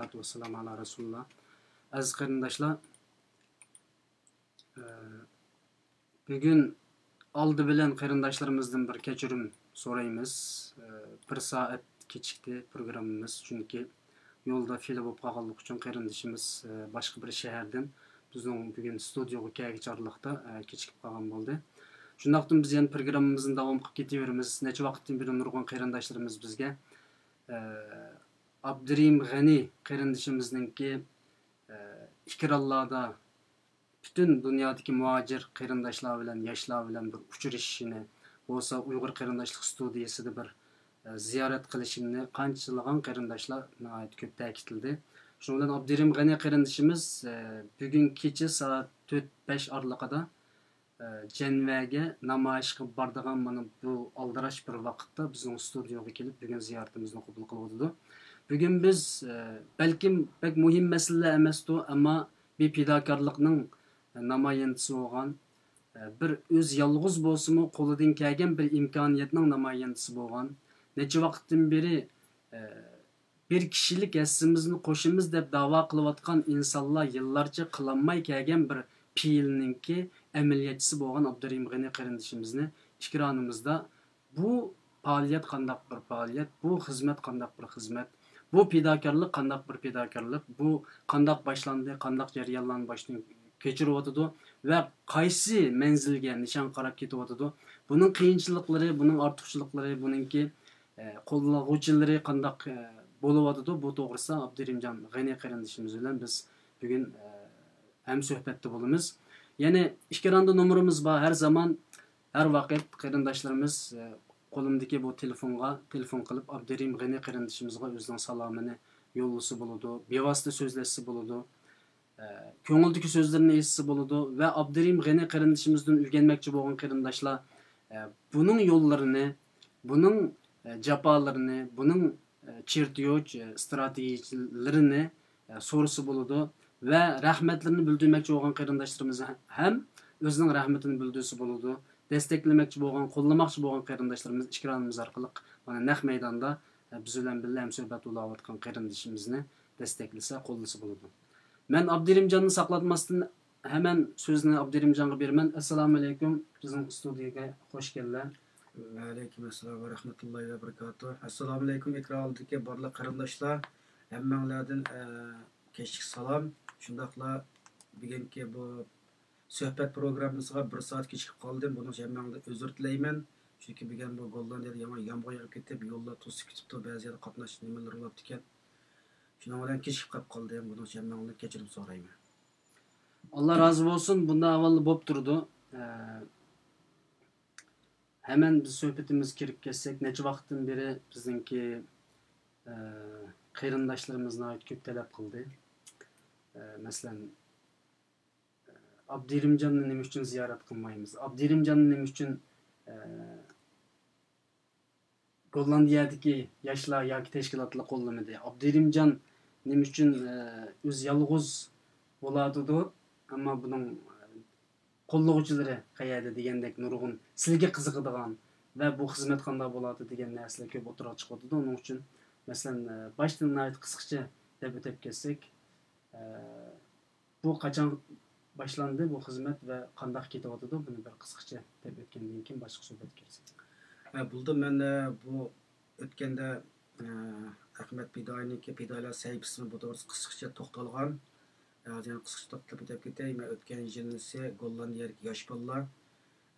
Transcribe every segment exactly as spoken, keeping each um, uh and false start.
ۋەسسالامۇ ئەلا رەسۇلىللا. ئەزىز قېرىنداشلار، ئە، بۈگۈن ئالدى بىلەن قېرىنداشلىرىمىزدىن بىر كەچۈرۈم سورايمىز. ئە، بىر سائەت كېچىكتى پروگراممىمىز، چۈنكى يولدا فېيل بولۇپ قالغانلىقى ئۈچۈن قېرىندىشىمىز، ئە، باشقا بىر شەھەردىن بىزنىڭ بۈگۈن ستۇدىيوغا كەلگۈچە ئارىلىقتا، ئە، كېچىكىپ قالغان بولدى. شۇنداقتىن بىز يەنە پروگراممىمىزنى داۋام قىلىپ كېتىۋېرىمىز. نەچچە ۋاقىتتىن بېرى نۇرغۇن قېرىنداشلىرىمىز بىزگە، ئە، ئابدۇرېھىم غەنى قېرىندىشىمىزنىڭكى، ئە، ئېكرانلاردا پۈتۈن دۇنيادىكى مۇھاجىر قېرىنداشلار بىلەن، ياشلار بىلەن بىر ئۇچرىشىشىنى، بولسا ئۇيغۇر قېرىنداشلىق ستۇدىيىسىدا بىر، ئە، زىيارەت قىلىشىمنى قانچىلىغان قېرىنداشلار ناھايىتى كۆپ تەكىتلىدى. شۇنىڭ بىلەن ئابدۇرېھىم غەنى قېرىندىشىمىز، ئە، بۈگۈن كېچە سائەت تۆت، بەش ئارىلىقىدا، ئە، جەنۋەگە نامايىشقا بارىدىغان مانا بۇ ئالدىراش بىر ۋاقىتتا بىزنىڭ ستۇدىيوغا كېلىپ، بۈگۈن زىيارىتىمىزنى قوبۇل قىلىۋاتىدۇ. بۈگۈن بىز، ئە، بەلكىم بەك مۇھىم مەسىلىلەر ئەمەستۇ، ئەمما بىر پىداكارلىقنىڭ نامايەندىسى بولغان، ئە، بىر ئۆزى يالغۇز بولسىمۇ قولىدىن كەلگەن بىر ئىمكانىيەتنىڭ نامايەندىسى بولغان، نەچچە ۋاقىتتىن بېرى، ئە، بىر كىشىلىك ھەسسىمىزنى قوشىمىز دەپ داۋا قىلىۋاتقان ئىنسانلار يىللارچە قىلالماي كەلگەن بىر پېئىلنىڭكى ئەمەلىيەتچىسى بولغان ئابدۇرېھىم غېنى قېرىندىشىمىزنى ئېكرانىمىزدا بۇ پائالىيەت قانداق بىر پائالىيەت، بۇ خىزمەت قانداق بىر خىزمەت، بۇ پىداكارلىق قانداق بىر پىداكارلىق، بۇ قانداق باشلاندى، قانداق جەريانلارنى باشتىن كەچۈرۈۋاتىدۇ ۋە قايسى مەنزىلگە نىشان قاراپ كېتىۋاتىدۇ، بۇنىڭ قىيىنچىلىقلىرى، بۇنىڭ ئارتۇقچىلىقلىرى، بۇنىڭكى، ئە، قوللىغۇچىلىرى قانداق، ئە، بولۇۋاتىدۇ، بۇ توغرىسىدا ئابدۇرېھىمجان غېنى قېرىندىشىمىز بىلەن بىز بۈگۈن، ئە، ھەمسۆھبەتتە بولىمىز. يەنى ئېكراندا نومۇرىمىز بار، ھەر زامان، ھەر ۋاقىت قېرىنداشلىرىمىز، ئە، قولۇمدىكى بۇ تېلېفونغا تېلېفون قىلىپ، ئابدۇرېھىم غېنى قېرىندىشىمىزغا ئۆزىنىڭ سالامىنى يوللىسا بولىدۇ، بىۋاسىتە سۆزلەشسە بولىدۇ. ئە، كۆڭلىدىكى سۆزلىرىنى ئېيتسا بولىدۇ ۋە ئابدۇرېھىم غېنى قېرىندىشىمىزدىن ئۆگەنمەكچى بولغان قېرىنداشلار، ئە، بۇنىڭ يوللىرىنى، بۇنىڭ، ئە، جاپالىرىنى، بۇنىڭ، ئە، چېرتيوج، ئە، ستراتېگىيىلىرىنى، ئە، سورىسا بولىدۇ ۋە رەھمەتلىرىنى بىلدۈرمەكچى بولغان قېرىنداشلىرىمىز ھەم ئۆزىنىڭ رەھمىتىنى بىلدۈرسە بولىدۇ. دەستەكلىمەكچى بولغان، قوللىماقچى بولغان قېرىنداشلىرىمىز ئېكرانىمىز ئارقىلىق مانا نەق مەيداندا، ئە، بىز بىلەن بىللە ھەمسۆھبەت بولاۋاتقان قېرىندىشىمىزنى دەستەكلىسە، قوللىسا بولىدۇ. مەن ئابدۇرېھىمجاننى ساقلاتماستىن ھەمەن سۆزنى ئابدۇرېھىمجانغا بېرىمەن. ئەسسالامۇئەلەيكۇم، بىزنىڭ ئىستۇدىيەگە خوش كەلدىلەر. ۋەئەلەيكۇم ئەسسالام ۋە رەھمەتۇللاھى ۋە بەرىكاتۇھ. ئەسسالامۇئەلەيكۇم، ئېكران ئالدىدىكى بارلىق قېرىنداشلار، ھەممەڭلاردىن، ئە، كەچلىك سالام. شۇنداقلا بۈگۈنكى بۇ سۆھبەت پروگراممىسىغا بىر سائەت كېچىكىپ قالدىم. بۇنىڭ ئۈچۈن ھەممەڭدىن ئۆزۈر تىلەيمەن. چۈنكى بۈگۈن بۇ گوللاندىيەدە يامان يامغۇر يېغىپ كېتىپ، يوللار توسۇپ كېتىپتۇ، بەزى يەردە قاتناش نېمىلىرى بولۇپتىكەن. شۇنىڭ بىلەن كېچىكىپ قاپ قالدىم. بۇنىڭ ئۈچۈن ھەممەڭدىن كەچۈرۈم سورايمەن. ئاللا رازى بولسۇن، بۇنداق ئەھۋالدا بولۇپ تۇرىدۇ. ئە، ھەمەن بىز سۆھبىتىمىزگە كىرىپ كەتسەك، نەچچە ۋاقىتتىن بېرى بىزنىڭكى، ئە، قېرىنداشلىرىمىز ناھايىتى كۆپ تەلەپ قىلدى. ئە، مەسىلەن، ئابدۇرېھىمجاننى نېمە ئۈچۈن زىيارەت قىلمايمىز؟ ئابدۇرېھىمجاننى نېمە ئۈچۈن، ئە، گوللاندىيەدىكى ياشلار ياكى تەشكىلاتلار قوللىمىدى؟ ئابدۇرېھىمجان نېمە ئۈچۈن، ئە، ئۆزى يالغۇز بولاتىدۇ، ئەمما بۇنىڭ، ئە، قوللىغۇچىلىرى قەيەردە دېگەندەك نۇرغۇن سىلىگە قىزىقىدىغان ۋە بۇ خىزمەت قانداق بولاتتى دېگەن نەرسىلەر كۆپ ئوتتۇرىغا چىقىۋاتىدۇ. ئۇنىڭ ئۈچۈن، مەسىلەن، ئە، باشتىن ناھايىتى قىسقىچە دەپ ئۆتۈپ كەتسەك، ئە، بۇ قاچان باشلاندى، بۇ خىزمەت ۋە قانداق كېتىۋاتىدۇ؟ بۇنى بىر قىسقىچە دەپ ئۆتكەندىن كېيىن باشقا سۆھبەتكە كىرسەك. ھە، بولدى. مەن، ئە، بۇ ئۆتكەندە، ئە، ئەخمەت پىدائىينىڭكى پىدائىيلار سەھىپىسىنى بۇ توغرىسىدا قىسقىچە توختالغان. ئە، ھازىر يەنە قىسقىچە توختىلىپ ئۆتۈپ كېتەي. مەن ئۆتكەن يىلىسى گوللاندىيەدىكى ياش بالىلار،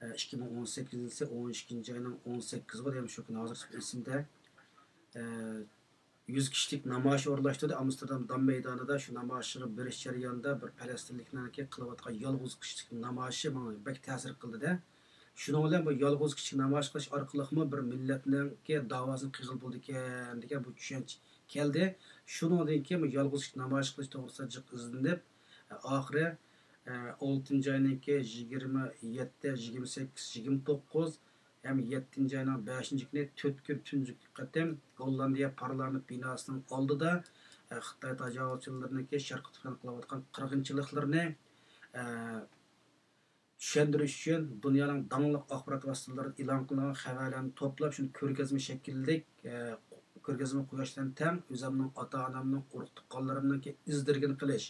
ئە، ئىككى مىڭ ئون سەككىزىنچى يىلى ئون ئىككىنچى ئاينىڭ ئون سەككىزى بولدى، شۇ كۈنى ھازىرچە ئېسىمدە. ئە، يۈز كىشىلىك نامايىش ئورۇنلاشتۇردى ئامستېردام دام مەيدانىدا. شۇ نامايىشقا بېرىش جەريانىدا بىر پەلەستىنلىكنىڭكى قىلىۋاتقان يالغۇز كىشىلىك نامايىشى ماڭا بەك تەسىر قىلدى-دە. شۇنىڭ بىلەن بۇ يالغۇز كىشىلىك نامايىش قىلىش ئارقىلىقمۇ بىر مىللەتنىڭكى داۋاسىنى قىلغىلى بولىدىكەن دېگەن بۇ چۈشەنچە كەلدى. شۇنىڭدىن كېيىن بۇ يالغۇز كىشىلىك نامايىش قىلىش توغرىسىدا جىق ئىزدىنىپ، ئاخىرى، ئالتىنچى ئاينىڭكى يىگىرمە يەتتە، يىگىرمە سەككىز، يىگىرمە توققۇز، ھەم يەتتىنچى ئاينىڭ بەشىنچى كۈنى تۆت كۈن تۇنجى قېتىم گوللاندىيە پارلامېنت بىناسىنىڭ ئالدىدا، ئە، خىتاي تاجاۋۇزچىلىرىنىڭكى شەرقىي تۈركىستاندا قىلىۋاتقان قىرغىنچىلىقلىرىنى، ئە، چۈشەندۈرۈش ئۈچۈن دۇنيانىڭ داڭلىق ئاخبارات ۋاسىتىلىرىدا ئېلان قىلىنغان خەۋەرلەرنى توپلاپ، شۇنى كۆرگەزمە شەكىللىك، ئە، كۆرگەزمە قويۇش بىلەن تەڭ ئۆزۈمنىڭ ئاتا-ئانامنىڭ، ئۇرۇق-تۇغقانلىرىمنىڭكى ئىز دېرىكىنى قىلىش،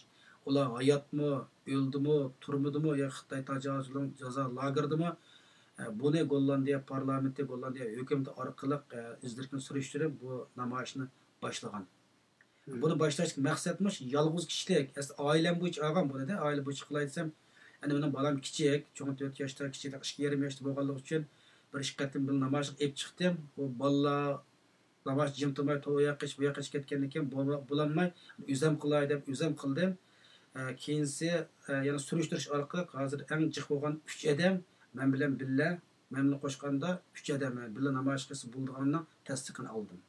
ئۇلار ھاياتمۇ، ئۆلدىمۇ، تۈرمىدىمۇ يا خىتاي تاجاۋۇزچىلىرىنىڭ جازا لاگېرىدىمۇ، ئە، بۇنى گوللاندىيە پارلامېنتى، گوللاندىيە ھۆكۈمىتى ئارقىلىق، ئە، ئىز دېرىكىنى سۈرۈشتۈرۈپ، بۇ نامايىشنى باشلىغان. بۇنى باشلاشتىكى مەقسەتمۇ يالغۇز كىشىلىك. ئەسلى ئائىلەم بويىچە ئالغان بۇنى-دە، ئائىلە بويىچە قىلاي دېسەم، ئەنە مېنىڭ بالام كىچىك، چوڭى تۆت ياشتا، كىچىكى ئىككى يېرىم ياشتا بولغانلىقى ئۈچۈن بىر ئىككى قېتىم بىللە نامايىشقا ئېلىپ چىقتىم. ئۇ بالىلار نامايىش جىم تۇرماي، توۋا ئۇ ياققا قېچىپ، بۇ ياققا قېچىپ كەتكەندىن كېيىن بولما-، بولالماي، ئۆزۈم قىلاي دەپ ئۆزۈم قىلدىم. ئە، كېيىنسى، ئە، يەنە سۈرۈشتۈرۈش ئارقىلىق ھازىر ئەڭ جىق بولغان ئۈچ ئادەم مەن بىلەن بىللە، مەن بىلەن قوشقاندا ئۈچ ئادەم بىللە نامايىش قىلسا بولىدىغاننىڭ تەستىقىنى ئالدىم.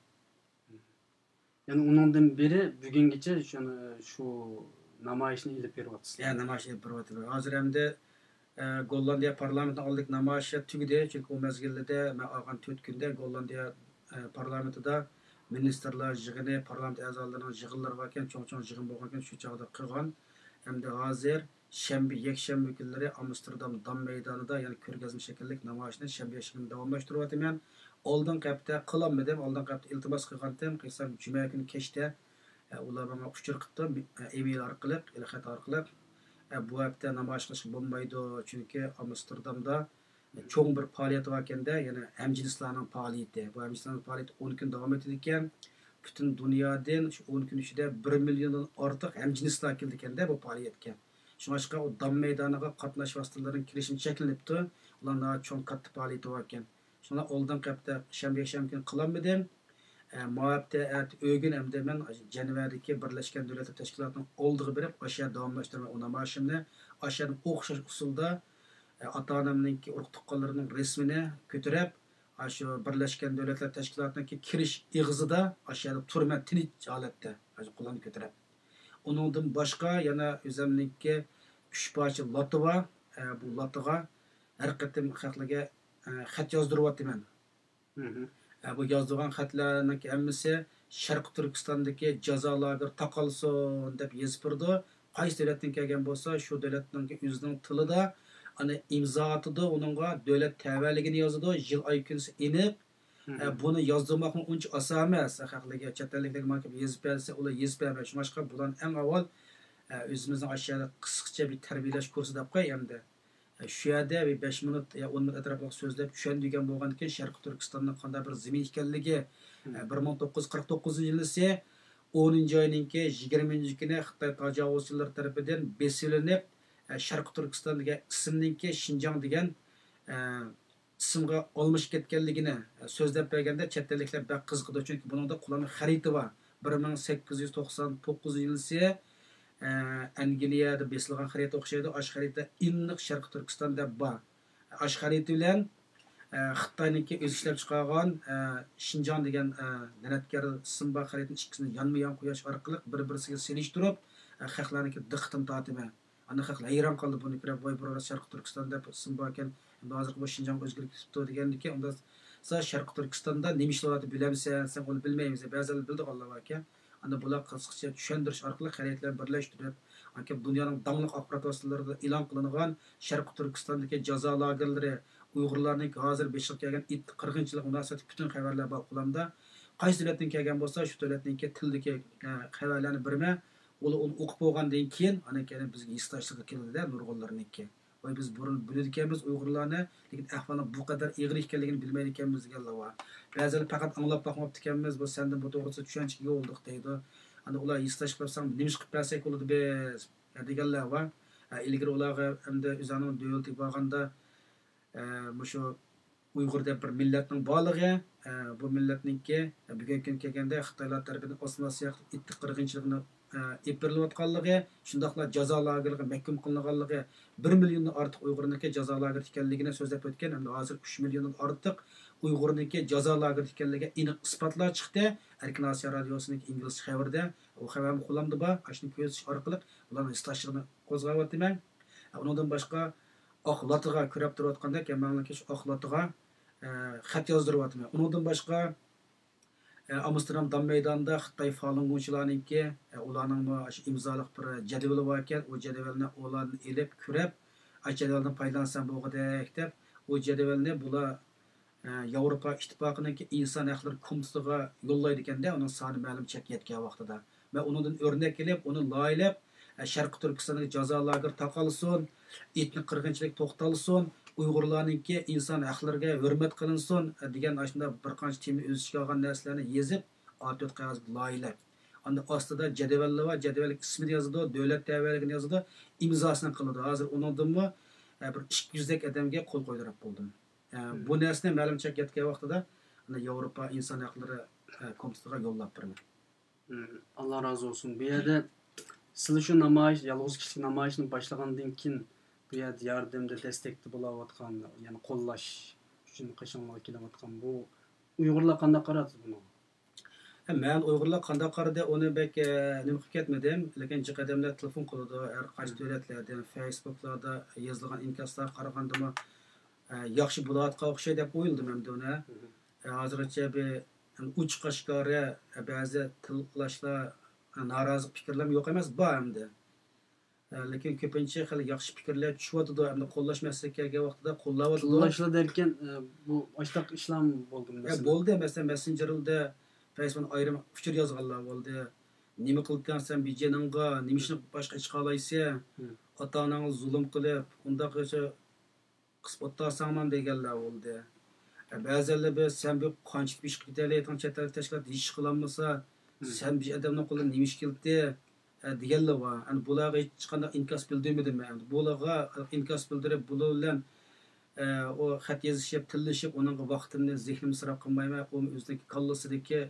يەنى ئۇنىڭدىن بېرى بۈگۈنگىچە شۇ، شۇ نامايىشنى ئېلىپ بېرىۋاتىسىلەر. يا، نامايىش ئېلىپ بېرىۋاتىمەن. ھازىر ئەمدى، ئە، گوللاندىيە پارلامېنتىنىڭ ئالدىدىكى نامايىش تۈگىدى. چۈنكى ئۇ مەزگىلدە مەن ئالغان تۆت كۈندە گوللاندىيە، ئە، پارلامېنتىدا مىنىستىرلار يىغىنى، پارلامېنت ئەزالىرىنىڭ يىغىنلىرى باركەن، چوڭ-چوڭ يىغىن بولغانكەن، شۇ چاغدا قىلغان. ئەمدى ھازىر شەنبە، يەكشەنبە كۈنلىرى ئامستېردام دام مەيدانىدا يەنە كۆرگەزمە شەكىللىك نامايىشنى شەنبە، يەكشەنبە كۈنى داۋاملاشتۇرۇۋاتىمەن. ئالدىنقى ھەپتە قىلالمىدىم، ئالدىنقى ھەپتە ئىلتىماس قىلغانتىم، قىلسام جۈمە كۈنى كەچتە، ئە، ئۇلار ماڭا ئۇچۇر قىپتۇ، ئە، ئېمېيل ئارقىلىق، ئېلخەت ئارقىلىق، ئە، بۇ ھەپتە نامايىش قىلىشقا بولمايدۇ، چۈنكى ئامستېردامدا چوڭ بىر پائالىيەت باركەندە، يەنە ھەمجىنسلارنىڭ پائالىيىتى. بۇ ھەمجىنسلارنىڭ پائالىيىتى ئون كۈن داۋام ئېتىدىكەن. پۈتۈن دۇنيادىن شۇ ئون كۈن ئىچىدە بىر مىليوندىن ئارتۇق ھەمجىنسلار كېلىدىكەندە بۇ پائالىيەتكە. شۇڭلاشقا ئۇ دام مەيدانىغا قاتناش ۋاسىتىلىرىنىڭ كىرىشىمۇ چەكلىنىپتۇ. ئۇلار ناھايىتى چوڭ، كاتتا پائالىيىتى باركەن. شۇڭا ئالدىنقى ھەپتە شەنبە، يەكشەنبە كۈنى قىلالمىدىم. ئە، ما ھەپتە ئەتە ئۆگۈن ئەمدى مەن جەنۋەدىكى بىرلەشكەن دۆلەتلەر تەشكىلاتىنىڭ ئالدىغا بېرىپ، ئاشۇ يەردە داۋاملاشتۇرىمەن ئۇ نامايىشىمنى. ئاشۇ يەردىن ئوخشاش ئۇسۇلدا، ئە، ئاتا-ئانامنىڭكى، ئۇرۇق-تۇغقانلىرىنىڭ رەسىمىنى كۆتۈرۈپ، ئاشۇ بىرلەشكەن دۆلەتلەر تەشكىلاتىنىڭكى كىرىش ئېغىزىدا ئاشۇ يەردە تۇرىمەن تىنچ ھالەتتە، ئاشۇ قولۇمنى كۆتۈرۈپ. ئۇنىڭدىن باشقا يەنە ئۆزۈمنىڭكى ئۈچ پارچە لاتا بار. ئە، بۇ لاتىغا ھەر قېتىم خەقلەرگە، ئە، خەت يازدۇرۇۋاتىمەن. ئە، بۇ يازدۇرغان خەتلەرنىڭ ھەممىسى شەرقىي تۈركىستاندىكى جازا لاگېرى تاقالسۇن دەپ يېزىپ بېرىدۇ. قايسى دۆلەتتىن كەلگەن بولسا، شۇ دۆلەتنىڭ ئۆزىنىڭ تىلىدا ئانا ئىمزا ئاتىدۇ، ئۇنىڭغا دۆلەت تەۋەلىكىنى يازىدۇ، يىل ئاي كۈنىسى ئېنىق. ئە، بۇنى يازدۇرماقمۇ ئۇنچە ئاسان ئەمەس. خەقلەرگە، چەت ئەللىكلەرگە مانا كېلىپ يېزىپ بەرسە، ئۇلار يېزىپ بەرمەيدۇ. شۇڭلاشقا بۇلارنى ئەڭ ئاۋۋال، ئە، ئۆزىمىزنىڭ ئاشۇ يەردە قىسقىچە بىر تەربىيەلەش كۇرسى دەپ قوي ئەمدى. شۇ يەردە بىر بەش مىنۇت يا ئون مىنۇت ئەتراپلىق سۆزلەپ چۈشەندۈرگەن بولغاندىكىن، شەرقىي تۈركىستاننىڭ قانداق بىر زېمىن ئىكەنلىكى، ئە، بىر مىڭ توققۇز يۈز قىرىق توققۇزىنچى يىلىسى ئونىنچى ئاينىڭكى يىگىرمىنچى كۈنى خىتاي تاجاۋۇزچىلىرى تەرىپىدىن بېسىۋېلىنىپ، ئە، شەرقىي تۈركىستان دېگەن ئىسىمنىڭكى شىنجاڭ دېگەن، ئە، ئىسىمغا ئالمىشىپ كەتكەنلىكىنى، ئە، سۆزلەپ بەرگەندە چەت ئەللىكلەر بەك قىزىقىدۇ، چۈنكى بۇنىڭدا قوللانما خەرىتە بار. بىر مىڭ سەككىز يۈز توقسان توققۇزىنچى يىلىسى، ئە، ئەنگلىيەدە بېسىلغان خەرىتە ئوخشايدۇ. ئاشۇ خەرىتىدە ئېنىق شەرقىي تۈركىستان دەپ بار. ئاشۇ خەرىتە بىلەن، ئە، خىتاينىڭكى ئۆزى ئىشلەپ چىقارغان، ئە، شىنجاڭ دېگەن، ئە، لەنەتكار ئىسىم بار خەرىتىنىڭ ئىككىسىنى يانمۇ يان قويۇش ئارقىلىق بىر-بىرسىگە سېلىشتۇرۇپ، ئە، خەقلەرنىڭكى دىققىتىنى تارتىمەن. ئاندىن خەقلەر ھەيران قالدى بۇنى كۆرۈپ، ۋاي، بۇرۇنراق شەرقىي تۈركىستان دەپ ئىسىم باركەن، ئەمدى ھازىرقى بۇ شىنجاڭغا ئۆزگىرىپ كېتىپتۇ دېگەندىكىن، ئۇنداق شەرقىي تۈركىستاندا نېمە ئىشلار بولۇۋاتىدۇ بىلەمسەن؟ دېسەم، ئۇلار بىلمەيمىز، بەزىلەر بىلىدىغانلار باركەن. ئاندىن بۇلار قىسقىچە چۈشەندۈرۈش ئارقىلىق خەرىتىلەرنى بىرلەشتۈرۈپ، ئاندىن كېيىن دۇنيانىڭ داڭلىق ئاخبارات ۋاسىتىلىرىدا ئېلان قىلىنغان شەرقىي تۈركىستاندىكى جازا لاگېرلىرى، ئۇيغۇرلارنىڭكى ھازىر بېشىغا كەلگەن ئىت قىرغىنچىلىق مۇناسىۋەتلىك پۈتۈن خەۋەرلەر بار قولۇمدا. قايسى دۆلەتتىن كەلگەن بولسا، شۇ دۆلەتنىڭكى تىلىدىكى، ئە، خەۋەرلەرنى بېرىمەن. ئۇلار ئۇنى ئوقۇپ بولغاندىن كېيىن، ئاندىن كېيىن بىزگە ھېسداشلىققا كېلىدۇ-دە، نۇرغۇنلىرىنىڭكى. ۋاي، بىز بۇرۇن بىلىدىكەنمىز ئۇيغۇرلارنى، لېكىن ئەھۋالنىڭ بۇ قەدەر ئېغىر ئىكەنلىكىنى بىلمەيدىكەنمىز دېگەنلەر بار. بەزىلەر پەقەت ئاڭلاپ باقماپتىكەنمىز، بۇ سەندىن بۇ توغرىسىدا چۈشەنچىگە ئىگە بولدۇق دەيدۇ. ئاندىن ئۇلار ھېسداشلىق قىلساڭ، نېمە ئىش قىلىپ بەرسەك بولىدۇ بىز؟ دېگەنلەر بار. ئە، ئىلگىرى ئۇلارغا ئەمدى ئۆزلىرىنىڭ دۆلىتىگە بارغاندا، ئە، مۇشۇ ئۇيغۇر دەپ بىر مىللەتنىڭ بارلىقى، ئە، بۇ مىللەتنىڭكى، ئە، بۈگۈنكى كۈنگە كەلگەندە خىتايلار تەرىپىدىن ئاسما سىياقلىق ئىتتىق قىرغىنچىلىقىنى، ئە، ئېلىپ بېرىلىۋاتقانلىقى، شۇنداقلا جازا لاگېرلىرىغا مەھكۇم قىلىنغانلىقى، بىر مىليوندىن ئارتۇق ئۇيغۇرنىڭكى جازا لاگېرىدا ئىكەنلىكىنى سۆزلەپ ئۆتكەن. ئەمدى ھازىر ئۈچ مىليوندىن ئارتۇق ئۇيغۇرنىڭكى جازا لاگېرىدا ئىكەنلىكىگە ئېنىق ئىسپاتلار چىقتى. ئەركىن ئاسىيا رادىيوسىنىڭكى ئىنگلىزچە خەۋىرىدە، ئۇ خەۋەرمۇ قولۇمدا بار. ئاشۇنى كۆرسىتىش ئارقىلىق بۇلارنىڭ ھېسداشلىقىنى قوزغاۋاتىمەن. ئۇنىڭدىن باشقا، ئاق لاتىغا كۆرۈپ تۇرۇۋاتقاندەك، ھەممەڭلارنىڭكى شۇ ئاق لاتىغا، ئە، خەت يازدۇرۇۋاتىمەن. ئۇنىڭدىن باشقا، ئە، ئامستېردام دام مەيدانىدا خىتاي فالۇنگوچىلارنىڭكى، ئە، ئۇلارنىڭمۇ ئاشۇ ئىمزالىق بىر جەدۋىلى باركەن، ئۇ جەدۋەلنى ئۇلاردىن ئېلىپ كۆرۈپ، ئاشۇ جەدۋەلدىن پايدىلانسام بولغۇدەك دەپ، ئۇ جەدۋەلنى بۇلار ئە، ياۋروپا ئىتتىپاقىنىڭكى ئىنسان ھەقلىرى كومىتېتىغا يوللايدىكەندە، ئۇنىڭ سانى مەلۇم چەككە يەتكەن ۋاقتىدا. مەن ئۇنىڭدىن ئۆرنەك ئېلىپ، ئۇنى لايىھەلەپ، ئە، شەرقىي تۈركىستاندىكى جازا لاگېرى تاقالسۇن، ئېتنىك قىرغىنچىلىق توختالسۇن، ئۇيغۇرلارنىڭكى ئىنسان ھەقلىرىگە ھۆرمەت قىلىنسۇن، ئە، دېگەن ئاشۇنداق بىر قانچە تېما ئۆز ئىچىگە ئالغان نەرسىلەرنى يېزىپ، ئا تۆت قەغەزگە لايىھەلەپ، ئاندىن ئاستىدا جەدۋەللىرى بار، جەدۋەللىك ئىسمىنى يازىدۇ، دۆلەت تەۋەلىكىنى يازىدۇ، ئىمزاسىنى قىلىدۇ. ھازىر ئۇنىڭدىنمۇ، ئە، بىر ئىككى يۈزدەك ئادەمگە قول قويدۇرۇپ بولدۇم. ئە، بۇ نەرسىنى مەلۇم چەككە يەتكەن ۋاقتىدا، ئانا، ياۋروپا ئىنسان ھەقلىرى، ئە، كومىتېتىغا يوللاپ بېرىمەن. مم، ئاللا رازى بولسۇن. بۇ يەردە سىلەر شۇ نامايىش، يالغۇز كىشىلىك نامايىشنى باشلىغاندىن كېيىن، بۇ يەردە ياردەمدە، دەستەكتە بولاۋاتقان، يەنى قوللاش ئۈچۈن قېشىڭلارغا كېلىۋاتقان بۇ ئۇيغۇرلار قانداق قارايدۇ بۇنىڭغا؟ ھە، مەن ئۇيغۇرلار قانداق قارىدى، ئۇنى بەك، ئە، نېمە قىلىپ كەتمىدىم. لېكىن جىق ئادەملەر تېلېفون قىلىدۇ، ھەر قايسى دۆلەتلەردىن، فېيسبۇكلاردا يېزىلغان ئىنكاسلارغا قارىغاندىمۇ، ئە، ياخشى بولۇۋاتقان ئوخشايدۇ دەپ ئويلىدىم ئەمدى ئۇنى. ئە، ھازىرغىچە بىر ئوچۇق ئاشكارا، ئە، بەزى تىللاشلار، ئە، نارازى پىكىرلەرمۇ يوق ئەمەس، بار ئەمدى. ئە، لېكىن كۆپىنچە خېلى ياخشى پىكىرلەر چۈشۈۋاتىدۇ، ئەمدى قوللاش مەسىلىسىگە كەلگەن ۋاقتىدا قوللاۋاتىدۇ. قوللاشلار دەركەن، ئە، بۇ ئاشتاق ئىشلارمۇ بولدىمۇ ئە، مەسىلەن؟ بولدى، مەسىلەن، مەسسېنجېردا فەيسبۇكنىڭ ئايرىم ئۇچۇر يازغانلار بولدى. نېمە قىلدىڭ سەن بىجېنىڭغا، نېمە ئىشنى باشقا ئىش قىلالايسەن؟ ئاتا-ئاناڭغا زۇلۇم قىلىپ، ئۇنداق قىسىپ ئولتۇرساڭمۇ دېگەنلەر بولدى. ئە، بەزەنلەر بىر، سەن بىر قانچىلىك بىر ئىش قىلىپ كېتەلەيتتىڭ، چەت ئەل تەشكىلاتى ھېچ ئىش قىلالمىسا، سەن بىر ئادەمنىڭ قولىدىن نېمە ئىش كېلىتتى، ئە، دېگەنلەر بار. ئەمدى بۇلارغا ھېچقانداق ئىنكاس بىلدۈرمىدىم مەن. ئەمدى بۇلارغا ئىنكاس بىلدۈرۈپ، بۇلار بىلەن، ئە، ئۇ خەت يېزىشىپ، تىللىشىپ، ئۇنىڭغا ۋاقتىمنى، زېھنىمنى ئىسراپ قىلمايمەن. ئۇ ئۆزىنىڭ كاللىسىدىكى،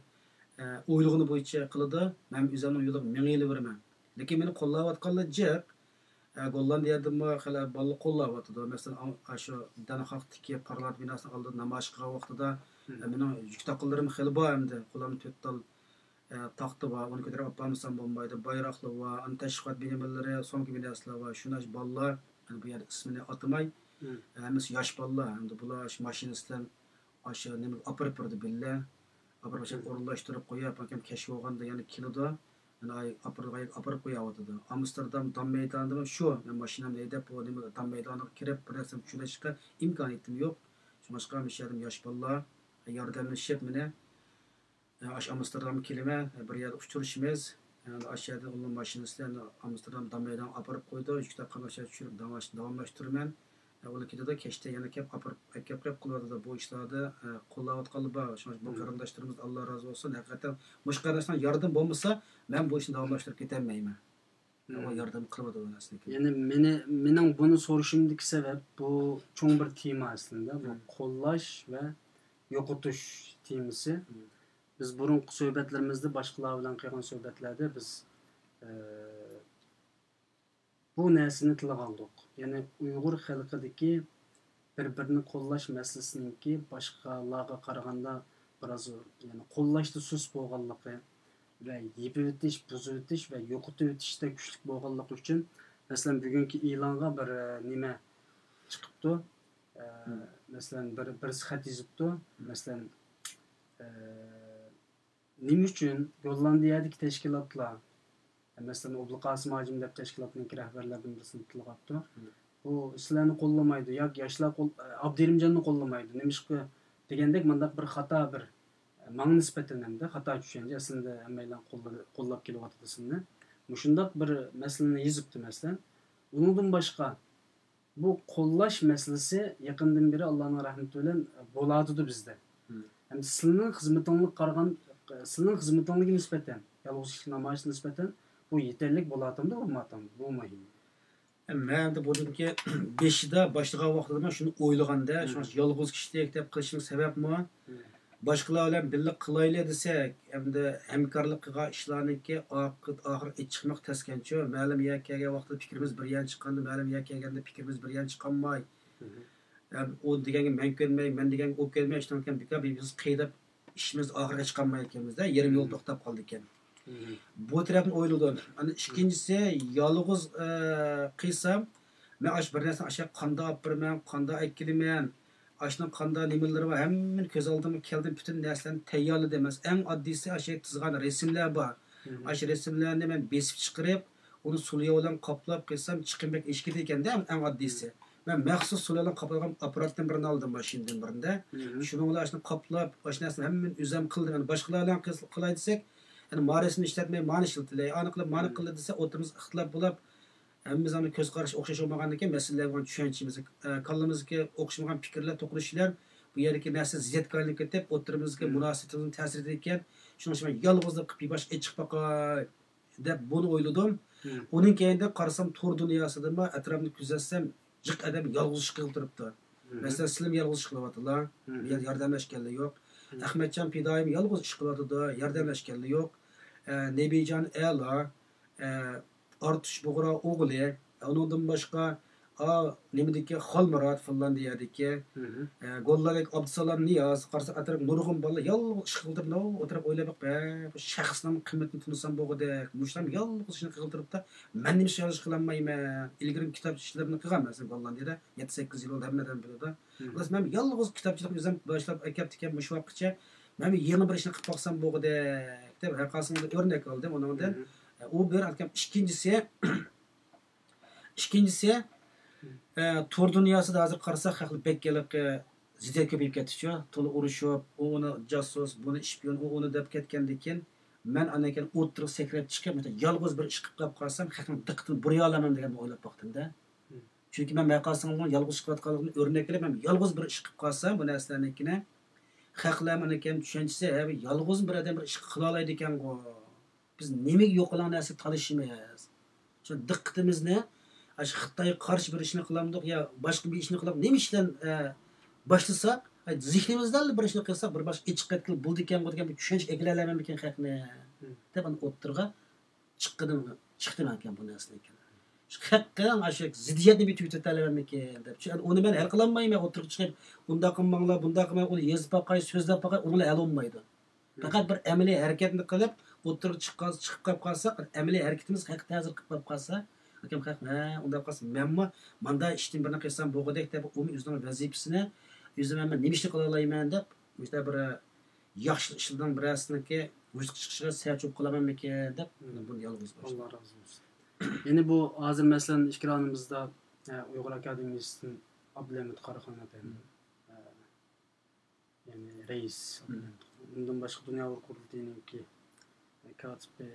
ئە، ئويلىغىنى بويىچە قىلىدۇ. مەن ئۆزۈمنىڭ يولىغا مېڭىۋېرىمەن. لېكىن مېنى قوللاۋاتقانلار جىق. ئە، گوللاندىيەدىمۇ خېلى بالىلار قوللاۋاتىدۇ. مەسىلەن، ئا-، ئاشۇ دەنخاقتىكى پارلامېنت بىناسىنىڭ ئالدىدا نامايىش قىلغان ۋاقتىدا، ئە، مېنىڭ يۈك تاقىلىرىم خېلى بار ئەمدى. قولۇمدا تۆت تال، ئە، تاختا بار، ئۇنى كۆتۈرۈپ ئاپارمىسام بولمايدۇ. بايراقلار بار، ئاندىن تەشۋىقات بىنىمىلىرى، سومكا بىناسىلار بار. شۇنى ئاشۇ بالىلار، يەنى بۇ يەردە ئىسمىنى ئاتىماي، ئە، ھەممىسى ياش بالىلار. ئەمدى بۇلار ئاشۇ ماشىنىسى بىلەن ئاشۇ نېمىگە ئاپىرىپ بېرىدۇ بىللە. ئاپىرىپ ئاشۇ ئورۇنلاشتۇرۇپ قويۇپ، ئاكام كەچ بولغاندا يەنە كېلىدۇ. يەنە ئاي-، ئاپىرىدىغان يەرگە ئاپىرىپ قويۇۋاتىدۇ. ئامستېردام دام مەيدانىدىمۇ شۇ، مەن ماشىنامنى ھەيدەپ، بۇ نېمە، دام مەيدانىغا كىرىپ، بىر نەرسە چۈشۈرۈشكە ئىمكانىيىتىم يوق. شۇڭلاشقا مۇشۇ يەردىمۇ ياش بالىلار ياردەملىشىپ مېنى، ئاشۇ ئامستېردامغا كېلىمەن، بىر يەردە ئۇچرىشىمىز. ئاشۇ يەردىن ئۇنىڭ ماشىنىسى بىلەن ئامستېردام دام مەيدانىغا ئاپىرىپ قويىدۇ. يۈك تاقىغان ئاشۇ چۈشۈرۈپ داۋاملاش-، داۋاملاشتۇرىمەن. ئۇلار كېتىدۇ، كەچتە يەنە كەپ ئاپىرىپ، ئەكەپ قويۇپ قىلىۋاتىدۇ. بۇ ئىشلاردا، ئە، قوللاۋاتقانلار بار. شۇڭا بۇ قېرىنداشلىرىمىز، ئاللا رازى بولسۇن. ھەقىقەتەن مۇشۇ قېرىنداشلار ياردىمى بولمىسا، مەن بۇ ئىشنى داۋاملاشتۇرۇپ كېتەلمەيمەن. ئۇ ياردەم قىلىۋاتىدۇ ئەسلىدە. يەنى مېنى، مېنىڭ بۇنى سورىشىمدىكى سەۋەب، بۇ چوڭ بىر تېما ئەسلىدە. بۇ قوللاش ۋە يوقىتىش تېمىسى. بىز بۇرۇنقى سۆھبەتلىرىمىزدە، باشقىلار بىلەن قىلغان سۆھبەتلەردە بىز، ئە، بۇ نەرسىنى تىلغا ئالدۇق. يەنى ئۇيغۇر خەلقىدىكى بىر-بىرىنى قوللاش مەسىلىسىنىڭكى باشقىلارغا قارىغاندا بىراز، يەنى قوللاشتا سۇس بولغانلىقى ۋە يېپىۋېتىش، بۇزۇۋېتىش ۋە يوقىتىۋېتىشتە كۈچلۈك بولغانلىقى ئۈچۈن، مەسىلەن، بۈگۈنكى ئېلانغا بىر، ئە، نېمە چىقىپتۇ. ئە، مەسىلەن، بىر، بىرسى خەت يېزىپتۇ. مەسىلەن، ئە، نېمە ئۈچۈن گوللاندىيەدىكى تەشكىلاتلار، مەسىلەن، ئوبلىقاسىم ھاجىم دەپ تەشكىلاتنىڭكى رەھبەرلىرىدىن بىرسىنى تىلغا ئاپتۇ. بۇ سىلەرنى قوللىمايدۇ ياكى ياشلار قول-، ئابدۇرېھىمجاننى قوللىمايدۇ. نېمىشقا دېگەندەك مۇنداق بىر خاتا، بىر ماڭا نىسبەتەن ھەمدە خاتا چۈشەنچە، ئەسلىدە ھەممەيلەن قوللا-، قوللاپ كېلىۋاتىدۇ سىلىنى. مۇشۇنداق بىر مەسىلىنى يېزىپتۇ، مەسىلەن. ئۇنىڭدىن باشقا، بۇ قوللاش مەسىلىسى يېقىندىن بېرى ئاللانىڭ رەھمىتى بىلەن بولۇۋاتىدۇ بىزدە. ھەم سىلىنىڭ خىزمىتىڭلارغا قارىغان، سىلىنىڭ خىزمىتىڭلارغا نىسبەتەن، يالغۇز كىشىلىك نامايىشقا نىسبەتەن بۇ يېتەرلىك بولۇۋاتامدۇ، بولمايۋاتامدۇ؟ بۇ مۇھىم. مەن ئەمدى بۇنىڭكى بېشىدا باشلىغان ۋاقتىدا مەن شۇنى ئويلىغاندا، شۇڭا يالغۇز كىشىلىك دەپ قىلىشنىڭ سەۋەبىمۇ، باشقىلار بىلەن بىللە قىلايلى دېسەك، ئەمدى ھەمكارلىق قىلغان ئىشلارنىڭكى ئاقىۋىتى ئاخىرى ئېچىقماق تەسكەنچۇ. مەلۇم يەرگە كەلگەن ۋاقتىدا پىكرىمىز بىر يەرگە چىققاندا، مەلۇم يەرگە كەلگەندە پىكرىمىز بىر يەرگە چىقالماي. ھەم ئۇ دېگەنگە مەن كۆنمەي، مەن دېگەنگە ئۇ كۆنمەي، شۇنىڭ بىلەن بىكار بىز قىيناپ ئىشىمىز ئاخىرىغا چىقالمايدىكەنمىز-دە، يېرىم يولدا توختاپ قالىدىكەن. بۇ تەرەپنى ئويلىدىم. ئاندىن ئىككىنچىسى، يالغۇز، ئە، قىلسام، مەن ئاشۇ بىر نەرسىنى ئاشۇ يەرگە قانداق ئاپىرىمەن، قانداق ئەكېلىمەن، ئاشۇنىڭ قانداق نېمىلىرى بار، ھەممىنى كۆز ئالدىمغا كەلدىم، پۈتۈن نەرسىلەرنى تەييارلىدىم. مەسىلەن، ئەڭ ئاددىيسى ئاشۇ يەرگە تىزغان رەسىملەر بار. ئاشۇ رەسىملەرنى مەن بېسىپ چىقىرىپ، ئۇنى سۇليا بىلەن قاپلاپ قىلسام، چىقىم بەك ئېشىپ كېتىدىكەن-دە، ئەڭ ئاددىيسى. مەن مەخسۇس سۇلارنى قاپلايدىغان ئاپپاراتتىن بىرنى ئالدىم ماشىنىدىن بىرىندە. شۇنىڭ بىلەن ئاشۇنى قاپلاپ، ئاشۇ نەرسىنى ھەممىنى ئۆزۈم قىلدىم. يەنى باشقىلار بىلەن قىلاي دېسەك، يەنى مارىسنى ئىشلەتمەي، مانى ئىشلىتىلەي، ئانى قىلىپ، مانى قىلدى دېسە، ئوتتۇرىمىزدا ئىختىلاپ بولۇپ، ھەممىمىزنىڭ كۆز قارىشى ئوخشاش بولمىغاندىن كېيىن، مەسىلىلەرگە بولغان چۈشەنچىمىز، ئە، كاللىمىزدىكى ئوخشىمىغان پىكىرلەر، توقۇنۇشلار بۇ يەردىكى نەرسە زىددىيەتكە ئايلىنىپ كېتىپ، ئوتتۇرىمىزدىكى مۇناسىۋىتىمىزنى تەسىر ئېتىدىكەن. شۇنىڭ ئۈچۈن مەن يالغۇزلۇق قىلىپ بىر باشقا ئېچىق باقاي دەپ بۇنى ئويلىدىم. ئۇنىڭ كەينىدىن قارىسام، تور دۇنياسىدىمۇ ئەتراپنى كۆزەتسەم، جىق ئادەم يالغۇز ئىش قىلىپ تۇرۇپتۇ. مەسىلەن، سىلىم يالغۇز ئىش قىلىۋاتىدىلا، ياردەملەشكەنلەر يوق. ئەخمەتجان پىدائىيمۇ يالغۇز ئىش قىلىۋاتىدۇ، ياردەملەشكەنلەر يوق. ئە، نەبىجان ئەلا، ئە، ئارتۇش بۇغرا ئوغلى، ئۇنىڭدىن باشقا، ئا، نېمىدىكى خالمۇرات، فىنلاندىيەدىكى، ئە، گوللاندىيەدىكى ئابدۇسالام نىياز، قارىسا ئەتراپ نۇرغۇن بالىلار يالغۇز ئىش قىلدۇرۇپ، ئولتۇرۇپ ئويلاپ باقىمەن، بۇ شەخسنىڭ قىممىتىنى تونۇسام بوغۇدەك، مۇشۇلار يالغۇز ئىشنى قىلدۇرۇپتا، مەن نېمە ئۈچۈن يالغۇز قىلالمايمەن؟ ئىلگىرى كىتاب ئىشلىرىمنى قىلغان مەن گوللاندىيەدە، يەتتە سەككىز يىل بولدى، ھەممە ئادەم بىلىدۇ. خالاس، مەن يالغۇز كىتابچىلىقنى ئۆزۈم باشلاپ ئەكەپتىكەن مۇشۇ ۋاقىتقىچە. مەن يېڭى بىر ئىشنى قىلىپ باقسام بوغۇدەك دەپ، ھەرقايسىڭىزدىن ئۆرنەك ئالدىم ئۇنىڭدىن. ئۇ بىر ئەلكەم. ئىككىنچىسى، ئىككىنچىسى، ئە، تور دۇنياسىدا ھازىر قارىساق، خەقلەر بەك ھېلىقى زىددىيەت كۆپىيىپ كەتتىچۇ. تولا ئۇرۇشۇپ، ئۇ ئۇنى جاسۇس، بۇنى شپىيون، ئۇ ئۇنى دەپ كەتكەندىن كېيىن، مەن ئاندىن كېيىن ئوتتۇرىغا سەكرەپ چىقىپ، مۇشۇنداق يالغۇز بىر ئىش قىلىپ قاپ قالسام، خەقنىڭ دىققىتىنى بۇرايالامەن دېگەن ئويلاپ باقتىم-دە. چۈنكى مەن بايقىسىڭىز يالغۇز چىقىۋاتقانلىقىنى ئۆرنەك قىلىپ، مەن يالغۇز بىر ئىش قىلىپ قالسام، بۇ نەرسىلەرنىڭكىنى خەقلەرمۇ ئانىكەن چۈشەنچىسى، ھە، يالغۇز بىر ئادەم بىر ئىش قىلالايدىكەنغۇ. بىز نېمىگە يوقىلاڭ نەرسىگە تالىشىمىز؟ شۇ دىققىتىمىزنى، ئاشۇ خىتايغا قارشى بىر ئىشنى قىلامدۇق يا باشقا بىر ئىشنى قىلامدۇق، نېمە ئىش بىلەن، ئە، باشلىساق، ئە، زېھنىمىزدە بىر ئىشنى قىلساق، بىر باشقا ئېچىققا يەتكىلى بولىدىكەنغۇ دېگەن بىر چۈشەنچە ئەكېلەلەيمەنمىكىن خەقنى، دەپ ئانا ئوتتۇرىغا چىققىنىم، چىقتىم ئەكەن بۇ نەرسىدىن كېيىن. شۇ خەققە ئاشۇ زىددىيەتنى بىر تۈگىتىۋېتەلەيمەنمىكىن دەپ. شۇ، ئۇنى مەن ھەل قىلالمايمەن، ئوتتۇرىغا چىقىپ، ئۇنداق قىلماڭلار، بۇنداق قىلماڭ، ئۇنى يېزىپ باقاي، سۆزلەپ باقاي، ئۇنىڭ بىلەن ھەل بولمايدۇ. پەقەت بىر ئەمەلىي ھەرىكەتنى قىلىپ، ئوتتۇرىغا چىققان، چىقىپ قاپ قالساق، بىر ئەمەلىي ھەرىكىتىمىز خەققە تەسىر قىلىپ قاپ قالسا، ئاكام خەق، ھە، ئۇنداق قىلسا، مەنمۇ ماندا ئىشتىن بىرنى قىلسام بولغۇدەك دەپ، ئۇمۇ ئۆزىنىڭ ۋەزىپىسىنى، ئۆزى مەن نېمە ئىشنى قىلالايمەن دەپ، مۇشۇنداق بىر ياخشى ئىشلىرىنىڭ بىرەرسىنىڭكى ۋۇجۇدقا چىقىشىغا سەۋەبچى بولۇپ قالامەنمىكىن دەپ، بۇنى يالغۇز باشلىدىم. ئاللا رازى بولسۇن. يەنى بۇ ھازىر، مەسىلەن، ئېكرانىمىزدا، ئە، ئۇيغۇر ئاكادېمىيىسىدىن ئابدۇلھەمىد قاراخان ئەپەندى، ئە، يەنى رەئىس، ئۇندىن باشقا دۇنيا ئۇيغۇر قۇرۇلتىيىنىڭكى كاتىپى،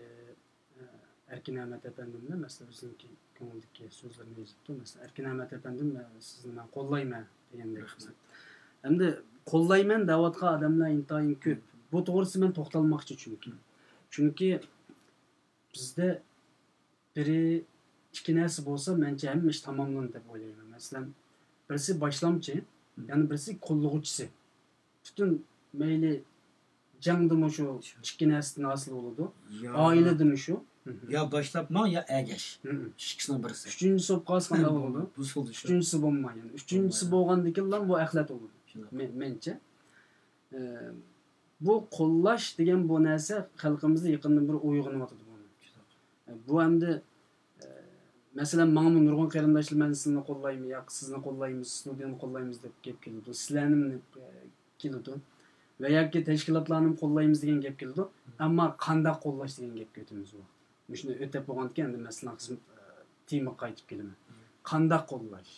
ئە، ئەركىن ئەمەت ئەپەندىممۇ، مەسىلەن، ئۆزىنىڭكى كۆڭلىدىكى سۆزلىرىنى يېزىپتۇ. مەسىلەن، ئەركىن ئەمەت ئەپەندىم، ئە، سىزنى مەن قوللايمەن دېگەندەك. رەھمەت. ئەمدى قوللايمەن دەۋاتقان ئادەملەر ئىنتايىن كۆپ. بۇ توغرىسىدا مەن توختالماقچى چۈنكى. چۈنكى بىزدە بىرى، ئىككى نەرسە بولسا، مەنچە ھەممە ئىش تاماملىنىدۇ دەپ ئويلايمەن. مەسىلەن، بىرسى باشلامچى، يەنە بىرسى قوللىغۇچىسى. پۈتۈن مەيلى جەڭدىمۇ شۇ ئىككى نەرسىدىن ھاسىل بولىدۇ. يا، ئائىلىدىمۇ شۇ. يا باشلاپ ماڭ، يا ئەگەش. شۇ ئىككىسىنىڭ بىرسى. ئۈچىنچىسى بولۇپ قالسا قانداق بولىدۇ؟ بۇزۇلدى شۇ. ئۈچىنچىسى بولماي، يەنى ئۈچىنچىسى بولمايدۇ. بولغاندىكىنلا بۇ ئەخلەت بولىدۇ. شۇنداق. مەنچە. ئە، بۇ قوللاش دېگەن بۇ نەرسە خەلقىمىزدە يېقىندىن بېرى ئويغىنىۋاتىدۇ بۇ. ئە، بۇ ئەمدى، ئە، مەسىلەن، ماڭىمۇ نۇرغۇن قېرىنداشلار، «مەن سىزنى قوللايمەن» ياكى «سىزنى قوللايمىز، ستۇدىيەنى قوللايمىز» دەپ گەپ كېلىدۇ. سىلەرنىمۇ، ئە، كېلىدۇ. ۋە ياكى «تەشكىلاتلارنىمۇ قوللايمىز» دېگەن گەپ كېلىدۇ. ئەمما قانداق قوللاش دېگەن گەپكە ئۆتىمىز بۇ ۋاقىتتا. مۇشۇنى ئۆتەپ بولغاندىن كېيىن ئەمدى مەسىلەن، خىزمەت، ئە، تېمىغا قايتىپ كېلىمەن. قانداق قوللاش؟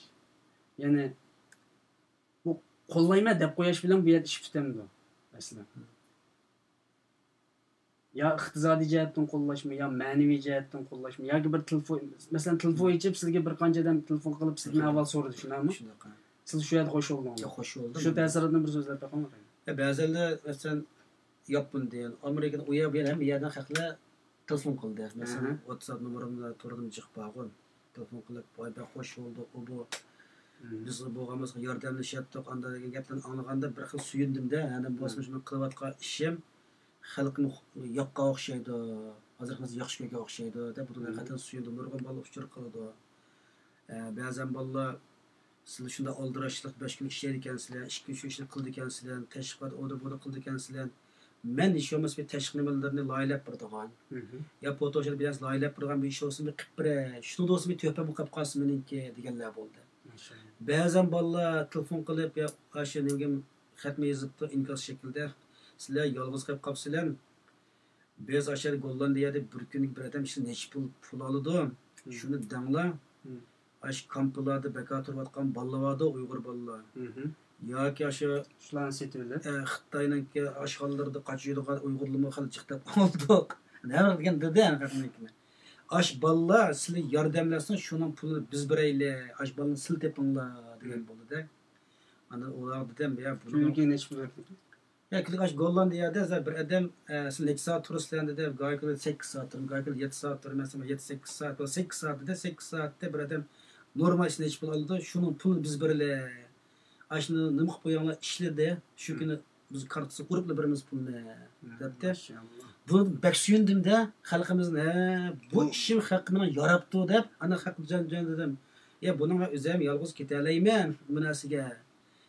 يەنى بۇ قوللايمەن دەپ قويۇش بىلەن بۇ يەردە ئىش پۈتەمدۇ؟ مەسىلەن، يا ئىقتىسادىي جەھەتتىن قوللاشمۇ، يا مەنىۋى جەھەتتىن قوللاشمۇ، ياكى بىر تېلېفون، مەسىلەن، تېلېفون ئېچىپ، سىزگە بىر قانچە ئادەم تېلېفون قىلىپ، سىزدىن ئەھۋال سورىدى، شۇنداقمۇ؟ شۇنداق. سىز شۇ يەردە خوش بولدىڭىز. يا، خوش بولدۇم. شۇ تەسىراتتىن بىر سۆزلەپ بېقىڭ. يا، بەزەنلەر، مەسىلەن، ياپوندىن، ئامېرىكىدىن، ئۇ يەر، بۇ يەر، ھەممە يەردىن خەقلەر تېلېفون قىلدى. مەسىلەن، ئەھە. ۋاتساپ نومۇرۇمدا تۇردۇم جىق بارغۇ. تېلېفون قىلىپ، ۋاي، بەك خوش بولدۇق، ئۇ بۇ. مم. بىزگە بولغان بولسا ياردەملىشەتتۇق، ئانداق دېگەن گەپلەرنى ئاڭلىغاندا بىر خىل سۆيۈندۈم-دە، ھە، بولسا مم. شۇنى قىلىۋاتقان ئىشىم خەلقنى ياققان ئوخشايدۇ، ھازىر ياخشى كۆرگەن ئوخشايدۇ، دەپ بۇنى مم. ھەقىقەتەن سۆيۈندۈم. نۇرغۇن بالىلار ئۇچۇر قىلىدۇ. ئە، بەزەن بالىلار، سىلەر شۇنداق ئالدىراشلىق بەش كۈن ئىشلەيدىكەنسىلەر، ئىككى كۈن شۇ ئىشنى قىلىدىكەنسىلەر، تەشۋىقات ئۇنى بۇنى قىلىدىكەنسىلەر. مەن ھېچ بولمىسا بىر تەشۋىق نېمىلىرىنى لايىھەلەپ بېرىدىغان. مم. يا فوتوشوپ بىلەن لايىھەلەپ بېرىدىغان بىر ئىش بولسا بىر قىلىپ بېرەي. شۇنىڭدا بولسا بىر تۆھپە بولۇپ قېلىپ قالسا مېنىڭكى دېگەنلەر بولدى. ماشائاللا. بەزەن بالىلار تېلېفون قىلىپ، يا ئاشۇ نېمىگە خەتمۇ يېزىپتۇ، ئىنكاس شەكلىدە. سىلەر يالغۇز قېلىپ قاپسىلەر. بىز ئاشۇ يەردە گوللاندىيەدە بىر كۈنلۈك بىر ئادەم ئىشتىن نەچچە پۇل، پۇل ئالىدۇ. مم. شۇنى دەڭلار. مم. ئاشۇ كامپلاردا بىكار تۇرۇۋاتقان بالىلار باردۇ، ئۇيغۇر بالىلار. مھم. ياكى ئاشۇ شۇلارنى سېتىۋېلىپ. ئە، خىتاينىڭكى ئاشخانىلىرىدا قاچىدىغان ئۇيغۇرلارمۇ خېلى جىق دەپ قالدۇق. نېمە دېگەن دېدى ھەقىقەتنىڭكىنى. ئاش بالىلار سىلى ياردەملەشسۇن، شۇنىڭ پۇلىنى بىز بېرەيلى، ئاش بالىنى سىل تېپىڭلار دېگەن مم. بولدى-دە. ئاندىن ئۇلارغا دېدىم، يا، بۇنىڭ كۈنىگە نەچچە پۇل بېرىدىكەن؟ يا، كۈنىگە ئاشۇ گوللاندىيەدە بىر ئادەم، ئە، سىلى نەچچە سائەت تۇرىسىلەر دېدى، گايكىلى سەككىز سائەت تۇرىمەن، گايكىلى يەتتە سائەت تۇرىمەن، سەن يەتتە سەككىز سائەت، سەككىز سائەت دېدى، سەككىز سائەتتە بىر ئادەم نورمال ئىشتىن نەچچە پۇل ئالىدۇ، شۇنىڭ پۇلىنى بىز بېرىلى. ئاشۇنى نېمە قىلىپ قويۇڭلار، ئىشلىدى، شۇ مم. كۈنى بىز كارتىسىغا ئۇرۇپلا بېرىمىز پۇلنى، مم، دەپتۇ. ماشائاللا. بۇ بەك سۆيۈندۈم-دە، خەلقىمىزنى، ھە، بۇ بۇ ئىشىم خەلقىمنى ياراپتۇ دەپ، ئانا خەلققە جان، جان دېدىم. يا، بۇنىڭغا ئۆزۈم يالغۇز كېتەلەيمەن بۇ نەرسىگە.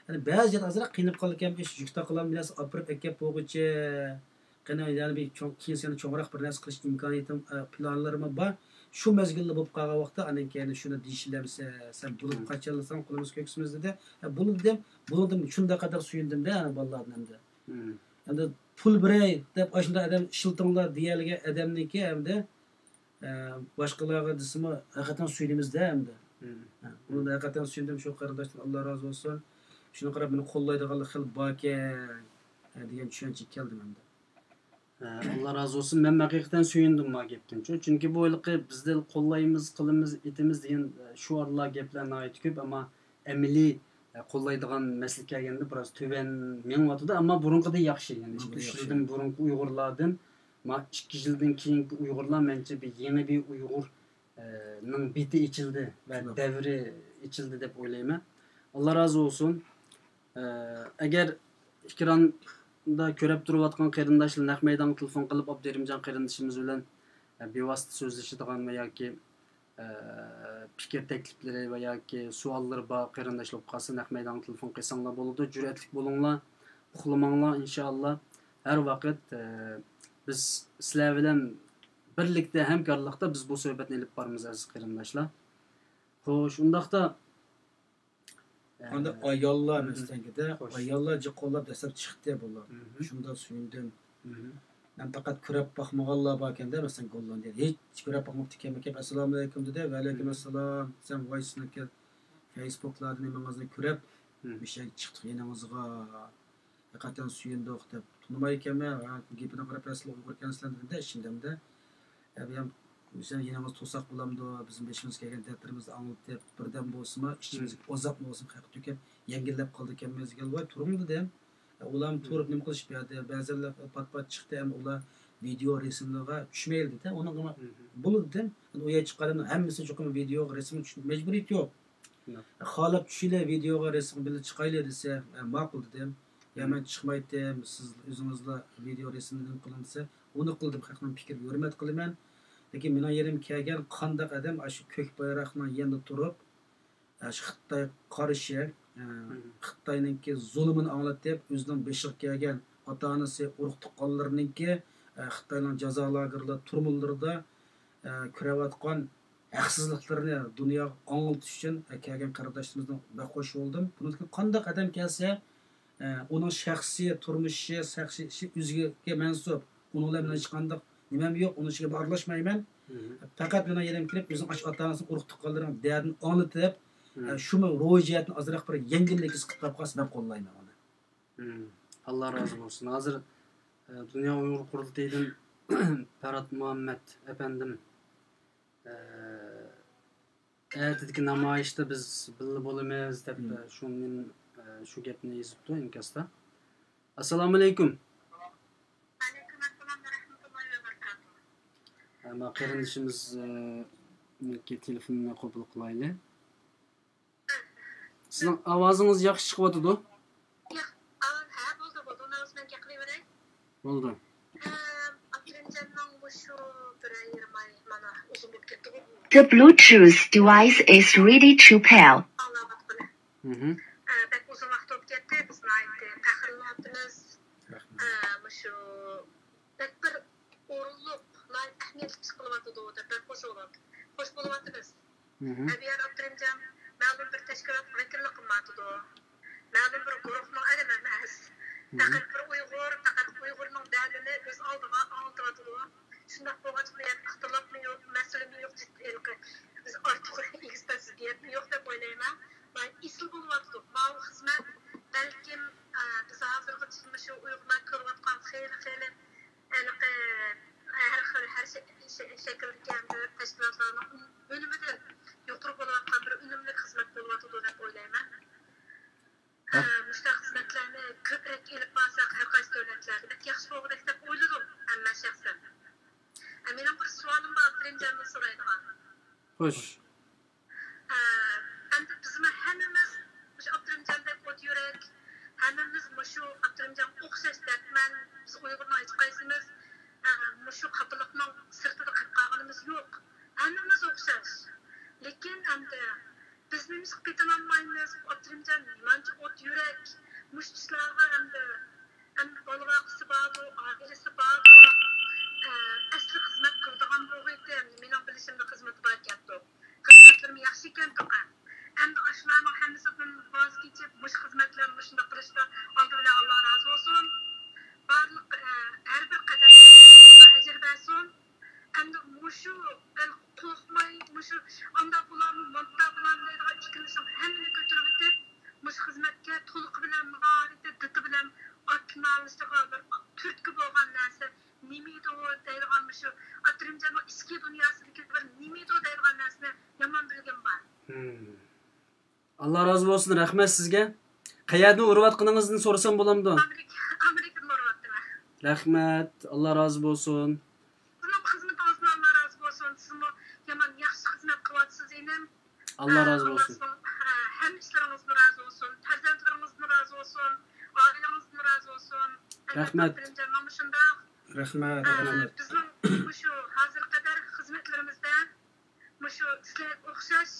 يەنى بەزى يەردە ئازراق قىينىلىپ قالىدىكەن، ئىش يۈك تاقىلاپ بىر نەرسە ئاپىرىپ ئەكەپ بولغۇچە. قېنى، يەنە بىر چوڭ، كېيىن يەنە چوڭراق بىر نەرسە قىلىش ئىمكانىيىتىم، ئە، پىلانلىرىممۇ بار. شۇ مەزگىلدە بولۇپ قالغان ۋاقىتتا، ئاندىن كېيىن شۇنى دېيىشىلەمسە، سەن بولىدۇ، مم. قاچان ئالساڭ قولىمىز كۆكسىمىز دېدى. ئە، بولىدۇ دېدىم، بولدۇم، شۇنداق قەدەر سۆيۈندۈم-دە، ئەنە بالىلاردىن ئەمدى. مم. ئەمدى پۇل بېرەي دەپ، ئاشۇنداق ئادەم ئىشلىتىڭلار دېيەلىگەن ئادەمنىڭكى ئەمدى، ئە، باشقىلارغا دېسىمۇ، ھەقىقەتەن سۆيۈنىمىز-دە ئەمدى. مم. ھە، بۇنى ھەقىقەتەن سۆيۈندۈم، شۇ قېرىنداشتىن ئاللا رازى بولسۇن. شۇنىڭغا قاراپ مېنى قوللايدىغانلار خېلى باركەن، ھە، دېگەن چۈشەنچىگە كەلدىم ئەمدى. ئە، ئاللا رازى بولسۇن. مەن ھەقىقەتەن سۆيۈندۈم ما گەپتىن. چۈ-، چۈنكى بۇ ھېلىقى بىزدە قوللايمىز، قىلىمىز، ئېتىمىز دېگەن، ئە، شوئارلار، گەپلەر ناھايىتى كۆپ، ئەمما ئەمەلىي، ئە، قوللايدىغان مەسىلە كەلگەندە بىراز تۆۋەن مېڭىۋاتىدۇ. ئەمما بۇرۇنقىدىن ياخشى. يەنى ئىككى، بۇرۇنقىدىن ئۈچ ياخشى. يىلدىن بۇرۇنقى ئۇيغۇرلاردىن، ما ئىككى يىلدىن كېيىنكى ئۇيغۇرلار مەنچە بىر يېڭى بىر ئۇيغۇر، ئە، نىڭ بېتى ئېچىلدى ۋە شۇنداق. دەۋرى ئېچىلدى دەپ ئويلايمەن. ئاللا رازى بولسۇن. ئە، ئەگەر ئېكراندا كۆرۈپ تۇرۇۋاتقان قېرىنداشلار نەق مەيدانغا تېلېفون قىلىپ، ئابدۇرېھىمجان قېرىندىشىمىز بىلەن، ئە، بىۋاسىتە سۆزلىشىدىغان ۋە ياكى، ئە، پىكىر تەكلىپلىرى ۋە ياكى سوئاللىرى بار قېرىنداشلار بولۇپ قالسا، نەق مەيدانغا تېلېفون قىلساڭلار بولىدۇ. جۈرئەتلىك بولۇڭلار، ئۇخلىماڭلار، ئىنشائاللا. ھەر ۋاقىت، ئە، بىز سىلەر بىلەن بىرلىكتە، ھەمكارلىقتا بىز بۇ سۆھبەتنى ئېلىپ بارىمىز، ئەزىز قېرىنداشلار. خوش، ئۇنداقتا، ئاندىن ئاياللار مەسىلەنكىدە، خوش. ئاياللار جىق قوللاپ دەسلەپ چىقتى بۇلار. مھم. شۇنداق سۆيۈندۈم. مھم. مەن پەقەت كۆرۈپ باقمىغانلار باركەن-دە، مەسىلەن، گوللاندىيەدە. ھېچ كۆرۈپ باقماپتىكەنمەن كېلىپ، ئەسسالامۇئەلەيكۇم دېدى. ۋەئەلەيكۇم مھم. ئەسسالام. سەن ۋايسىنىڭكى فېيسبۇكلاردا نېمىڭىزنى كۆرۈپ، مھم. مۇشۇ يەرگە چىقتۇق يېنىڭىزغا. ھەقىقەتەن سۆيۈندۇق دەپ، تونۇمايدىكەنمەن، ھە، گېپىنى قاراپ، ھە، سىلەر ئۇيغۇر ئىكەنسىلەر دېدىم-دە ئىچىمدە. ھە، بۇ يەنە بىزنىڭ يېنىمىزدا تۇرساق بولامدۇ، بىزنىڭ بېشىمىزغا كەلگەن دەردلىرىمىزنى ئاڭلىتىپ، بىردەم بولسىمۇ، ئىچىمىزدىكى مم. ئازابنى بولسىمۇ خەققە تۆكۈپ، يەڭگىللەپ قالىدىكەنمىز دېگەن، ۋاي، تۇرۇڭ دېدىم. ھە، ئۇلارمۇ مم. تۇرۇپ نېمە قىلىشىپ بەردى، بەزىلەر پات-پات چىقتى، ئەمما ئۇلار ۋىدېئو رەسىملىرىگە چۈشمەيلى دېدى. ئۇنىڭغىمۇ مم. بولىدۇ دېدىم. ئەمدى ئۇ يەرگە چىققان ئادەمنىڭ ھەممىسى چوقۇم ۋىدېئوغا، رەسىمگە چۈشۈش مەجبۇرىيىتى يوق. شۇنداق. خالاپ چۈشىلى، ۋىدېئوغا، رەسىمگە بىللە چىقايلى دېسە، ھە، ماقۇل دېدىم. يا مەن چىقمايتتىم، سىز ئۆزىڭىزلا ۋىدېئو رەسىمدىن قىلىڭ دېسە، ئۇنى قىلدىم، خەقنىڭ پىكرىگە ھۆرمەت قىلىمەن. لېكىن مېنىڭ يېنىمغا كەلگەن قانداق ئادەم ئاشۇ كۆك بايراقنىڭ يېنىدا تۇرۇپ، ئاشۇ خىتايغا قارشى، ئە، مم. خىتاينىڭكى زۇلۇمىنى ئاڭلىتىپ، ئۆزىنىڭ بېشىغا كەلگەن ئاتا-ئانىسى، ئۇرۇق-تۇغقانلىرىنىڭكى، ئە، خىتاينىڭ جازا لاگېرلىرى، تۈرمىلىرىدا، ئە، كۆرۈۋاتقان ھەقسىزلىقلىرىنى دۇنياغا ئاڭلىتىش ئۈچۈن، ئە، كەلگەن قېرىنداشلىرىمىزنىڭ بەك خوش بولدۇم. بۇنىڭدىن كېيىن قانداق ئادەم كەلسە، ئە، ئۇنىڭ شەخسىي تۇرمۇشى، شەخسىي ئىشى ئۆزىگە مەنسۇپ. ئۇنىڭ بىلەن مېنىڭ ھېچقانداق نېمەم يوق، ئۇنىڭ ئىچىگە ئارىلاشمايمەن. مم. پەقەت مېنىڭ يېنىمغا كېلىپ، ئۆزىنىڭ ئاشۇ ئاتا-ئانىسىنىڭ ئۇرۇق-تۇغقانلىرىنىڭ دەردىنى ئاڭلىتىپ، مم. ئە، شۇمۇ روھىي جەھەتتىن ئازراق بىر يەڭگىللىك ھېس قىلىپ قاپقالسا، مەن قوللايمەن ئۇنى. مم. ئاللا رازى بولسۇن. ھازىر، ئە، دۇنيا ئۇيغۇر قۇرۇلتىيىدىن پەرھات مۇھەممەت ئەپەندىم، ئە، ئەتىدىكى نامايىشتا بىز بىللە بولىمىز دەپ، مم. ئە، شۇ نېمە، ئە، شۇ گەپنى يېزىپتۇ ئىنكاستا. ئەسسالامۇئەلەيكۇم. ۋەئەلەيكۇم ئەسسالام ۋە رەھمەتۇللاھى ۋە بەرىكاتۇھ. ئەمما قېرىندىشىمىز، ئە، نىڭكى تېلېفونىنى قوبۇل قىلايلى. سىزنىڭ ئاۋازىڭىز ياخشى چىقىۋاتىدۇ. ياق، ئاۋاز، ھە، بولدى، بولدى. ئۇنداق بولسا مەن گەپ قىلىۋېرەي. بولدى. ئە، ئاپىرىنجاننىڭ مۇشۇ بىرەر يېرىم ئاي مانا ئۇزۇن بولۇپ كەتتىغۇ. The Bluetooth device is ready to pair. ئاڭلاۋاتقىنى. مھم. ئە، بەك ئۇزۇن ۋاقىت بولۇپ كەتتى. بىز ناھايىتى پەخىرلىنىۋاتىمىز. رەھمەت. ئە، مۇشۇ بەك بىر ئورۇنلۇق، ناھايىتى ئەھمىيەتلىك ئىش قىلىۋاتىدۇ دەپ بەك خوش بولۇپ، خوش بولۇۋاتىمىز. مھم. ئەبىيار ئابدۇرېھىمجان مەلۇم بىر تەشكىلاتقا ۋەكىللىك قىلمايۋاتىدۇ. مەلۇم بىر گۇرۇھنىڭ ئادىمى ئەمەس. مھم. پەقەت بىر ئۇيغۇر، پەقەت ئۇيغۇرنىڭ دەردىنى ئۆز ئالدىغا ئاڭلىتىۋاتىدۇ. شۇنداق بولغاچقا، بۇ يەردە ئىختىلاپمۇ يوق، مەسىلىمۇ يوق، جىددىي ھېلىقى بىز ئارتۇق ئېگىز-پەس زىددىيەتمۇ ئۈنۈمىدىن يۇقىرى بولۇۋاتقان بىر ئۈنۈملۈك خىزمەت بولۇۋاتىدۇ دەپ ئويلايمەن. ھە. ئە، مۇشۇنداق خىزمەتلەرنى كۆپرەك ئېلىپ بارساق، ھەر قايسى دۆلەتلەردە بەك ياخشى بولغۇدەك دەپ ئويلىدىم ئەمما شەخسەن. ئە، مېنىڭ بىر سوئالىم بار، ئابدۇرېھىمجاندىن سورايدىغان. خوش. ئە، ئەمدى بىزمۇ ھەممىمىز مۇشۇ ئابدۇرېھىمجاندەك ئوت يۈرەك، ھەممىمىز مۇشۇ ئابدۇرېھىمجانغا ئوخشاش دەردمەن. بىز ئۇيغۇرنىڭ ھېچقايسىمىز، ئە، مۇشۇ خاپىلىقنىڭ سىرتىدا قېلىپ قالغىنىمىز يوق. ھەممىمىز ئوخشاش. لېكىن ئەمدى بىز نېمىشقا پېتىنالمايمىز؟ ئابدۇرېھىمجان نېمانچە ئوت يۈرەك، مۇشۇ ئىشلارغا ئەمدى ئەمدى بالىۋاقىسى بارمۇ، ئائىلىسى بارمۇ؟ ئە، ئەسلى خىزمەت قىلىدىغان بولغىيتى، مېنىڭ بىلىشىمدە خىزمىتى باركەنتۇ. خىزمەتلىرىمۇ ياخشىكەنتۇ قا. ئەمدى ئاشۇلارنىڭ ھەممىسىدىن ۋاز كېچىپ، مۇشۇ خىزمەتلەرنى مۇشۇنداق قىلىشتا ئالدى بىلەن ئاللا رازى بولسۇن. بارلىق، ئە، ھەر بىر قەدەمدە ئەجىر بەرسۇن. ئەمدى مۇشۇ، ئە، قورقماي، مۇشۇ ئاندا بولامۇ، ماندا بولامۇ دەيدىغان ئىككىلىشىڭ ھەممىنى كۆتۈرۈۋېتىپ، مۇشۇ خىزمەتكە تولۇقى بىلەن، ناھايىتى دىتى بىلەن ئاتلىنالىشىغا بىر تۈرتكە بولغان نەرسە نېمىدۇ دەيدىغان، مۇشۇ ئابدۇرېھىمجاننىڭ ئىچكى دۇنياسىدىكى بىر نېمىدۇ دەيدىغان نەرسىنى يامان بىلگۈم بار. ھىم. ئاللا رازى بولسۇن، رەھمەت سىزگە. قەيەردىن ئۇرۇۋاتقىنىڭىزنى سورىسام بولامدۇ؟ ئامېرىكا، ئامېرىكىدىن ئۇرۇۋاتىمەن. رەھمەت، ئاللا رازى بولسۇن. سىزنىڭ خىزمىتىڭىزدىن ئاللا رازى بولسۇن. سىزمۇ يامان ياخشى خىزمەت قىلىۋاتىسىز، ئىنىم. ئاللا ئە، رازى ئاللا بولسۇن. سىزنىڭ، ئە، ھەممە ئىشلىرىڭىزدىن رازى بولسۇن. پەرزەنتلىرىڭىزدىن رازى بولسۇن. ئائىلىڭىزدىن رازى بولسۇن. رەھمەت. ئابدۇرېھىمجاننىڭمۇ شۇنداق. رەھمەت، ئە، رەھمەت. بىزنىڭ مۇشۇ ھازىرغا قەدەر خىزمەتلىرىمىزدە مۇشۇ سىلەرگە ئوخشاش،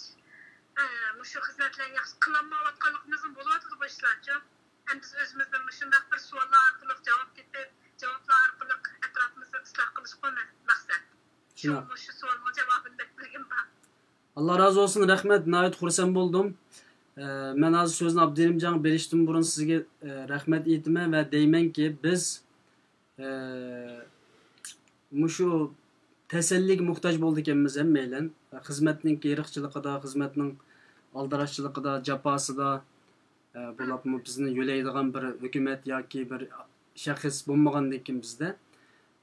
ئە، مۇشۇ خىزمەتلەرنى ياخشى قىلالمايۋاتقانلىقىمىزمۇ بولۇۋاتىدۇ بۇ ئىشلارچۇ. ئەمدى بىز ئۆزىمىزدىن مۇشۇنداق بىر سوئاللار ئارقىلىق جاۋاب تېپىپ، جاۋابلار ئارقىلىق ئەتراپىمىزنى ئىسلاھ قىلىشقۇ مە-، مەقسەت. شۇڭا شۇنداق. مۇشۇ سوئالنىڭ جاۋابىنى بەك بىلگۈم بار. ئاللا رازى بولسۇن، رەھمەت، ناھايىتى خۇرسەن بولدۇم. ئە، مەن ھازىر سۆزنى ئابدۇرېھىمجانغا بېرىشتىن بۇرۇن سىزگە، ئە، رەھمەت ئېيتىمەن ۋە دەيمەنكى، بىز، ئە، مۇشۇ تەسەللىگە موھتاج بولىدىكەنمىز ھەممەيلەن. خىزمەتنىڭكى ئىرقچىلىقىدا، خىزمەتنىڭ ئالدىراشچىلىقىدا، جاپاسىدا، ئە، بولۇپمۇ بىزنى يۆلەيدىغان بىر ھۆكۈمەت ياكى بىر شەخس بولمىغاندىكىن بىزدە،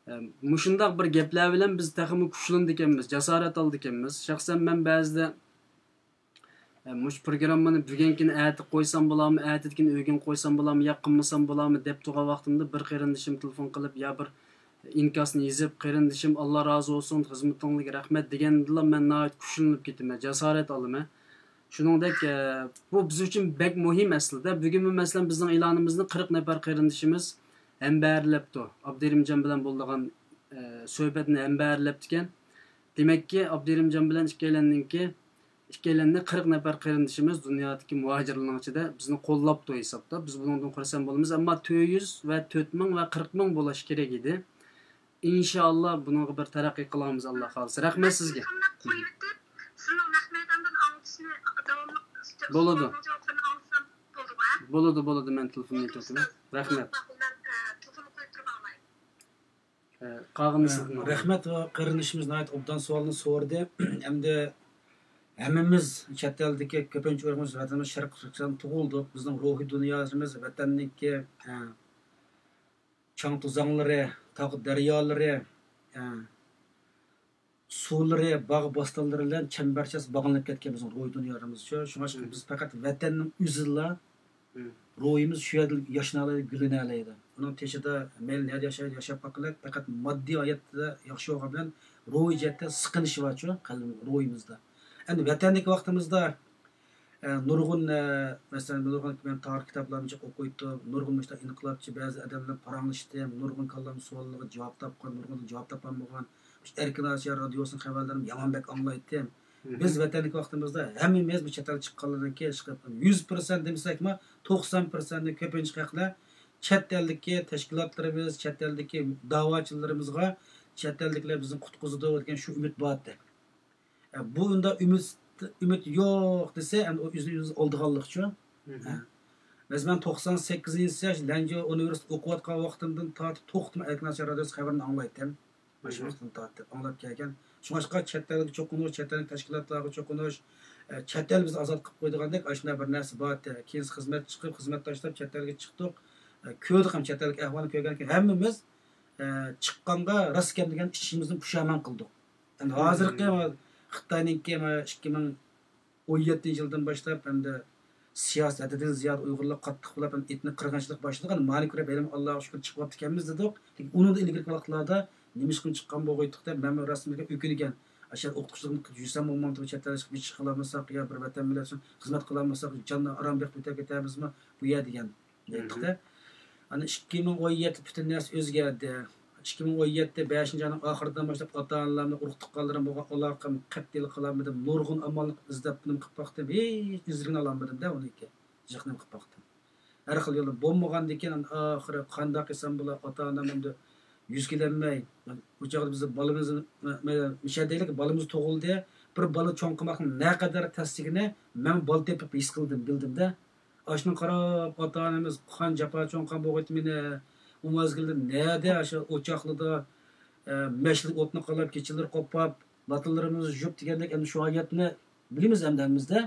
ئە، مۇشۇنداق بىر گەپلەر بىلەن بىز تېخىمۇ كۈچلىنىدىكەنمىز، جاسارەت ئالىدىكەنمىز. شەخسەن مەن بەزىدە، ئە، مۇشۇ پروگراممىنى بۈگۈنكىنى ئەتە قويسام بولامۇ، ئەتىدىكىنى ئۆگۈن قويسام بولامۇ، يا قىلمىسام بولامۇ دەپ تۇرغان ۋاقتىمدا بىر قېرىندىشىم تېلېفون قىلىپ يا بىر ئىنكاسنى يېزىپ، قېرىندىشىم، ئاللا رازى بولسۇن، خىزمىتىڭلارغا رەھمەت دېگەندىلا مەن ناھايىتى كۈچلىنىپ كېتىمەن، جاسارەت ئالىمەن. شۇنىڭدەك، ئە، بۇ بىز ئۈچۈن بەك مۇھىم ئەسلىدە. بۈگۈنمۇ، مەسىلەن، بىزنىڭ ئېلانىمىزنى قىرىق نەپەر قېرىندىشىمىز ھەمبەھىرلەپتۇ. ئابدۇرېھىمجان بىلەن بولىدىغان، ئە، سۆھبەتنى ھەمبەھىرلەپتىكەن. دېمەككى، ئابدۇرېھىمجان بىلەن ئىككىيلەننىڭكى، ئىككىيلەننى قىرىق نەپەر قېرىندىشىمىز دۇنيادىكى مۇھاجىرلارنىڭ ئىچىدە بىزنى قوللاپتۇ ھېسابتا. بىز بۇنىڭدىن خۇرسەن بولىمىز. ئەمما تۆت يۈز ۋە تۆت مىڭ ۋە قىرىق مىڭ بولۇشى كېرەك ئىدى. ئىنشائاللا، بۇنىڭغا بىر تەرەققىي قىلارمىز، ئاللا خالىسا. رەھمەت سىزگە. قويۇۋېتىپ، سىزنىڭ رەھمەتەمدىن ئاڭلىتىشنى داۋاملىق بولىدۇ. سوئالنىڭ جاۋابلىرىنى ئاڭلىسام بولدىمۇ، ھە؟ بولىدۇ، بولىدۇ، مەن تېلېفوننى ئېلىۋېتىمەن. رەھمەت. ماقۇل، مەن، ئە، تېلېفوننى قويۇپ تۇرۇپ ئاڭلاي. ئە، قالغىنىنى سىزدىن ئاڭلاي. رەھمەت، قېرىندىشىمىز ناھايىتى ئوبدان سوئالنى سورىدى. ئەمدى ھەممىمىز چەت ئەلدىكى كۆپىنچە ئۇيغۇرىمىز ۋەتىنىمىز شەرقىي تۈركىستاندا تۇغۇلدۇق. بىزنىڭ روھىي دۇنيامىز ۋەتەننىڭكى، ئە، چاڭ توزانلىرى، تاغ دەريالىرى، ئە، سۇلىرى، باغ بوستانلىرى بىلەن چەمبەرچاس باغلىنىپ كەتكەن بىزنىڭ روھىي دۇنيامىزچۇ. شۇڭلاشقا بىز پەقەت ۋەتەننىڭ ئۆزىدىلا روھىمىز شۇ يەردە ياشنالايدۇ، گۈللىنەلەيدۇ. ئۇنىڭ تېشىدا مەيلى نەدە ياشايدۇ، ياشاپ باققىلى، پەقەت ماددىي ھاياتتا ياخشى بولغان بىلەن روھىي جەھەتتە سىقىنىشى بارچۇ، قەلبىمىز، روھىمىزدا. ئەمدى ۋەتەندىكى ۋاقتىمىزدا ئە، نۇرغۇن، ئە، مەسىلەن، نۇرغۇن مەن تارىخ كىتابلارنى جىق ئوقۇيتتۇم. نۇرغۇن مۇشۇنداق ئىنقىلابچى بەزى ئادەملەر پاراڭلىشتىم. نۇرغۇن كاللام سوئاللىرىغا جاۋاب تاپقان، نۇرغۇن جاۋاب تاپالمىغان. مۇشۇ ئەركىن ئاسىيا رادىيوسىنىڭ خەۋەرلىرىنى يامان بەك ئاڭلايتتىم. بىز ۋەتەندىكى ۋاقتىمىزدا ھەممىمىز بۇ چەت ئەلگە چىققانلاردىن كېيىن، ئىشقىلىپ، يۈز پىرسەنت دېمىسەكمۇ، توقسان پىرسەنتتىن كۆپىنچە خەقلەر چەت ئەلدىكى تەشكىلاتلىرىمىز، چەت ئەلدىكى داۋاچىلىرىمىزغا، چەت ئەلدىكىلەر بىزنى قۇتقۇزىدۇ دېگەن شۇ ئۈمىد بار ئىدى. ئە، بۇ ئۇنداق ئۈمىد، ئۈمىد يوق دېسە، ئەمدى ئۇ ئۆزىنى ئۆزى ئالدىغانلىقچۇ. مەسىلەن، مەن توقسان سەككىزىنچى يىل لەنجۇ ئۇنىۋېرسىتېتىدا ئوقۇۋاتقان ۋاقتىمدىن تارتىپ توختىماي ئەركىن ئاسىيا رادىيوسى خەۋىرىنى ئاڭلايتتىم. ماشۇ ۋاقىتتىن تارتىپ ئاڭلاپ كەلگەن. شۇڭلاشقا چەت ئەلگە چوقۇنۇش، چەت ئەللىك تەشكىلاتلارغا چوقۇنۇش، ئە، چەت ئەل بىزنى ئازاد قىلىپ قويىدىغاندەك ئاشۇنداق بىر نەرسە بار. كېيىن خىزمەت چىقىپ، خىزمەت تاشلاپ چەت ئەلگە چىقتۇق. ئە، كۆردۇق ھەم چەت ئەللىك ئەھۋالنى كۆرگەندىن كېيىن ھەممىمىز، ئە، چىققانغا راست ئىكەن دېگەن ئىشىمىزدىن پۇشايمان قىلدۇق. ئەمدى ھازىرقى خىتاينىڭكى مانا ئىككى مىڭ ئون يەتتىنچى يىلدىن باشلاپ ھەمدە سىياسىي ھەددىدىن زىيادە ئۇيغۇرلار قاتتىق بولۇپ، ھەم ئېتنىك قىرغىنچىلىق باشلىدى. ئەنە مانى كۆرۈپ، ھېلىمۇ ئاللاغا شۈكۈر چىقىۋاپتىكەنمىز دېدۇق. لېكىن ئۇنىڭدىن ئىلگىرىكى ۋاقىتلاردا نېمىشقا چىققان بولغىيتتۇق دەپ مەنمۇ راستىنلا ئۆكۈنگەن. ئاشۇ ئوقۇتقۇچىلىقنى يۈرسەم بولمامتىدۇ، چەت ئەلگە چىقىپ ئىش قىلالمىساق يا بىر ۋەتەن مىللەت ئۈچۈن خىزمەت قىلالمىساق، جاننى ئاران بېقىپ ئۆتۈپ كېتەرمىزمۇ بۇ يەر دېگەن. ئېيتتۇق-دە. ئانا ئىككى مىڭ ئون يەتتە پۈتۈن نەرسە ئۆزگەردى. ئىككى مىڭ ئون يەتتە بەشىنچى ئاينىڭ ئاخىرىدىن باشلاپ ئاتا-ئانىلار بىلەن ئۇرۇق-تۇغقانلىرىم بولغان ئالاقەم قەتئىيلا قىلالمىدىم. نۇرغۇن ئامانلىق ئىزدەپ نېمە قىلىپ باقتىم. ھېچ ئىزىنى ئالالمىدىم-دە ئۇنىڭكى. جىق نېمە قىلىپ باقتىم. ھەر خىل يولدا بولمىغاندىكىن ئاخىرى قانداق قىلسام بولا، ئاتا-ئانام ئەمدى يۈز كېلەلمەي، ئۇ چاغدا بىز بالىمىز، مۇشۇ دەيلىك، بالىمىز تۇغۇلدى. بىر بالا چوڭ قىلماقنىڭ نەقەدەر تەسلىكىنى مەن بالا تېپىپ ھېس قىلدىم، بىلدىم-دە. ئاشۇنىڭغا قاراپ، ئاتا-ئانىمىز قان جاپا چوڭقان بولغىيتتى مېنى. ئۇ مەزگىلدە نەدە ئاشۇ ئوچاقلىدا، ئە، مەشلىك ئوتنى قالاپ، كېچىلىرى قوپاپ، لاتىلىرىمىزنى يۇيۇپ دېگەندەك، ئەمدى شۇ ھاياتنى بىلىمىز ئەمدى ھەممىمىز-دە.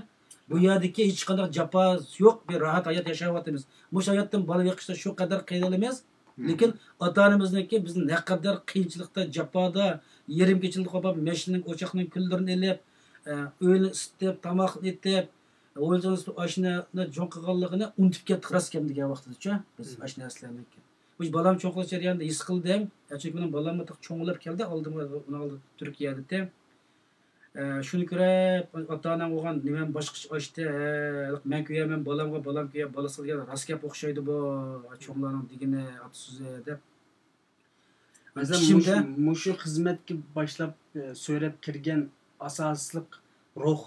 بۇ يەردىكى ھېچقانداق جاپا يوق، بىر راھەت ھايات ياشاۋاتىمىز. مۇشۇ ھاياتتىن بالا بېقىشتا شۇ قەدەر قىينىلىمىز. لېكىن ئاتا-ئانىمىزنىڭكى بىزنى نەقەدەر قىيىنچىلىقتا، جاپادا، يېرىم كېچىلىك قوپاپ، مەشنىنىڭ، ئوچاقنىڭ كۈللىرىنى ئېلىپ، ئە، ئۆينى ئىسسىتىپ، تاماقنى ئېتىپ، ئويلىسىڭىز، ئاشۇنى چوڭ قىلغانلىقىنى ئۇنتۇپ كەتتۇق، راست گەپ دېگەن ۋاقتىدا-چۇ، بىز ئاشۇ نەرسىلەرنى. مۇشۇ بالام چوڭ قىلىش جەريانىدا ھېس قىلدىم. چۈنكى مېنىڭ بالام چوڭلاپ كەلدى، ئالدىمغا، ئۇنىڭ ئالدىدا تۈركىيەدىتى. ئە، شۇنى كۆرۈپ، ئاتا-ئانام بولغان نېمەم باشقىچە ئاشتى. ھە، مەن كۆيەرمەن بالامغا، بالام كۆيەر بالىسىغا دېگەن راست گەپ ئوخشايدۇ بۇ. چوڭلارنىڭ دېگىنى، ئاتا سۆزى دەپ. مەسىلەن، چۈشۈمدە مۇشۇ، مۇشۇ خىزمەتكە باشلاپ، ئە، سۆرەپ كىرگەن ئاساسلىق روھ.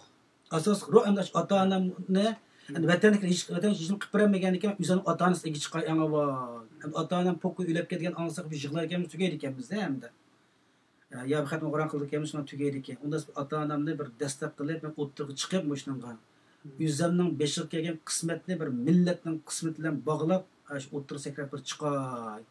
ئاساسلىق روھ، ئەمدى ئاتا-ئانامنى، ئەمدى ۋەتەندىكى ھېچ، ۋەتەن ھېچنېمە قىلىپ بېرەلمىگەندىكىن، ئۆزۈمنىڭ ئاتا-ئانىسىغا ئىگە چىقاي ئەڭ ئاۋۋال. ئەمدى ئاتا-ئانام پوككا ئۆلۈپ كەتكەن ئاڭلىساق، بىز يىغلايدىكەنمىز، تۈگەيدىكەنمىز-دە ئەمدى. يا بىر خەتمە قۇرئان قىلىدىكەنمىز، شۇنداق تۈگەيدىكەن. ئۇنداق ئاتا-ئانامنى بىر دەستەك قىلىپ، مەن ئوتتۇرىغا چىقىپ مۇشۇنىڭغا، ئۆزۈمنىڭ بېشىغا كەلگەن قىسمەتنى بىر مىللەتنىڭ قىسمىتى بىلەن باغلاپ، ئاشۇ ئوتتۇرىغا سەكرەپ بىر چىقاي.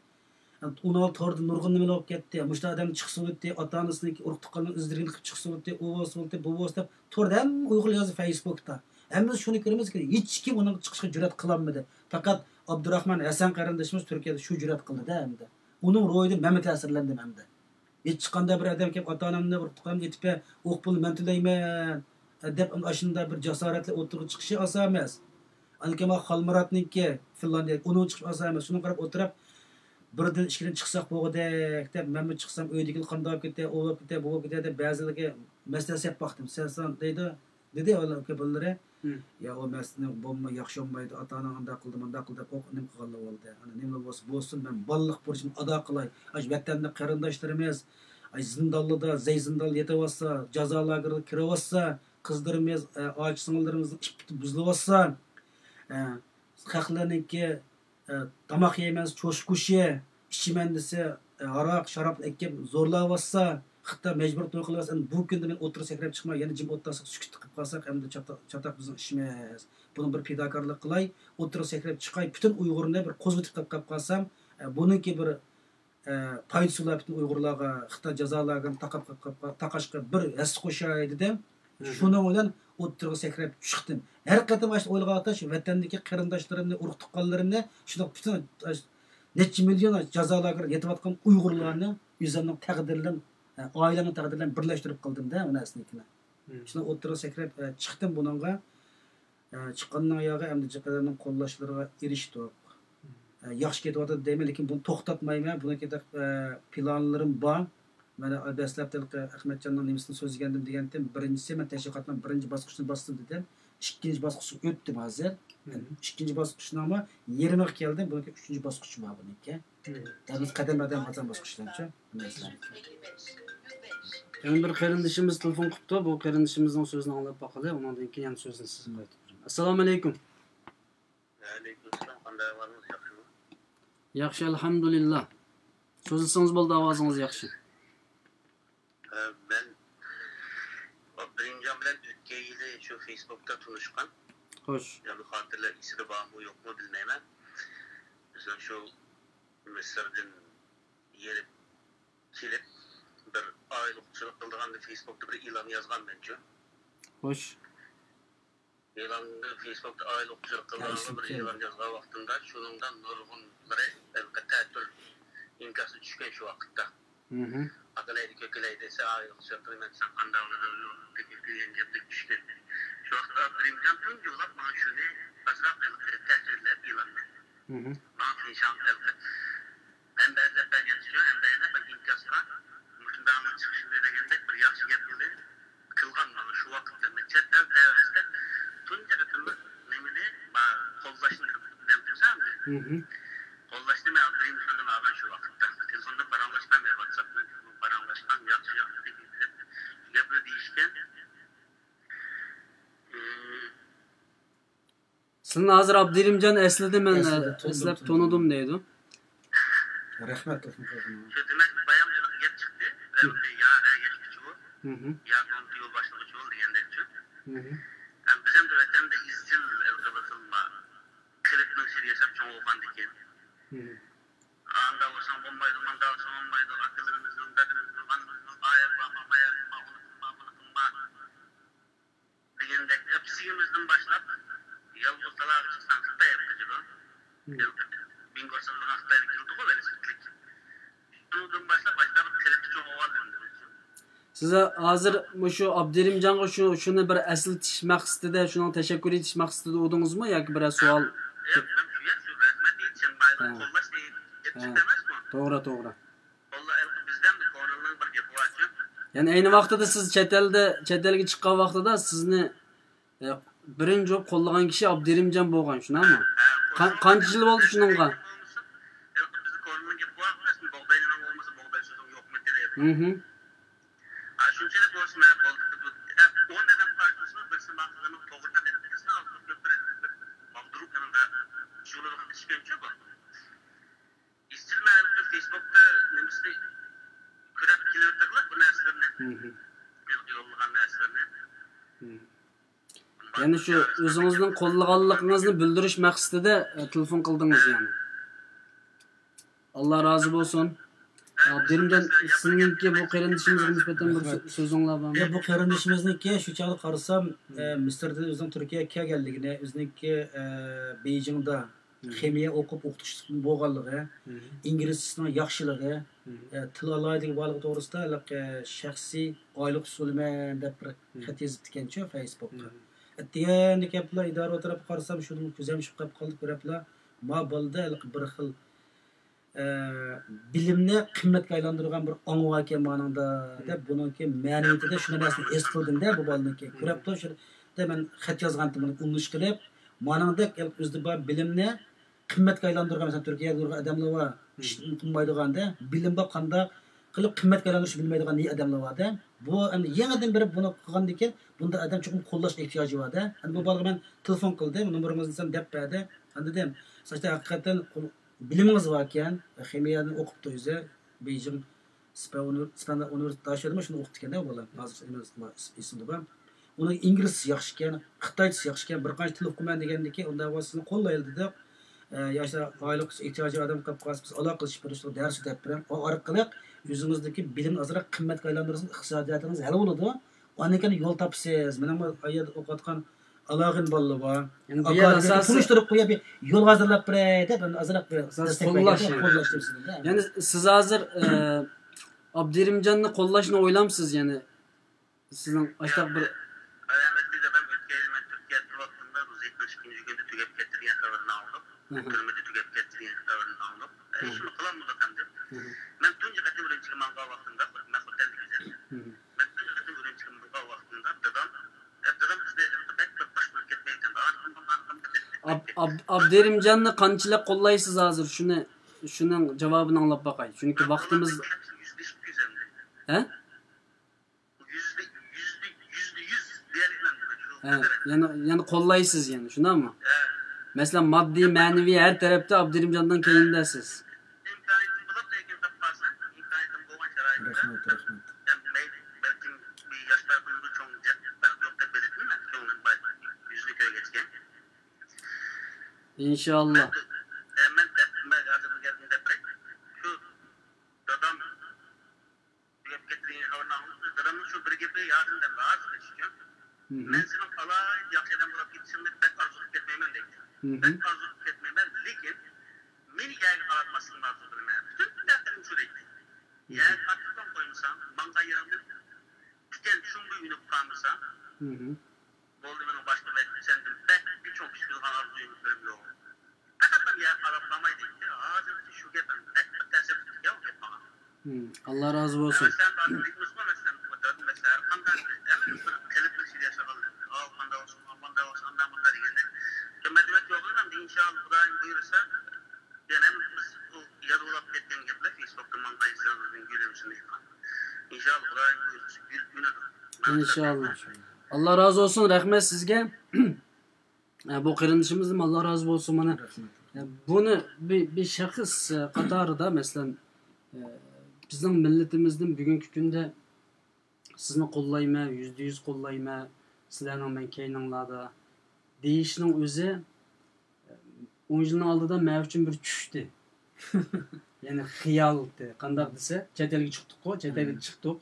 ئۇنىڭ توردا نۇرغۇن نېمىلەر بولۇپ كەتتى. مۇشۇنداق ئادەم چىقسا بولاتتى، ئاتا-ئانىسىنىڭكى ئۇرۇق-تۇغقاننىڭ ئىزدىرىگىنى قىلىپ چىقسا بولاتتى، ئۇ بولسا بولاتتى، بۇ بولسا دەپ، توردا ھەممە ئۇيغۇرلار يازدى فەيسبۇكتا. ھەممىمىز شۇنى كۆرىمىز، ھېچكىم ئۇنىڭغا چىقىشقا جۈرئەت قىلالمىدى. پەقەت ئابدۇراخمان ھەسەن قېرىندىشىمىز تۈركىيەدە شۇ جۈرئەت قىلدى-دە ئەمدى. ئۇنىڭ روھىدىن مەنمۇ تەسىرلەندىم ئەمدى. ھېچقانداق بىر ئادەم كېلىپ ئاتا-ئانامنى ئۇرۇق-تۇغقاننى ئېتىپ، ئوق پۇلىنى مەن تۆلەيمەن، دەپ ئاشۇنداق بىر جاسارەتلىك ئوتتۇرىغا چىقىشى ئاسان ئەمەس. ئاندىن كېيىن مانا خالمۇراتنىڭكى فىنلاندىيە، ئۇنىڭ چىقىشى ئاسان ئەمەس. شۇنىڭغا قاراپ ئولتۇرۇپ، بىردىن ئىككىدىن چىقساق بولغۇدەك دەپ، مەنمۇ چىقسام ئۆيدىكىلەر قانداق بولۇپ كېتەر، ئۇ بولۇپ كېتەر، بۇ بولۇپ كېتەر دەپ بەزىلىرىگە مەسلىھەت سەپ باقتىم. سەن، سەن دەيدۇ، دېدى ئۇلار، ئۇكا بالىلىرى. يا ئۇ مەسىلىنى بولما، ياخشى بولمايدۇ، ئاتا-ئاناڭ ئانداق قىلدى، مۇنداق قىلدى دەپ، ئوق نېمە قىلغانلار بولدى. ئانا نېمىلا بولسا بولسۇن، مەن بالىلىق بۇرچۇمنى ئادا قىلاي. ئاشۇ ۋەتەندە قېرىنداشلىرىمىز، ئاي، زىندانلىدا، زەي زىنداندا يېتىۋاتسا، جازا لاگېرىغا كىرىۋاتسا، قىزلىرىمىز، ئە، ئاچا سىڭىللىرىمىزنىڭ ئىپپىتى بۇزۇلۇۋاتسا، ئە، خەقلەرنىڭكى ئە، تاماق يەيمەن دېسە چوشقا گۆشى، ئىچىمەن دېسە، ئە، ھاراق، شارابنى ئەكىپ زورلاۋاتسا، خىتاي مەجبۇر توي قىلىۋاتسا، ئەمدى بۇ كۈندە مەن ئوتتۇرىغا سەكرەپ چىقماي، يەنە جىم ئولتۇرساق، سۈكۈتتە قېلىپ قالساق، ئەمدى چاتاق، چاتاق بىزنىڭ ئىشىمىز. بۇنىڭ بىر پىداكارلىق قىلاي، ئوتتۇرىغا سەكرەپ چىقاي، پۈتۈن ئۇيغۇرنى بىر قوزغىتىپ قېلىپ قالسام، ئە، بۇنىڭكى بىىر ئە، پايدىسى بولار پۈتۈن ئۇيغۇرلارغا، خىتاي جازا لاگېرىنى تاقاپ، تاقاپ، تاقاشقا بىر ھەسسە قوشاي دېدىم. شۇنىڭ بىلەن ئوتتۇرىغا سەكرەپ چىقتىم. ھەر قېتىم ئاشۇ ئويلىغان ۋاقىتتا شۇ ۋەتەندىكى قېرىنداشلىرىمنى، ئۇرۇق-تۇغقانلىرىمنى، شۇنداق پۈتۈن نەچچە مىليون جازا لاگېرىدا يېتىۋاتقان ئۇيغۇرلارنى ئۆزۈمنىڭ تەقدىرى بىلەن، ئە، ئائىلەمنىڭ تەقدىرى بىلەن بىرلەشتۈرۈپ قىلدىم-دە، ئۇ نەرسىنىڭكىنى. شۇنداق ئوتتۇرىغا سەكرەپ، ئە، چىقتىم بۇنىڭغا. ئە، چىققاندىن ياغى ئەمدى جىق ئادەمنىڭ قوللاشلىرىغا ئېرىشتۇق. ئە، ياخشى كېتىۋاتىدۇ دەيمەن، لېكىن بۇنى توختاتمايمەن. بۇنىڭكى، ئە، پىلانلىرىم بار. مانا دەسلەپتە ھېلىقى ئەخمەتجاننىڭ نېمىسىنى سۆزلىگەندىم دېگەنتىم، بىرىنچىسى، مەن تەشۋىقاتنىڭ بىرىنچى باسقۇچىنى باستىم دېدىم. ئىككىنچى باسقۇچقا ئۆتتۈم ھازىر. ئىككىنچى باسقۇچنىڭمۇ يېرىمىغا كەلدىم. بۇنىڭكى ئۈچىنچى باسقۇچ بار بۇنىڭكى. ھەممىمىز قەدەممۇ قەدەم باسقان باسقۇچلارچۇ. يەنە بىر قېرىندىشىمىز تېلېفون قىپتۇ. بۇ قېرىندىشىمىزنىڭ سۆزىنى ئاڭلاپ باقىلى. ئۇنىڭدىن كېيىن يەنە سۆزنى سىزگە قايتۇرىمەن. ئەسسالامۇ ئەلەيكۇم. ۋەئەلەيكۇم ئەسسالام. قانداق ئەھۋالىڭىز؟ ياخشىمۇ؟ ياخشى، ئەلھەمدۇلىللا. سۆزلىسىڭىز بولدى، ئاۋازىڭىز ياخشى. ھە، مەن ئابدۇرېھىمجان بىلەن ئۆتكەن يىلى شۇ فېيسبۇكتا تونۇشقان. خوش. يەنى خاتىرىلەر ئېسىدە بارمۇ يوقمۇ بىلمەيمەن. بىزنىڭ شۇ مىسىردىن يېرىپ كېلىپ، بىر ئائىلە ئوقۇتقۇچىلىق قىلىدىغان فېيسبۇكتا بىر ئېلان يازغان مەنچۇ. خوش. ئېلاندا فېيسبۇكتا ئائىلە ئوقۇتقۇچىلىق قىلىدىغان بىر ئېلان يازغان ۋاقتىمدا، شۇنىڭدا نۇرغۇنلىرى ھېلىقى تەتۈر ئىنكاسى چۈشكەن شۇ ۋاقىتتا. مھم. ئاكىلايدى، كۆكىلەيدى، ساياھەت سۆپۈرىمەن، سەن قانداق بولىدۇ، يوق، دېگەن گەپلەر چۈشتى. شۇ ۋاقىتتا ئابدۇرېھىمجان تۇنجى بولۇپ ماڭا شۇنى ئازراق تەھرىرلەپ ئېلىندى. مھم. ماڭا تىنشاڭ ئەلقى. ھەم بەزىلەپ بەرگەنچۇ، ھەم بەزىلەپ مەن ئىنكاسقا مۇشۇنداقنىڭ چىقىشىنى دېگەندەك بىر ياخشى گەپنى قىلغان ماڭا شۇ ۋاقىتتا. مەن چەت ئەل تەۋەسىدە تۇنجى قېتىم نېمىنى، ما-، قوللاشنى دەپ تۇرسام، مھم. قوللاشنى مەن ئابدۇرېھىم ئۈستىدىن ئالغان شۇ ۋاقىتتا. تېلېفوندىن پاراڭلاشقان، مەن ۋاتساپتىن تېلېفون پاراڭلاشقان، ياخشى، ياخشى دېگەن گەپنى دېيىشكەن. ئىم، سىلىنى ھازىر ئابدۇرېھىمجان ئەسلىدە مەن، ئەسلىدە ئە، تونۇدۇم، ئەسلەپ تونۇدۇم. تونۇدۇم دەيدۇ. رەھمەت، تېلېفون قىلغىنىڭىزغا. شۇ دېمەك، بايام ھېلىقى گەپ چىقتى. مم. يا ھەيەشكىچۇ، مم. يا كومىتېت يولباشلىقىچۇ دېگەندەكچۇ. مم. ھەم بىز ئەمدى ۋەتەندە ئىزچىل ھېلىقى بىر خىل ما-، قېلىپنىڭ ئىچىدە ياشاپ چوڭ بولغاندىكىن. مم. ئاندا بولساڭ بولمايدۇ، ماندا بولساڭ بولمايدۇ، ئاكىلىرىمىزنىڭ، دادىمىزنىڭ، ئانىمىزنىڭ، ئاياغ بارما، ماياق بارما، ئۇنى قىلما، بۇنى قىلما. دېگەندەك، كىچىكىمىزدىن باشلاپ يالغۇز تالاغا چىقساڭ خىتاي ئەپكىچىدۇ. مم. بىڭگور سىزىلغان خىتايدىن كېلىدىغۇ ۋېلىسىپىتلىك. شۇنىڭدىن باشلاپ ئاشۇنداق بىر قېلىپقا چوڭ بولۇۋالدىم. سىز ھازىر مۇشۇ ئابدۇرېھىمجانغا شۇ، شۇنى بىر ئەسلىتىش مەقسىتىدە، شۇنىڭ تەشەككۈر ئېيتىش مەقسىتىدە ئۇردىڭىزمۇ ياكى بىرەر سوئال؟ ياق، مەن شۇ يەر، شۇ رەھمەت ئېيتىش، ھە. قوللاش دېگەن گەپ ھە. ئەمەسمۇ؟ توغرا، توغرا. يەنى ئەينى ۋاقتىدا سىز چەت ئەلدە، چەت ئەلگە چىققان ۋاقتىدا سىزنى، ئە، بىرىنچى بولۇپ قوللىغان كىشى ئابدۇرېھىمجان بولغان، شۇنداقمۇ؟ ھە، قا-، قانچە يىل بولدى شۇنىڭغا؟ مھم. ئىزچىل مەن ھېلىقى فېيسبوكتا نېمىسىنى كۆرۈپ كېلىۋېتىڭلار بۇ نەرسىلەرنى. مھم. ھېلىقى يوللىغان نەرسىلەرنى. مھم. يەنى شۇ ئۆزىڭىزنىڭ قوللىغانلىقىڭىزنى بىلدۈرۈش مەقسىتىدە، ئە، تېلېفون قىلدىڭىز يەنى. ئاللا رازى بولسۇن. ئابدۇرېھىمجان، سىزنىڭكى بۇ قېرىندىشىمىزغا نىسبەتەن بىر سۆ-، رەھمەت. سۆزۈڭلار بارمۇ؟ ئە، بۇ قېرىندىشىمىزنىڭكى شۇ چاغدا قارىسام، ئە، مىسىردىن ئۆزىنىڭ تۈركىيەگە كەلگەنلىكىنى، ئۆزىنىڭكى، ئە، بېيجىڭدا مم. خىمىيە ئوقۇپ ئوقۇتقۇچىلىق بولغانلىقى، مم. ئىنگلىزچىسىنىڭ ياخشىلىقى، مم. ئە، تىل ئالاھىدىلىكى بارلىقى توغرىسىدا ھېلىقى شەخسىي ئايلىق ئۇسۇلىمەن دەپ بىر مم. خەت يېزىپتىكەنچۇ فەيسبۇكتا. مم. ئەتىگەندە كەپلا ئىدارە ئوتتۇرىغا قارىسام، شۇنىڭ كۆزەم چۈشۈپ قاپ قالدى، كۆرەپلا، ما بالىدا ھېلىقى بىر خىل، ئە، بىلىمنى قىممەتكە ئايلاندۇرغان بىر ئاڭ باركەن مانىڭدا، مم. دەپ بۇنىڭكى مەنىۋىيىتىدە شۇ نەرسىنى ھېس قىلدىم-دە، بۇ بالىنىڭكى. مم. كۆرەپلا شۇ يەردە مەن خەت يازغانتىم، بۇنى ئۇلىنىش قىلىپ، مانىڭدەك ئۆزىدە بار بىلىمنى قىممەتكە ئايلاندۇرغان، مەسىلەن، تۈركىيەدە نۇرغۇن ئادەملەر بار، مم. ئىشنى قىلمايدىغاندا، بىلىم بار، قانداق قىلىپ قىممەتكە ئايلاندۇرۇشنى بىلمەيدىغان نى ئادەملەر بار-دە. بۇ ئەمدى يېڭىدىن بېرىپ بۇنى قىلغاندىكىن، بۇنداق ئادەم چوقۇم قوللاشقا ئېھتىياجى بار-دە. ئەمدى بۇ بالىغا مەن تېلېفون قىلدىم، نومۇرىڭىزنى دېسەم دەپ بەردى. ئەمدى دېدىم، ساچتا ھەقىقەتەن قول-، بىلىمىڭىز باركەن، خىمىيەدىن ئوقۇپتۇ ئۆزى، بېيجىڭ سىپەن ئۇنىۋېر-، سىپەن ئۇنىۋېرسىتېتىدا داشۆدىمۇ شۇنى ئوقۇپتىكەن-دە، ئۇ بالا. ھازىر ئېسىمدە بار. ئۇنىڭ ئىنگلىزچىسى ياخشىكەن، خىتايچىسى ياخشىكەن، بىر قانچە تېلېفون قىلىمەن دېگەندىكىن، ئۇنداق بولسا سىزنى قوللايلى دېدۇق. ئە، ياشلار ئايلىق ئېھتىياجى ئادەم قېلىپ قالسا، بىز ئالاقىلىشىپ بېرىشتۇق، دەرس دەپ بېرىڭ. ئۇ ئارقىلىق ئۆزىڭىزدىكى بىلىمنى ئازراق قىممەتكە ئايلاندۇرسىڭىز، ئىقتىسادىياتىڭىز ھەل بولىدۇ. ئاندىن كېيىن يول تاپىسىز. مېنىڭمۇ ئۇ يەردە ئوقۇۋاتقان ئالاغىن بالىلار بار. يەنى بۇ يەر ئاكادېمىككە ئاساسىي تونۇشتۇرۇپ قويۇپ، بىر يول ھازىرلاپ بېرەي دەپ، ئازراق بىر ئاساس دەستەك قوللاش بەرگەن، يەنى. قوللاش دېسىڭىز، ھە. يەنى سىز ھازىر، ئە، ئابدۇرېھىمجاننى قوللاشنى ئويلامسىز يەنى؟ سىزنىڭ ئاشتاق بىر ئەلۋەتتە، بىز ئادەم ئۆتكەن يىلى مەن تۈركىيەدە تۇرۇۋاتقىنىمدا، بۇ زېيتۇن ئىككىنچى كۈندە تۈگەپ كەتتى دېگەن خەۋەرنى ئاڭلىدۇق. مەھمۇد. تۈرمىدە تۈگەپ كەتتى دېگەن خەۋەرنى ئاڭلىدۇق. مەھمۇد. ئىشمۇ قىلالمىدۇق ئەمدى. مەھمۇد. مەن تۇنجى قېتىم ئۈرۈمچىگە ماڭغان ۋاقتىمدا، مەھمۇد ئەمدى بىزدە. مەھمۇد. مەن تۇنجى قېتىم ئۈرۈمچىگە ماڭغان ۋاقتىمدا دادام، ئە، دادام بىزدە بەك بىر باش بولۇپ كەتمەيدىكەن. ئانىقىم، ئانىقىم دەپ. ئاب-، ئاب-، ئابدۇرېھىمجاننى قانچىلىك قوللايسىز ھازىر؟ شۇنى، شۇنىڭ جاۋابىنى ئاڭلاپ باقاي. چۈنكى ۋاقتىمىز. ھە؟ يۈزدە، يۈزدە، يۈزدە يۈز دېيەلىگەن مەن شۇ ھە، قەدەر. يەنە، يەنە قوللايسىز يەنە، شۇنداقمۇ؟ ھە. مەسىلەن، ماددىي، مەنىۋى ھەر تەرەپتە ئابدۇرېھىمجاندىن ھە. كەينىدە سىز. ئىمكانىيىتىم بولۇپ، لېكىن تاپقانسەن، ئىمكانىيىتىم بولغان شارائىتتا. رەھمەت، رەھمەت. مەن مەي-، بەلكىم بىر ياش پەرقىمىزمۇ چوڭ، جىق پەرق يوق دەپ بىلىدىم مەن، كۆڭلۈم بار، يۈزنى كۆرگەچكە. ئىنشاللا. مەن، مەن دەپ، مەن ھازىر بىر گەپنى دەپ بېرەي. شۇ دادام تۈگەپ كەتتى دېگەن خەۋەرنى ئاڭلىدىم. دادامنىڭ شۇ بىر گېپى يادىمدا ھازىرغىچە. مھم. مەن سېنىڭ ئالاھىدە ياخشى ئادەم بولۇپ كېتىشىڭنى بەك ئارزۇ قىلىپ كەتمەيمەن دەيتتى. مھم. بەك ئارزۇ قىلىپ كەتمەيمەن، لېكىن مېنى يەرگە قاراتماسلىقىڭنى ئارزۇ قىلىمەن. پۈتۈن دەردىم شۇ دەيتتى. مھم. يەرگە قارىتىپ بولدى، مېنىڭ باشقا بەك سەندىن بەكمۇ چوڭ ئىش قىلغان ئارزۇيۇم بىرىم يوق. پەقەت مەن يەر قاراپ قالماي دەيتتى. ھازىرقى شۇ گەپ مەن بەك بىر تەسىر قىلدى گەپ ماڭا. ئاللا رازى بولسۇن. مەسىلەن، بارمىدىكىمىزغۇ مەسىلەن، بۇ دۆت مەسىلەن، ھەر قانداق ئەمەس بىر قېلىپ بىر شىر ياشىغان ئەمدى. ئاۋ، قانداق بولسۇن، مانداق بولسۇن، ئانداق مۇنداق دېگەندەك. مەدەنىيەت يوق ئەمدى، ئىنشاللا خۇدايىم بۇيرۇسا، يەنە بىز بۇ يادۋالاپ كەتكەن گەپلەر فېيسبۇكتا ماڭغان ئىزلىرىمىزدىن گۈلۈمسىنىپ. ئىنشاللا خۇدايىم بۇيرۇسا گۈل ئۈنىدۇ. ئىنشاللا. ئاللا رازى بولسۇن، رەھمەت سىزگە. ئە، بۇ قېرىندىشىمىزدىن ئاللا رازى بولسۇن مانا. ئە، بۇنى بىر، بىر شەخس، ئە، قاتارىدا، مەسىلەن، ئە، بىزنىڭ مىللىتىمىزدىن بۈگۈنكى كۈندە سىزنى قوللايمەن، يۈزدە يۈز قوللايمەن، سىلەرنىڭ مەن كەينىڭلاردا دېيىشنىڭ ئۆزى، ئە، ئون يىلنىڭ ئالدىدا مەن ئۈچۈن بىر چۈشتى. يەنى خىيالتى. قانداق دېسە، چەت ئەلگە چىقتۇققۇ، چەت ئەلگە چىقتۇق.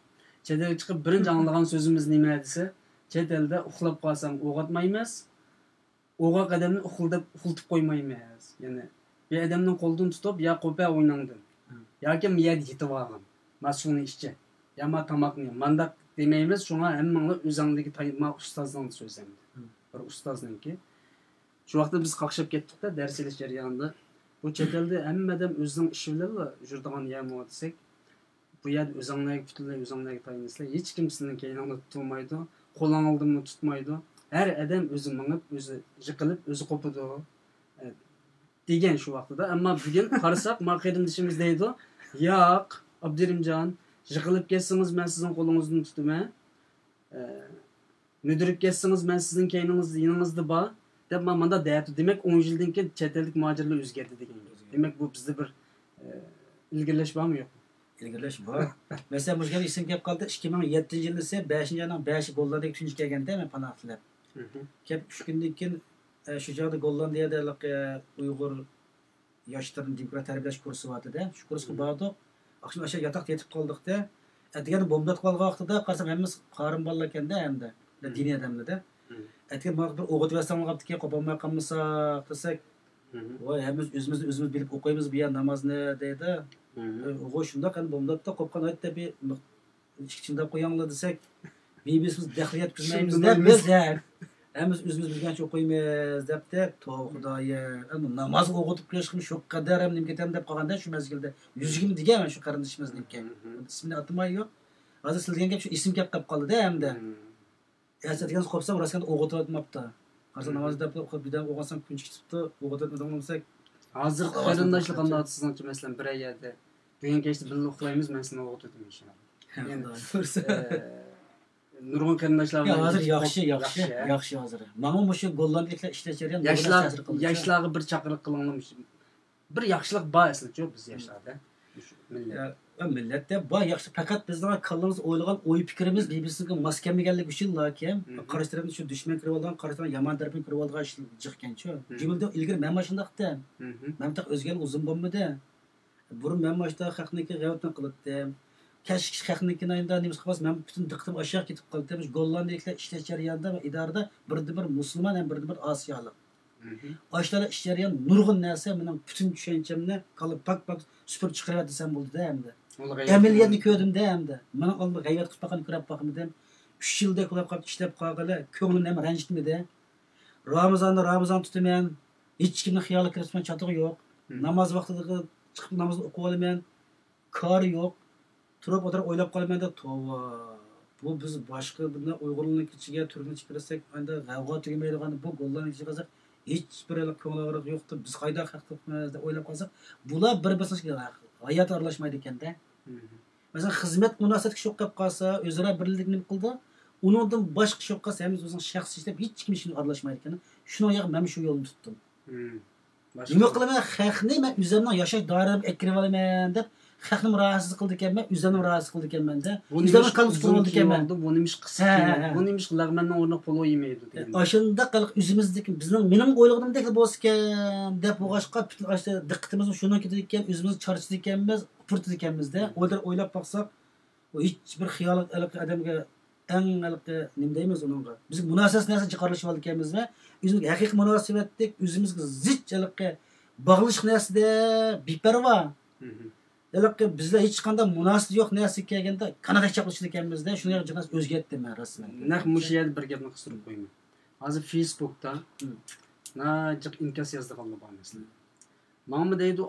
چەت ئەلگە چىقىپ بىرىنچى ئاڭلىغان سۆزىمىز نېمە دېسە، چەت ئەلدە ئۇخلاپ قالساڭ ئوغاتمايمىز، ئوغاق ئادەمنى ئۇخلىتىپ، ئۇخلىتىپ قويمايمىز. يەنى بىر ئادەمنىڭ قولىدىن تۇتۇپ، يا قوپە ئويناڭدىن. ياكى مۇ يەردە يېتىۋالغىن. ما سۇنى ئىچە. يا ما تاماقنى. مانداق دېمەيمىز، شۇڭا ھەممىڭلار ئۆزەڭلىكى تايما ئۇستازنىڭ سۆزى ئەمدى. بىر ئۇستازنىڭكى. شۇ ۋاقىتتا بىز قاقشاپ كەتتۇق-دە، دەرس ئېلىش جەريانىدا. بۇ چەت ئەلدە ھەممە ئادەم ئۆزىنىڭ ئىشى بىلەنلا يۈرىدىغان يەرمۇ دېسەك، بۇ يەردە ئۆزۈڭلارگە، پۈتۈنلەي ئۆزۈڭلارگە تايىنىسىلەر. ھېچكىم سىزنىڭ كەينىڭدە تۇرمايدۇ، قولۇڭدىنمۇ تۇتمايدۇ. ھەر ئادەم ئۆزى مېڭىپ، ئۆزى يىقىلىپ، ئۆزى قوپىدۇ. ئە، دېگەن شۇ ۋاقتىدا. ئەمما بۈگۈن قارىساق، ما قېرىندىشىمىز دەيدۇ، ياق، ئابدۇرېھىمجان، يىقىلىپ كەتسىڭىز، مەن سىزنىڭ قولىڭىزدىن تۇتىمەن. ئە، مۈدۈرۈپ كەتسىڭىز، مەن سىزنىڭ كەينىڭىزدە، يېنىڭىزدا بار، دەپ ما-، مانداق دەيەتتى. دېمەك، ئون يىلدىن كېيىن چەت ئەلدىكى مۇھاجىرلار ئۆزگەردى دېگەن گەپ. دېمەك، بۇ بىزدە بىر، ئە، ئىلگىرىلەش بارمۇ يوقمۇ؟ ئىلگىرىلەش بار. مەسىلەن، مۇشۇ گەپ ئېسىمگە كەپ قالدى. ئىككى مىڭ يەتتىنچى يىلىسى بەشىنچى ئاينىڭ بەشى گوللاندىيەگە تۇنجى كەلگەندە مەن پاناھ تىلەپ. كەپ ئۈچ كۈندىن كېيىن، ئە، شۇ جايدا گوللاندىيەدە ھېلىقى ئۇيغۇر ياشلىرىنى دېموكرات تەربىيەلەش كۇرسى بار ئىدى. شۇ كۇرسقا باردۇق. ئاخشام ئاشۇ ياتاقتا يېتىپ قالدۇقتى. ئەتىگەندە بومبا ئېتىپ قالغان ۋاقتىدا قارىسام، ھەممىسى قارىم بالىلار ئىكەندە ئەمدى. دىنىي ئادەملەردە. ئەتىگەن ماڭا بىر ئوغۇتۇۋەرسەڭلار بوپتىكەن، قوپالماي قالمىساق دېسەك، ۋاي، ھەممىمىز ئۆزىمىزنى ئۆزىمىز بىلىپ ئوقۇيمىز بۇ يەر نامازنى دەيدۇ. ئوغۇ شۇنداق ئەمدى بومبا ئېتىپتۇ، قوپقان ئايت دەپ ئىچكىچىنداپ قوياڭلار دېسەك، بىبىسىمىز دەخلى يەتكۈزمەيمىز دەپ بىز ھەممىمىز ئۆزىمىز بىلگەنچە ئوقۇيمىز دەپتى. توۋا خۇدايىم، ئەمما نامازغا ئوغۇتۇپ كۆرۈشكىمۇ شۇ قەدەر ھەم نېمە كېتەم دەپ قالغاندا شۇ مەزگىلدە يۈزۈكىمۇ دېگەن شۇ قېرىندىشىمىزنىڭكى. ئىسمىنى ئاتىماي يوق. ھازىر سىز دېگەن گەپ شۇ ئېسىمگە كەپ قالدى ئەمدى. ئەتىگەن قوپسام راستكەن ئوغۇتۇۋاتماپتۇ. ھازىر ناماز دەپ قويۇپ بىردەم ئوغۇتسام كۈن چىقىپ چىقىپتۇ. ئوغۇتۇۋاتمىدىڭمۇ دېسەك، ھازىرقى قېرىنداشلار قانداق سىزنىڭچە مەسىلەن بىرەر يەردە بۈگۈن كەچتە بىللە ئۇخلايمىز، مەن سېنى ئوغۇتۇۋېتىمەن ئىنشاللا. ئەمدى نۇرغۇن قېرىنداشلار بىلەن ھازىر ياخشى، ياخشى، ياخشى ھازىر. ماڭا مۇشۇ گوللاندىيەلىكلەر ئىشلەش جەريانى ياشلار، ياشلارغا بىر چاقىرىق قىلىڭلار. بىر ياخشىلىق بار ئەسلىچۇ بىز ياشلاردا. مىللەت. مىللەتتە بار ياخشى، پەقەت بىزنىڭ كاللىمىزدا ئويلىغان ئوي پىكرىمىز بىر-بىرسىگە ماس كەلمىگەنلىكى ئۈچۈنلا كىم قارشى تەرەپنى شۇ دۈشمەن كۆرۈۋالغان، قارشى تەرەپنىڭ يامان تەرىپىنى كۆرۈۋالغان جىق ئىكەنچۇ. جۈملىدىن ئىلگىرى مەنمۇ شۇنداقتىم. مەن تېخى ئۆزگەرگىلى ئۇزۇن بولمىدى. بۇرۇن مەن ماشتا خەقنىڭكى غەيۋىتىنى قىلاتتىم. كەچ خەقنىڭكىنى ئاينىدا نېمىسى قىلماس، مەن پۈتۈن دىققىتىم ئاشۇ ياققا كېتىپ قالاتتى. مۇشۇ گوللاندىيەلىكلەر ئىشلەش جەريانىدا ۋە ئىدارىدە بىردىنبىر مۇسۇلمان ھەم بىردىنبىر ئاسىيالىق. ئاشۇلاردا ئىش جەريانى نۇرغۇن نەرسە مېنىڭ پۈتۈن چۈشەنچەمنى كاللا پاك پاك سۈپۈرۈپ چىقىرىۋەتتى دېسەم بولىدۇ ئەمدى. ئەمەلىيەتنى كۆردۈمدە ئەمدى. مېنىڭ ئالدىمدا غەيۋەت قىلىپ باققاننى كۆرۈپ باقمىدىم. ئۈچ يىلدەك بولۇپ قاپتۇ ئىشلەپ قالغىلى، كۆڭلۈمنى ھەم رەنجىتمىدى. رامىزاندا رامىزان تۇتىمەن. ھېچكىمنىڭ خىيالىغا كىرىپ چاتىقى يوق. ناماز ۋاقتىدا چىقىپ نامازنى ئوقۇۋالىمەن. كارى يوق. تۇرۇپ ئولتۇرۇپ ئويلاپ قالىمەن دە، توۋا. بۇ بىز باشقا بىر ئۇيغۇرلارنىڭ ئىچىگە، تۈركنىڭ ئىچىگە كىرسەك، ئەندى غەۋغا تۈگىمەيدىغان بۇ گوللاندىيە ئىچىگە كىرسەك، ھېچ بىر كۆڭۈل ئاغرىقى يوقتۇر. بىز قايدا خەق تۇرۇپمىز دەپ ئويلاپ قالساق، بۇلار بىر بىرسىنىڭ ھاياتى ئارىلاشمايدىكەندە. مەسىلەن، خىزمەت مۇناسىۋەتكە شۇ قىلىپ قالسا، ئۆزئارا بىرلىكنى نېمە قىلىدۇ؟ ئۇنىڭدىن باشقا شۇ قالسا، ھەممىسى ئۆزىنىڭ شەخسىي ئىشى دەپ ھېچكىم ئىشىنى ئارىلاشمايدىكەن. شۇنىڭ ياقى مەن شۇ يولنى تۇتتۇم. نېمە قىلىمەن؟ خەقنى مەن ئۆزۈمنىڭ ياشاش دائىرەمگە ئەكىرىۋالىمەن دەپ، خەقنىمۇ راھەتسىز قىلىدىكەنمەن، ئۆزۈمنىمۇ راھەتسىز قىلىدىكەنمەن دە. ئۆزۈمنىڭ قانىتى تۇرۇۋالىدىكەنمەن. بۇ نېمىشقا قىسقا كىيىۋالدى؟ بۇ نېمىشقا لەغمەننىڭ ئورنىغا پولۇ يېمەيدۇ دېگەن. ئاشۇنداق ئۆزىمىزدىكى، بىزنىڭ، مېنىڭ ئويلىغىنىمدەك بولسىكەن دەپ بولغاچقا، پۈتۈن ئاشۇ دىققىتىمىزمۇ شۇنىڭغا كېتىدىكەن، ئۆزىمىزنى چارچىتىدىكەنمىز، ئۇپرىتىدىكەنمىز دە. ئويلاپ، ئويلاپ باقساق، ئۇ ھېچ بىر خىيال ھېلىقى ئادەمگە ئەڭ ھېلىقى نېمە دەيمىز ئۇنىڭغا؟ بىزگە مۇناسىۋەتسىز نەرسە جىق ئارىلىشىۋالىدىكەنمىزمۇ؟ ئۆزىمىزگە ھەقىقىي مۇناسىۋەتلىك، ئۆزىمىزگە زىچ ھېلىقى باغلىنىشلىق نەرسىدە بىپەرۋا. ھېلىقى بىزلەر ھېچقانداق مۇناسىۋىتى يوق نەرسىگە كەلگەندە، كاناداغا چاپلىشىدىكەنمىز دە، شۇنى جىق ئۆزگەرتتىم مەن رەسمەن. نەق مۇشۇ يەردە بىر گەپنى قىستۇرۇپ قويىمەن. ھازىر فېيسبۇكتا ناجىق ئىنكاس يازىدىغانلار بار مەسىلەن. ماڭىمۇ دەيدۇ،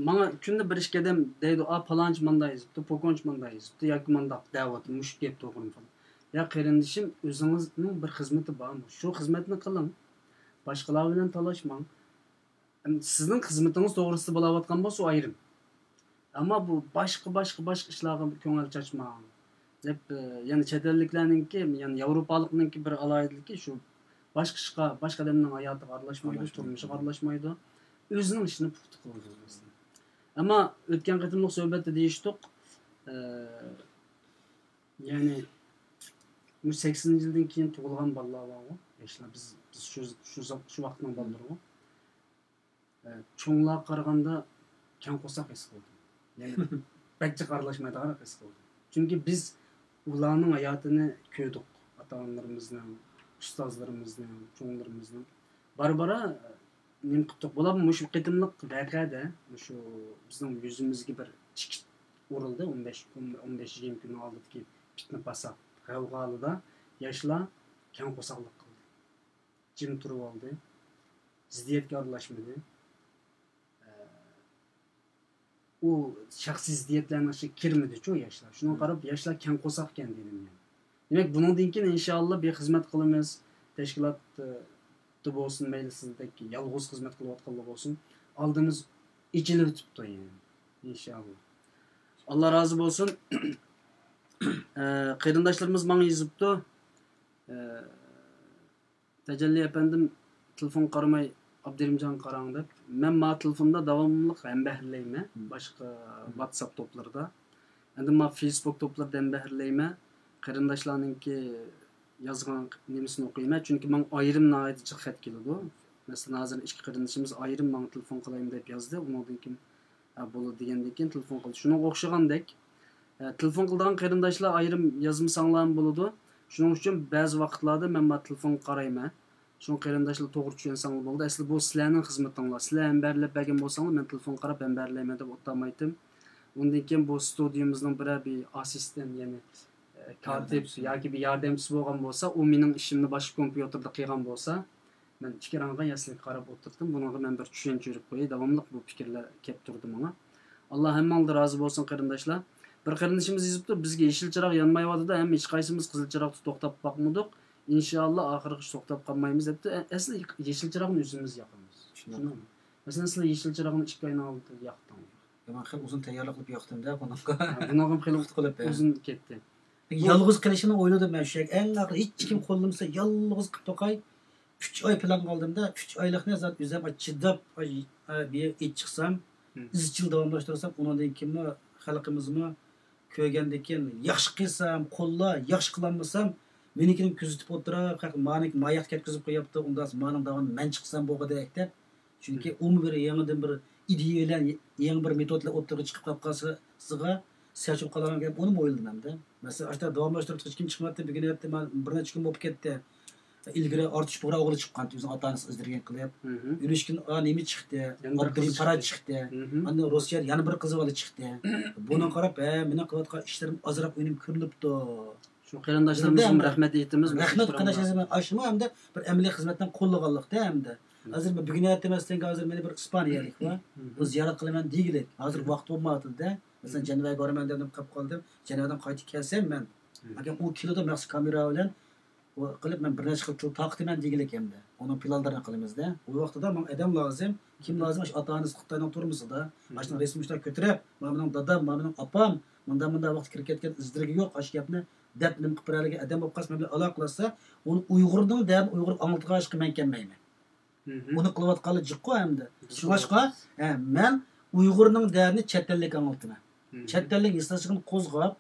ماڭا كۈندە بىر ئىككى ئادەم دەيدۇ، ئا، پالانچى مانداق يېزىپتۇ، پوكونچى مانداق يېزىپتۇ ياكى مانداق دەۋاتىدۇ، مۇشۇ گەپ توغرىمۇ پالان. يا قېرىندىشىم، ئۆزىڭىزنىڭ بىر خىزمىتى بارمۇ؟ شۇ خىزمەتنى قىلىڭ. باشقىلار بىلەن تالاشماڭ. ئەمدى سىزنىڭ خىزمىتىڭىز توغرىسىدا بولاۋاتقان بولسا، ئۇ ئايرىم. ئەمما بۇ باشقا، باشقا، باشقا ئىشلارغا كۆڭۈل چاچماڭ دەپ، ئە، يەنە چەت ئەللىكلەرنىڭكى، يەنى ياۋروپالىقنىڭكى بىر ئالاھىدىلىكى شۇ، باشقا ئىشقا، باشقا ئادەمنىڭ ھاياتىغا ئارىلاشمايدۇ، ئارىلاشمايدۇ. تۇرمۇشىغا ئارىلاشمايدۇ. ئۆزىنىڭ ئىشىنى پۇختا قىلىدۇ. ئەمما ئۆتكەن قېتىملىق سۆھبەتتە دېيىشتۇق، ئە، يەنى بۇ سەكسىنىنچى يىلدىن كېيىن تۇغۇلغان بالىلار بارغۇ، ياشلار، بىز، بىز شۇ، شۇ، شۇ ۋاقىتنىڭ بالىلىرىغۇ. ئە، چوڭلارغا قارىغاندا كەڭ قورساق ھېس قىلدىم. يەنى بەك جىق ئارىلاشمايدىغان ھېس قىلدىم. چۈنكى بىز ئۇلارنىڭ ھاياتىنى كۆردۇق. ئاتا-ئانىلىرىمىزنىڭ، ئۇستازلىرىمىزنىڭ، چوڭلىرىمىزنىڭ. بارا-بارا، ئە، نېمە قىپتۇق؟ بولۇپمۇ مۇشۇ قېتىملىق ۋەقەدە، مۇشۇ بىزنىڭ يۈزىمىزگە بىر چېكىت ئۇرۇلدى. ئون بەش، ئون، ئون بەش يىگىرمە كۈننىڭ ئالدىدىكى پىتنە-پاسات، غەۋغالىدا ياشلار كەڭ قورساقلىق قىلدى. جىم تۇرۇۋالدى. زىددىيەتكە ئارىلاشمىدى. ئە، ئۇ شەخسىي زىددىيەتلەرنىڭ ئىچىگە كىرمىدىچۇ ياشلار. شۇنىڭغا قاراپ ياشلار كەڭ قورساق ئىكەن دېدىم مەن. دېمەك، بۇنىڭدىن كېيىن ئىنشائاللا بىر خىزمەت قىلىمىز. تەشكىلاتتا بولسۇن، مەيلى سىزدەك يالغۇز خىزمەت قىلىۋاتقانلار بولسۇن. ئالدىمىز ئېچىلىۋېتىپتۇ يەنە. ئىنشائاللا. ئاللا رازى بولسۇن. ئە، قېرىنداشلىرىمىز ماڭا يېزىپتۇ. ئە، تەجەللى ئەپەندىم تېلېفونغا قارىماي، ئابدۇرېھىمجانغا قاراڭ دەپ. مەن ما تېلېفوندا داۋاملىق ھەمبەھىرلەيمەن. باشقا ۋاتساپ توپلىرىدا. ئەمدى ما فېيسبۇك توپلىرىدا ھەمبەھىرلەيمەن. قېرىنداشلارنىڭكى يازغان نېمىسىنى ئوقۇيمەن. چۈنكى ماڭا ئايرىم ناھايىتى جىق خەت كېلىدۇ. مەسىلەن، ھازىر ئىككى قېرىندىشىمىز ئايرىم ماڭا تېلېفون قىلايمۇ دەپ يازدى. ئۇنىڭدىن كېيىن ھە، بولىدۇ دېگەندىن كېيىن تېلېفون قىلدى. شۇنىڭغا ئوخشىغاندەك، ئە، تېلېفون قىلىدىغان قېرىنداشلار ئايرىم يازمىساڭلارمۇ بولىدۇ. شۇنىڭ ئۈچۈن بەزى ۋاقىتلاردا مەن مانا تېلېفونغا قارايمەن. شۇڭا قېرىنداشلار توغرا چۈشەنسەڭلار بولىدۇ. ئەسلى بۇ سىلەرنىڭ خىزمىتىڭلار. سىلەر ھەمبەھىرلەپ بەرگەن بولساڭلار، مەن تېلېفونغا قاراپ ھەمبەھىرلەيمەن دەپ ئولتۇرمايتتىم. ئۇندىن كېيىن بۇ ستۇدىيىمىزنىڭ بىرەر بىر ئاسسىستېنت، يەنى، ئە، كاتىپ ياكى بىر ياردەمچىسى بولغان بولسا، ئۇ مېنىڭ ئىشىمنى باشقا كومپيۇتېردا قىلغان بولسا، مەن ئىككى رەڭغە ياسىنىگە قاراپ ئولتۇردۇم. بۇنىڭغا مەن بىر چۈشەنچە بېرىپ قوياي. داۋاملىق بۇ پىكىرلەر كەپ تۇردى ماڭا. ئاللا ھەممىڭلاردا رازى بولسۇن، قېرىنداشلار. بىر قېرىندىشىمىز يېزىپتۇ، بىزگە يېشىل چىراغ يانمايۋاتىدۇ، ھەم ھېچقايسىمىز قىزىل چىراغدا توختاپ باقمىدۇق. ئىنشائاللا، ئاخىرغىچە توختاپ قالمايمىز، دەپتۇ. ئە-، ئەسلى يېشىل چىراغنى ئۆزىمىز ياقىمىز. شۇنداق. شۇنداقمۇ؟ مەسىلەن، سىلەر يېشىل چىراغنى ئىككى ئاينىڭ ئالدىدا ياقتىڭلار. يا، مەن خېلى ئۇزۇن تەييارلىق قىلىپ ياقتىم-دە بۇنىڭغا. ھە، بۇنىڭغا خېلى ئۇزۇن كەتتى. يالغۇز قېلىشىنى ئويلىدىم مەن شۇ يەرگە. ئەڭ ئاخىرى ھېچكىم قوللىمىسا، يالغۇز قىلىپ باقاي. ئۈچ ئاي پىلانغا ئالدىم-دە، ئۈچ ئايلىقنى زادى ئۆزۈم چىداپ، ئاي، ئاي، بىر يەرگە ئېلىپ چىقسام، ئىزچىل داۋاملاشتۇرسام، ئۇنىڭدىن كېيىنمۇ خەلقىمىزمۇ كۆرگەندىن كېيىن، ياخشى قىلسام، قوللا، ياخشى قىلالمىسام، مېنىڭكىنى كۆزىتىپ ئولتۇرۇپ، خەق مانىڭكى ماياقتا كەتكۈزۈپ قويۇپتۇ، ئۇنداق مانىڭ داۋامىنى مەن چىقسام بولغۇدەك دەپ. چۈنكى ئۇمۇ بىر يېڭىدىن بىر ئىدىيە بىلەن، يېڭى بىر مېتود بىلەن ئوتتۇرىغا چىقىپ قاپقالسىغا سەل چۈشۈپ قالغان گەپ، ئۇنىمۇ ئويلىدىم ئەمدى. مەسىلەن، ئاشۇنداق داۋاملاشتۇرۇپ ھېچكىم چىقماپتۇ، بۈگۈن ئەتتە مانا بىر نەچچە كۈن بولۇپ كەتتى. ئىلگىرى ئارتۇش بۇغرا ئوغلى چىققانتى، ئۆزىنىڭ ئاتا-ئانىسى ئىزدىرگەن قىلىپ. ئۈنۈشكىن، ئا، نېمە چىقتى؟ ئابدۇرېھىم پارات چىقتى. ئاندىن روسىيەدە يەنە بىر قىز بالا چىقتى. بۇنىڭغا قاراپ، ھە، مېنىڭ قىلىۋاتقان ئىشلىرىم ئازراق ئۈنۈم كۆرۈلۈپتۇ. شۇ قېرىنداشلىرىمىزغىمۇ رەھمەت ئېيتىمىز. رەھمەت قېرىنداشلىرىمىز، ئاشۇمۇ ئەمدى بىر ئەمەلىي خىزمەتنى قوللىغانلىقتا ئەمدى. ھازىر بۈگۈن ئەتە مەسىلەن، ھازىر مېنى بىر ئىسپانىيەلىك بار. بۇ زىيارەت قىلىمەن دېگىلىك. ھازىر ۋاقتى بولمايۋاتىدۇ-دە. مەسىلەن، جەنۋەگە بارىمەن دەپ قېلىپ قالدىم. جەنۋەدىن قايتىپ كەلسەم مەن، ئەگەر ئۇ كېلىدۇ مەخسۇس كامېرا بىلەن، ئۇ قىلىپ مەن بىر نەچچە خىل تىل تارقىتىمەن دېگىلىك ئەمدى. ئۇنىڭ پىلانلىرىنى قىلىمىز-دە. ئۇ ۋاقتىدا ماڭا ئادەم لازىم. كىم لازىم؟ ئاشۇ ئاتا-ئانىسى خىتاينىڭ تۇرمىسىدا. ئاشۇنىڭ رەسىمىنى كۆتۈرۈپ، مانا مېنىڭ دادام، مانا مېنىڭ ئاپام، مۇنداق، مۇنداق ۋاقىت كىرىپ كەتكەن، ئىزدىرگى يوق، ئاشۇ گەپنى دەپ نېمە قىلىپ بېرەلىگەن ئادەم بولۇپ قالسا، مەن بىلەن ئالاقىلاشسا، ئۇنى ئۇيغۇرنىڭ دەردىنى ئۇيغۇرغا ئاڭلىتىدىغان ئىشقا مەن كەلمەيمەن. ئۇنى قىلىۋاتقانلار جىققۇ ئەمدى. شۇڭلاشقا، ھە، مەن ئۇيغۇرنىڭ دەردىنى چەت ئەللىككە ئاڭلىتىمەن. چەت ئەللىك ھېسداشلىقىنى قوزغاپ،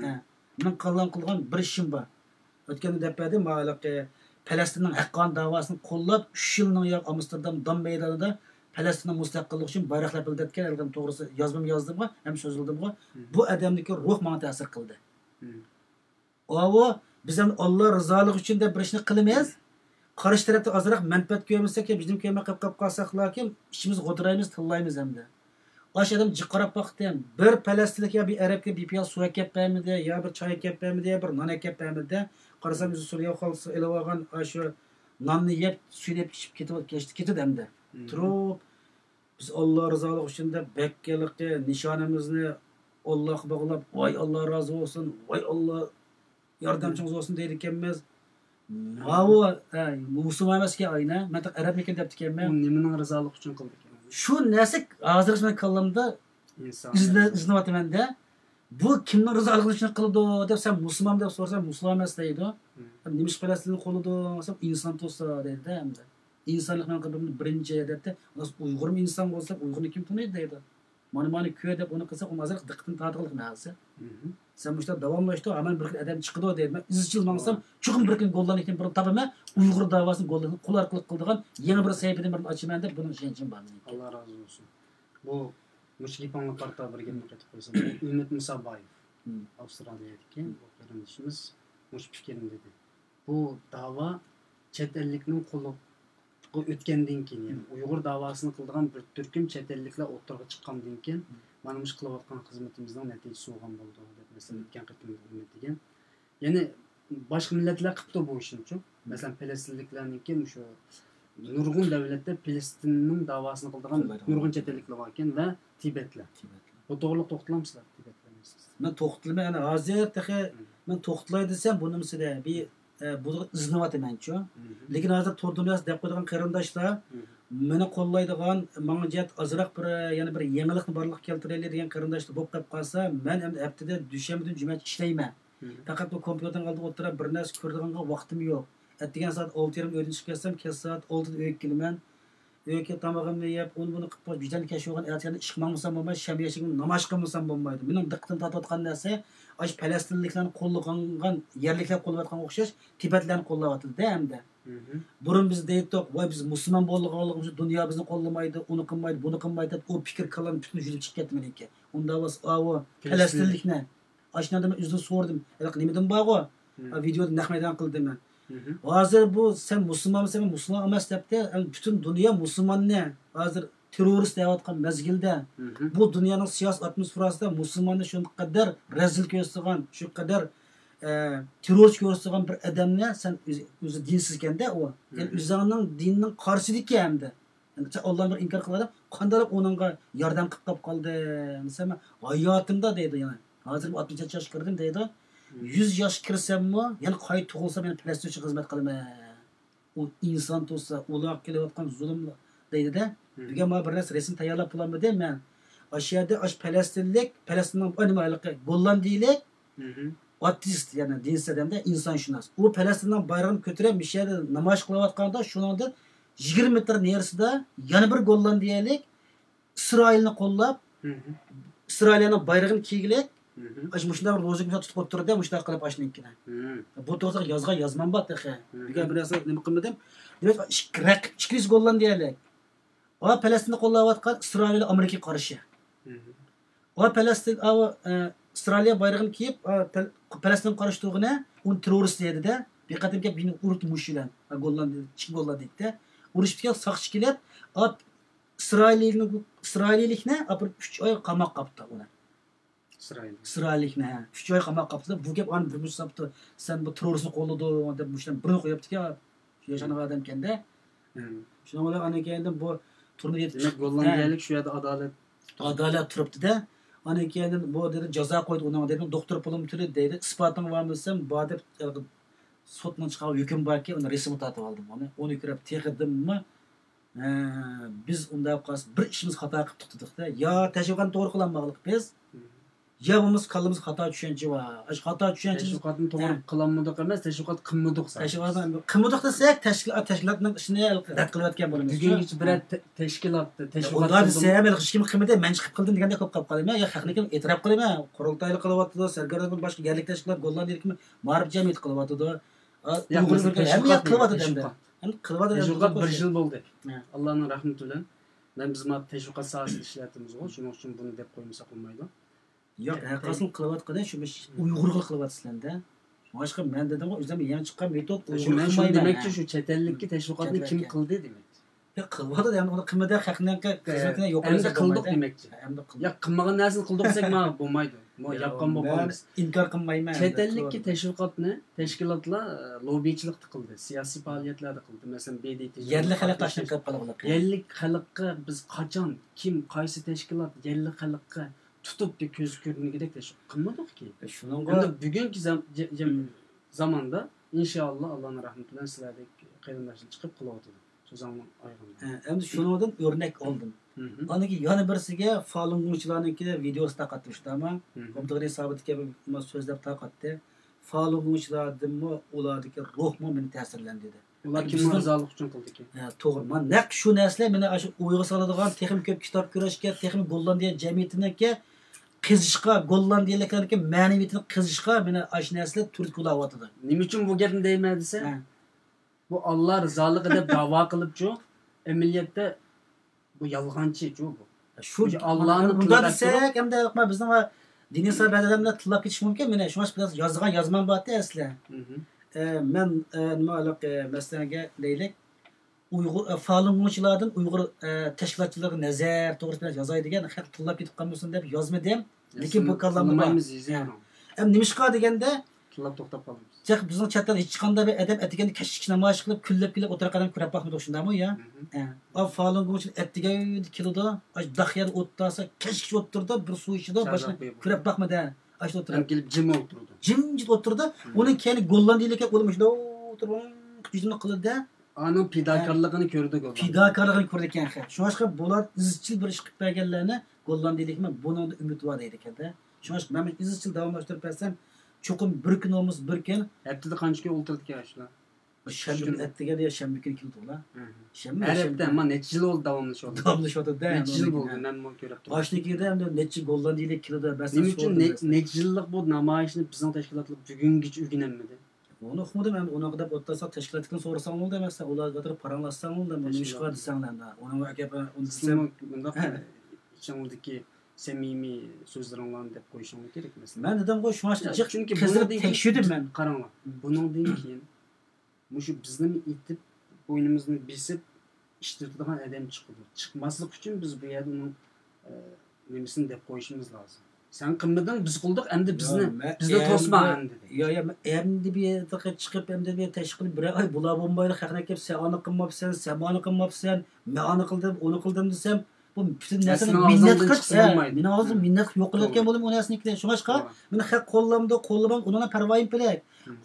ھە، مېنىڭ قىلغان، قىلغان بىر ئىشىم بار. ئۆتكەندە دەپ بەردىم، مانا ھېلىقى پەلەستىننىڭ ھەققانىي داۋاسىنى قوللاپ، ئۈچ يىلنىڭ يا ئامستېردام دام مەيدانىدا پەلەستىننىڭ مۇستەقىللىقى ئۈچۈن بايراق لەپىلدەتكەن، ھېلىقىنىڭ توغرىسىدا يازمىمۇ يازدىمغۇ، ھەم سۆزلىدىمغۇ. بۇ ئادەمدىكى روھ ماڭا تەسىر قىلدى. ئاۋۇ، بىز ئەمدى ئاللا رىزالىقى ئۈچۈن دەپ بىر ئىشنى قىلىمىز. قارشى تەرەپتە ئازراق مەنپەئەت كۆرمىسەك، بىزنى كۆرمەي قېلىپ، قېلىپ قالساقلاركىن، ئىچىمىز غودرايمىز، تىللايمىز ئەمدى. ئاشۇ ئادەم جىق قاراپ باقتىم. بىر پەلەستىنلىك يا بىر ئەرەبكە بىر پىيالە سۇ ئەكەپ بەرمىدى، يا بىر چاي ئەكەپ بەرمىدى، يا بىر نان ئەكەپ بەرمىدى. قارىسام، ئۆزى سۈرىيە خالتىسىغا ئېلىۋالغان ئاشۇ ناننى يەپ، سۈيىنى يەپ ئىچىپ كېتىپ كەچتى، كېتىدۇ ئەمدى. تۇرۇپ، بىز ئاللا رىزالىقى ئۈچۈن دەپ بەككىلىكى نىشانىمىزنى ئاللاغا باغلاپ، ۋاي ئاللا رازى بولسۇن، ۋاي ئاللا ياردەمچىڭىز بولسۇن دەيدىكەنمىز. ماۋۇ، ھە، مۇسۇلمان ئەمەسكەن ئاينە، مەن تېخى ئەرەبمىكىن دەپتىكەنمەن. ئۇ نېمىنىڭ رىزالىقى ئۈچۈن قىلدىكەن؟ شۇ نەرسە ھازىرغىچە مېنىڭ كاللامدا ئىزدىنىۋاتىمەن-دە. بۇ كىمنىڭ رىزالىقى ئۈچۈن قىلىدۇ دەپ، سەن مۇسۇلمان دەپ سورىسام، مۇسۇلمان ئەمەس دەيدۇ. نېمىشقا پەلەستىننى قوللىدىڭ دېسەم، ئىنسان تۇتسا دەيدۇ-دە ئەمدى. ئىنسانلىق مەن قىلدىم بىرىنچى دەپتۇ. ئۇيغۇرمۇ ئىنسان بولسا، ئۇيغۇرنى كىم تۇنۇيدۇ دەيدۇ. مانا، مانا كۆر دەپ ئۇنى قىلسا، ئۇنىڭ ھازىر دىققىتىنى تارتىدىغانلىق نەرسە. سەن مۇشۇنداق داۋاملاشتۇر، ھامان بىر خىل ئادەم چىقىدۇ دەيمەن. ئىزچىل ماڭسام، چوقۇم بىر كۈن گوللاندىكىن بىر تاپىمەن، ئۇيغۇر داۋاسىنى گوللاندىكىن قول ئارقىلىق قىلىدىغان يېڭى بىر سەھىپىدىن بىرنى ئاچىمەن دەپ، بۇنىڭ ئىشەنچىم بار مېنىڭكى. ئاللا رازى بولسۇن. بۇ مۇشۇ گېپىڭلارغا قارىتا بىر گەپنى قېتىپ قويسام، بۇ ئۈمىد مۇسابايېف، ئاۋسترالىيەدىكى بۇ قېرىندىشىمىز مۇشۇ پىكىرنى دېدى. بۇ داۋا چەت ئەللىكنىڭ قولىغا ئۆتكەندىن كېيىن، يەنى ئۇيغۇر داۋاسىنى قىلىدىغان بىر تۈركۈم چەت ئەللىكلەر ئوتتۇرىغا چىققاندىن كېيىن، مانا مۇشۇ قىلىۋاتقان خىزمىتىمىزنىڭ نەتىجىسى بولغان بولىدۇ دەپ مەسىلەن ئۆتكەن قېتىم ئۈمىد دېگەن. يەنى باشقا مىللەتلەر قىپتۇ بۇ ئىشنىچۇ. مەسىلەن، پەلەستىنلىكلەرنىڭكى مۇشۇ نۇرغۇن دۆلەتتە پەلەستىننىڭ داۋاسىنى قىلىدىغان نۇرغۇن چەت ئەللىكلەر باركەن ۋە تىبەتلەر. بۇ توغرىلىق توختىلامسىلەر، تىبەتلەر مەسىلىسى؟ مەن توختىلىمەن، ئەنە ھازىر تېخى مەن توختىلاي دېسەم، بۇ نېمىسىدە، بىر، ئە، بۇنىڭغا ئىزدىنىۋاتىمەنچۇ. لېكىن ھازىر تور دۇنياسى دەپ قويىدىغان قېرىنداشلار، مېنى قوللايدىغان، ماڭا جەھەت ئازراق بىر، يەنە بىر يېڭىلىقنى بارلىققا كەلتۈرەيلى دېگەن قېرىنداشلار بولۇپ قېلىپ قالسا، مەن ئەمدى ھەپتىدە دۈشەنبىدىن جۈمەگىچە ئىشلەيمەن. پەقەت بۇ كومپيۇتېرنىڭ ئالدىغا ئولتۇرۇپ بىر نەرسە كۆرىدىغانغا ۋاقتىم يوق. ئەتىگەن سائەت ئالتە يېرىم ئۆيدىن چىقىپ كەتسەم، كەچ سائەت ئالتىدا ئۆيگە كېلىمەن. ئۆيگە كېلىپ تامىقىمنى يەپ، ئۇنى بۇنى قىلىپ بىجان كەش بولغان ئەتىگەندە ئىشقا ماڭمىسام بولمايدۇ، شەمبە يەشىكىمنى ناماز قىلمىسام بولمايدۇ. مېنىڭ دىققىتىمنى تارتىۋاتقان نەرسە، ئاشۇ پەلەستىنلىكلەرنى قوللىغان يەرلىكلەر قوللاۋاتقانغا ئوخشاش تىبەتلەرنى قوللاۋاتىدۇ-دە ئەمدى. بۇرۇن بىز دەيتتۇق، ۋاي بىز مۇسۇلمان بولغانلىقىمىز ئۈچۈن دۇنيا بىزنى قوللىمايدۇ، ئۇنى قىلمايدۇ، بۇنى قىلمايدۇ دەپ، ئۇ پىكىر كاللامدىن پۈتۈن يۈزۈپ چىقىپ كەتتى مېنىڭكى. ئۇنداق بولسا ئاۋۇ پەلەستىنلىكنى ئاشۇ نەردە مەن ئۆزىدىن سورىدىم، ھېلىقى نېمىدىن بارغۇ؟ ۋىدېودا نەق مەيدان قىلدىم مەن. ھازىر بۇ سەن مۇسۇلمانمۇسەن، مەن مۇسۇلمان ئەمەس دەپتۇ. پۈتۈن دۇنيا مۇسۇلماننى ھازىر تېررورىست دەۋاتقان مەزگىلدە، بۇ دۇنيانىڭ سىياسىي ئاتموسفېراسىدا مۇسۇلماننى شۇ قەدەر رەزىل كۆرسىتىدىغان، شۇ قەدەر، ئە، تېررورچى كۆرسىتىدىغان بىر ئادەمنى سەن ئۆزى، ئۆزى دىنسىزكەندە ئۇ. يەنى ئۆزۈڭنىڭ دىنىنىڭ قارشىسىدىكى ھەمدە. ئەمدى سەن ئاللانى بىر ئىنكار قىلىۋاتىدۇ، قانداقراق ئۇنىڭغا ياردەم قىلىپ قاپ قالدىڭ دېسەم، ھاياتىمدا دەيدۇ يەنە. ھازىر ئاتمىش يەتتە ياشقا كىردىم دەيدۇ. يۈز ياشقا كىرسەممۇ، يەنە قايتا تۇغۇلسام، يەنە پەلەستىن ئۈچۈن خىزمەت قىلىمەن. ئۇ ئىنسان تۇرسا، ئۇلارغا كېلىۋاتقان زۇلۇم دەيدۇ-دە. بۈگۈن مانا بىر نەرسە رەسىم تەييارلاپ بولالمىدىم مەن. ئاشۇ يەردە ئاشۇ پەلەستىنلىك، پەلەستىننىڭ، ئە، نېمە، ھېلىقى گوللاندىيىلىك ئاتېئىست، يەنى دىنسىز ئادەمدە ئىنسانشۇناس. ئۇ پەلەستىننىڭ بايرىغىنى كۆتۈرۈپ، مۇشۇ يەردە نامايىش قىلىۋاتقاندا، شۇنىڭدىن يىگىرمە مېتىر نېرىسىدا يەنە بىر گوللاندىيەلىك ئىسرائىلنى قوللاپ، ئىسرائىلىيەنىڭ بايرىغىنى كىيگۈلۈك، ئاشۇ مۇشۇنداق بىر لوزۇنكىنى تۇتۇپ ئولتۇرىدۇ، مۇشۇنداق قىلىپ ئاشۇنىڭكىنى. بۇ توغرىسىدا يازغان يازمام بار تېخى. بۈگۈن بىر نەرسە نېمە قىلمىدىم. دېمەك، ئىككى رەقىب، ئىككىلىسى گوللاندىيەلىك. ئا، پەلەستىننى قوللاۋاتقان ئىسرائىل، ئامېرىكىغا قارشى. ئا، پەلەستىن، ئا، ئە، ئىسرائىلىيە بايرىغىنى كىيىپ، ئا، پەل-، پەلەستىنگە قارشى تۇرغىنى، ئۇنى تېررورىست دېدى-دە. بىر قېتىم كەپ بىنى ئۇرۇپ مۇشۇ بىلەن. ئا، گوللاندىيە، چىن گوللاندىيە دېدى-دە. ئۇرۇشۇپ كەپ ساقچى كېلىپ، ئا، ئىسرائىلىيلىكنى، ئىسرائىلىيلىكنى ئاپىرىپ ئۈچ ئاي قاماققا قاپتۇ ئۇنى. ئىسرائىل. ئىسرائىللىكنى، ھە. ئۈچ ئاي قاماققا قاپتۇ. بۇ گەپ ئانا بىر مۇشۇ ساپتا، سەن بۇ تېررورىستنى قوللىدىڭ دەپ مۇشۇلارنى بىرنى قويۇپتىكەن، ياشانغان ئادەمكەندە. شۇنىڭ بىلەن ئاندىن كېيىن بۇ تۈرمىدە يېتىپ دېمەك، گوللاندىيەلىك شۇ يەردە ئادالەت. ئادالەت تۇرۇپتۇ-دە. ئاندىن كېيىن بۇ دېدى، جازا قويدى ئۇنىڭغا دېدى، دوختۇر پۇلۇمنى تۆلىدى دەيدۇ. ئىسپاتىڭ بارمۇ دېسەم، بار دەپ، سوتنىڭ چىقارغان ھۆكۈمى باركەن، ئۇنى رەسىمگە تارتىۋالدىم ئۇنى. ئۇنى كۆرۈپ تېخىدىنمۇ ھە، بىز ئۇنداق قىلسا بىر ئىشىمىز خاتا قىلىپ توختىدۇق-دە. يا تەشۋىقاتنى توغرا قىلالمىغانلىق بىز، يا بولمىسا كاللىمىزدا خاتا چۈشەنچە بار. ئاشۇ خاتا چۈشەنچىمىز، تەشۋىقاتنى توغرا قىلالمىدۇق ئەمەس، تەشۋىقات قىلمىدۇق سەن. تەشۋىقاتنى قىلمىدۇق دېسەك، تەشكىلات، تەشكىلاتنىڭ ئىشىنى رەت قىلىۋەتكەن بولىمىز. بۈگۈنگىچە بىرەر تە-، تەشكىلات، تەشۋىقات ئۇنداق دېسە، ھەم ھېچكىم قىلمىدى، مەن چىقىپ قىلدىم دېگەندەك بولۇپ قاپقالىمەن. يا خەقنىڭكى ئېتىراپ قىلىمەن، قۇرۇلتايلار قىلىۋاتىدۇ، سەرگەردان باشقا يەرلىك تەشكىلات، گوللاندىيىدىكى مائارىپ جەمئىيىتى قىلىۋاتىدۇ. ياق، مەسىلەن، تەشۋىقات، ھەممە يەر قىلىۋاتىدۇ ئەمدى. تەشۋىقات. ئەمدى قىلىۋاتىدۇ، تەشۋىقات بىر يىل بولدى. ئاللانىڭ رەھمىتى بىلەن. مەن، بىز ما تەشۋىقات ساھەسىدە ئىشلەۋاتىمىزغۇ، شۇنىڭ ئۈچۈن بۇنى دەپ قويمىساق بولمايدۇ. ياق، ھەرقايسىڭ قىلىۋاتقىنى شۇ بىر ئۇيغۇرغا قىلىۋاتىسىلەر-دە. باشقا مەن دېدىمغۇ، ئۆزۈم يېڭى چىققان مېتود، شۇ ئۇيغۇرغا مەن شۇنى قىلمايمەن. دېمەكچى، شۇ چەت ئەللىككە تەشۋىقاتنى كىم قىلدى دېمەكچى. قىلىۋاتىدۇ، ئەمدى ئۇنى قىلمىدى، خەقنىڭكى خىزمىتىنى يوق قىلىمىز دېمەكچى. ئەمدى قىلدۇق. ياق، قىلمىغان نەرسىنى قىلدۇق دېسەك، مانا بولمايدۇ. بۇ ياپقان بولمايمىز. ئىنكار قىلمايمەن. چەت ئەللىككە تەشۋىقاتنى تەشكىلاتلار، ئە، لوببىچىلىقتا قىلدى، سىياسىي پائالىيەتلەردە قىلدى. مەسىلەن، بې دې تې يەرلىك خەلق تاشلىق قىلىپ قالغۇلۇق. يەرلىك خەلققە بىز قاچان، كىم، قايسى تەشكىلات يەرلىك خەلققە تۇتۇپ كۆز كۆرۈنگۈدەك تەشۋىق قىلمىدۇقكى. شۇنىڭغا ئەمدى بۈگۈنكى زام-، جە-، جەم-، زاماندا ئىنشائاللا ئاللانىڭ رەھمىتى بىلەن سىلەردەك قېرىنداشلار چىقىپ قىلىۋاتىدۇ. سۆزۈڭنى ئايىغىمدا. ئەمدى شۇنىڭدىن ئۆرنەك ئالدىم. ئاندىن كېيىن يەنە بىرسىگە فالۇنگوڭچىلارنىڭكى ۋىدېئوسى تارقاتتى شۇنداقمۇ؟ كومىتېتنىڭ سابىتى كەبى سۆزلەپ تارقاتتى. فالۇنگوڭچىلاردىنمۇ ئۇلاردىكى روھمۇ مېنى تەسىرلەندۈردى. ئۇلار كىمنىڭ رازالىقى ئۈچۈن قىلدىكى؟ ھە، توغرا. مانا نەق شۇ نەرسىلەر مېنى ئاشۇ ئويغا سالىدىغان، تېخىمۇ كۆپ كىتاب كۆرۈشكە، تېخىمۇ گوللاندىيە جەمئىيىتىنىڭكى قېزىشقا، گوللاندىيەلىكلەرنىڭكى مەنىۋىيىتىنىڭ قېزىشقا مېنى ئاشۇ نەرسىلەر تۈرتكە بولاۋاتىدۇ. نېمە ئۈچۈن بۇ گەپنى دەيمەن دېسە، ھە. بۇ ئاللا رىزالىقى دەپ داۋا قىلىپچۇ، ئەمەلىيەتتە بۇ يالغانچىچۇ بۇ. شۇ ئاللانى مۇنداق دېسەك، ئەمدى بىزنىڭ دىنىي ساھەدە ئادەملەر تىللاپ كېتىشى مۇمكىن. مانا شۇڭا بىز يازغان يازمام بارتى ئەسلى. ئە، مەن، ئە، نېمە ھېلىقى مەسىلەنگە دەيلىك، ئۇيغۇر، ئە، فالۇنگوڭچىلاردىن ئۇيغۇر، ئە، تەشكىلاتچىلىرىغا نەزەر توغرىسىدا يازاي دېگەن، خەق تىللاپ كېتىپ قالمىسۇن دەپ يازمىدىم. لېكىن بۇ كاللامدا بار. ئەمدى نېمىشقا دېگەندە، تىللاپ توختاپ قالىمىز. تېخى بىزنىڭ چەت ئەلدە ھېچقانداق بىر ئادەم ئەتىگەندە كەچلىك نامايىش قىلىپ، كۈنلەپ كېلىپ ئولتۇرغان ئادەم كۆرۈپ باقمىدۇق، شۇنداقمۇ يا؟ ئە، ئا، فالۇنگوڭچى ئەتىگەندە كېلىدۇ، ئاش داق يەردە ئولتۇرسا، كەچكىچە ئولتۇرىدۇ، بىر سۇ ئىچىدۇ، باشقا كۆرۈپ باقمىدى. ئاشۇ ئولتۇرىدۇ. ھەم كېلىپ جىم ئولتۇرىدۇ. جىمجىت ئولتۇرىدۇ. ئۇنىڭ كەينى گوللاندىيىلىك ئۇلار مۇشۇنداق ئولتۇرۇپ، يۈزىنى قىلىدۇ. ئانىڭ پىداكارلىقىنى كۆرىدۇ گوللاندىيە. پىداكارلىقىنى كۆرىدىكەن خەق. شۇڭلاشقا بۇلار ئىزچىل بىر ئىش قىلىپ بەرگەنلەرنى گوللاندىيىلىكمۇ بۇنىڭدا ئۈمىد بار دەيدىكەن-دە. شۇڭلاشقا مەن ئىزچىل داۋاملاشتۇرۇپ بەرسەم، چوقۇم بىر كۈن بولمىسا بىر كۈن. ھەپتىدە قانچە كۈن ئولتۇرىدىكەن شۇلار؟ شەنبە كۈنى ئەتىگەندە يا شەنبە كۈنى كېلىدىغۇلار. شەنبە، ھەپتە، شەنبە. مانا نەچچە يىل بولدى داۋاملىشىۋاتىدۇ. داۋاملىشىۋاتىدۇ-دە، نەچچە يىل بولدى، مەنمۇ كۆرۈپ تۇرۇپ. ئاشۇنىڭ كېيىندە ئەمدى نەچچە گوللاندىيىلىك كېلىدۇ، بەس. نېمە ئۈچۈن نەچچە يىللىق بۇ نامايىشنى بىزنىڭ تەشكىلاتلار بۈگۈنگىچە ئۆگىنەلمىدى؟ ئۇنى ئۇقمىدىم ئەمدى، ئۇنىڭغا دەپ ئولتۇرساق، تەشكىلاتتىكىنى سورىساڭ بولدى ئەمەسە، ئۇلارغا ئاتىرىپ پاراڭلاشساڭ بولدى، بۇ نېمىشقا دېسەڭلار ئەمدى. ئۇنىڭغا ئەكەپ، ئۇنى دېسەم، مۇنداق ئىچىڭدىكى سەمىمىي سۆزلىرىڭلارنى دەپ قويۇشۇڭلار كېرەك مەسىلەن. مەن دېدىمغۇ، شۇڭا جىق قىزىرىپ تەكشۈردۈم مەن. قاراڭلار، بۇنىڭدىن كېيىن مۇشۇ بىزنىمۇ ئېتىپ، بوينىمىزنى بېسىپ، ئىشلىتىدىغان ئادەم چىقىدۇ. چىقماسلىق ئۈچۈن بىز بۇ يەردە ئۇنىڭ، ئە، نېمىسىنى دەپ قويۇشىمىز لازىم. سەن قىلمىدىڭ، بىز قىلدۇق، ئەمدى بىزنى، بىزنى توسما ئەمدى. يا، يا، ئەمدى بۇ يەردە چىقىپ، ئەمدى بۇ يەردە تەشۋىق قىلىپ، بىرەر ئاي بولا بولمايلى، خەقنى ئەكەپ، سەن ئانى قىلماپسەن، سەن مانى قىلماپسەن، مەن ئانى قىلدىم، ئۇنى قىلدىم دېسەم، بۇ پۈتۈن نەرسىنى مىننەت قىلىپ، مېنىڭ ئاغزىمدىن مىننەت يوق قىلىۋەتكەن بولدۇم ئۇ نەرسىنى. شۇڭلاشقا مېنى خەق قوللامدۇ، قوللىمامدۇ، ئۇنىڭ پەرۋايىم پېلەك.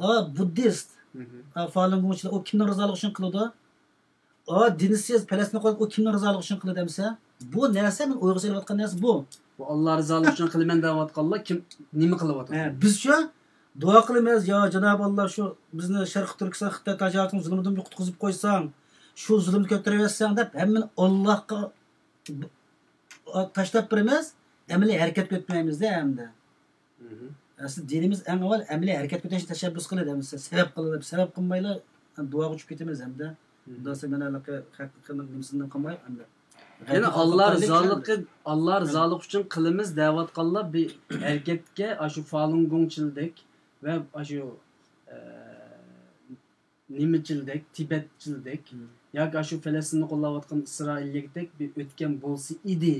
ئا، بۇددىست، ئا، فالۇنگوڭچىلار، ئۇ كىمنىڭ رازالىقى ئۈچۈن قىلىدۇ؟ ئا، دىنسىز پەلەستىننى قويۇپ، ئۇ كىمنىڭ رازالىقى ئۈچۈن قىلىدۇ دېسە، بۇ نەرسە مەن ئويغا سېلىۋاتقان نەرسە بۇ. بۇ ئاللا رازالىقى ئۈچۈن قىلىمەن دەۋاتقانلار كىم، نېمە قىلىۋاتىدۇ؟ ھە، بىزچۇ دۇئا قىلىمىز، يا جاناب ئاللا، شۇ بىزنى شەرقىي تۈركىستان خىتاي تاجاۋۇزىنىڭ زۇلمىدىن بىر قۇتقۇزۇپ قويساڭ، شۇ زۇلۇمنى كۆتۈرۈۋەتسەڭ دەپ، ھەممىنى ئاللاغا تاشلاپ بېرىمىز، ئەمەلىي ھەرىكەتكە ئۆتمەيمىز-دە ئەمدى. ئەسلى دىنىمىز ئەڭ ئاۋۋال ئەمەلىي ھەرىكەتكە ئۆتۈشنى تەشەببۇس قىلىدۇ، ئەمدى سەۋەب قىلىدۇ، سەۋەب قىلمايلا دۇئاغا ئۇچۇپ كېتىمىز ئەمدى. ئۇنداق دېسە مەن ھېلىقى خەقنىڭ نېمىسىدىن قالماي ئەمدى. يەنى ئاللا رىزالىقى، ئاللا رىزالىقى ئۈچۈن قىلىمىز دەۋاتقانلار بىر ھەرىكەتكە ئاشۇ فالۇنگوڭچىلدەك ۋە ئاشۇ، ئە، نېمىچىلدەك، تىبەتچىلدەك ياكى ئاشۇ پەلەستىننى قوللاۋاتقان ئىسرائىللىكتەك بىر ئۆتكەن بولسا ئىدى،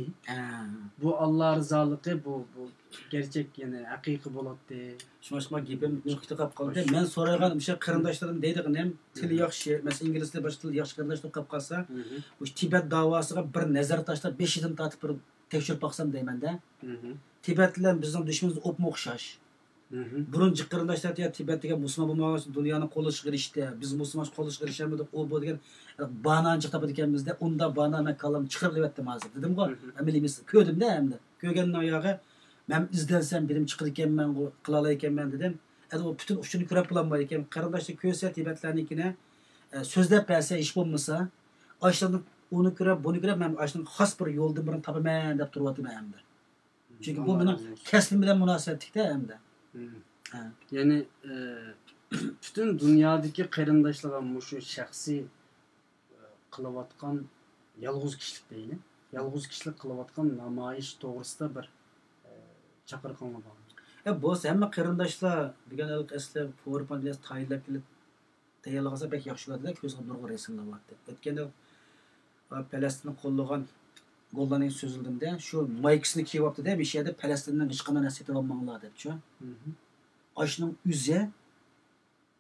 بۇ ئاللا رىزالىقى بۇ، بۇ گەرچەك، يەنى ھەقىقىي بولاتتى. شۇڭلاشقا گېپىم نۇقتىدا قاپ قالدى. مەن سورايدىغان مۇشۇ قېرىنداشلىرىم دەيدىغىنىم، تىلى ياخشى، مەسىلەن، ئىنگلىز تىلى، باشقا تىل ياخشى قېرىنداشلار قاپ قالسا، مۇشۇ تىبەت داۋاسىغا بىر نەزەر تاشلاپ، بېشىدىن تارتىپ بىر تەكشۈرۈپ باقسام دەيمەن-دە. تىبەت بىلەن بىزنىڭ دۈشمىنىمىز ئوپمۇ ئوخشاش. بۇرۇن جىق قېرىنداشلار، يا تىبەت دېگەن مۇسۇلمان بولمىغان دۇنيانىڭ قوللىشىغا ئېرىشتى، بىز مۇسۇلمان قوللىشىغا ئېرىشەلمىدۇق، ئۇ بۇ دېگەن باھانىنى جىق تاپىدىكەنمىز-دە، ئۇنداق باھانە مەن كاللامنى چىقىرىپ ئېلىۋەتتىم ھازىر، دېدىمغۇ. ئەمەلىي مىسال كۆردۈم-دە ئەمدى. كۆرگەننىڭ ياغى مەن ئىزدەنسەم بىلىم چىقىدىكەنمەنغۇ، قىلالايكەنمەن دېدىم. ئەدە ئۇ پۈتۈن ئۇچۇرنى كۆرۈپ بولالمايدىكەن. قېرىنداشلار كۆرسە تىبەتلەرنىڭكىنى، ئە، سۆزلەپ بەرسە ھېچ بولمىسا، ئاشۇلارنىڭ ئۇنى كۆرۈپ، بۇنى كۆرۈپ، مەن ئاشۇنىڭ خاس بىر يولدىن بىرىنى تاپىمەن دەپ تۇرۇۋاتىمەن ئەمدى. چۈنكى بۇ مېنىڭ كەسپىم بىلەن مۇناسىۋەتلىك-تە ئەمدى. يەنى، ئە، پۈتۈن دۇنيادىكى قېرىنداشلارغا مۇشۇ شەخسىي، ئە، قىلىۋاتقان يالغۇز كىشىلىك دەيلى. يالغۇز كىشىلىك قىلىۋاتقان نامايىش توغرىسىدا بىر، ئە، چاقىرىقىڭلار بارمۇ؟ ئە، بولسا ھەممە قېرىنداشلار دېگەن ئەسلى پاۋېرپوينت تەييارلاپ كېلىپ تەييارلىغانسا بەك ياخشى بولاتتى-دە، كۆزگە نۇرغۇن رەسىملەر بارتتى. ئۆتكەندە پەلەستىننى قوللىغان گوللاندىيە سۆزلىدىمدە، شۇ مايكىسىنى كىيىۋاپتۇ-دە، مۇشۇ يەردە پەلەستىندىن ھېچقانداق نەرسە سېتىۋالماڭلار دەپچۇ. ئاشۇنىڭ ئۆزى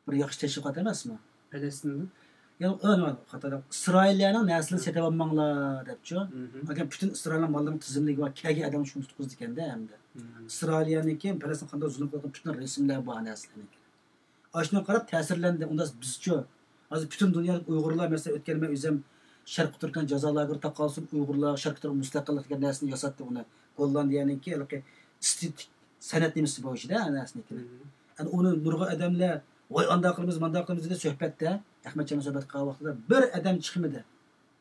بىر ياخشى تەشۋىقات ئەمەسمۇ؟ پەلەستىندىن؟ يا، ئۆ، نېمە، خاتالىق، ئىسرائىلىيەنىڭ نەرسىلىرىنى سېتىۋالماڭلار دەپچۇ. ئەگەر پۈتۈن ئىسرائىلنىڭ ماللىرىنىڭ تىزىملىكى بار، كەلگەن ئادەم شۇنى تۇتقۇزىدىكەندە ئەمدى. ئىسرائىلىيەنىڭكى پەلەستىن قانداق زۇلۇم قىلىۋاتقان پۈتۈن رەسىملەر بار نەرسىلەرنىڭكى. ئاشۇنىڭغا قاراپ تەسىرلەندى. ئۇنداق بىزچۇ؟ ھازىر پۈتۈن دۇنيادىكى ئۇيغۇرلار، مەسىلەن، ئۆتكەن مەن ئۆزۈم شەرقىي تۈركىستان جازا لاگېرى تاقالسۇن، ئۇيغۇرلار شەرقىي تۈرك مۇستەقىللىق دېگەن نەرسىنى ياساتتى ئۇنى. گوللاندىيەنىڭكى ھېلىقى ئېستېتىك سەنئەت نېمىسى بويىچە-دە نەرسىنىڭكى. ئەنە ئۇنى نۇرغۇن ئادەملەر، ۋاي، ئانداق قىلىمىز، مانداق قىلىمىز دېدى سۆھبەتتە. ئەخمەتجان بىلەن سۆھبەت قىلغان ۋاقتىدا بىر ئادەم چىقمىدى.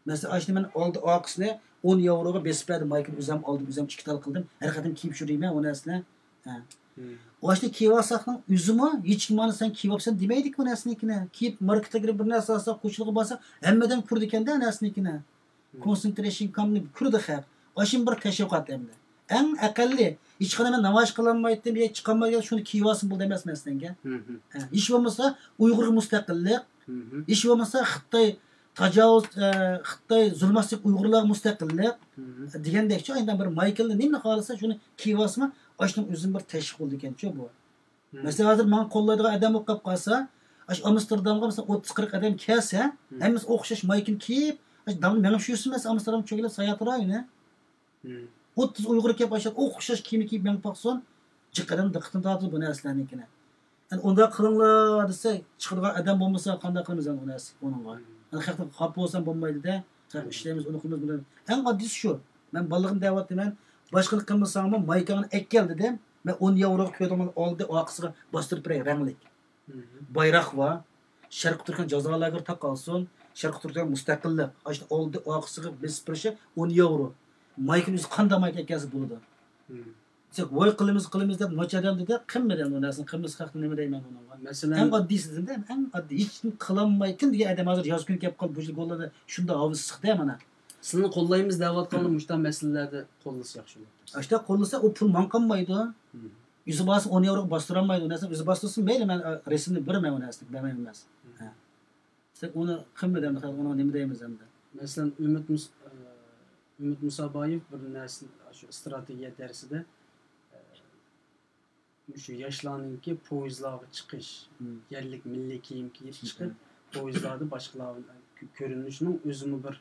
مەسىلەن، ئاشۇنى مەن ئالدى ئارقىسىنى ئون ياۋروغا بېسىپ بەردىم، مايكىنى ئۆزۈم ئالدىم، ئۆزۈم ئىككى تال قىلدىم. ھەر قېتىم كىيىپ يۈرىمەن ئۇ نەرسىنى. ھە. ئاشۇنى كىيىۋالساقنىڭ ئۆزىمۇ ھېچكىم مانا سەن كىيىۋاپسەن دېمەيدىكى ئۇ نەرسىنىڭكىنى. كىيىپ ماركېتلارغا كىرىپ بىر نەرسە ئالساق، كوچىلارغا بارساق، ھەممە ئادەم كۆرىدىكەندە نەرسىنىڭكىنى. كونسېنترېيشن كامپنى كۆرىدۇ خەق. ئاشۇ بىر تەشۋىقات ئەمدى. ئەڭ ئەقەللىي، ھېچقانداق مەن نامايىش قىلالمايتتىم، يا چىقالمايدىغان، شۇنى كىيىۋالسۇن بولدى ئەمەس مەسىلەنگە. ھە، ھېچ بولمىسا ئۇيغۇرغا مۇستەقىللىق، ھېچ بولمىسا خىتاي تاجاۋۇز، ئە، خىتاي زۇلماتچىلىق، ئۇيغۇرلارغا مۇستەقىللىق دېگەندەكچۇ، ئايندىن بىر مايكىلنى نېمىنى خالىسا شۇنى كىيىۋالسىمۇ، ئاشۇنىڭ ئۆزىمۇ بىر تەشۋىق بولىدىكەنچۇ بۇ. مەسىلەن، ھازىر ماڭا قوللايدىغان ئادەم بولۇپ قاپ قالسا، ئاشۇ ئامستېردامغا مەسىلەن ئوتتۇز قىرىق ئادەم كەلسە، ھەممىسى ئوخشاش مايكىنى كىيىپ، ئاشۇ داڭدا مېڭىپ يۈرسۇن، مەسىلەن، ئامستېردام چۆگىلەپ ساياھەت رايونى. ئوتتۇز ئۇيغۇر كەپ ئاشۇ ئوخشاش كىيىمنى كىيىپ مېڭىپ باقسۇن، جىق ئادەم دىققىتىنى تارتىدۇ بۇ نەرسىلەرنىڭكىنى. ئەنە ئۇنداق قىلىڭلار دېسە، چىقىدىغان ئادەم بولمىسا قانداق قىلىمىز ئەنە ئۇ نەرسە ئۇنىڭغا؟ ئەنە خەقتىن خاپا بولسام بولمايدۇ-دە، خەق ئىشلەيمىز، ئۇنى قىلىمىز، بۇنى. ئەڭ ئاددىيسى شۇ. مەن بالىلىقىمدا دەۋاتىمەن، باشقىنى قىلمىساڭمۇ مايكاڭنى ئەكەل دېدىم. مەن ئون ياۋروغا كۆردۈم، ئالدى ئارقىسىغا باستۇرۇپ بېرەي رەڭلىك. بايراق بار. شەرقىي تۈركىستان جازا لاگېرى تاقالسۇن، شەرقىي تۈركىستان مۇستەقىللىق. ئاشۇ ئالدى ئارقىسىغا بېسىپ بېرىشى ئون ياۋرو. مايكىنى ئۆزى قانداق مايكا ئەكەلسە بولىدۇ. دېسەك، ۋاي قىلىمىز، قىلىمىز دەپ نوچى ئادەم دېدى، قىلمىدى ئۇ نەرسىنى، قىلمىسا خەقنى نېمە دەيمەن ئۇنىڭغا. مەسىلەن، ئەڭ ئاددىيسى دېدىم، ئەڭ ئاددىي، ھېچنېمە قىلالمايتتىم دېگەن ئادەم ھازىر ياز كۈنى كەپ قالدى، بۇ يىل گوللاندىيە شۇنداق ھاۋا ئىسسىق-دە مانا. سىلىنى قوللايمىز دەۋاتقانلار مۇشۇنداق مەسىلىلەردە قوللىسا ياخشى بولاتتى. ئاشۇنداق قوللىسا ئۇ پۇل ماڭا قالمايدۇ. ئۆزى بارسا ئون ياۋروغا باستۇرالمايدۇ. ئۇ نەرسىنى ئۆزى باستۇرسۇن، مەيلى، مەن، ئە، رەسىمنى بېرىمەن ئۇ نەرسىنى، بەرمەيمەن ئەمەس. ھە. سەن ئۇنى قىلمىدى ئەمدى، خەلق ئۇنىڭغا نېمە دەيمىز ئەمدى؟ مەسىلەن، ئۈمىد مۇس-، ئە، ئۈمىد مۇسابايېۋ بىر نەرسە، شۇ ئىستراتېگىيە دەرسىدە، ئە، مۇشۇ ياشلارنىڭكى پويىزلارغا چىقىش، يەرلىك مىللىي كىيىم كىيىپ چىقىپ، پويىزلاردا باشقىلار بىلەن كۆ-، كۆرۈنۈشنىڭ ئۆزىمۇ بىر،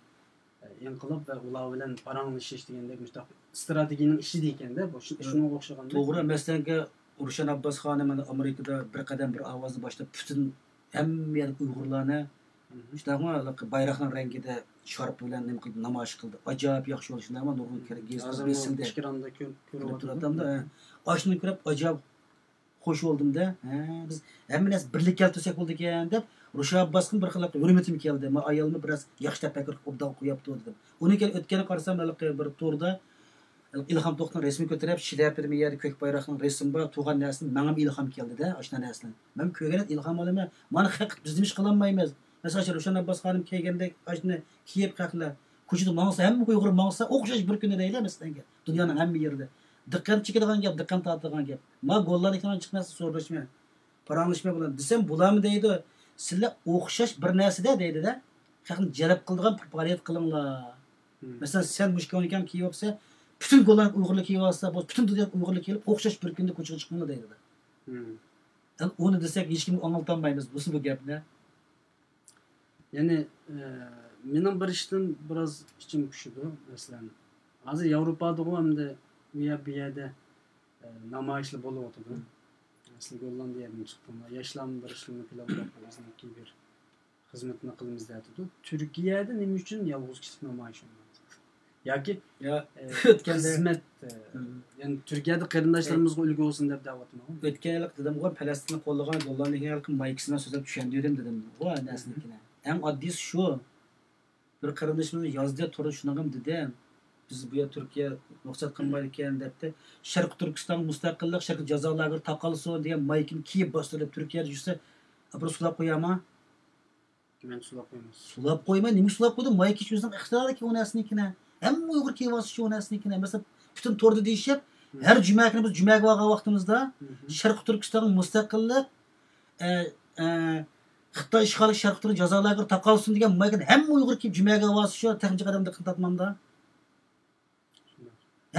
ئە، ئىنقىلاب ۋە ئۇلار بىلەن پاراڭلىشىش دېگەندەك مۇشۇنداق ئىستراتېگىيەنىڭ ئىشى دېگەندە، بۇ شۇ-، شۇنىڭغا ئوخشىغان. توغرا، مەسىلەنكى، رۇشەن ئابباس خانىم مانا ئامېرىكىدا بىر قەدەم بىر ئاۋازنى باشلاپ، پۈتۈن ھەممە يەردىكى ئۇيغۇرلارنى، شۇنداقمۇ، ھېلىقى بايراقنىڭ رەڭگىدە شارپا بىلەن نېمە قىلدى، نامايىش قىلدى. ئاجايىپ ياخشى بولدى، شۇنداقمۇ، نۇرغۇن كېرەك گېزىتلەر بېسىلدى. ئېكراندا كۆ-، كۆرۈپ تۇرۇۋاتامدۇ، ھە. ئاشۇنى كۆرۈپ ئاجايىپ خوش بولدۇم-دە. ھە، بىز ھەممە نەرسە بىرلىككە كەلتۈرسەك بولىدىكەن دەپ، رۇشەن ئابباسقىمۇ بىر خىل ھېلىقى ھۆرمىتىم كەلدى. ما ئايالىممۇ بىراز ياخشى تەپەككۇر قىلىپ ئوبدان قويۇپتۇ دېدىم. ئۇنىڭ كېيىن ئۆتكەننى قارىسام، ھېلىقى بىر توردا ئىلھام توختىنىڭ رەسىمىنى كۆتۈرۈپ، شىلەپىدە بىر يەردە كۆك بايراقنىڭ رەسىمى بار، تۇغان نەرسىدىن ماڭىمۇ ئىلھام كەلدى-دە، ئاشۇنداق نەرسىدىن. مەن كۆرگەندە ئىلھام ئالىمەن. مانا خەق بىز نېمە ئىش قىلالمايمىز؟ مەسىلەن، ئاشۇ رۇشەن ئابباس خانىم كىيگەندەك ئاشۇنى كىيىپ خەقلەر كوچىدا ماڭسا، ھەممە ئۇيغۇر ماڭسا، ئوخشاش بىر كۈندە دەيلى، مەسىلەن، دۇنيانىڭ ھەممە يېرىدە. دىققەت چېكىدىغان گەپ، دىققەت تارتىدىغان گەپ. ما گوللاندىيەدىكىلەر چىقماسا سودىلاشمەن، پاراڭلىشمەن بۇلار دېسەم، بۇلارمۇ دەيدۇ، سىلەر ئوخشاش بىر نەرسىدە دەيدۇ-دە، خەقنى جەلپ قىلىدىغان بىر پائالىيەت قىلىڭلار. مەسىلەن، سەن مۇشۇ كۆڭلىكەڭ كىيىۋالسا، پۈتۈن گوللاندىيە ئۇيغۇرلار كىيىۋالسا، بۇ پۈتۈن دۇنيادىكى ئۇيغۇرلار كېلىپ، ئوخشاش بىر كۈندە كوچىغا چىقىڭلار دەيدۇ. ئەمدى ئۇنى دېسەك، ھېچكىمگە ئاڭلىتالمايمىز، بۇ، بۇ گەپنى. يەنى، ئە، مېنىڭ بىر ئىشتىن بىراز ئىچىم پۇشىدۇ. مەسىلەن، ھازىر ياۋروپادىغۇ ئەمدى ئۇ يەر، بۇ يەردە، ئە، نامايىشلار بولۇۋاتىدۇ. مەسىلەن، گوللاندىيەدىن چىقتىڭلار، ياشلارمۇ بىر ئىشلارنى پىلانلاپ، ئۆزىنىڭكى بىر خىزمىتىنى قىلىمىز دەۋاتىدۇ. تۈركىيەدە نېمە ئۈچۈن يالغۇز كىشىلىك نامايىش بولمايدۇ؟ ياكى، يا، ئە، ئۆتكەندە خىزمەت، ئە، يەنى تۈركىيەدە قېرىنداشلىرىمىزغا ئۈلگە بولسۇن دەپ دەۋاتىمەن. ئۆتكەن يىلى دېدىمغۇ، پەلەستىننى قوللىغان گوللاندىيەنىڭ ھېلىقى مايكىسىنى سۆزلەپ چۈشەندۈردۈم دېدىم. ۋا نەرسىنىڭكىنى. ئەڭ ئاددىيسى شۇ. بىر قېرىندىشىمىز يازدى، توردا شۇنىڭغىمۇ دېدىم. بىز بۇ يەر تۈركىيە رۇخسەت قىلمايدىكەن دەپتۇ. شەرقىي تۈركىستان مۇستەقىللىق، شەرقىي جازا لاگېرى تاقالسۇن دېگەن مايكىنى كىيىپ باستۇرۇپ تۈركىيەدە يۈرسە، ئاپىرىپ سۇلاپ قويامۇ؟ مەن سۇلاپ قويماس. سۇلاپ قويماي، نېمىگە سۇلاپ قويدۇم؟ مايكا كىيىش ئۆزىنىڭ ئىختىيارىكى ئۇ نەرسىنىڭكىنى. ھەممە ئۇيغۇر كىيىۋالسىچۇ ئۇ نەرسىنىڭكىنى. مەسىلەن، پۈتۈن توردا دېيىشىپ، ھەر جۈمە كۈنى بىز جۈمەگە بارغان ۋاقتىمىزدا، شەرقىي تۈركىستانغا مۇستەقىللىق، ئە، ئە، خىتاي ئىشغالچى شەرقىي تۈركىي جازا لاگېرى تاقالسۇن دېگەن مايكىنى ھەممە ئۇيغۇر كىيىپ جۈمەگە بارسا شۇ تېخىنچە قەدەمدە قىلتاتمامدا.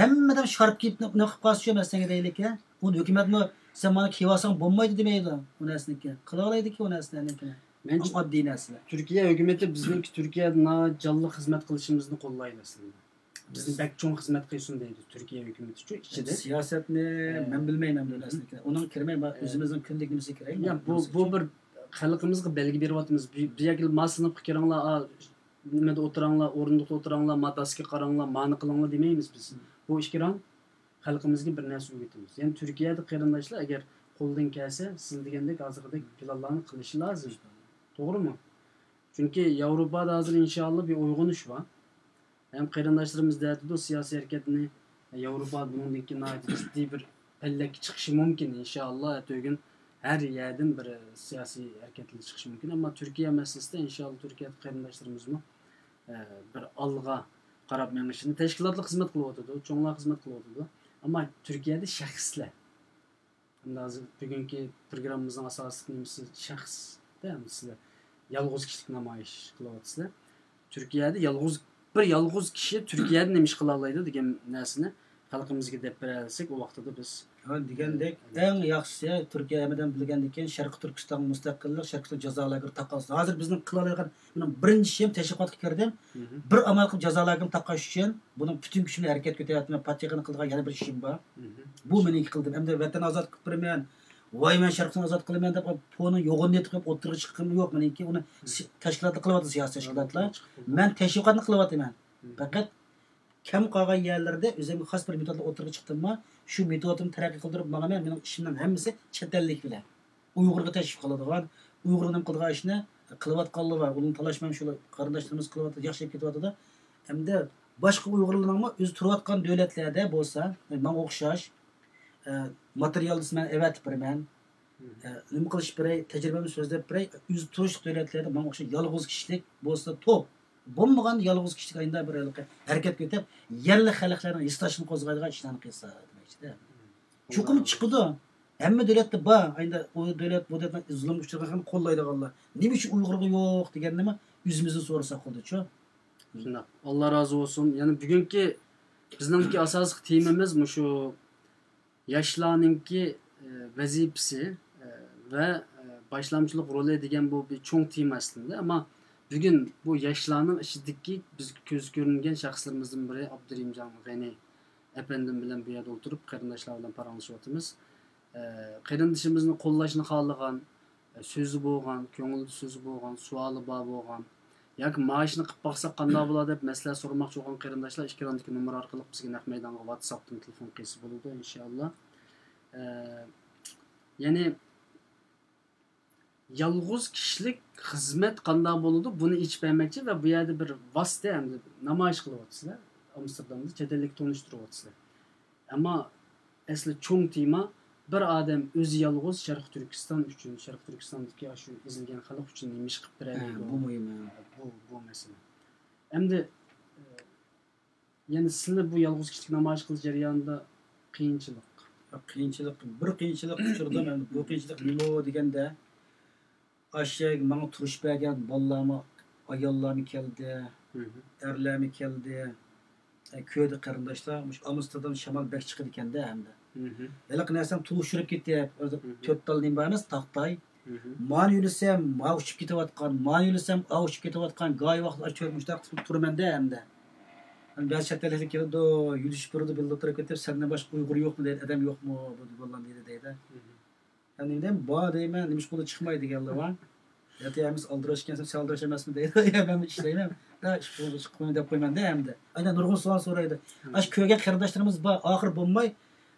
ھەممىدەم شارپ كىيىپ نېمە قىلىپ قالسا شۇ مەسىلىگە دەيلىكى. ئۇنى ھۆكۈمەتمۇ سەن مانا كىيىۋالساڭ بولمايدۇ دېمەيدۇ ئۇ نەرسىنىڭكى. قىلالايدىكى ئۇ نەرسىلەرنىڭكىنى. مەن ئەڭ ئاددىي نەرسىلەر. تۈركىيە ھۆكۈمىتى بىزنىڭكى تۈركىيەدە ناھايىتى جانلىق خىزمەت قىلىشىمىزنى قوللايدۇ ئەسلىدە. بىزنى بەك چوڭ خىزمەت قىلسۇن دەيدۇ تۈركىيە ھۆكۈمىتىچۇ ئىچىدە. سىياسەتنى ئە، مەن بىلمەيمەن بۇ نەرسىنى. ئۇنىڭ كىرمەي، ئە، ئۆزىمىزنىڭ كۈندىلىك نېمىسىگە كىرەي. يا، بۇ، بۇ بىر خەلقىمىزغا بەلگە بېرىۋاتىمىز. بۇ، بۇ يەرگە ما سىنىپقا كىرىڭلار، ئا، نېمىدە ئولتۇراڭلار، ئورۇندۇقتا ئولتۇراڭلار، ما داسكا قاراڭلار، مانى قىلىڭلار دېمەيمىز بىز. بۇ ئىككى ران خەلقىمىزگە بىر نەرسە ئۆگىتىمىز. يەنى تۈركىيەدە قېرىنداشلار ئەگەر قولىدىن كەلسە، سىز دېگەندەك ھازىرقىدەك پىلانلارنى قىلىشى لازىم. توغرىمۇ؟ چۈنكى ياۋروپادا ھازىر ئىنشائاللا بىر ئويغىنىش بار. ھەم قېرىنداشلىرىمىز دەۋاتىدۇ، سىياسىي ھەرىكەتنى ياۋروپا بۇنىڭدىن كېيىن ناھايىتى جىددىي بىر پەللەككە چىقىشى مۇمكىن، ئىنشائاللا، ئەتىگۈن ھەر يەردىن بىر سىياسىي ھەرىكەتلەر چىقىشى مۇمكىن. ئەمما تۈركىيە مەسىلىسىدە، ئىنشائاللا، تۈركىيە قېرىنداشلىرىمىزمۇ، ئە، بىر ئالغا قاراپ مېڭىشىنى، تەشكىلاتلار خىزمەت قىلىۋاتىدۇ، چوڭلار خىزمەت قىلىۋاتىدۇ. ئەمما تۈركىيەدە شەخسلەر، ئەمدى ھازىر بۈگۈنكى پروگراممىمىزنىڭ ئاساسلىق نېمىسى شەخس-دە، ئەمدى سىلەر يالغۇز كىشىلىك نامايىش قىلىۋاتىسىلەر. تۈركىيەدە يالغۇز، بىر يالغۇز كىشى تۈركىيەدە نېمە ئىش قىلالايدۇ دېگەن نەرسىنى خەلقىمىزگە دەپ بېرەلىسەك، ئۇ ۋاقتىدا بىز، ھە، دېگەندەك، ئە، ئەڭ ياخشىسى، تۈركىيە ھەممىدىن بىلگەندىن كېيىن، شەرقىي تۈركىستانغا مۇستەقىللىق، شەرقىي تۈرك جازا لاگېرى تاقالسۇن. ھازىر بىزنىڭ قىلالايدىغان، مېنىڭ بىرىنچى ئىشىم تەشۋىقاتقا كىردىم. بىر ئامال قىلىپ جازا لاگېرىنى تاقاش ئۈچۈن بۇنىڭ پۈتۈن كۈچۈمنى ھەرىكەتكە كۆتۈرۈۋاتىمەن. پاتىخانىڭ قىلىدىغان يەنە بىر ئىشىم بار. بۇ مېنىڭكى قىلدىم. ئەمدى ۋەتەن ئازاد قىلىپ بېرىمەن، ۋاي مەن شەرقنى ئازاد قىلىمەن دەپ پونى يوغىنى ئېتىپ ئوتتۇرىغا چىققىنىم يوق مېنىڭكى. ئۇنى سى-، تەشكىلاتلار قىلىۋاتىدۇ، سىياسىي تەشكىلاتلار. مەن تەشۋىقاتنى قىلىۋاتىمەن. پەقەت كەم قالغان يەرلىرىدە ئۆزۈمگە خاس بىر مېتودلار ئوتتۇرىغا چىقتىمما، شۇ مېتودۇمنى تەرەققىي قىلدۇرۇپ ماڭىمەن. مېنىڭ ئىشىمنىڭ ھەممىسى چەت ئەللىك بىلەن. ئۇيغۇرغا تەشۋىق قىلىدىغان، ئۇيغۇرنىڭ قىلىدىغان ئىشىنى قىلىۋاتقانلار بار. ئۇنى تالاشمايمەن، شۇلار قېرىنداشلىرىمىز قىلىۋاتىدۇ، ياخشى ئېلىپ كېتىۋاتىدۇ. ئەمدى باشقا ئۇيغۇرلارنىڭمۇ ئۆزى تۇرۇۋاتقان دۆلەتلەردە بولسا، ماڭا ئوخشاش، ئە، ماتېرىيال دېسە مەن ئەۋەتىپ بېرىمەن. ئە، نېمە قىلىش بېرەي، تەجرىبەمنى سۆزلەپ بېرەي، ئۆزى تۇرۇشلۇق دۆلەتلەردە ماڭا ئوخشاش يالغۇز كىشىلىك بولسا توپ. بولمىغان يالغۇز كىشىلىك ئاينىدا بىر ھېلىقى ھەرىكەتكە ئۆتۈپ، يەرلىك خەلقلەرنىڭ ھېسداشلىقىنى قوزغايدىغان ئىشلارنى قىلسا دېمەكچىدە. چوقۇم چىقىدۇ. ھەممە دۆلەتتە بار. ئەمدى ئۇ دۆلەت، بۇ دۆلەت زۇلۇمغا ئۇچرىغان خەقنى قوللايدىغانلار. نېمە ئۈچۈن ئۇيغۇرغا يوق دېگەننىمۇ ئۆزىمىزدىن سورىساق بولىدۇچۇ. شۇنداق. ئاللا رازى بولسۇن. يەنە بۈگۈنكى بىزنىڭكى ئاساسلىق تېمىمىز مۇشۇ ياشلارنىڭكى، ئە، ۋەزىپىسى، ئە، ۋە، ئە، باشلامچىلىق رولى دېگەن بۇ بىر چوڭ تېما ئەسلىدە. ئەمما بۈگۈن بۇ ياشلارنىڭ ئىچىدىكى بىز كۆز كۆرۈنگەن شەخسلىرىمىزدىن بىرى ئابدۇرېھىمجان غېنى ئەپەندىم بىلەن بۇ يەردە ئولتۇرۇپ قېرىنداشلار بىلەن پاراڭلىشىۋاتىمىز. ئە، قېرىندىشىمىزنى قوللاشنى خالىغان، ئە، سۆزى بولغان، كۆڭلىدە سۆزى بولغان، سوئالى بار بولغان ياكى مانا شۇنى قىلىپ باقساق قانداق بولار دەپ مەسلىھەت سورىماقچى بولغان قېرىنداشلار ئىككى راندىكى نومۇر ئارقىلىق بىزگە نەق مەيدانغا ۋاتساپتىن تېلېفون قىلسا بولىدۇ، ئىنشائاللا. ئە، يەنى يالغۇز كىشىلىك خىزمەت قانداق بولىدۇ، بۇنى ئېچىپ بەرمەكچى ۋە بۇ يەردە بىر ۋاسىتە ئەمدى نامايىش قىلىۋاتىسىلەر، ئامستېردامدا چەت ئەللىك تونۇشتۇرۇۋاتىسىلەر. ئەمما ئەسلى چوڭ تېما، بىر ئادەم ئۆزى يالغۇز شەرقىي تۈركىستان ئۈچۈن، شەرقىي تۈركىستاندىكى ئاشۇ ئېزىلگەن خەلق ئۈچۈن نېمە ئىش قىلىپ ھە، بېرەلەيدۇ؟ بۇ مۇھىم، ھە. بۇ، بۇ مەسىلە. ئەمدى، ئە، يەنى سىلەر بۇ يالغۇز كىشىلىك نامايىش قىلىش جەريانىدا قىيىنچىلىق؟ ياق، قىيىنچىلىق، بىر قىيىنچىلىق ئۇچرىدىم. ئەمدى بۇ قىيىنچىلىق نېمە دېگەندە، ئاشۇ يەرگە ماڭا تۇرۇش بەرگەن بالىلارمۇ، ئاياللارمۇ كەلدى، ئەرلەرمۇ كەلدى. ئە، كۆردى قېرىنداشلار، مۇشۇ ئامستېردام شامال بەك چىقىدىكەن-دە ئەمدى. ھېلىقى نەرسەم توشۇرۇپ كېتىپ، تۆت تال نېمە بار ئەمەس، تاختاي. مانا يۆلىسەم، ما ئۇچۇپ كېتىۋاتقان، ما يۆلىسەم، ئا ئۇچۇپ كېتىۋاتقان، گاھى ۋاقىتتا ئاشۇ مۇشۇنداق تۇرىمەن-دە ئەمدى. بەزى چەت ئەللىكلەر كېلىدۇ، يۆلىشىپ بېرىدۇ، بىللە ئولتۇرۇپ كېتىپ، سەندىن باشقا ئۇيغۇر يوقمۇ دەيدۇ، ئادەم يوقمۇ بۇ بالىلارنى دەيدۇ. ھەم نېمە دەيمەن، بار دەيمەن، نېمىشقا چىقماي دېگەنلەر بار. يا ئەمىسە ئالدىراش ئىكەنسەن، سەن ئالدىراش ئەمەسمۇ دەيدۇ. يا مەن ئىشلەيمەن، ھە، ئىش بولغۇچە قويمەن دەپ قويمەن-دە ئەمدى. ئاينا نۇرغۇن سوئال سورايدۇ. ئاشۇ كۆرگەن قېرىنداشلىرىمىز بار، ئاخىر بولماي،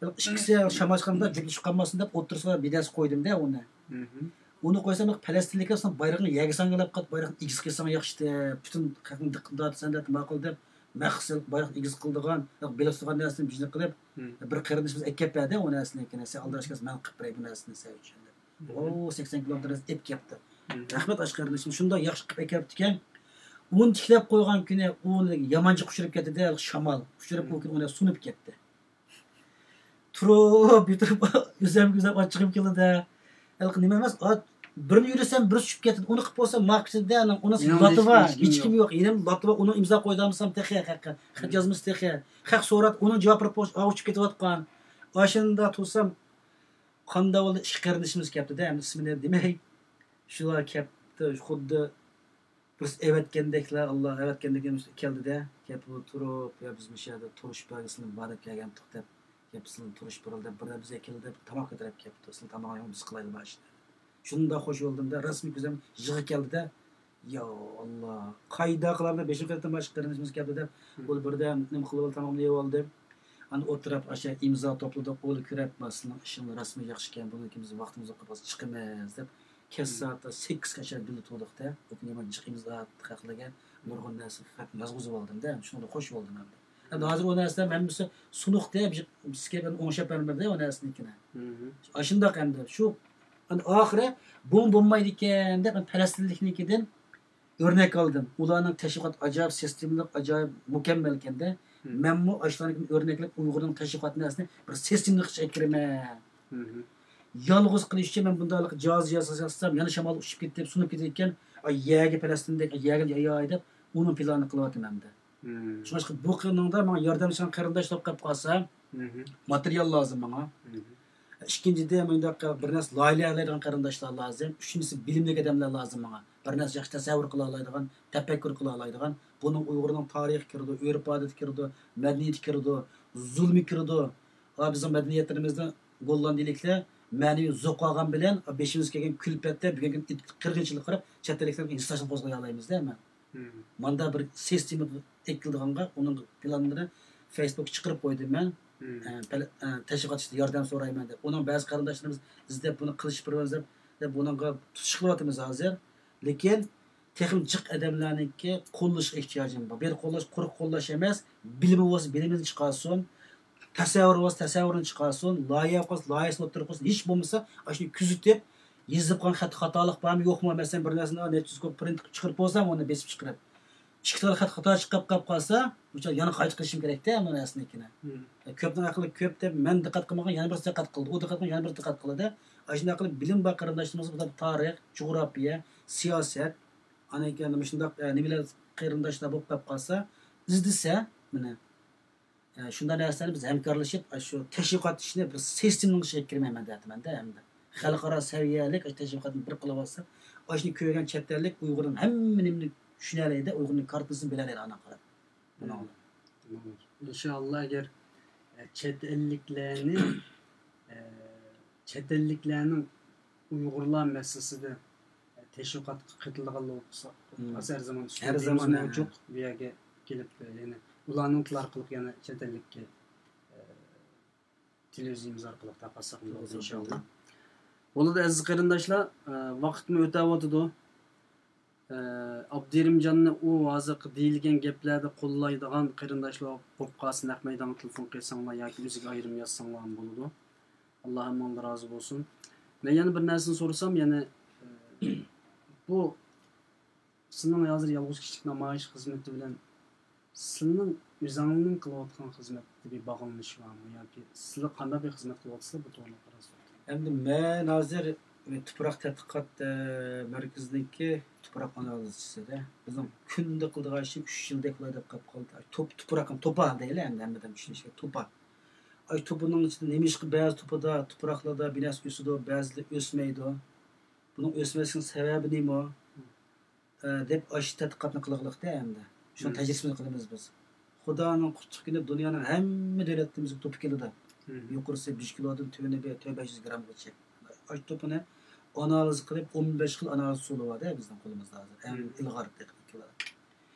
ئىككىسى شاماشقاندا جۈپلىشىپ قالماسۇن دەپ ئوتتۇرىسىغا بىدەس قويدۇم-دە ئۇنى. ئۇنى قويسام، پەلەستىنلىكلەر ساڭا بايرىقىنى يەرگە ساڭگىلاپ قات، بايرىقنى ئېگىز قىلساڭ ياخشىتى، پۈتۈن خەقنىڭ دىققىتىنى تارتىسەن دەپ ماقۇل دەپ، مەخسۇس بايراق ئېگىز قىلىدىغان، بېلىق تۇتىدىغان نەرسىنى بىزنى قىلىپ، بىر قېرىندىشىمىز ئەكەپ بەردى ئۇ نەرسىنى، كېيىن سەن ئالدىراش ئىكەنسەن، مەن قىلىپ بېرەي بۇ نەرسىنى سەن ئۈچۈن دەپ. ئۇ سەكسەن كىلومېتىر ئېلىپ كەپتۇ. رەھمەت ئاشۇ قېرىندىشىم، شۇنداق ياخشى قىلىپ ئەكەپتىكەن. ئۇنى تىكلەپ قويغان كۈنى ئۇ يامانچە ئۇچۇرۇپ كەتتى-دە، شامال ئۇچۇرۇپ، ئۇ كۈنى ئۇنى سۇنۇپ كەتتى. تۇرۇپ، يۈتۈرۈپ، ئۆزۈمگە ئۆزۈم ئاچچىقىم كېلىدۇ. ھېلىقى نېمە ئەمەس، ئات، بىرنى يۈرسەم، بىرسى چۈشۈپ كەتتى. ئۇنى قىلىپ بولسام، ماكىتىدە ئۇنىڭ ئۇنىڭ لاتى بار، ھېچكىم يوق. يەنە لاتى بار، ئۇنىڭ ئىمزا قويدۇرمىسام تېخى، خەت يازمىسى تېخى. خەق سوراپ، ئۇنىڭ جاۋابى پوچ-، ئاۋۇ چۈشۈپ كېتىۋاتقان. ئاشۇنداق تۇرسام، قاندا بولدى، ئىككى قېرىندىشىمىز كەپتىدە، ئەمدى ئىسمىنى دېمەي. شۇلار كەپتۇ، خۇددى بىرسى ئەۋەتكەندەكلا، ئاللا ئەۋەتكەندەك كەلدىدە، كەپ تۇرۇپ، يا بىز مۇشۇ يەردە تۇرۇشۇپ بەرگىلى، سىلەرنى مۇبارەك كەلگەنتۇق دەپ، كەپ سىلەرنى تۇرۇشۇپ بېرىلى دەپ، بىردەم بىزگە كېلىدۇ دەپ، تاماق كۆتۈرۈپ كەپتۇ، سىلەر تاماقنى بىز قىلايلى باشتا. شۇنداق خوش بولدۇم-دە، رەسمىي كۆزۈم يىغا كەلدى-دە، يا ئاللا، قايدا قىلامدۇ، بېشىم قېتىم باشقا قېرىندىشىمىز كەپتۇ دەپ، ئۇ بىردەم نېمە قىلىۋالدى، تاماقنى يەۋالدى. ئاندىن ئوتتۇرا ئاشۇ ئىمزا توپلىدۇق، ئۇلار كۆرۈپ، مانا سىلىنىڭ ئىشىڭلار راسمۇ ياخشىكەن، بۇنىڭ كېيىن بىز ۋاقتىمىز يوق، ھازىر چىقىمىز دەپ، كەچ سائەت سەككىزگىچە بىللە تۇردۇق-دە، ئۇ كۈنى يامان جىق ئىمزا خەقلەرگە نۇرغۇن نەرسە خەت يازغۇزۇۋالدىم-دە، شۇنىڭدا خوش بولدۇم ئەمدى. ئەمدى ھازىر ئۇ نەرسىلەر ھەممىسى سۇنۇقتى، بىزگە ئوڭشاپ بەرمىدى ئۇ نەرسىنىڭكىنى. ئاشۇنداق ئەمدى شۇ، ئەمدى ئاخىرى بۇمۇ بولمايدىكەن دەپ، مەن پەلەستىنلىكنىڭكىدىن ئۆرنەك ئالدىم. ئۇلارنىڭ تەشۋىقاتى ئاجايىپ سىستېمىلىق، ئاجايىپ مۇكەممەلكەن-دە. مەنمۇ ئاشۇلارنىڭكىدىن ئۆرنەكلەپ ئۇيغۇرنىڭ تەشۋىقات نەرسىنى بىر سىستېمىلىق قىلىشقا كىرىمەن. يالغۇز قىلىش ئۈچۈن مەن بۇنداقلىق جاھازى ياساپ ياسىسام، يەنە شامال ئۇچۇپ كېتىپ، سۇنۇپ كېتىدىكەن، ئاي يەرگە پەلەستىندەك، ئاي يەرگە ياياي دەپ، ئۇنىڭ پىلانىنى قىلىۋاتىمەن ئەمدى. شۇڭلاشقا بۇ قېنىڭدا ماڭا ياردەملىشىدىغان قېرىنداشلار بولۇپ قالسا، ماتېرىيال لازىم ماڭا. ئىككىنچىدىن، مۇنداق بىر نەرسە لايىھەلەيدىغان قېرىنداشلار لازىم. ئۈچىنچىسى، بىلىملىك ئادەملەر لازىم ماڭا. بىر نەرسە ياخشى تەسەۋۋۇر قىلالايدىغان، تەپەككۇر قىلالايدىغان. بۇنىڭ ئۇيغۇرنىڭ تارىخى كىرىدۇ، ئۆرپ-ئادىتى كىرىدۇ، مەدەنىيىتى كىرىدۇ، زۇلمى كىرىدۇ. ھا، بىزنىڭ مەدەنىيەتلىرىمىزدە گوللاندىيىلىكلەر مەنىۋى زوق ئالغان بىلەن، بېشىمىزغا كەلگەن كۈلپەتتە بۈگۈنكى قىرغىنچىلىققا قاراپ، چەت ئەللىكلەرگە ھېسداشلىق قوزغىيالايمىز-دە، ھەممە. ماندا بىر سىستېما ئېكىلىدىغانغا، ئۇنىڭ پىلانلىرىنى فېيسبۇكقا چىقىرىپ قويدۇم مەن. ئە، پەل-، ئە، تەشۋىقات ئىشىدا ياردەم سورايمەن دەپ. ئۇنىڭ بەزى قېرىنداشلىرىمىز ئىزدەپ بۇنى قىلىشىپ بېرىمىز دەپ، دەپ بۇنىڭغا تۇتۇش قىلىۋاتىمىز ھازىر. لېكىن تېخىمۇ جىق ئادەملەرنىڭكى قوللىشىغا ئېھتىياجىم بار. بۇ يەردە قوللاش، قۇرۇق قوللاش ئەمەس، بىلىمى بولسا بىلىمىنى چىقارسۇن. تەسەۋۋۇرى بولسا تەسەۋۋۇرىنى چىقارسۇن، لايىھە قىلسا لايىھەسىنى ئوتتۇرىغا قويسۇن، ھېچ بولمىسا ئاشۇنى كۆزىتىپ، يېزىپ قويغان خەت خاتالىق بارمۇ يوقمۇ، مەسىلەن، بىر نەرسىنى نەچچە يۈز كوپى پرىنت قىلىپ چىقىرىپ بولسام، ئۇنى بېسىپ چىقىرىپ، ئىككى تال خەت خاتا چىقىپ قاپ قالسا، ئۇ يەنە قايتا قىلىشىم كېرەكتە بۇ نەرسىنىڭكىنى. كۆپنىڭ ئەقلى كۆپ دەپ، مەن دىققەت قىلمىغان، يەنە بىرسى دىققەت قىلدى، ئۇ دىققەت قىلمىغان، يەنە بىرسى دىققەت قىلدى. ئاشۇنداق قىلىپ، بىلىم بار قېرىنداشلىرىمىزغا بۇ تارىخ، جۇغراپىيە، سىياسەت، ئاندىن كېيىن مۇشۇنداق، ئە، نېمىلەر قېرىنداشلار بولۇپ قاپ قالسا، ئىزدىسە، مانا، ئە، شۇنداق نەرسىلەرنى بىز ھەمكارلىشىپ، ئاشۇ تەشۋىقات ئىشىنى بىر سىستېمىنىڭ ئىچىگە كىرمەيمەن دەيمەن-دە ئەمدى. خەلقئارا سەۋىيەلىك ئاشۇ تەشۋىقاتنى بىر قىلىۋالسا، ئاشۇنى كۆرگەن چەت ئەللىك ئۇيغۇرنىڭ ھەممە نېمىنى چۈشىنەلەيدۇ، ئۇيغۇرنىڭ كارتىنىسىنى بىلەلەيدۇ ئاندىن قاراپ. بۇنىڭ. ئىنشاللا، ئەگەر، ئە، چەت ئەللىكلەرنى، ئە، چەت ئەللىكلەرنىڭ ئۇيغۇرلار مەسىلىسىدە تەشۋىقاتقا قېتىلىدىغانلار بولسا، ھەر زامان ھەر زامان، ھە. بۇ يەرگە كېلىپ، يەنە ئۇلارنىڭ تىلى ئارقىلىق يەنە چەت ئەللىككە، ئە، تېلېۋىزىيىمىز ئارقىلىق تارقاتساق بولىدۇ، ئىنشاللا. بولىدۇ، ئەزىز قېرىنداشلار، ئە، ۋاقىتمۇ ئۆتەۋاتىدۇ. ئە، ئابدۇرېھىمجاننى ئۇ ھازىرقى دېيىلگەن گەپلەردە قوللايدىغان قېرىنداشلار بولۇپ قالسا، نەق مەيدانغا تېلېفون قىلساڭلار ياكى ئۆزىگە ئايرىم يازساڭلارمۇ بولىدۇ. ئاللا ھەممىڭلارنى رازى بولسۇن. مەن يەنە بىر نەرسىنى سورىسام، يەنە، ئە، بۇ سىلىنىڭ ھازىر يالغۇز كىشىلىك نامايىش خىزمىتى بىلەن سىلىنىڭ ئۆزۈڭلارنىڭ قىلىۋاتقان خىزمەتتە بىر باغلىنىش بارمۇ ياكى سىلەر قانداق بىر خىزمەت قىلىۋاتىسىلەر بۇ توغرىلىق بىراز؟ ئەمدى مەن ھازىر تۇپراق تەتقىقات، ئە، مەركىزىنىڭكى تۇپراق ئانالىزچىسىدە. بىزنىڭ كۈندە قىلىدىغان ئىشىم ئۈچ يىلدەك بولار دەپ قاپ قالدى. توپ، تۇپراق، توپا دەيلى ئەمدى ھەممىدىن چۈشىنىشكە، توپا. ئاي، توپىنىڭ ئىچىدە نېمىشقا بەزى توپىدا، تۇپراقلاردا بىر نەرسە ئۆسىدۇ، بەزىلىرى ئۆسمەيدۇ. بۇنىڭ ئۆسمەسلىكىنىڭ سەۋەبى نېمە؟ ئە، دەپ ئاشۇ تەتقىقاتنى قىلغىلىقتە ئەمدى. شۇنىڭ تەجرىبىسىنى قىلىمىز بىز. خۇدانىڭ قۇتلۇق كۈنى دۇنيانىڭ ھەممە دۆلەتتىن بىزگە توپا كېلىدۇ. يۇقىرىسى بەش كىلودىن تۆۋىنى بىر تۆت بەش يۈز گرامغىچە. ئاشۇ توپىنى ئانالىز قىلىپ، ئون بەش خىل ئانالىز ئۇسۇلى بار-دە بىزنىڭ قولىمىزدا ھازىر. ئەڭ ئىلغار تېخنىكىلار.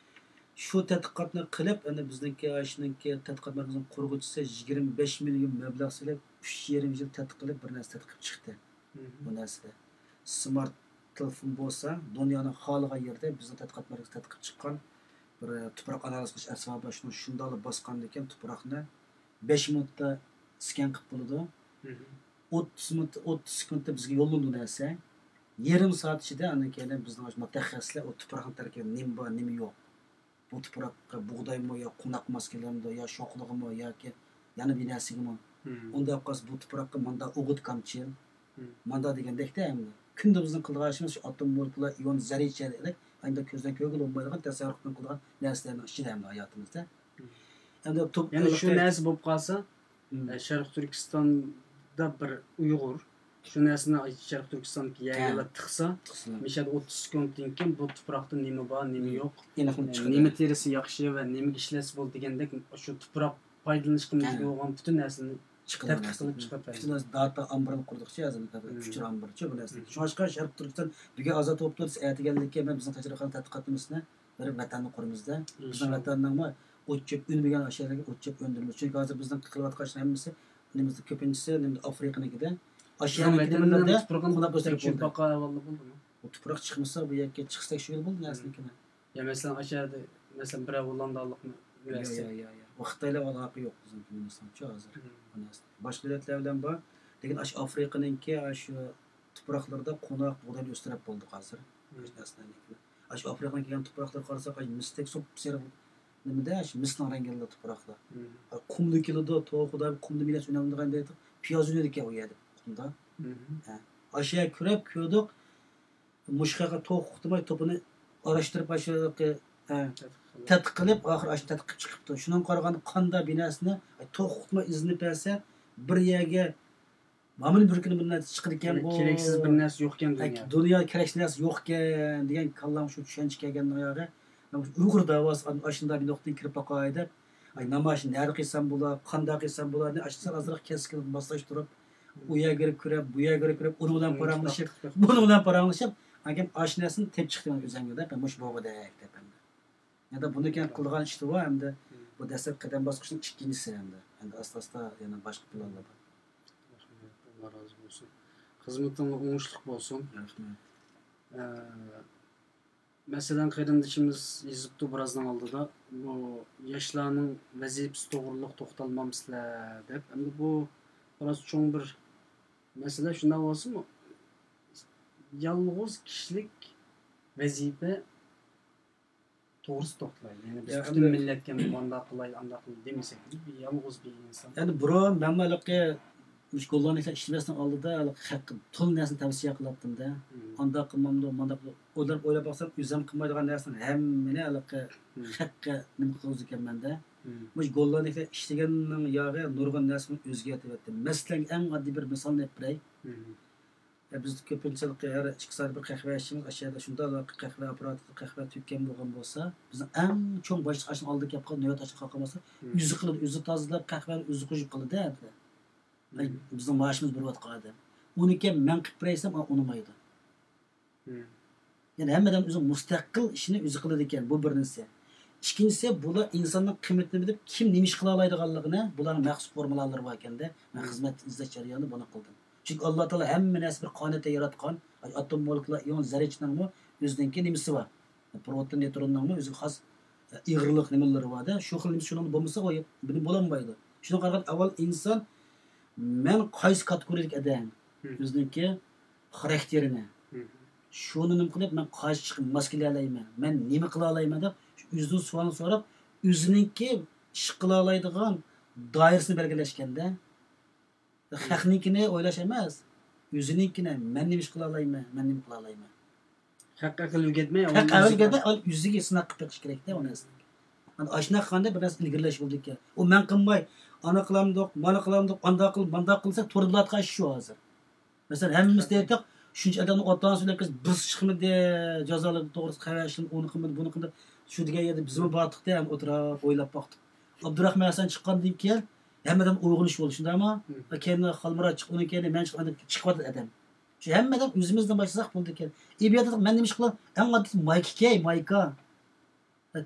شۇ تەتقىقاتنى قىلىپ، ئەنە بىزنىڭكى، ئاشۇنىڭكى تەتقىقات مەركىزىنىڭ قۇرغۇچىسى يىگىرمە بەش مىليون مەبلەغ سېلىپ، ئۈچ يېرىم يىل تەتقىق قىلىپ، بىر نەرسە تەتقىق قىلىپ چىقتى. بۇ نەرسىدە سمارت تېلېفون بولسا، دۇنيانىڭ خالىغان يېرىدە بىزنىڭ تەتقىقات مەركىزى تەتقىق قىلىپ چىققان بىر، ئە، تۇپراق ئانالىز قىلىش ئەسۋابى بار. شۇنى شۇنداقلا باسقاندىكىن تۇپراقنى بەش مىنۇتتا سكان قىلىپ بولىدۇ. ئوتتۇز مىنۇت، ئوتتۇز سېكۇنتتا بىزگە يوللىنىدۇ نەرسە. يېرىم سائەت ئىچىدە ئاندىن كېيىن بىزنىڭ مۇتەخەسسىسلەر ئۇ تۇپراقنىڭ تەركىبىدە نېمە بار، نېمە يوق. بۇ تۇپراققا بۇغدايمۇ يا قوناق ماس كېلەمدۇ يا شوخلۇقىمۇ ياكى يەنە بىر نەرسىگىمۇ؟ ئۇنداق قىلسا بۇ تۇپراققا ماندا ئوغۇت كامچىل، ماندا دېگەندەكتە ئەمدى. كۈندە بىزنىڭ قىلىدىغان ئىشىمىز شۇ ئاتوم مولېكۇلا، ئىئون، زەررىچە دېگەندەك، ئەمدى كۆزدىن كۆرگىلى بولمايدىغان تەسەررۇپنىڭ قىلىدىغان نەرسىلەرنىڭ ئىچىدە ئەمدى ھاياتىمىزدا. ئەمدى توپ يەنى شۇ نەرسە بولۇپ قالسا، ئە، شەرقىي تۈركىستاندا بىر ئۇيغۇر شۇ نەرسىنى شەرقىي تۈركىستاندىكى يەرگە تىقسا، مىشەدە ئوتتۇز سېكۇنتتىن كېيىن بۇ تۇپراقتا نېمە بار، نېمە يوق، ئېنىقلىنىپ چىقىدۇ. نېمە تېرىسى ياخشى ۋە نېمىگە ئىشلەتسە بولىدۇ دېگەندەك شۇ تۇپراق پايدىلىنىشقا مۇمكىن بولغان پۈتۈن نەرسىنى تەتقىق قىلىپ چىقىپ بەردى. پۈتۈن نەرسە داتا ئامبىرىنى قۇردۇقچە ھازىر، ئۇچۇر ئامبىرىچۇ بۇ نەرسە. شۇڭلاشقا شەرقىي تۈركىستان بۈگۈن ئازاد بولۇپتۇ دېسە، ئەتىگەنلىككە مەن بىزنىڭ تەجرىبىخانا تەتقىقاتىمىزنى بىر ۋەتەننى قۇرىمىزدە، بىزنىڭ ۋەتەننىڭمۇ ئوت چۆپ ئۈنمىگەن ئاشۇ يەرلەرگە ئوت چۆپ ئۈندۈرىمىز. چۈنكى ھازىر بىزنىڭ قىلىۋاتقان ئىشلار ھەممىسى نېمىزدە كۆپىنچىسى نېمىدە ئافرىقىنىڭكىدە. ئاشۇ يەرنىڭكى نېمىلەردە قوناق ئۆستۈرۈپ بولدى. ئۇ تۇپراق چىقمىسا بۇ يەرگە چىقسا تەكشى بولدى نەرسىنىڭكىنى. يا مەسىلەن ئاشۇ يەردە مەسىلەن بىرەر ھوللاندالىقنى يا يا يا يا. ئۇ خىتايلار ئالاقە يوق بىزنىڭكى مىنىستىرچۇ ھازىر. بۇ نەرسە باشقا دۆلەتلەر بىلەن بار. لېكىن ئاشۇ ئافرىقىنىڭكى ئاشۇ تۇپراقلىرىدا قوناق بۇغداينى ئۆستۈرۈپ بولدۇق ھازىر. ئاشۇ ئافرىقىدىن كەلگەن تۇپراقلارغا قارىساق، ئاشۇ مىستەك سوپسېرىق نېمىدە، ئاشۇ مىسنىڭ رەڭگىدە تۇپراقلار. قۇمدا كېلىدۇ، توۋا خۇدا، قۇمدا مىلەس ئۈنەلمىدىغان دەيدۇ. پىياز ئۈنىدىكەن ئۇ يەردە قۇمدا. ھە. ئاشۇ يەرگە كۆرۈپ كۆردۇق. مۇشۇ خەققە توقۇقتىماي توپىنى ئاراشتۇرۇپ، ئاشۇ تەتقىق قىلىپ، ئاخىر ئاشۇ تەتقىق قىلىپ چىقىپتۇ. شۇنىڭغا قارىغاندا قاندا بىناسىنى توقۇقتىماي ئىزدىنىپ بەرسە، بىر يەرگە مانا بىر كۈنى بىر نەرسە چىقىدىكەن بۇ. كېرەكسىز بىر نەرسە يوقكەن دۇنيا. دۇنيا كېرەكسىز نەرسە يوقكەن دېگەن كاللام شۇ چۈشەنچە كەلگەن دۇنياغا. مەن ئۇيغۇر داۋاسى ئاشۇنداق بىر نۇقتىدىن كىرىپ باقاي دەپ. ئاي نامايىشنى نەدە قىلسام بولا، قانداق قىلسام بولا، ئاشۇ سەل ئازراق كەسكىن ماسلاشتۇرۇپ، ئۇ يەرگە كىرىپ، بۇ يەرگە كىرىپ، ئۇنىڭ بىلەن پاراڭلىشىپ، بۇنىڭ بىلەن پاراڭلىشىپ، ئاكام ئاشۇ نەرسىنى تېپىپ چىقتىم ئۆزۈمگە دەپ، مۇشۇ بولغۇدەك دەپ ئەمدى. يەنە بۇنىڭكى قىلىدىغان ئىشلىرى بار ئەمدى. بۇ دەسلەپكى قەدەم باسقۇچنىڭ ئىككىنچىسى ئەمدى. ئەمدى ئاستا ئاستا يەنە باشقا پىلانلار بار. رەھمەت، ئاللا رازى بولسۇن. خىزمىتىڭلار ئوڭۇشلۇق بولسۇن. رەھمەت. ئە، مەسىلەن، قېرىندىشىمىز يېزىپتۇ بىرازنىڭ ئالدىدا، بۇ ياشلارنىڭ ۋەزىپىسى توغرۇلۇق توختالمامسىلەر دەپ. ئەمدى بۇ بىراز چوڭ بىر مەسىلە. شۇنداق بولسىمۇ، يالغۇز كىشىلىك ۋەزىپە توغرىسىدا توختىلايلى. يەنى بىز يا، پۈتۈن ئەمدى مىللەتكە مۇنداق قىلاي، ئانداق قىلاي دېمىسەك، يالغۇز بىر ئىنسان. يەنى بۇرۇن مەنمۇ ھېلىقى مۇشۇ گوللاندىيەدىكىلەر ئىشلىمەسنىڭ ئالدىدا ھېلىقى خەققە تولا نەرسىنى تەۋسىيە قىلاتتىم-دە. ئانداق قىلمامدۇ، مانداق قىلمامدۇ. ئويلاپ، ئويلاپ باقسام، ئۆزۈم قىلمايدىغان نەرسىنىڭ ھەممىنى ھېلىقى خەققە نېمە قىلغۇزىدىكەنمەن-دە. مۇشۇ گوللاندىيەدىكىلەر ئىشلىگەننىڭ ياغى نۇرغۇن نەرسىنى ئۆزگەرتىۋەتتى. مەسىلەن، ئەڭ ئاددىي بىر مىسالنى ئېلىپ بېرەي. يا، بىز كۆپىنچىلىك ھەر ئىككى سائەت بىر قەھۋە ئىچىمىز، ئاشۇ يەردە شۇنداق قەھۋە ئاپپاراتىدا قەھۋە تۆككەن بولغان بولسا، بىزنىڭ ئەڭ چوڭ باشلىق ئاشۇنىڭ ئالدىدا كەپ قالىدۇ، نۆۋەت ئاشۇنى قالغان بولسا، ئۆزى قىلىدۇ، ئۆزى تازىلاپ، قەھۋەنى ئۆزى قوشۇپ قىلىدۇ ئەمدى. بىزنىڭ مائاشىمىز بېرىۋاتقان ئادەم. ئۇنىڭكى مەن قىلىپ بېرەي دېسەم، ئا، ئۇنىمايدۇ. يەنى ھەممە ئادەم ئۆزىنىڭ مۇستەقىل ئىشىنى ئۆزى قىلىدىكەن، بۇ بىرىنچىسى. ئىككىنچىسى، بۇلار ئىنساننىڭ قىممىتىنى بىلىپ، كىم نېمە ئىش قىلالايدىغانلىقىنى، بۇلارنىڭ مەخسۇس فورمۇلالىرى باركەن-دە، مەن خىزمەتتە ئىزدەش جەريانىدا بۇنى قىلدىم. چۈنكى ئاللا تائالا ھەممە نەرسە بىر قانۇنىيەتتە ياراتقان، ئاتوم مولېكۇلا، ئىئون، زەررىچىنىڭمۇ ئۆزىنىڭكى نېمىسى بار. پروتون، نېيتروننىڭمۇ ئۆزىگە خاس ئېغىرلىق نېمىلىرى بار-دە. شۇ خىل نېمىسى شۇنىڭدا بولمىسا، ئۇ بىلىم بولالمايدۇ. شۇنىڭغا قارىغاندا ئەۋۋەل ئىنسان مەن قايسى كاتېگورىيىدىكى ئادەم؟ ئۆزىنىڭكى خاراكتېرىنى. شۇنى نېمە قىلىپ، مەن قايسى ئىشقا ماس كېلەلەيمەن؟ مەن نېمە قىلالايمەن دەپ، ئۆزىدىن سوئالنى سوراپ، ئۆزىنىڭكى ئىش قىلالايدىغان دائىرىسىنى بەلگىلەشكەندە، خەقنىڭكىنى ئويلاش ئەمەس، ئۆزىنىڭكىنى، مەن نېمە ئىش قىلالايمەن؟ مەن نېمە قىلالايمەن؟ خەققە ئەقىل ئۆگەتمەي، خەققە ئەقىل ئۆگەتمەي، ئەۋۋەل ئۆزىگە سىناق قىلىپ بېقىش كېرەكتە ئۇ نەرسىنى. ئاشۇنداق قىلغاندا بىر نەرسە ئىلگىرىلەش بولىدىكەن. ئۇ مەن قىلماي، ئانا قىلامدۇق، مانا قىلامدۇق، ئانداق قىل، مانداق قىل دېسە، توردا بولىدىغان ئىش شۇ ھازىر. مەسىلەن، ھەممىمىز دەيتتۇق، شۇنچە ئادەمنى ئوتتۇرىغا سۆزلەپ كەتسە، بىرسى چىقمىدى، جازالىدى توغرىسىدا خەۋەر ئىشلىدى، ئۇنى قىلمىدى، بۇنى قىلمىدى. شۇ دېگەن يەردە بىزمۇ باردۇق-دە، ھەم ئولتۇرۇپ ئويلاپ باقتۇق. ئابدۇراخمان ھەسەن چىققاندىن كېيىن، ھەممىدىن ئويغىنىش بولدى، شۇنداقمۇ؟ كېيىن خالمۇرات چىقتى، ئۇنىڭ كېيىن مەن چىقتىم، ئاندىن كېيىن چىقىۋاتىدۇ ئادەم. شۇ ھەممىدىن ئۆزىمىزدىن باشلىساق بولىدىكەن. ئەدەبىياتتا مەن نېمە ئىش قىلىمەن؟ ئەڭ ئاددىيسى مايكا كىي، مايكا.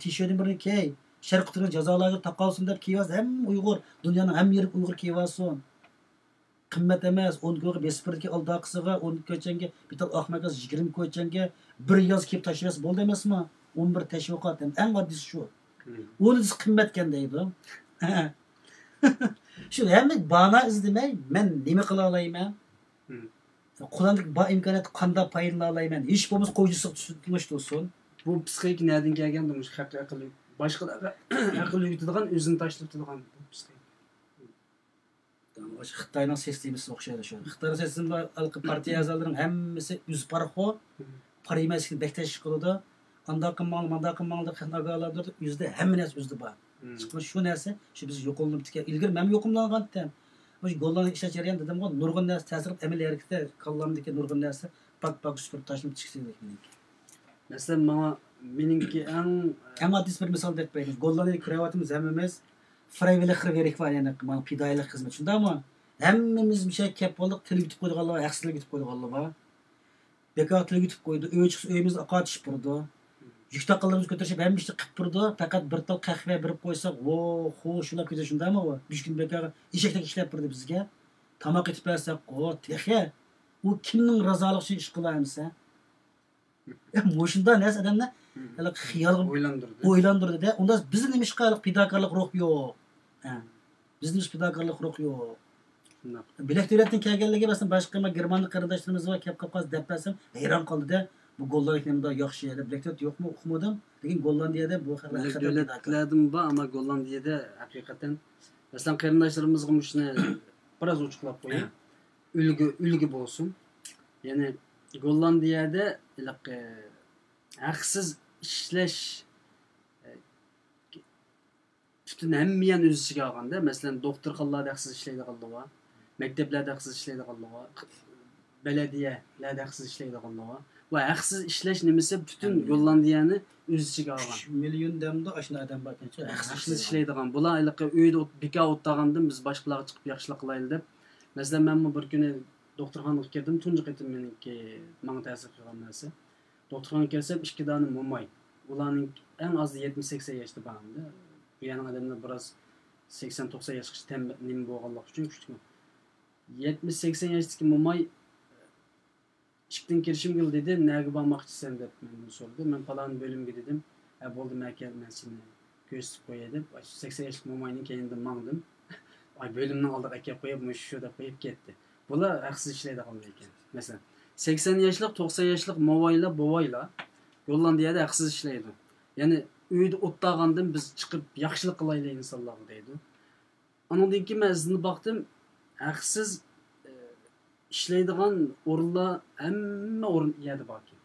تىشېرتنى بىرنى كىي. شەرقىي تۈركىيە جازالايدۇ، تاقالسۇن دەپ كىيىۋالسا، ھەممە ئۇيغۇر، دۇنيانىڭ ھەممە يېرىدىكى ئۇيغۇر كىيىۋالسۇن. قىممەت ئەمەس، ئون كويغا بېسىپ بېرىدىكەن ئالدى ئارقىسىغا، ئون كويچەڭگە بىر تال ئاق ماكاس، يىگىرمە كويچەڭگە بىر ياز كىيىپ تاشلىۋەتسە بولدى ئەمەسمۇ؟ ئون بىر تەشۋىقات، ھەم ئەڭ ئاددىيسى شۇ. ئۇنى دېسە قىممەتكەن دەيدۇ. شۇ ھەممە بانا ئىزدىمەي، مەن نېمە قىلالايمەن؟ قولۇمدىكى بار ئىمكانىيەتتىن قانداق پايدىلىنالايمەن؟ ھېچ بولمىسا قويچىسىغا تونۇشتۇرسۇن. بۇ پسىخىكا نەدىن كەلگەندۇ؟ مۇشۇ خەققە ئەقىل، باشقىلارغا ئەقىل ئۆگىتىدىغان، ئۆزىنى تاشلىۋېتىدىغان بۇ پسىخىكا. ئاشۇ خىتاينىڭ سىستېمىسى ئوخشايدۇ شۇ. خىتاينىڭ سىستېمىسىدا ھېلىقى پارتىيە ئەزالىرىنىڭ ھەممىسى ئۆزى پارىخور، پار يېمەسلىكنى بەك تەشۋىق قىلىدۇ. ئانداق قىلماڭلار، مانداق قىلماڭلار دەپ خەقنى ئاگاھلاندۇرىدۇ. ئۆزىدە ھەممە نەرسە ئۆزىدە بار. شۇ نەرسە شۇ بىز يۇقۇملىنىپتىكەن. ئىلگىرى مەنمۇ يۇقۇملانغانتىم. مۇشۇ گوللاندىيە ئىشلەش جەريانىدا دېدىمغۇ، نۇرغۇن نەرسە تەسىر قىلىپ، ئەمەلىي ھەرىكەتتە كاللامدىكى نۇرغۇن نەرسە پاك-پاك سۈپۈرۈپ تاشلىنىپ چىقىشى كېرەك مېنىڭكى. مەسىلەن، ماڭا، مېنىڭكى ئەڭ، ئەڭ ئاددىيسى بىر مىسال دەپ بېرەيلى. گوللاندىيەدە كۆرۈۋاتىمىز ھەممىمىز، فرايۋىللىخ ۋېرك بار، يەنى مانا پىدائىيلىق خىزمىتى، شۇنداقمۇ؟ ھەممىمىز مۇشۇ يەرگە كەپ بولدۇق، تىلگە يۈتۈپ قويىدىغانلار بار، ھەقسىز تىلگە يۈتۈپ قويىدىغانلار بار. بىكار تىلگە يۈتۈپ قويىدۇ، ئۆيگە چىقسا ئۆيىمىزنى ئاقارتىشىپ بۇرىدۇ. يۈك تاقاللىرىمىزنى كۆتۈرۈشۈپ ھەممە ئىشنى قىلىپ بۇرىدۇ، پەقەت بىر تال قەھۋە بېرىپ قويساق، ۋو، خۇش ئۇلاپ كېتىدۇ، شۇنداقمۇ؟ ئۇ بۈگۈنكى بىكارغا ئېشەكتەك ئىشلەپ بۇرىدى بىزگە. تاماق ئېتىپ بەرسەك، ئۇ تېخى، ئۇ كىمنىڭ رازالىقى ئۈچۈن ئىش قىلار ئەمىسە؟ مۇشۇنداق نەرسە ئادەمنى ھېلىقى خىيالغا ئويلاندۇردى. ئويلاندۇردى-دە. ئۇندا بىزدە نېمىشقا ھېلىقى پىداكارلىق روھ يوق؟ ھە. بىزدە نېمىشقا پىداكارلىق روھ يوق؟ شۇنداق. بىلەك دۆلەتتىن كەلگەنلىكى، مەسىلەن، باشقا ما گېرمانىيە قېرىنداشلىرىمىز بار، كەپ قاپقالسا دەپ بەرسەم، ھەيران قالدى-دە. بۇ گوللاندىيە نېمىدا ياخشى دەپ. بىلەك دۆلەت يوقمۇ، ئۇقمىدىم. لېكىن گوللاندىيەدە بۇ خەقلەر بىلەك ھەقىقەتەن پىداكار. دۆلەتلەردىن بار، ئەمما گوللاندىيەدە ھەقىقەتەن، مەسىلەن، قېرىنداشلىرىمىزغا مۇشۇنى بىراز ئوچۇقلاپ قوياي. ھە. ئۈلگە، ئۈلگە بولسۇن. يەنى گوللاندىيەدە ھېلىقى ھەقسىز ئىشلەش، ئە، پۈتۈن ھەممە يەرنى ئۆز ئىچىگە ئالغاندا، مەسىلەن، دوختۇرخانىلاردا ھەقسىز ئىشلەيدىغانلار بار، مەكتەپلەردە ھەقسىز ئىشلەيدىغانلار بار، بەلەدىيەلەردە ھەقسىز ئىشلەيدىغانلار بار. ۋە ھەقسىز ئىشلەش نېمىسى پۈتۈن ھەممە يەر. گوللاندىيەنى ئۆز ئىچىگە ئالغان. ئۈچ مىليون دەمدۇ ئاشۇنداق ئادەم باركەنچۇ، ھەقسىز ھەقسىز ئىشلەيدىغان. ئىشلەيدىغان. بۇلار ھېلىقى ئۆيدە ئوت-، بىكار ئولتۇرغاندىن بىز باشقىلارغا چىقىپ ياخشىلىق قىلايلى دەپ. مەسىلەن، مەنمۇ بىر كۈنى دوختۇرخانىغا كىردىم، تۇنجى قېتىم مېنىڭكى ماڭا تەسىر قىلغان نەرسە. دوختۇرخانىغا كىرسەم، ئىككى دانە موماي. ئۇلارنىڭ ئەڭ ئازى يەتمىش سەكسەن ياشتا بار ئەمدى. بۇ يەرنىڭ ئادەملىرى بىراز سەكسەن توقسان ياشقىچە تەم-، نېمە بولغانلىقى ئۈچۈن كۈچلۈك. يەتمىش سەكسەن ياشتىكى موماي ئىشىكتىن كىرىشىمگىلا دېدى، «نەگە بارماقچىسەن؟» دەپ مەندىن سورىدى. مەن پالان بۆلۈمگە دېدىم. «ھە، بولدى، مەكەل، مەن سېنى كۆرسىتىپ قوياي» دەپ، ئاشۇ سەكسەن ياشلىق موماينىڭ كەينىدىن ماڭدىم. ئاي، بۆلۈمنىڭ ئالدىغا ئەكەپ قويۇپ، مۇشۇ شۇ دەپ قويۇپ كەتتى. بۇلار ھەقسىز ئىشلەيدىغانلار ئىكەن. مەسىلەن، سەكسەن ياشلىق، توقسان ياشلىق مومايلار، بوۋايلار گوللاندىيەدە ھەقسىز ئىشلەيدۇ. يەنى ئۆيدە ئولتۇرغاندىن بىز چىقىپ ياخشىلىق قىلايلى ئىنسانلارغا دەيدۇ. ئانىڭدىن كېيىن مەن ئىزدىنىپ باقتىم، ھەقسىز، ئە، ئىشلەيدىغان ئورۇنلار ھەممە ئورۇن يەردە باركەن.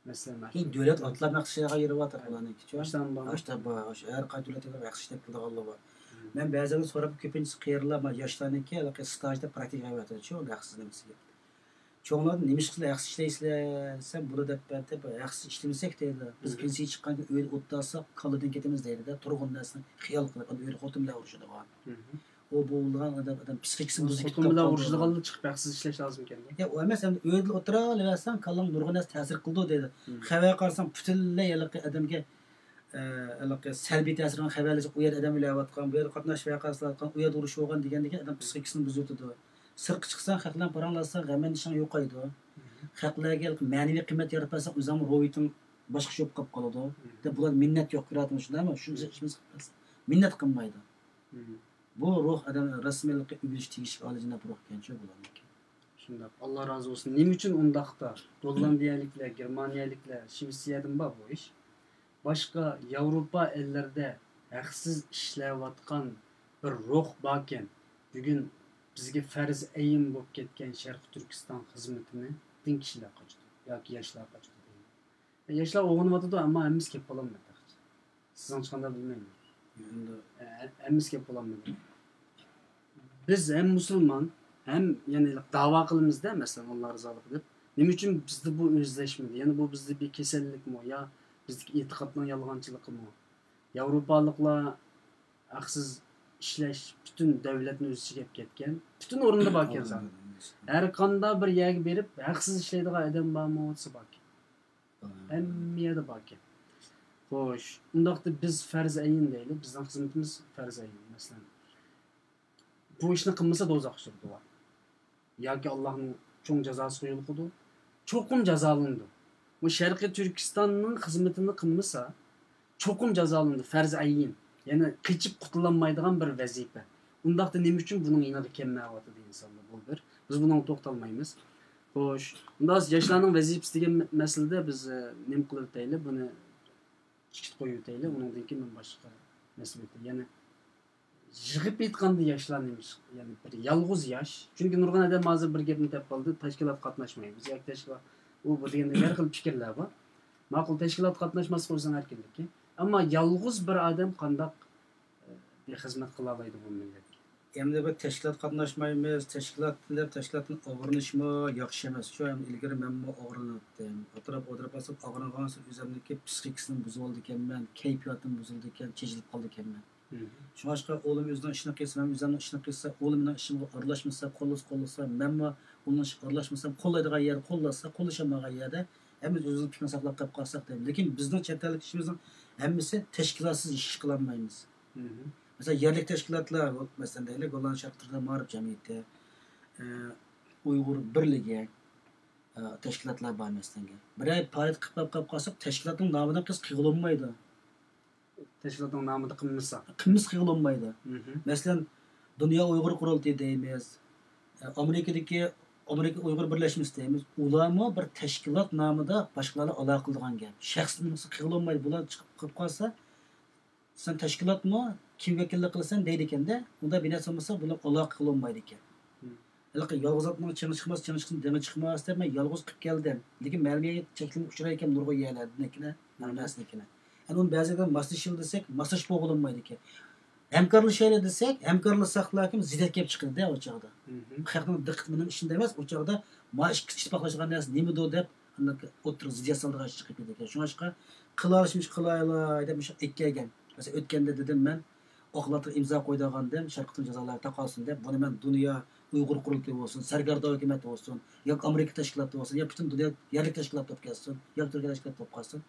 مەسىلەن، مەن دۆلەت ئاتلاپ مەخسۇس يەرگە ئايرىۋاتىدۇ بۇلارنىڭكىچۇ. مەسىلەن، بار. ئاشتا بار، ئاشۇ ھەر قايسى دۆلەتتە بىر ھەقسىز ئىشلەپ كېلىدىغانلار بار. مم. مەن بەزىلەرنى سوراپ، كۆپىنچىسى قېرىلار، ما، ياشلارنىڭكى ھېلىقى ستاژدا پراكتىكا قىلىۋاتىدۇچۇ، ھەقسىز نېمىسىگە. چوڭلاردىن نېمىشقا سىلەر ھەقسىز ئىشلەيسىلەر دېسەم، بۇلار دەپ بەردى، ھەقسىز ئىشلىمىسەك دەيدۇ. بىز مم. پېنسىيە چىققاندىن كېيىن ئۆيدە ئولتۇرساق، كاللىدىن كېتىمىز دەيدۇ-دە، تۇرغۇن نەرسىنى خىيال قىلىپ، ئاندىن ئۆيدە خوتۇن بىلەن ئۇرۇشىدىغان. مم. ئۇ بولغان ئادەم، ئادەم پسىخىكىسىنى بۇزۇپ خوتۇن بىلەن ئۇرۇشىدىغانلار چىقىپ ھەقسىز ئىشلەش لازىم ئىكەن. يا، ئۇ ئەمەس، ئەمدى ئۆيدە ئولتۇرۇۋېرىۋەرسەڭ، كاللاڭ نۇرغۇن نەرسە تەسىر قىلىدۇ دەيدۇ. مم. خەۋەر قارىساڭ، پۈتۈنلەي ھېلىقى ئادەمگە، ئە، ھېلىقى سەلبىي تەسىر قىلغان خەۋەرلەر، ئۇ يەردە ئادەم ئۆلۈۋاتقان، بۇ يەردە قاتناش ۋەقەسى بولۇۋاتقان، ئۇ يەردە ئۇرۇش بولغان دېگەندىكىن ئادەم پسىخىكىسىنى بۇزۇۋېتىدۇ. سىرتقا چىقساڭ، خەق بىلەن پاراڭلاشساڭ، غەم ئەندىشەڭ يوقايدۇ. مم. خەقلەرگە ھېلىقى مەنىۋى قىممەت يارىتىپ بەرسەڭ، ئۆزۈڭمۇ روھىيىتىڭ باشقىچە بولۇپ قالىدۇ. مم. دەپ بۇلار مىننەت يوق كۆرۈۋاتىمىز، شۇنداقمۇ؟ شۇ مم. ئىشىمىز قىلىپ بەرسەڭ. مىننەت قىلمايدۇ. مم. بۇ روھ ئادەم رەسمىيلىققا ئۆگىنىش تېگىشلىك ئالىيجاناب روھ ئىكەنچۇ بۇلارنىڭكى. شۇنداق. ئاللا رازى بولسۇن. نېمە ئۈچۈن ئۇنداقتا؟ گوللاندىيەلىكلەر، گېرمانىيەلىكلەر، شىۋېتسىيەدىمۇ بار بۇ ئىش. باشقا ياۋروپا ئەللىرىدە ھەقسىز ئىشلەۋاتقان بىر روھ باركەن، بۈگۈن بىزگە پەرز ئەين بولۇپ كەتكەن شەرقىي تۈركىستان خىزمىتىنى دىن كىشىلەر قاچىدۇ ياكى ياشلار قاچىدۇ دەيمەن. ياشلار ئويغىنىۋاتىدۇ، ئەمما ھەممىسى كەپ بولالمايدۇ تېخىچە. سىزنىڭچە قانداق بىلمەيمەن. ئەمدى ھە-، ھەممىسى كەپ بولالمىدى. بىز ھەم مۇسۇلمان، ھەم يەنى داۋا قىلىمىزدە، مەسىلەن، ئاللا رىزالىقى دەپ. نېمە ئۈچۈن بىزدە بۇ ئۆزلەشمىدى؟ يەنى بۇ بىزدە بىر كېسەللىكمۇ يا بىزدىكى ئېتىقادنىڭ يالغانچىلىقىمۇ؟ ياۋروپالىقلار ھەقسىز ئىشلەش پۈتۈن دۆلەتنى ئۆز ئىچىگە ئېلىپ كەتكەن. پۈتۈن ئورۇندا باركەن سان. ھەر قانداق بىر يەرگە بېرىپ، ھەقسىز ئىشلەيدىغان ئادەم بارمۇ دېسە باركەن. ھەممە يەردە باركەن. خوش، ئۇنداقتا بىز پەرز ئەين دەيلى، بىزنىڭ خىزمىتىمىز پەرز ئەين، مەسىلەن. بۇ ئىشنى قىلمىسا دوزاخقا چۈشىدۇ. ياكى ئاللانىڭ چوڭ جازاسىغا يولۇقىدۇ. چوقۇم جازالىنىدۇ. بۇ شەرقىي تۈركىستاننىڭ خىزمىتىنى قىلمىسا، چوقۇم جازالىنىدۇ، پەرز ئەين. يەنى قېچىپ قۇتۇلالمايدىغان بىر ۋەزىپە. ئۇنداقتا نېمە ئۈچۈن بۇنىڭ يېنىغا كەلمەيۋاتىدۇ ئىنسانلار؟ بۇ بىر. بىز بۇنىڭغا توختالمايمىز. خوش، ئۇنداق ياشلارنىڭ ۋەزىپىسى دېگەن مە-، مەسىلىدە بىز، ئە، نېمە قىلىۋېتەيلى، بۇنى چىقىپ قويۇۋېتەيلى، ئۇنىڭدىن كېيىن مەن باشقا مەسىلە ئۆتەي. يەنە يىغىپ ئېيتقاندا ياشلار نېمىش، يەنى بىر يالغۇز ياش. چۈنكى نۇرغۇن ئادەم ھازىر بىر گەپنى دەپ قالدى، تەشكىلاتقا قاتناشمايمىز ياكى تەشكىلات، ئۇ بۇ دېگەندەك ھەر خىل پىكىرلەر بار. ماقۇل، تەشكىلاتقا قاتناشماسلىق ئۆزىنىڭ ئەركىنلىكى. ئەمما يالغۇز بىر ئادەم قانداق، ئە، بىر خىزمەت قىلالايدۇ بۇ مىللەتكە؟ ئەمدى بىر تەشكىلات قاتناشمايمىز، تەشكىلات دەپ تەشكىلاتتىن ئاغرىنىشمۇ ياخشى ئەمەس. شۇ ئەمدى ئىلگىرى مەنمۇ ئاغرىناتتىم. ئولتۇرۇپ، ئولتۇرۇپ قالسام ئاغرىنغان ئۆزۈمنىڭكى پسىخىكىسىنى بۇزۇۋالىدىكەنمەن، كەيپىياتىمنى بۇزۇلىدىكەن، چېچىلىپ قالىدىكەنمەن. شۇڭلاشقا ئوغلۇم ئۆزىنىڭ ئىشىنى قىلسا، مەن ئۆزۈمنىڭ ئىشىنى قىلسا، ئوغلۇم مېنىڭ ئىشىمغا ئارىلاشمىسا، قوللىسا، قوللىسا، مەنمۇ ئۇنىڭ ئىشىغا ئارىلاشمىسام، قوللايدىغان يەردە قوللاشسا، قوللىشالمىغان يەردە ھەممىمىز ئۆزىمىزنىڭ پىكرىنى ساقلاپ قېلىپ قالساق دەيمەن. لېكىن بىزنىڭ چەت ئەللىك كىشىمىزنىڭ ھەممىسى تەشكىلاتسىز ئىش قىلالمايمىز. مەسىلەن، يەرلىك تەشكىلاتلار، مەسىلەن، دەيلى، گوللاند شەرقىي تۈركىستان مائارىپ جەمئىيىتى، ئە، ئۇيغۇر بىرلىكى، ئە، تەشكىلاتلار بار، مەسىلەن. بىرەر پائالىيەت قىلىپ قالساق، تەشكىلاتنىڭ نامىدىن قىز قىغىلىنمايدۇ. تەشكىلاتنىڭ نامىدا قىلمىسا. قىلمىسا قىغىلىنمايدۇ. مەسىلەن، دۇنيا ئۇيغۇر قۇرۇلتىيى دەيمىز، ئامېرىكىدىكى ئامېرىكا ئۇيغۇر بىرلەشمىسى دەيمىز. ئۇلارمۇ بىر تەشكىلات نامىدا باشقىلار بىلەن ئالاقە قىلىدىغان گەپ. شەخسنى قىغىلىنمايدۇ. بۇلار چىقىپ قىلىپ قالسا، سەن تەشكىلاتمۇ، كىم ۋەكىللىك قىلىسەن دەيدىكەندە، ئۇندا بىر نەرسە بولمىسا، بۇلار ئالاقە قىلىنمايدىكەن. ھېلىقى يالغۇز ئاتنىڭ چېڭى چىقماس، چېڭى چىقسا دېڭى چىقماس دەپ مەن يالغۇز قىلىپ كەلدىم. لېكىن مەلۇم يەرگە چەكلىمە ئۇچرايدىكەن نۇرغۇن يەرلەردىكىنە، ھەممە نەرسىنىڭكىنە. ئەنە ئۇنى بەزىدە ماسلىشىلى دېسەك، ماسلىشىپ بولغىلى بولمايدىكەن. ھەمكارلىشايلى دېسەك، ھەمكارلىشساقلا كىم زىددىيەت كېلىپ چىقىدۇ-دە ئۇ چاغدا. خەقنىڭ دىققىتى مېنىڭ ئىشىم ئەمەس، ئۇ چاغدا ما ئىككى ئىتتىپاقلاشقان نەرسە نېمىدۇ دەپ، ئاندىن ئوتتۇرىغا زىددىيەت سالىدىغان ئىش چىقىپ كېتىدىكەن. شۇڭلاشقا قىلالىشىمىز قىلايلى دەپ مۇشۇ ئېيتكەن. مەسىلەن، ئۆتكەندە دېدىم مەن، ئاخلاقتىغا ئىمزا قويىدىغاندىم، شەرقىي تەڭ جازالار تاقالسۇن دەپ، بۇنى مەن دۇنيا ئۇيغۇر قۇرۇلتىيى بولسۇن، سەركاردار ھۆكۈمەت بولسۇن، ياكى ئامېرىكا تەشكىلاتى بولسۇن، يا پۈتۈن دۇنيا يەرلىك تەشكىلات بولۇپ كەلسۇن، ياكى تۈركىيە تەشكىلاتى بولۇپ قالسۇن.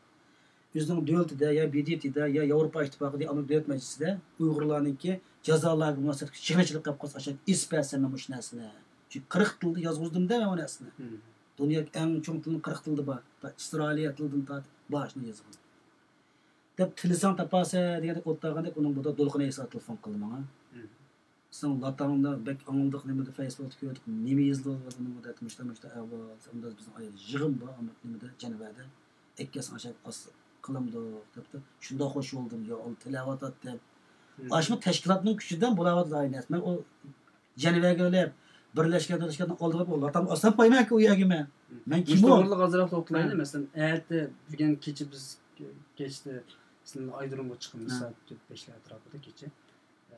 ئۆزىنىڭ دۆلىتىدە يا بى دى تىدا يا ياۋروپا ئىتتىپاقىدا يا ئامېرىكا دۆلەت مەجلىسىدە ئۇيغۇرلارنىڭكى جازا لاگېرى مۇناسىۋەتلىك يىغىنچىلىق قىلىپ قالسا، ئاشۇ ئېسىپ بەرسەم مەن مۇشۇ نەرسىنى. چۈنكى قىرىق تىلدا يازغۇزدۇم-دە مەن ئۇ نەرسىنى. دۇنيادىكى ئەڭ چوڭ تىلنىڭ قىرىق تىلدا بار. ئىسرائىلىيە تىلىدىن تارتىپ بار شۇنى يازغان. دەپ تىللىسەڭ تاپارسەن دېگەندەك ئولتۇرغاندەك ئۇنىڭ بۇدا دولقۇن ئەيسا تېلېفون قىلدى ماڭا. سېنىڭ لاتاڭدا بەك ئاڭلىدۇق، نېمىدە فەيسبۇكتا كۆردۇق، نېمە يېزىلىۋاتىدۇ نېمىدە، مۇشتا مۇشتا ئەھۋال، ئۇندا بىزنىڭ ئايال يىغىن بار، نېمىدە جەنۋەدە. ئەكەلسەڭ ئاشۇ ئاس قىلامدۇق دەپتۇ. شۇنداق خوش بولدۇم، يا ئاللا تىلەۋاتاتتىم. ئاشۇ تەشكىلاتنىڭ كۈچىدىن بولاۋاتىدۇ ئاينەس. مەن ئۇ جەنۋەگە ئۆلۈپ، بىرلەشكەن تۈرلەشكەن ئالدىغا بۇ لاتام ئاساپ قويمەنكى ئۇ يەرگە مەن. مەن كىم مۇشۇ ئۇ؟ توغرىلىق ئازراق توختىلايلى. ھە. مەسىلەن، ئەتە بۈگۈن كېچە بىز كەچتە سىلەر ئايرودرومغا چىقىمىز، ھە، سائەت تۆت بەشلەر ئەتراپىدا كېچە. ئە،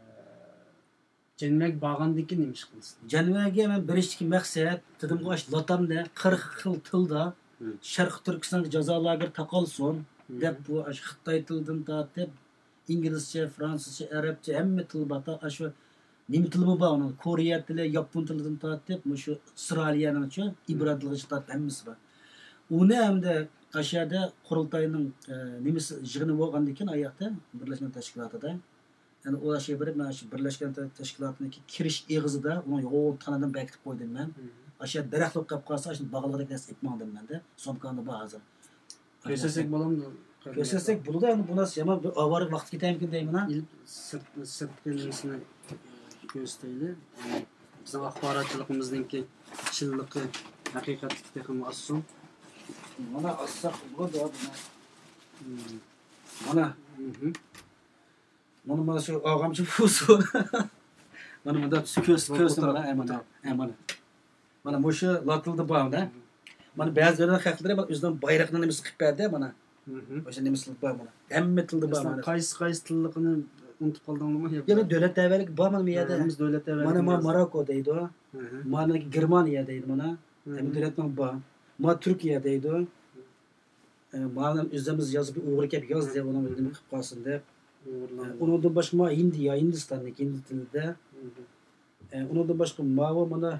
جەنۋەگە بارغاندىن كېيىن نېمە ئىش قىلىسىز؟ جەنۋەگە مەن بېرىشتىكى مەقسەت، دېدىمغۇ، ئاشۇ لاتامنى قىرىق خىل تىلدا، ھە، شەرقىي تۈركىستانغا جازا لاگېرى تاقالسۇن، ھە، دەپ، بۇ ئاشۇ خىتاي تىلىدىن تارتىپ، ئىنگلىزچە، فرانسۇزچە، ئەرەبچە ھەممە تىل بار. تا ئاشۇ نېمە تىلىمۇ بار ئۇنىڭ. كورېيە تىلى، ياپون تىلىدىن تارتىپ، مۇشۇ ئىسرائىلىيەنىڭچۇ، ئىبران تىلىغىچە تارتىپ ھەممىسى بار. ئۇنى ئەمدى ئاشۇ يەردە قۇرۇلتاينىڭ، ئە، نېمىسى، يىغىنى بولغاندىن كېيىن ئاياقتا بىرلەشمە تەشكىلاتىدا. يەنى ئۇ ئاشۇ بېرىپ، مەن شۇ بىرلەشكەن تەشكىلاتنىڭكى كىرىش ئېغىزىدا ئۇنىڭ يوغان تانىدىن بېكىتىپ قويدۇم مەن. ئاشۇ يەردە دەرەخ بولۇپ قېلىپ قالسا، ئاشۇنى باغلىغۇدەك نەرسە ئېلىپ ماڭدىم مەن-دە. سومكامدا بار ھازىر. كۆرسەتسەك بولامدۇ؟ كۆرسەتسەك بولىدۇ، ئەمدى بۇ نەرسە يامان بىر ئاۋارە ۋاقىت كېتەرمىكىن دەيمەن ھە. ئېلىپ سىرت-، سىرتقى نېمىسىنى كۆرسىتەيلى. بىزنىڭ ئاخباراتچىلىقىمىزنىڭكى چىنلىقى، ھەقىقەتلىكى تېخىمۇ ئاشسۇن. مانا ئاچساق بولىدۇ بۇنى. مانا. مانا، مانا شۇ ئاغامچە بولسۇن. مانا مۇنداق كۆرسە، كۆرسە مانا، ئە، مانا، ئە، مانا. مانا مۇشۇ لاتىندا بار مانا. مانا بەزى دۆلەت خەقلىرى مانا ئۆزىنىڭ بايرىقىنى نېمىسى قىلىپ بەردى مانا. مۇشۇ نېمىسى بار مانا. ھەممە تىلدا بار مەسىلەن، مانا. قايسى، قايسى تىللىقىنى ئۇنتۇپ قالدىڭمۇ؟ يا يەنە دۆلەت تەۋەلىكى بار مانا بۇ يەردە. ھەممىمىز دۆلەت تەۋەلىكى. مانا، مانا ماراكو دەيدۇ. مانا گېرمانىيە دەيدۇ مانا. ھەممە دۆلەتنىڭ بار. مانا تۈركىيە دەيدۇ. ئە، مانا ئۆزىمىز يازىپ ئۇيغۇر كەپ ياز دەپ ئۇنىڭ نېمە قىلىپ قالسۇن دەپ. ئۇيغۇرلار. ئە، ئۇنىڭدىن باشقا مانا ھىندىيە، ھىندىستاننىڭكى ھىندى تىلىدا. ئە، ئۇنىڭدىن باشقا ماۋۇ مانا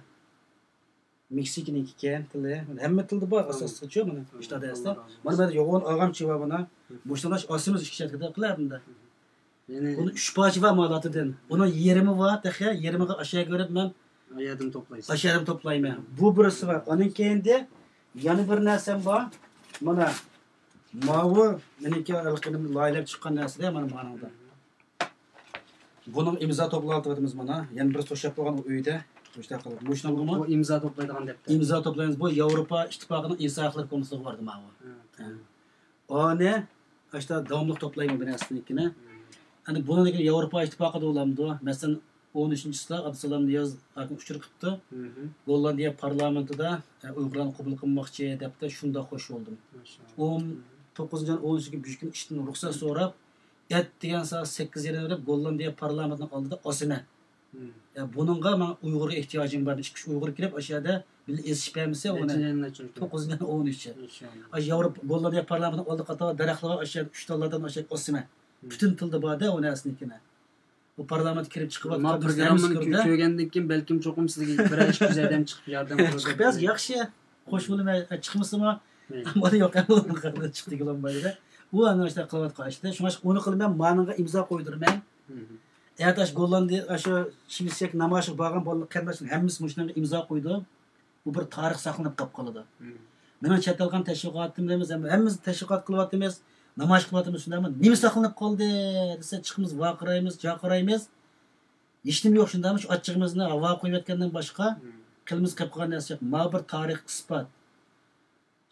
مېكسىكىنىڭكى ئىكەن تىلى. ھەممە تىلدا بار ئاساسلىقىچۇ مانا. ئىشتا دەستە. مانا مەن يوغان ئالغان چىۋا مانا. مۇشۇنداق ئاسىمىز ئىككى شەرتكە قىلار بۇندا. بۇنىڭ ئۈچ پارچە بار مانا لاتىدىن. بۇنىڭ يېرىمى بار تېخى، يېرىمىغا ئاشۇ يەرگە بېرىپ مەن ئاشۇ يەردىن توپلايسىز. ئاشۇ يەردىن توپلايمەن. بۇ بىرسى بار. ئانىڭ كەينىدە يەنە بىر نەرسەم بار. مانا ماۋۇ مېنىڭكى ھېلىقى لايىھەلەپ چىققان نەرسىدە مانا مانىڭدا. بۇنىڭ ئىمزا توپلاۋاتىمىز مانا. يەنە بىر توشاپ قويغان ئۇ ئۆيدە. مۇشۇنداق قىلىپ. مۇشۇنىڭغىمۇ بۇ ئىمزا توپلايدىغان دەپتەر. ئىمزا توپلايمىز. بۇ ياۋروپا ئىتتىپاقىنىڭ ئىنسان ھەقلىرى كومىتېتىغا باردى ماۋۇ. ھە، تامام. ئانى ئاشتا داۋاملىق توپلايمەن بىر نەرسىنىڭكىنى. ئەنە بۇنىڭدىن كېيىن ياۋروپا ئىتتىپاقىدا بولامدۇ؟ مەسىلەن، ئون ئۈچىنچى چىسلا ئابدۇسالام نىياز ھاكىم ئۇچۇر قىپتۇ. گوللاندىيە پارلامېنتىدا، ئە، ئۇيغۇرلارنى قوبۇل قىلماقچى دەپتۇ، شۇنداق خوش بولدۇم. ماشائاللا. ئون توققۇزىنچى ئاينىڭ ئون ئۈچىنچى كۈنى بۈگۈنكى كۈنى ئىشتىن رۇخسەت سوراپ، ئەتىگەن سائەت سەككىز يېرىمدە بوللاندىيە پارلامېنتىنىڭ ئالدىدا ئاسىمەن. يا، بۇنىڭغا ماڭا ئۇيغۇرغا ئېھتىياجىم بار. ئىككى ئۈچ ئۇيغۇر كىرىپ، ئاشۇ يەردە بىللە ئېزىشىپ بەرمىسە، ئۇنى نەچچىنچى يىلى، نەچچىنچى كۈن؟ توققۇزىنچى ئاينىڭ ئون ئۈچى. ئىنشاللا. ئاشۇ ياۋروپا، گوللاندىيە پارلامېنتىنىڭ ئالدىغا قاتارغا دەرەخلەرگە ئاشۇ يەردە ئۈچ تاللاردىن ئاشۇ يەردە ئاسىمەن. پۈتۈن تىلدا بار-دە، ئۇ نەرسىنىڭكىنى. بۇ پارلامېنتقا كىرىپ چىقىۋاتقان ما پروگراممىنى كۆ-، كۆرگەندىن كېيىن بەلكىم چوقۇم سىزگە بىرەر ئىككى يۈز ئادەم چىقىپ ياردەم قىلىدۇ. چىقىپ بەرسە ياخشى. خوش بولىمەن. ئە، چىقمىسىمۇ، ئامال يوق، ئەمما چىقتى گۇلام بايرا. ئۇ ئانا شۇنداق قىلىۋاتقان ئىشتا. شۇڭا ئۇنى قىلىمەن، مانىڭغا ئىمزا قويدۇرىمەن. ئەتە ئاشۇ گوللاندىيە، ئاشۇ شىۋېتسىيەگە نامايىشقا بارغان بالىلار قېرىنداشلار ھەممىسى مۇشۇنىڭغا ئىمزا قويدۇ. بۇ بىر تارىخ ساقلىنىپ قاپ قالىدۇ. مېنىڭ چەت ئەل قىلغان تەشۋىقاتىم دەيمىز، ھەممە-، ھەممىمىز تەشۋىقات قىلىۋاتىمىز، نامايىش قىلىۋاتىمىز، شۇنداقمۇ؟ نېمە ساقلىنىپ قالدى دېسە، چىقىمىز، ۋارقىرايمىز، جارقىرايمىز. ھېچنېمە يوق، شۇنداقمۇ؟ شۇ ئاچچىقىمىزنى ھاۋا قويۇۋەتكەندىن باشقا قېلىمىز قېلىپ قالغان نەرسە يوق. ماۋۇ بىر تارىخ ئىسپات.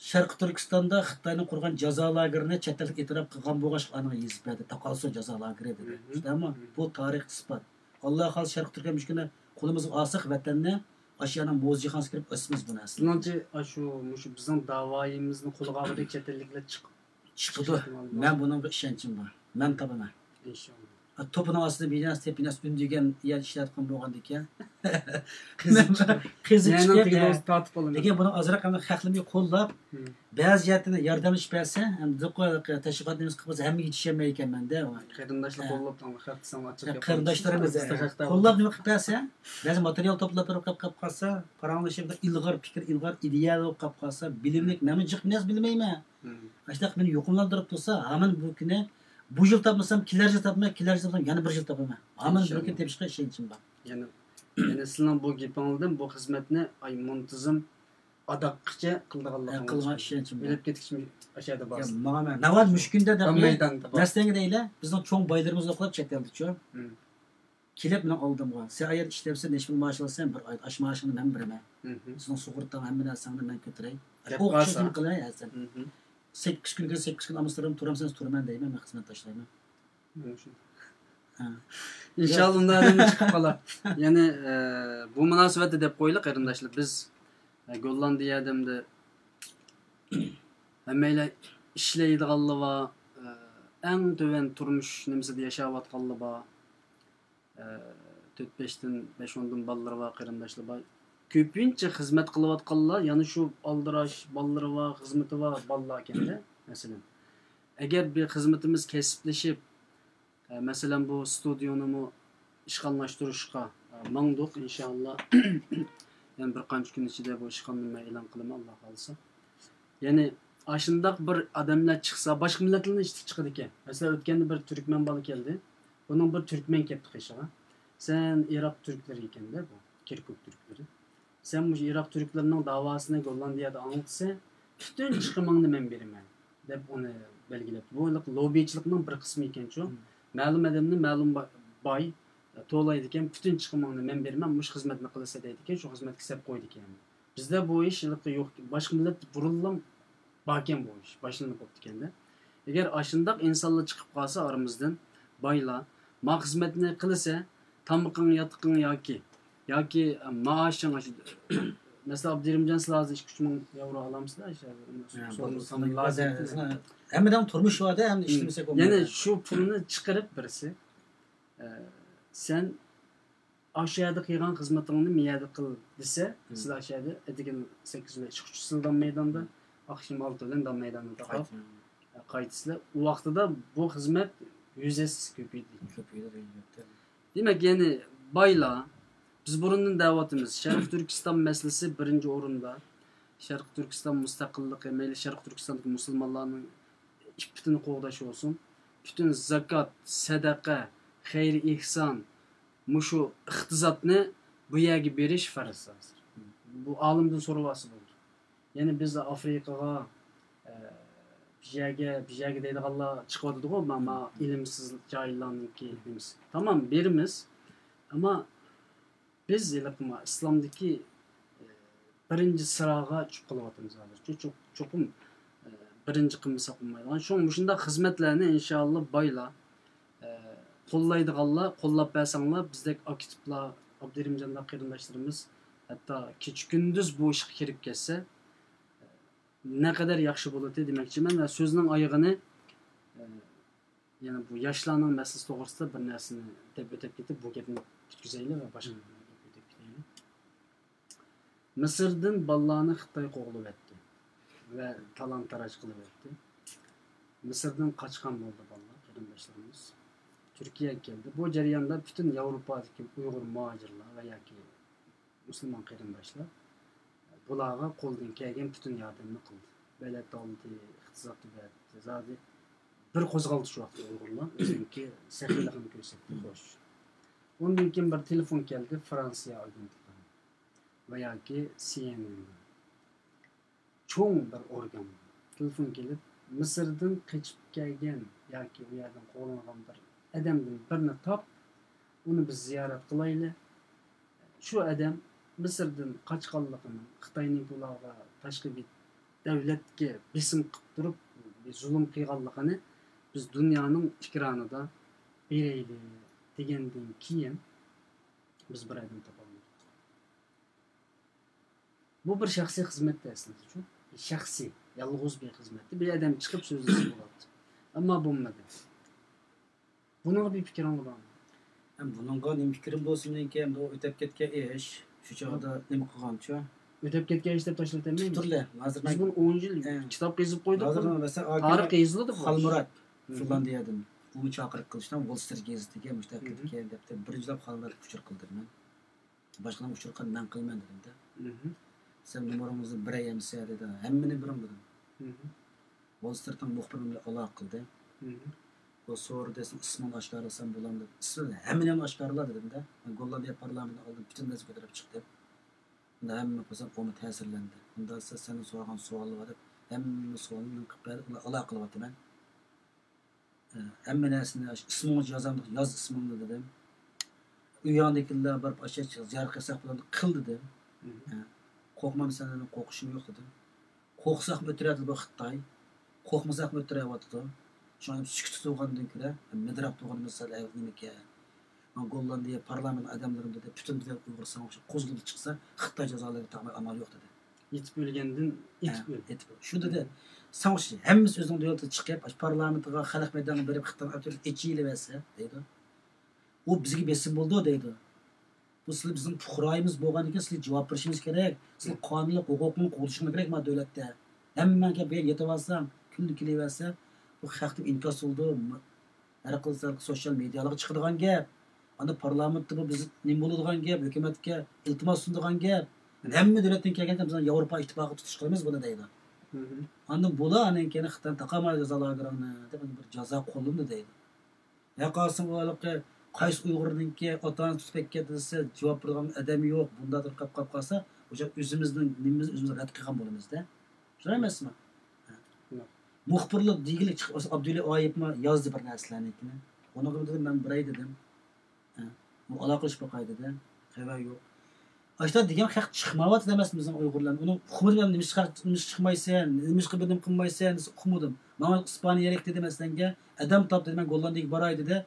شەرقىي تۈركىستاندا خىتاينىڭ قۇرغان جازا لاگېرىنى چەت ئەللىك ئېتىراپ قىلغان بولغاچقا، ئانىڭغا يېزىپ بەردى. تاقالسۇ جازا لاگېرى دېدى. شۇنداقمۇ؟ بۇ تارىخ ئىسپات. ئاللا خالىسا شەرقىي تۈركىستان مۇشۇ كۈنى قولىمىزغا ئالساق ۋەتەننى، ئاشۇ يەرنىڭ مۇزېيخانىسىغا كىرىپ ئاسىمىز بۇ نەرسىنى. سىزنىڭچە، ئاشۇ، مۇشۇ بىزنىڭ داۋايىمىزنى قولغا ئالغۇدەك چەت ئەللىكلەر چىق-، چىقىدۇ. مەن بۇنىڭغا ئىشەنچىم بار. مەن تاپىمەن. ئىنشاللا. توپىنىڭ ئاستىدا بىناس، تېپىناس ئۈندىگەن يەر ئىشلەتكەن بولغاندىكىن. قېزىپ چىقىپ، قېزىپ يەنىڭ چىقىپ، تېگىدە ئە، ئولتۇرۇپ تارتىپ ئالىمىز. لېكىن بۇنىڭ ئازراق ئەمدى خەقلىمىگە قوللاپ، بەزى جەھەتتىن ياردەملىشىپ بەرسە، ئەمدى تەشۋىقات نېمىسى قىلىپ قالسا، ھەممە يېتىشەلمەيدىكەنمەن-دە. قېرىنداشلار قوللاپ، خەق دېسەڭ ئاچچىق گەپ قىلىدۇ. قېرىنداشلىرىمىز قوللاپ نېمە قىلىپ بەرسە، بەزى ماتېرىيال توپلاپ بېرىپ قېلىپ قالسا، پاراڭلىشىپ، ئىلغار پىكىر، ئىلغار ئىدىيە بولۇپ قېلىپ قالسا، بىلىملىك، مەنمۇ جىق بىر نەرسە بىلمەيمەن. ئاشۇنداق مېنى يۇقۇملاندۇرۇپ تۇرسا، ھامان بۇ كۈنى، بۇ يىل تاپمىسام، كېلەر يىل تاپىمەن، كېلەر يىل تاپمىسام، يەنە بىر يىل تاپىمەن. ھامان بىر كۈن تېپىشقا ئىشەنچىم بار. يەنە، يەنە سىلەرنىڭ بۇ گېپىڭلاردىن بۇ خىزمەتنى، ئاي، مۇنتىزىم، ئاداققىچە قىلىدىغانلىقىڭىز، قىلغان ئىشەنچىم بار. ئۆلۈپ كېتىشكىچە ئاشۇ يەردە بارسىز. ماڭىمەن. ناۋادا مۇشۇ كۈندە دەپ، مەسىلەنگە دەيلى، بىزنىڭ چوڭ بايلىرىمىز يوقلاپ چەت ئەلدىچۇ. كېلىپ مېنىڭ ئالدىمغا، سەن ئايەر ئىشلەپسەن، نەچچە پۇل مائاش ئالىسەن؟ بىر ئاي ئاش مائاشىڭنى مەن بېرىمەن. سېنىڭ سۇغۇرتاڭ، ھەممە نەرسەڭنى مەن كۆتۈرەي. ئوقۇشنى قىلىمەن سەن. سەككىز كۈنگە سەككىز كۈن ئالماشتۇرۇپ تۇرامسەن، تۇرىمەن دەيمەن، مەن خىزمەت تاشلايمەن. ئىنشاللا ئۇنداق ئادەم چىقىپ قالار. يەنى، ئە، بۇ مۇناسىۋەتتە دەپ قويىلى، قېرىنداشلار، بىز، ئە، گوللاندىيەدە ھەممەيلەن ئىشلەيدىغانلار بار، ئە، ئەڭ تۆۋەن تۇرمۇش نېمىسىدە ياشاۋاتقانلار بار. ئە، تۆت بەشتىن، بەش ئوندىن بالىلىرى بار، قېرىنداشلىرى بار. كۆپىنچە خىزمەت قىلىۋاتقانلار يەنە شۇ ئالدىراش، بالىلىرى بار، خىزمىتى بار بالىلار ئىكەندە، مەسىلەن. ئەگەر بىر خىزمىتىمىز كەسىپلىشىپ، ئە، مەسىلەن، بۇ ستۇدىيونىمۇ ئىشخانىلاشتۇرۇشقا، ئە، ماڭدۇق، ئىنشائاللا. يەنە بىر قانچە كۈن ئىچىدە بۇ ئىشخانىنى مەن ئېلان قىلىمەن، ئاللا خالىسا. يەنى ئاشۇنداق بىر ئادەملەر چىقسا، باشقا مىللەتلەرنىڭ ئىشى چىقىدىكەن. مەسىلەن، ئۆتكەندە بىر تۈركمەن بالا كەلدى. بۇنىڭ بىر تۈركمەن كەپتۇ قېشىغا. سەن ئىراق تۈركلىرى ئىكەندە بۇ، كىركۇك تۈركلىرى. سەن مۇشۇ ئىراق تۈركلىرىنىڭ داۋاسىنى گوللاندىيەدە ئاڭلىتىسەن، پۈتۈن چىقىمىڭنى مەن بېرىمەن، دەپ ئۇنى بەلگىلەپتۇ. بۇ ھېلىقى لوببىچىلىقنىڭ بىر قىسمى ئىكەنچۇ. مەلۇم ئادەمنى مەلۇم با-، باي توۋلايدىكەن، پۈتۈن چىقىمىڭنى مەن بېرىمەن، مۇشۇ خىزمەتنى قىلىسەن دەيدىكەن، شۇ خىزمەتكە سەپ قويىدىكەن. بىزدە بۇ ئىش ھېلىقى يوق، باشقا مىللەت بۇرۇنلا باركەن بۇ ئىش، باشلىنىپ بوپتىكەندە. ئەگەر ئاشۇنداق ئىنسانلار چىقىپ قالسا ئارىمىزدىن، بايلار، ما خىزمەتنى قىلىسە، تامىقىڭ، ياتىقىڭ ياكى، ياكى مائاشىڭ ئاشۇ، مەسىلەن، ئابدۇرېھىمجان، سىلەر ھازىر ئىككى ئۈچ مىڭ ياۋرو ئالامسىلەر؟ ھەممىدىن تۇرمۇش بار-دە، ئەمدى ئىشلىمىسەك بولمايدۇ. يەنە شۇ پۇلنى چىقىرىپ بىرسى، ئە، سەن ئاشۇ يەردە قىلغان خىزمىتىڭنى مەيەردە قىل دېسە، سىلەر ئاشۇ يەردە ئەتىگەن سەككىز بىلەن ئىشقا چۈشىسىلەر دام مەيداندا، ئاخشىمى ئالتە بىلەن دام مەيداندا تاقاپ قايتىسىلەر. ئۇ ۋاقتىدا بۇ خىزمەت يۈزەسىز كۆپىيىدۇ. كۆپىيىدۇ، ئەلۋەتتە. دېمەك، يەنى بايلار، بىز بۇرۇندىن دەۋاتىمىز، شەرقىي تۈركىستان مەسىلىسى بىرىنچى ئورۇندا. شەرقىي تۈركىستان مۇستەقىللىقى، مەيلى شەرقىي تۈركىستاندىكى مۇسۇلمانلارنىڭ ئىپپىتىنى قوغداش بولسۇن، پۈتۈن زاكات، سەدەقە، خەير ئېھسان، مۇشۇ ئىقتىسادنى بۇ يەرگە بېرىش پەرز ھازىر. بۇ ئالىمدىن سورىۋالسا بولىدۇ. يەنى بىز ئافرىقىغا، ئە، بىر يەرگە، بىر يەرگە دەيدىغانلار چىقىۋاتىدىغۇ، ما، ما ئىلىمسىز جاھىللارنىڭكى نېمىسى. تامام، بېرىمىز. ئەمما بىز ھېلىقى ما ئىسلامدىكى، ئە، بىرىنچى سىراغا چۈشۈپ قېلىۋاتىمىز ھازىر. چو-، چو-، چوقۇم، ئە، بىرىنچى قىلمىساق بولمايدىغان. شۇڭا مۇشۇنداق خىزمەتلەرنى ئىنشاللا بايلار، ئە، قوللايدىغانلار قوللاپ بەرسەڭلار، بىزدەك ئاكتىپلار، ئابدۇرېھىمجانداق قېرىنداشلىرىمىز ھەتتا كېچە-كۈندۈز بۇ ئىشقا كىرىپ كەتسە، نەقەدەر ياخشى بولاتتى دېمەكچىمەن. ۋە سۆزنىڭ ئايىغىنى، ئە، يەنە بۇ ياشلارنىڭ مەسىلىسى توغرىسىدا بىر نەرسىنى دەپ ئۆتۈپ كېتىپ، بۇ گەپنى پۈتكۈزەيلى ۋە باشقا بىر گەپكە ئۆتۈپ كېتەيلى. مىسىردىن بالىلارنى خىتاي قوغلىۋەتتى ۋە تالان-تاراج قىلىۋەتتى. مىسىردىن قاچقان بولدى بالىلار، قېرىنداشلىرىمىز. تۈركىيەگە كەلدى. بۇ جەرياندا پۈتۈن ياۋروپادىكى ئۇيغۇر مۇھاجىرلار ۋە ياكى مۇسۇلمان قېرىنداشلار بۇلارغا قولىدىن كەلگەن پۈتۈن ياردەمنى قىلدى. بېلەت ئالدى، ئىقتىساد بەردى، زادى بىر قوزغالدى شۇ ۋاقىتتا ئۇيغۇرلار. ئۆزىنىڭكى سېخىيلىقىنى كۆرسەتتى، خوش. ئۇندىن كېيىن بىر تېلېفون كەلدى، فرانسىيە ئاگېنتلىقىدىن ۋە ياكى سىئېنئېندىن. چوڭ بىر ئورگان تېلېفون كېلىپ، مىسىردىن قېچىپ كەلگەن ياكى ئۇ يەردىن قوغلانغان بىر ئادەمدىن بىرنى تاپ، ئۇنى بىز زىيارەت قىلايلى. شۇ ئادەم مىسىردىن قاچقانلىقىنى، خىتاينىڭ بۇلارغا تاشقى بىر دۆلەتكە بېسىم قىلىپ تۇرۇپ، بىر زۇلۇم قىلغانلىقىنى بىز دۇنيانىڭ ئېكرانىدا بېرەيلى دېگەندىن كېيىن، بىز بىر ئادەم تاپالمىدۇق. بۇ بىر شەخسىي خىزمەتتە ئەسلىدىچۇ. شەخسىي، يالغۇز بىر خىزمەتتە بىر ئادەم چىقىپ سۆزلىسە بولاتتى. ئەمما بولمىدى. بۇنىڭغا بىر پىكرىڭلار بارمۇ؟ ھەم بۇنىڭغا نېمە پىكرىم بولسۇن، مېنىڭكى ئەمدى ئۇ ئۆتۈپ كەتكەن ئىش. شۇ چاغدا نېمە قىلغانچۇ؟ ئۆتۈپ كەتكەن ئىش دەپ تاشلىۋېتەلمەيمىز. بىز بۇنى ئون يىل كىتاب قېزىپ قويدۇق. ھازىر مەسىلەن، تارىخ يېزىلىدۇ. خالمۇرات فىنلاندىيەدىن ئۇنى چاقىرىق قىلىشتىن ۋول سترىت گېزىتىگە مۇشۇنداق كېتىكەن دەپتۇ. بىرىنچىلەپ خالمۇراتقا ئۇچۇر قىلدىم مەن. باشقىلارنىڭ ئۇچۇرىغا مەن قىلىمەن دېدىمدە. سەن نومۇرىڭىزنى بېرەي ئەمىسە دېدى. ھەممىنى بېرىڭ دېدىم. ۋول سترىتنىڭ مۇخبىرى بىلەن ئالاقە قىلدى. ئۇ سورىدى، سېنىڭ ئىسمىڭنى ئاشكارىلىسام بولامدۇ؟ ئىسمىنى ھەممىنى ئاشكارىلا دېدىمدە. مەن گوللاندىيە پارلامېنتىنىڭ ئالدىدا پۈتۈن مەسىلىنى كۆتۈرۈپ چىقتىم. ئۇندا ھەممە قىلسام ئۇمۇ تەسىرلەندى. ئۇندا سىز سەندىن سورىغان سوئاللار بار دەپ ھەممە سوئالنى مەن قىلىپ بەردى. ئۇلار ئالاقە قىلىۋاتىمەن. ھەممە نەرسىنى ئىسمىڭنى يازامدۇق، ياز ئىسمىڭنى دېدىم. ئۆيۈڭدىكىلەر بارىپ ئاشۇ زىيارەت قىلساق بولامدۇ، قىل دېدىم. قورقمامسەن دېدىم، قورقۇشۇم يوق دېدىم. قورقساقمۇ ئۆتتۈرەتتى بۇ خىتاي. قورقمىساقمۇ ئۆتتۈرەۋاتىدۇ. شۇڭا سۈكۈتتە تۇرغاندىن كۆرە، مىدىراپ تۇرغىنىمىز سەل ئەۋەت نېمىكەن. مانا گوللاندىيە پارلامېنت ئادەملىرىم دېدى، پۈتۈن بىلەن ئۇيغۇر ساڭا ئوخشاش قوزغىلىپ چىقسا، خىتاي جازالىرىنى تاقماي ئامال يوق دېدى. يېتىپ ئۆلگەندىن ئېتىپ ئۆل. ئېتىپ ئۆل. شۇ دېدى. ساڭا ئوخشاش ھەممىسى ئۆزىنىڭ دۆلىتىدىن چىقىپ، ئاشۇ پارلامېنتىغا، خەلق مەيدانىغا بېرىپ خىتاينى ئاپتورىتېت ئېچىۋېلىۋەرسە دەيدۇ. ئۇ بىزگە بېسىم بولىدۇ دەيدۇ. بۇ سىلەر بىزنىڭ پۇقرايىمىز بولغاندىكىن سىلەر جاۋاب بېرىشىڭىز كېرەك. سىلەر قانۇنلۇق ھوقۇقىڭلار قوغدىشىڭلار كېرەك مانا دۆلەتتە. ھەممەڭ كەپ بۇ يەرگە يېتىۋالساڭ، كۈندە كېلىۋەرسە، بۇ خەقتىن ئىنكاس بولىدۇ. ھەر قىلسا سوشيال مېدىيالارغا چىقىدىغان گەپ. ئاندىن پارلامېنتتا بۇ بىز نېمە بولىدىغان گەپ، ھۆكۈمەتكە ئىلتىماس سۇنىدىغان گەپ. ھەممە دۆلەتتىن كەلگەن بىز ياۋروپا ئىتتىپاقىغا تۇتۇش قىلىمىز بۇنى دەيدۇ. ئاندىن بۇلار ئاندىن كېيىن خىتاينى تاقىماي جازا لاگېرىڭنى دەپ بىر جازا قوللىنىدۇ دەيدۇ. يا قالسا ئۇ ھېلىقى قايسى ئۇيغۇرنىڭكى ئاتا ئانىسى تۇتۇپ كەتكەن دېسە، جاۋاب بېرىدىغان ئادەم يوق، بۇنداق تارقاپ قالسا، ئوشۇ ئۆزىمىزنىڭ نېمىمىزنى ئۆزىمىز رەت قىلغان بولىمىز-دە. شۇنداق ئەمەسمۇ؟ مۇخبىرلار دېگىلى چىقىپ، ئابدۇللا ئايېپمۇ يازدى بىر نەرسىلەرنىڭكىنى. ئۇنىڭغا دېدىم، مەن بېرەي دېدىم. ئۇ ئالاقىلىشىپ باقاي دېدى. خەۋەر يوق. ئاشۇنداق دېگەن خەق چىقمايۋاتىدۇ ئەمەسمۇ بىزنىڭ ئۇيغۇرلارنىڭ. ئۇنىڭ ئۇقۇمىدا بىلەن نېمىشقا، نېمىشقا چىقمايسەن، نېمىشقا بىر نېمە قىلمايسەن دېسە ئۇقمىدىم. ماڭا ئىسپانىيە كېرەك دېدى مەسىلەنگە. ئادەم تاپ دېدى، مەن گوللاندىيەگە باراي دېدى.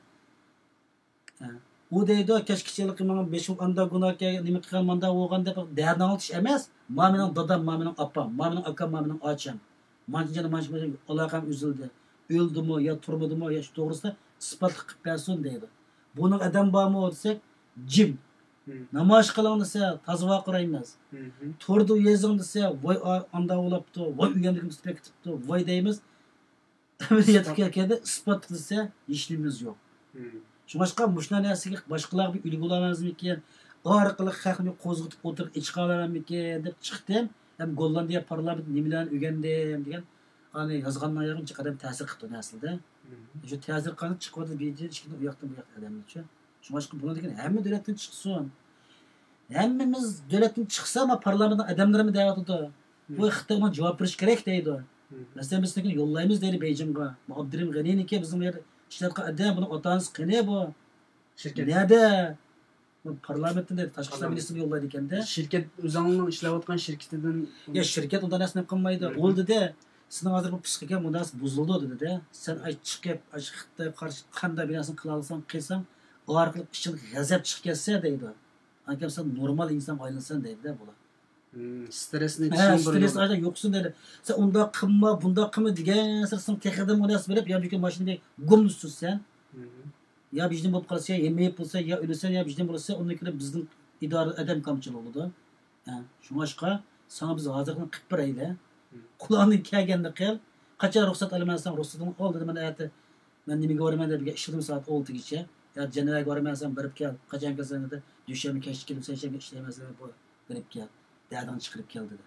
ئۇ دەيدۇ، كەچ كېچىلىكى ماڭا بېشىم ئاندا گۇناھكەن، نېمە قىلغان ماندا بولغان دەپ دەردىنى ئاڭلىتىش ئەمەس. ما مېنىڭ دادام، ما مېنىڭ ئاپام، ما مېنىڭ ئاكام، ما مېنىڭ ئاچام. مانچە جانا، مانچە، مانچە ئالاقەم ئۈزۈلدى. ئۆلدىمۇ يا تۇرمىدىمۇ يا شۇ توغرىسىدا ئىسپاتلىق قىلىپ بەرسۇن دەيدۇ. بۇنىڭ ئادەم بارمۇ دېسەك، جىم. نامايىش قىلىڭ دېسە، تازا ۋارقىرايمىز. توردا يېزىڭ دېسە، ۋاي ئا-، ئاندا بولاپتۇ، ۋاي ئۇ يەردىكى مۇستەپەك كېتىپتۇ، ۋاي دەيمىز. ئەمەلىيەتكە كەلگەندە ئىسپات دېسە ھېچنېمىمىز يوق. شۇڭلاشقا مۇشۇنداق نەرسىگە باشقىلارغا بىر ئۈلگە بولالمايمىزمىكىن؟ ئارقىلىق خەقنى قوزغىتىپ ئولتۇرۇپ ئېچىقالمايمىكىن دەپ چىقتىم. ھەم گوللاندىيە پارلامېنتىدا نېمىلەرنى ئۆگەندىم دېگەن، ئانى يازغانلار ياغىن جىق ئادەم تەسىر قىپتۇ ئەسلىدە. شۇ تەسىر قانچە چىقىۋاتىدۇ، بىر يەردىن ئىككىدىن ئۇ ياقتىن بۇ ياققا ئادەمنىچۇ. شۇڭلاشقا بۇنىڭدىن كېيىن ھەممە دۆلەتتىن چىقسۇن. ھەممىمىز دۆلەتتىن چىقسا، ما پارلامېنتنىڭ ئادەملىرىمۇ دەۋاتىدۇ. بۇ خىتاي بۇنىڭغا جاۋاب بېرىشى كېرەك دەيدۇ. مەسىلەن، بىز سېنى يوللايمىز دەيدۇ بېيجىڭغا. بۇ ئابدۇرېھىم غەنىنىڭكى بىزنىڭ بۇ يەردە ئىشلەتكەن ئادەم، بۇنىڭ ئاتا ئانىسى قېنى بۇ؟ شىركەت. نەدە؟ بۇ پارلامېنتتىن دەيدۇ، تاشقى ئىشلار مىنىستىرى يوللايدىكەن-دە. شىركەت، ئۆزۈڭنىڭ ئىشلەۋاتقان شىركىتىدىن. يا، شىركەت ئۇنداق نەرسىنى قىلمايدۇ. ئۇ دېدى، سېنىڭ ھازىر بۇ پسىخىكاڭ مۇنداق بۇزۇلدى دېدى-دە، سەن ئاي چىقىپ ئاشۇ خىتايغا قارشى قانداق بىناسىنى قىلالىساڭ قىلساڭ، ئۇ ئارقىلىق ئىچىڭدىكى غەزەپ چىقىپ كەتسە دەيدۇ. ئاكام سەن نورمال ئىنسانغا ئايلىنىسەن دەيدۇ-دە بۇلار. سترېسنى ھە، سترېس ئايدا يوقسۇن دەيدۇ. سەن ئۇنداق قىلما، بۇنداق قىلما دېگەنسېرى سېنىڭ تېخىدىن مۇناسىپ بېرىپ يا بىر ماشىنىدە گۇمدۇسسۇز سەن. يا بىجدىن بولۇپ قالسا، يا مېيىپ بولسا، يا ئۆلىسەن، يا بىجدىن بولسا، ئۇندىن كېيىن بىزنىڭ ئىدارە ئادەم كامچىل بولىدۇ. ھە، شۇڭلاشقا ساڭا بىز ھازىرقىنى قىلىپ بېرەيلى. قولۇڭدىن كەلگەننى قىل. قاچان رۇخسەت ئالىمەن دېسەڭ، رۇخسىتىڭنى ئال دېدى. مەن ئەتە، مەن نېمىگە بارىمەن دەپ ئىشلىدىم سائەت ئالتىگىچە. يا جەنۋەگە بارىمەن دېسەم، بېرىپ كەل. قاچان كەلسەڭ دېدى. دۈشەنبە كەچتە كېلىپ، سەيشەنبە ئىشلەيمەن دېسەم، بېرىپ كەل. دەردىڭنى چىقىرىپ كەل دېدى.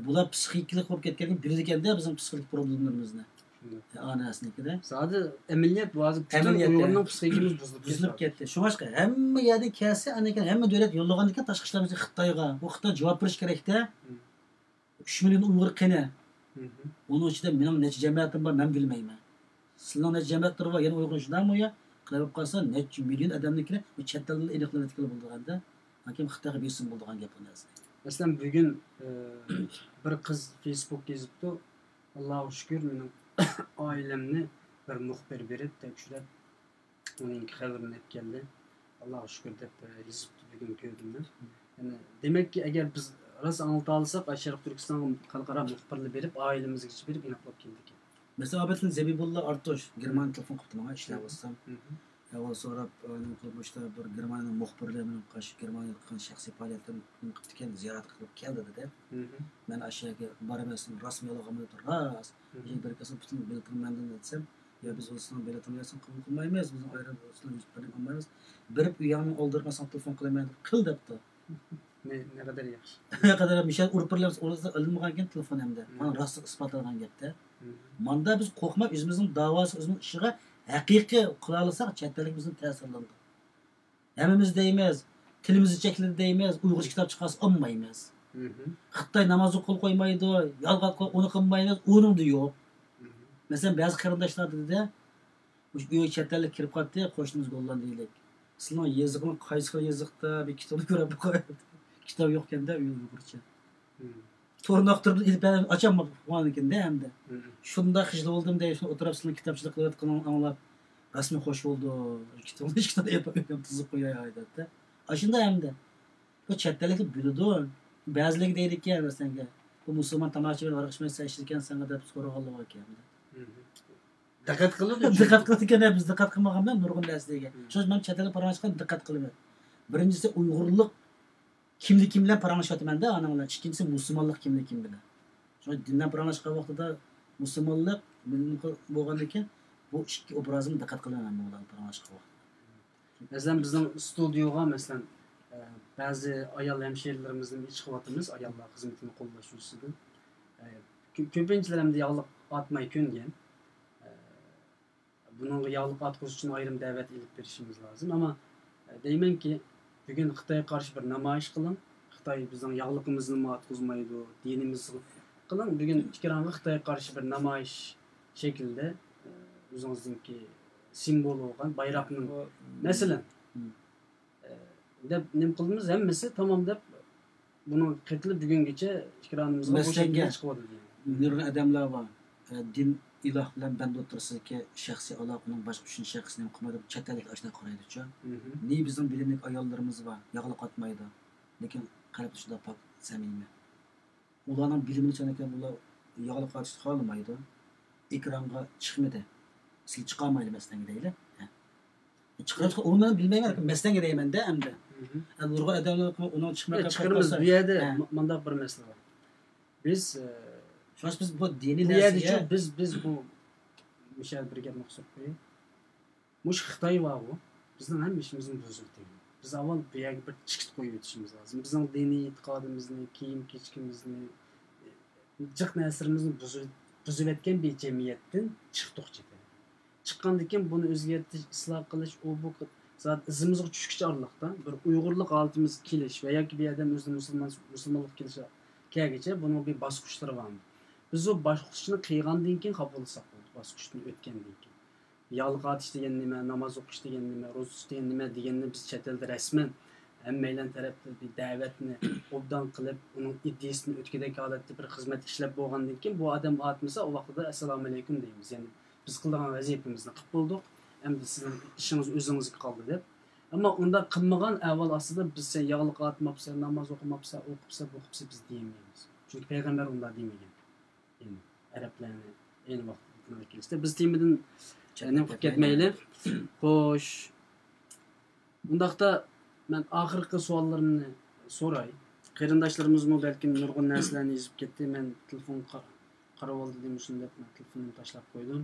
بۇلار پسىخىكىلىق بولۇپ كەتكەندىن بىلىدىكەندە بىزنىڭ پسىخىك پروبلېمىلىرىمىزنى. ئانا ئەسلىدە. سادە ئەمەلىيەت بۇ ھازىر پۈتۈن ئەمەلىيەتتە. ئۇيغۇرنىڭ پسىخىكىمىز بۇزۇلۇپ بۇزۇلۇپ كەتتى. شۇڭلاشقا ھەممە يەردىن كەلسە، ئاندىن كېيىن ھەممە دۆلەت يوللىغاندىكىن تاشقى ئىشلار مىنىستىرى خىتايغا. بۇ خىتاي جاۋاب بېرىش كېرەكتە. ئۈچ مىليون ئۇيغۇر قېنى؟ ئۇنىڭ ئىچىدە مېنىڭ نەچچە جەمەتىم بار، مەن بىلمەيمەن. سىلىنىڭ نەچچە جەمەتلىرى بار، يەنە ئۇيغۇر شۇنداقمۇ يا؟ قىلىپ قالسا نەچچە مىليون ئادەمنىڭكىنى بۇ چەت ئەلدىن ئېنىقلاۋېتكىلى بولىدىغاندا، ھاكىم خىتايغا بېرسىمۇ بولىدىغان گەپ بۇ نەرسە. مەسىلەن، بۈگۈن، ئە، بىر قىز فېيسبۇكتا يېزىپتۇ، «ئاللاھۇ شۈكۈر، مېنىڭ ئائىلەمنى بىر مۇخبىر بېرىپ تەكشۈرۈپ، ئۇنىڭ خەۋىرىنى ئېلىپ كەلدى. ئاللاھۇ شۈكۈر» دەپ، ئە، يېزىپتۇ، بۈگۈن كۆردۈم مەن. يەنى، دېمەككى، ئەگەر بىز راست ئاڭلىتالىساق، شەرقىي تۈركىستانغا خەلقئارا مۇخبىرلار بېرىپ، ئائىلىمىزگىچە بېرىپ ئېنىقلاپ كەلدىكەن. مەسىلەن، ئابىدىن زەبىبۇللا ئارتۇش گېرمانىيە تېلېفون قىلىپتۇ ماڭا، ئىشلەۋاتسام. ئەھۋال سوراپ، ئۇنىڭ بۇ ئىشتا بىر گېرمانىيەنىڭ مۇخبىرلىرى مېنىڭ قاش-، گېرمانىيەدە قىلغان شەخسىي پائالىيەتلىرىمنى قىپتىكەن، زىيارەت قىلىپ كەل دېدى. مەن ئاشۇ يەرگە بارىمەن، راستمۇ يالغانمۇ دەپتۇ، راست. بىر كەلسە پۈتۈن بېلىتىڭ مەندىن دېسەم، يا بىز ئۇ سېنىڭ بېلىتىڭنى بەرسەڭ قوبۇل قىلمايمىز، بىزنىڭ ئايرىم ئۇسۇل يۈز بىرنى ئالمايمىز. بېرىپ ئۆيۈڭنىڭ ئالدىغا مەن ساڭا تېلېفون قىلىمەن دەپ قىل دەپتۇ. نە-، نەقەدەر ياخشى. نەقەدەر مىشەل ئۇرۇپ بېرىلمىسە ئۇرۇلسا ئېلىنمىغانكەن تېلېفون ئەمدى. مانا راستلىق ئىسپاتلانغان گەپتە. ماندا بىز قورقماي ئۆزىمىزنىڭ داۋاسى، ئۆزىمىزنىڭ ئىشىغا ھەقىقىي قىلالىساق چەت ئەللىك بىزنى تەسىرلىنىدۇ. ھەممىمىز دەيمىز، تىلىمىزنى چەكلىدى دەيمىز، ئۇيغۇرچە كىتاب چىقارسا ئالمايمىز. خىتاي نامازغا قول قويمايدۇ، يالغان قول، ئۇنى قىلمايمىز، ئۇنىڭدا يوق. مەسىلەن، بەزى قېرىنداشلار دېدى، مۇشۇ ئۆيگە چەت ئەللىك كىرىپ قالدى، قوشنىمىز گوللاندىيىلىك. سىلىنىڭ يېزىقىڭىز قايسى خىل يېزىقتا؟ بىر كىتابنى كۆرۈپ قوي. كىتاب يوق ئىكەن-دە ئۇيغۇرچە. تورنى ئاختۇرۇپ ئېلىپ بەرمەي ئاچالماپتۇ قۇۋانغىنىكىن-دە ئەمدى. شۇنداق خىجىل بولدۇم دەي، شۇ ئولتۇرۇپ سىلىنىڭ كىتابچىلىق قىلىۋاتقىنىڭىزنى ئاڭلاپ، راستمۇ خوش بولدۇم. ئىككى توننا ئىككى توننا ئېلىپ ئۆيگە تىزىپ قوياي دەپتۇ. ئاشۇنداق ئەمدى. بۇ چەت ئەللىكلەر بىلىدۇ. بەزىلىرى دەيدىكەن مەسىلەن، بۇ مۇسۇلمان تاماشىبىن ۋاراق ئىچمەي سەن ئىچىدىكەنسەن دەپ سورىغانلار باركەن. دىققەت قىلىدۇ. دىققەت قىلىدىكەن، بىز دىققەت قىلمىغان بىلەن نۇرغۇن نەرسىلەرگە. شۇڭا مەن چەت ئەلگە پاراڭلاشقاندا دىققەت قىلىمەن. بىرىنچىسى ئۇيغۇرلۇق كىملىكىم بىلەن پاراڭلىشىۋاتىمەن-دە، ئانىڭ بىلەن. ئىككىنچىسى مۇسۇلمانلىق كىملىكىم بىلەن. شۇڭا دىن بىلەن پاراڭلاشقان ۋاقتىدا مۇسۇلمانلىق بولغاندىن كېيىن بۇ ئىككى ئوبرازىمنى دىققەت قىلىمەن مەن بۇلار بىلەن پاراڭلاشقان ۋاقتىدا. مەسىلەن، بىزنىڭ ستۇدىيوغا، مەسىلەن، ئە، بەزى ئايال ھەمشىرىلىرىمىزنى چىقىۋاتىمىز، ئاياللار خىزمىتىنى قوللاش يۈزىسىدىن. ئە، كۆ-، كۆپىنچىلىرى ئەمدى ياغلىق ئارتماي كۆنگەن. ئە، بۇنىڭغا ياغلىق ئارتقۇزۇش ئۈچۈن ئايرىم دەۋەت ئېلىپ بېرىشىمىز لازىم. ئەمما، ئە، دەيمەنكى، بۈگۈن خىتايغا قارشى بىر نامايىش قىلىڭ. خىتاي بىزنىڭ ياغلىقىمىزنىمۇ ئارتقۇزمايدۇ، دىنىمىزنى قىلىڭ. بۈگۈن ئېكرانغا خىتايغا قارشى بىر نامايىش شەكلىدە، ئە، ئۆزىڭىزنىڭكى سىمۋولى بولغان بايراقنىڭ، مەسىلەن، ئە، دەپ نېمە قىلدىمىز، ھەممىسى تامام دەپ، بۇنىڭ قېتىلىپ بۈگۈنگىچە ئېكرانىمىزغا بۇ شەكىلدە چىقىۋاتىدۇ. نۇرغۇن ئادەملەر بار. ئە، دىن، ئىلاھ بىلەن بەندە ئوتتۇرىسىدىكى شەخسىي ئالاقىنىڭ باشقا ئۈچىنچى شەخس نېمە قىلمايدۇ، چەت ئەللىك ئاشۇنداق قارايدۇچۇ. نى بىزنىڭ بىلىملىك ئاياللىرىمىز بار، ياغلىق ئاتمايدۇ. لېكىن قەلبى شۇنداق پاك، سەمىمىي. ئۇلارنىڭ بىلىمىنى چاندىكەن، ئۇلار ياغلىق ئاتىشنى خالىمايدۇ. ئېكرانغا چىقمىدى. سىلى چىقارمايلى مەسىلەنگە دەيلى. ھە. چىقىرىۋاتقان ئۇنى مەن بىلمەيمەن، لېكىن مەسىلەنگە دەيمەن-دە ئەمدى. ئەمدى نۇرغۇن ئادەملەر ئۇنىڭ چىقماي قالسا، بۇ يەردە مۇنداق بىر مەسىلە بار. بىز، ئە، شۇڭا بىز بۇ دىنىي بۇ يەردىچۇ، بىز، بىز بۇ، مۇشۇ يەردە بىر گەپنى قىلساق قوياي. مۇشۇ خىتاي بارغۇ، بىزنىڭ ھەممە ئىشىمىزنى بۇزۇۋېتىدۇ. بىز ئاۋۋال بۇ يەرگە بىر چىقىت قويۇۋېتىشىمىز لازىم. بىزنىڭ دىنىي ئېتىقادىمىزنى، كىيىم-كېچىكىمىزنى، جىق نەرسىلىرىمىزنى بۇزۇۋ-، بۇزۇۋەتكەن بىر جەمئىيەتتىن چىقتۇق چېتىگە. چىققاندىن كېيىن بۇنى ئۆزگەرتىش، ئىسلاھ قىلىش، ئۇ بۇ زادى ئىزىمىزغا چۈشكۈچە ئارىلىقتا بىر ئۇيغۇرلۇق ھالىتىمىز كېلىش ۋە ياكى بىر ئادەم ئۆزىنى مۇسۇلمان، مۇسۇلمانلىققا كېلىشى كەلگۈچە بۇنىڭ بىر باسقۇچلىرى بارمۇ؟ بىز ئۇ باسقۇچنى قىلغاندىن كېيىن خاپا بولساق بولدى، باسقۇچتىن ئۆتكەندىن كېيىن. ياغلىق ئاتىش دېگەن نېمە، ناماز ئوقۇش دېگەن نېمە، روزا تۇتۇش دېگەن نېمە دېگەننى بىز چەت ئەلدە رەسمەن، ھەممەيلەن تەرەپتە بىر دەۋەتنى ئوبدان قىلىپ، ئۇنىڭ ئىدىيىسىنى ئۆتكۈدەك ھالەتتە بىر خىزمەت ئىشلەپ بولغاندىن كېيىن، بۇ ئادەم ئاتمىسا، ئۇ ۋاقتىدا ئەسسالامۇئەلەيكۇم دەيمىز. يەنى بىز قىلىدىغان ۋەزىپىمىزنى قىلىپ بولدۇق، ئەمدى سىزنىڭ ئىشىڭىز ئۆزىڭىزگە قالدى دەپ. ئەمما ئۇنداق قىلمىغان ئەھۋال ئاستىدا بىز، سەن ياغلىق ئاتماپسەن، ناماز ئوقۇماپسەن، ئوقۇپسەن، بوقۇپسەن، بىز دېيەلمەيمىز. چۈنكى پەيغەمبەر ئۇنداق دېمىگەن. يەنى ئەرەبلەرنى ئەينى ۋاقىتتا كېلىشتە. بىز تېمىدىن نېمە قىلىپ كەتمەيلى. خوش. ئۇنداقتا مەن ئاخىرقى سوئاللىرىمنى سوراي. قېرىنداشلىرىمىزمۇ بەلكىم نۇرغۇن نەرسىلەرنى يېزىپ كەتتى. مەن تېلېفون قا-، قاراۋالدى دېمىسۇن دەپ مەن تېلېفوننى تاشلاپ قويدۇم.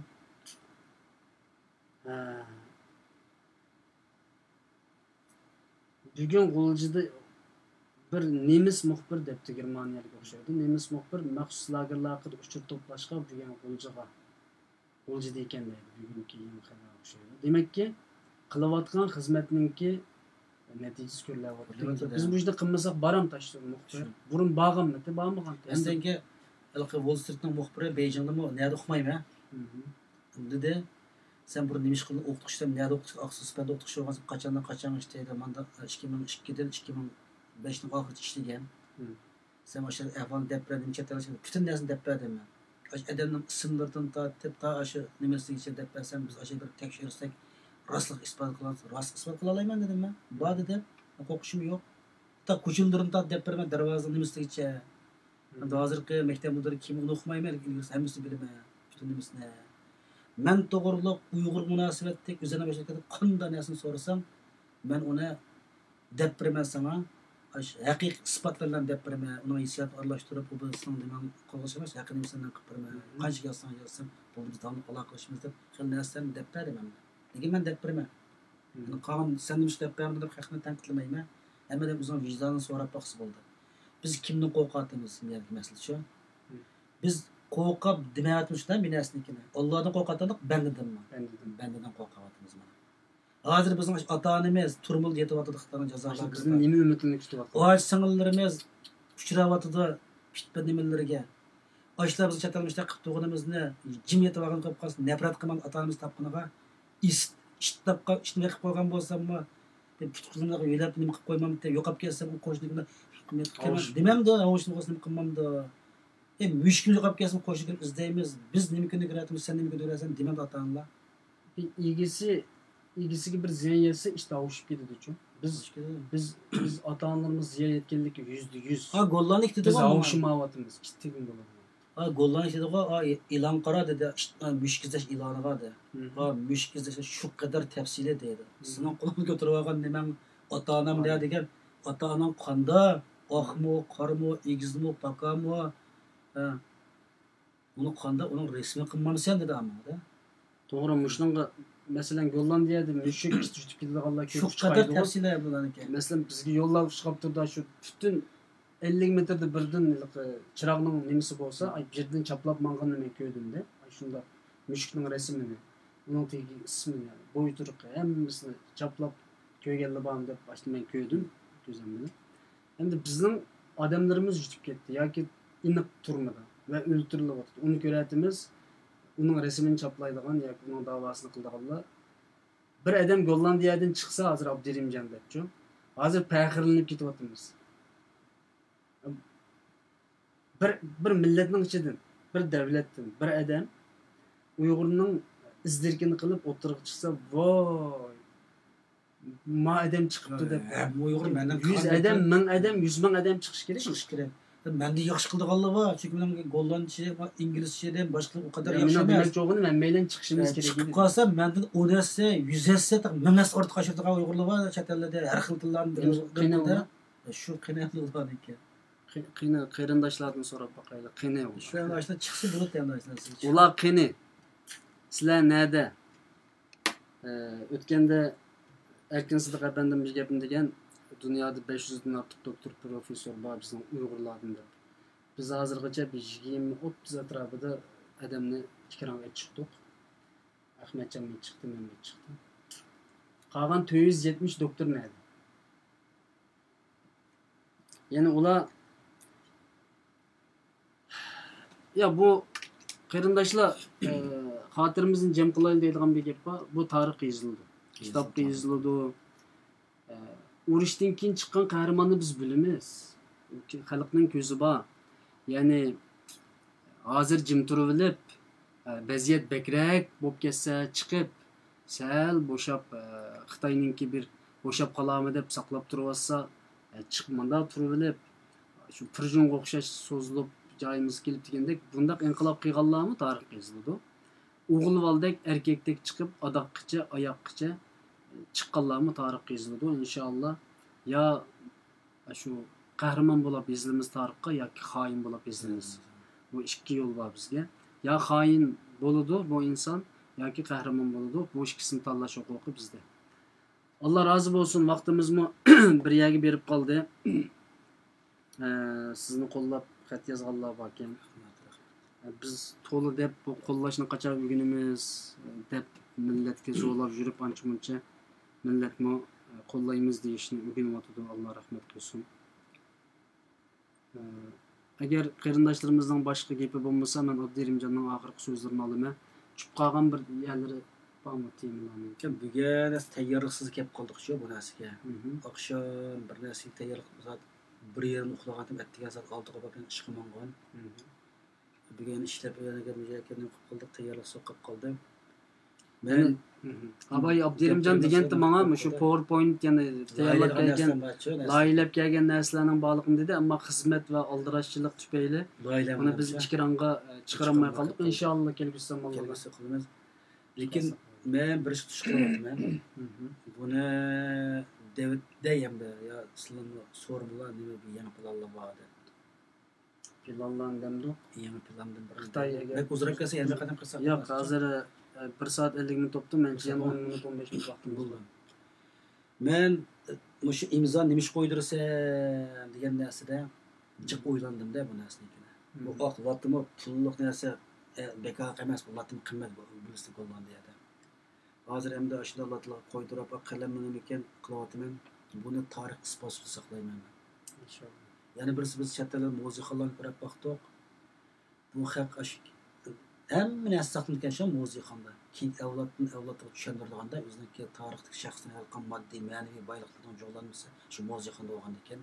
ھە. بۈگۈن غۇلجىدا بىر نېمىس مۇخبىر دەپتۇ، گېرمانىيەلىك ئوخشايدۇ. نېمىس مۇخبىر مەخسۇس لاگېرلار ھەققىدە ئۇچۇر توپلاشقا بۈگۈن غۇلجىغا، غۇلجىدا ئىكەن دەيدۇ. بۈگۈنكى يېڭى خەۋەر ئوخشايدۇ. دېمەككى، قىلىۋاتقان خىزمەتنىڭكى نەتىجىسى كۆرۈلۈۋاتىدۇ. كۆرۈلۈۋاتىدۇ. بىز بۇ يەردە قىلمىساق بارامتى ئاشۇ مۇخبىر؟ شۇ. بۇرۇن بارغانمىتى، بارمىغانتى. ئەمدى ئەسلىدىكى ھېلىقى ۋول سترىتنىڭ مۇخبىرى بېيجىڭدىمۇ، نەدە ئۇقمايمەن. مھم. دېدى، سەن بۇرۇن نېمە ئىش قىلدىڭ، ئوقۇتقۇچى، سەن نەدە ئوقۇتقۇچى، ئاقسۇ سىپەندە ئوقۇتقۇچى بولغانسەن، قاچاندىن قاچانغىچە دەيدۇ، ماندا ئىككى مىڭ ئىككىدىن ئىككى مىڭ بەشنىڭ ئاخىرىچە ئىشلىگەن. مم. سەن ئاشۇ ئەھۋالنى دەپ بەر، نېمە چەت ئەل ئىشلىگەن، پۈتۈن نەرسىنى دەپ بەر دەيمەن. ئاشۇ ئادەمنىڭ ئىسىملىرىدىن تارتىپ، تا ئاشۇ نېمىسىگىچە دەپ بەرسەم، بىز ئاشۇ بىر تەكشۈرسەك، راستلىق ئىسپات قىلالمىسا، راست ئىسپات قىلالايمەن دېدىم مەن. بار دېدى، قورقۇشۇم يوق. تا كوچىلىرىدىن تارتىپ دەپ بېرىمەن، دەرۋازىنىڭ نېمىسىگىچە. مم. ئەمدى ھازىرقى مەكتەپ مۇدىرى كىم، ئۇنى ئۇقمايمەن، لېكىن ئىلگىرىسى ھەممىسىنى بىلىمەن، پۈتۈن نېمىسىنى. مەن توغرۇلۇق ئۇيغۇر مۇناسىۋەتلىك ئۆزەلنى باشلاپ كەتكەن قانداق نەرسىنى سورىساڭ، مەن ئۇنى دەپ بېرىمەن ساڭا. ئاش-، ھەقىقىي ئىسپاتلار بىلەن دەپ بېرىمەن. ئۇنىڭ ھېسسىياتىنى ئارىلاشتۇرۇپ، ئۇ بىر سېنىڭ نېمەڭ قوغلىشى ئەمەس، ھەقىقىي نېمىسىنى قىلىپ بېرىمەن. مم. قانچە يازساڭ يازسۇن، بولدى، بىز داۋاملىق ئالاقىلىشىمىز دەپ خېلى نەرسىلەرنى دەپ بەردىم ئەمدى. لېكىن مەن دەپ بېرىمەن. مم. يەنى قالغان سەن نېمە ئۈچۈن دەپ بەرمىدىڭ دەپ ھەقنى تەنقىدلىمەيمەن. ھەممە ئادەم ئۆزىنىڭ ۋىجدانىنى سوراپ باقسا بولدى. بىز كىمدىن قورقاتتىمىز؟ بۇ يەردىكى مەسىلە شۇ. مم. بىز قورقۇپ دېمەيۋاتىمىز شۇنداق بىر نەرسىنىڭكىنى. ئاللادىن قورقاتتۇق، بەندىدىنمۇ؟ بەندىدىن. بەندىدىن قورقۇۋاتىمىز مانا. ھازىر بىزنىڭ ئاتا-ئانىمىز تۈرمىدە يېتىۋاتىدۇ، خىتاينىڭ جازا بىزدىن نېمە ئۈمىدنى كۈتۈۋاتىدۇ؟ ئاچا سىڭىللىرىمىز ئۇچراۋاتىدۇ پىت-، پىت نېمىلىرىگە. ئاشۇلار بىزنى چەت ئەلدە مۇشۇنداق قىلىپ تۇرغىنىمىزنى جىم يېتىۋالغان قىلىپ قالسا، نەپرەت قىلىمەن ئاتا-ئانىمىز تاپقىنىغا. ئىس-، ئىشتىن تاپقان، ئىشتىن بېقىپ قالغان بولساممۇ، بىر پۇت قىزىمنى يۆلەپ نېمە قىلىپ قويمامتى، يوقاپ كەتسەم، ئۇ قوشنىدىكىنى قىلمامدۇ، ھاۋۇش. دېمەمدۇ، ھاۋۇشنى بولسا نېمە قىلمامدۇ. ئەي، مۈشۈكنى يوقاپ كەتسىمۇ قوشنىدىكىنى ئىزدەيمىز، بىز نېمە كۈننى كۆرەتتۇق، سەن نېمە كۈننى كۆرەتتىڭ دېمەمدۇ ئاتا-ئانىلار. ئىگىسى، ئىگىسىگە بىر زىيان يەتسە، ئىت ھاۋشىپ كېتىدۇچۇ. بىز، ھاۋشىپ كېتىدۇ. بىز، بىز ئاتا-ئانىلىرىمىز زىيان يەتكەنلىكى يۈزدە يۈز. ھا، گوللاندىكى بىز دېدىغۇ ماڭا. ھاۋشىمايۋاتىمىز، ئىت دېگىن بولىدۇ. ھا، گوللاندىكى دېدىغۇ، ھا، ئېلان قارا دېدى، ئىت، ھا، مۈشۈك ئىزدەش ئېلانىغا دېدى. مم. ھا، مۈشۈك ئىزدەش شۇ قەدەر تەپسىلىي دېدى. مم. سېنىڭ قولۇڭدا كۆتۈرۈۋالغان نېمەڭ ئاتا-ئانام دە دېگەن، ئاتا-ئاناڭ قاندا، ئاقمۇ، قارىمۇ، ئېگىزمۇ، پاكامۇ؟ ھە. ئۇنى قانداق، ئۇنىڭ رەسىمىنى قىلمامسەن دېدى ئامما دە. توغرا، مۇشۇنىڭغا، مەسىلەن، گوللاندىيەدە مۈشۈك يۇتۇپ كېتىدىغانلار شۇ كۆپ قەدەر چىقايدىغۇ. تەپسىلىي بۇلارنىڭكى. مەسىلەن، بىزگە يوللاپ چىقاپ تۇردا شۇ پۈتۈن ئەللىك مېتىردا بىردىن ھېلىقى چىراغنىڭ نېمىسى بولسا، ئاي، بىردىن چاپلاپ ماڭغىنىنى مەن كۆردۈم دە. ئاي، شۇنداق مۈشۈكنىڭ رەسىمىنى، ئۇنىڭ تېگىگە ئىسمىنى، بوي تۇرقى، ھەممىسىنى چاپلاپ كۆرگەنلا بارمۇ دەپ ئاشۇنى مەن كۆردۈم كۆزۈم بىلەن. ئەمدى بىزنىڭ ئادەملىرىمىز يۈتۈپ كەتتى ياكى ئېنىق تۈرمىدە ۋە ئۆلتۈرۈلۈۋاتىدۇ. ئۇنى كۆرەتتىمىز، ئۇنىڭ رەسىمىنى چاپلايدىغان ياكى ئۇنىڭ داۋاسىنى قىلىدىغانلار. بىر ئادەم گوللاندىيەدىن چىقسا، ھازىر ئابدۇرېھىمجان دەپچۇ، ھازىر پەخىرلىنىپ كېتىۋاتىمىز. بىر، بىر مىللەتنىڭ ئىچىدىن، بىر دەۋلەتتىن بىر ئادەم ئۇيغۇرنىڭ ئىز-دېرىكىنى قىلىپ ئوتتۇرىغا چىقسا، ۋاي، ما ئادەم چىقىپتۇ دەپ. ھە، ئۇيغۇر مەندىن يۈز قانداق ئادەم، مىڭ ئادەم، يۈز مىڭ ئادەم چىقىشى كېرەك. چىقىشى كېرەك. مەندىن ياخشى قىلىدىغانلار بار، چۈنكى مېنىڭ گوللاندچە، ئىنگلىزچە، باشقىلار ئۇ قەدەر ياخشى ئەمما ئەمەس. دېمەكچى بولغىنىم، ھەممەيلەن چىقىشىمىز ھە، كېرەك چىقىپ ئىدى. قالسا، مەندىن ئون ھەسسە، يۈز ھەسسە، مىڭ ھەسسە ئارتۇق ئاشۇرىدىغان ئۇيغۇرلار بار چەت ئەللەردە، ھەر خىل تىللارنى قېنى، بىلىدۇ. قېنى ئۇلار؟ شۇ قېنى ئۇلارنىڭكى؟ قېنى، قېرىنداشلاردىن سوراپ باقايلى، قېنى ئۇلار؟ شۇ ئەمدى ئاشۇنداق چىقسا بولىدۇ ئەمدى ئاشۇنداق. ئۇلار قېنى؟ سىلەر نەدە؟ ئە، ئۆتكەندە ئەركىن سىدىق ئەپەندىم بىر گەپنى دېگەن، دۇنيادا بەش يۈزدىن ئارتۇق دوكتور، پروفېسسور بار بىزنىڭ ئۇيغۇرلاردىن دەپ. بىز ھازىرغىچە بىر يىگىرمە، ئوتتۇز ئەتراپىدا ئادەمنى ئېكرانغا ئېلىپ چىقتۇق. ئەخمەتجان بىر چىقتى، مەن بىر چىقتىم. قالغان تۆت يۈز يەتمىش دوكتور نەدە؟ يەنى ئۇلار، يا، بۇ قېرىنداشلار، ئە، خاتىرىمىزنى جەم قىلايلى دەيدىغان بىر گەپ بار. بۇ تارىخ يېزىلىدۇ. كىتابقا يېزىلىدۇ. ئە، ئۇرۇشتىن كېيىن چىققان قەھرىماننى بىز بىلىمىز. خەلقنىڭ كۆزى بار. يەنى ھازىر جىم تۇرۇۋېلىپ، ئە، ۋەزىيەت بەكرەك بولۇپ كەتسە چىقىپ، سەل بوشاپ، ئە، خىتاينىڭكى بىر بوشاپ قالارمۇ دەپ ساقلاپ تۇرۇۋاتسا، ئە، چىقىپ مۇنداق تۇرۇۋېلىپ، شۇ پىرژۇنغا ئوخشاش سوزۇلۇپ جايىمىزغا كېلىپ دېگەندەك بۇنداق ئىنقىلاب قىلغانلارمۇ تارىخقا يېزىلىدۇ. ئوغۇل بالىدەك ئەركەكتەك چىقىپ، ئاداققىچە، ئاياققىچە چىققانلارمۇ تارىخقا يېزىلىدۇ، ئىنشائاللا. يا شۇ قەھرىمان بولاپ يېزىلىمىز تارىخقا ياكى خائىن بولاپ يېزىلىمىز. بۇ ئىككى يول بار بىزگە. يا خائىن بولىدۇ بۇ ئىنسان، ياكى قەھرىمان بولىدۇ. بۇ ئىككىسىنى تاللاش ھوقۇقى بىزدە. ئاللا رازى بولسۇن، ۋاقتىمىزمۇ بىر يەرگە بېرىپ قالدى. ئە، سىزنى قوللاپ خەت يازغانلار باركەن. ئە، بىز تولا دەپ بۇ قوللاشنى قاچان ئۆگىنىمىز دەپ مىللەتكە زورلاپ يۈرۈپ ئانچە مۇنچە مىللەتمۇ، ئە، قوللايمىز دېيىشنى ئۆگىنىۋاتىدۇ. ئاللا رەھمەت قىلسۇن. ئە، ئەگەر قېرىنداشلىرىمىزنىڭ باشقا گېپى بولمىسا، مەن ئابدۇرېھىمجاننىڭ ئاخىرقى سۆزلىرىنى ئالىمەن. چۈشۈپ قالغان بىر يەرلىرى بارمۇ تېمىلارنىڭ؟ بۈگۈن تەييارلىقسىز كەپ قالدۇقچۇ بۇ نەرسىگە. مھم. ئاخشام بىر نەرسىگە تەييارلىق سائەت بىر يېرىم ئۇخلىغانتىم، ئەتىگەن سائەت ئالتىغا بارىمەن ئىشقا ماڭغان. مھم. بۈگۈن ئىشلەپ ئۆيگە نېمە قىلىپ قالدۇق، تەييارلىق سوقۇپ قالدىم. مەن ئاباي ئابدۇرېھىمجان دېگەنتى ماڭا مۇشۇ پاۋېرپوينت، يەنى تەييارلاپ كەلگەن، لايىھەلەپ كەلگەن نەرسىلەرنىڭ بارلىقىنى دېدى، ئەمما خىزمەت ۋە ئالدىراشچىلىق تۈپەيلى ئۇنى بىز ئېكرانغا، ئە، چىقىرالماي قالدۇق. ئىنشائاللا كەلگۈسى زامانلاردا. لېكىن مەن بىر ئىش تۇتۇش قىلىۋاتىمەن. بۇنى دەۋەت دەي ئەمدى يا سىلەرمۇ سورىمىلا نېمە بىر يېڭى پىلانلار بار دەپ. پىلانلار دەمدۇق. يېڭى پىلان دەم بىر خىتاي ئەگەر بەك ئۇزىراق كەلسە يەنە قەدەم قىلساق ياق، ھازىر، ئە، بىر سائەت ئەللىك مىنۇت بوپتۇ، مەنچە يەنە ئون مىنۇت، ئون بەش مىنۇت ۋاقتىمىز بار. مەن، ئە، مۇشۇ ئىمزا نېمىشقا قويدۇرىسەن دېگەن نەرسىدە جىق ئويلاندىم-دە بۇ نەرسىنىڭكىنى. بۇ ئاق لاتىمۇ پۇللۇق نەرسە، ئە، بەك ئاق ئەمەس، بۇ لاتىمۇ قىممەت بۇ، بىلىسىز گوللاندىيەدە. ھازىر ئەمدى ئاشۇنداق لاتىلارغا قويدۇراپ، قەلەم نېمىكەن قىلىۋاتىمەن. بۇنى تارىخ ئىسپاتسىز ساقلايمەن مەن. ئىنشاللا. يەنە بىرسى، بىز چەت ئەلدە مۇزېيخانلارنى كۆرۈپ باقتۇق. بۇ خەق ئاشۇ ھەممە نەرسە ساقلىنىدىكەن شۇ مۇزېيخاندا. كېيىن ئەۋلادتىن ئەۋلادقا چۈشەندۈرىدىغاندا ئۆزىنىڭكى تارىختىكى شەخسىنىڭ ھەر قانداق ماددىي، مەنىۋى بايلىقلىرىنىڭ جۇغلانمىسى شۇ مۇزېيخاندا بولغاندىكىن.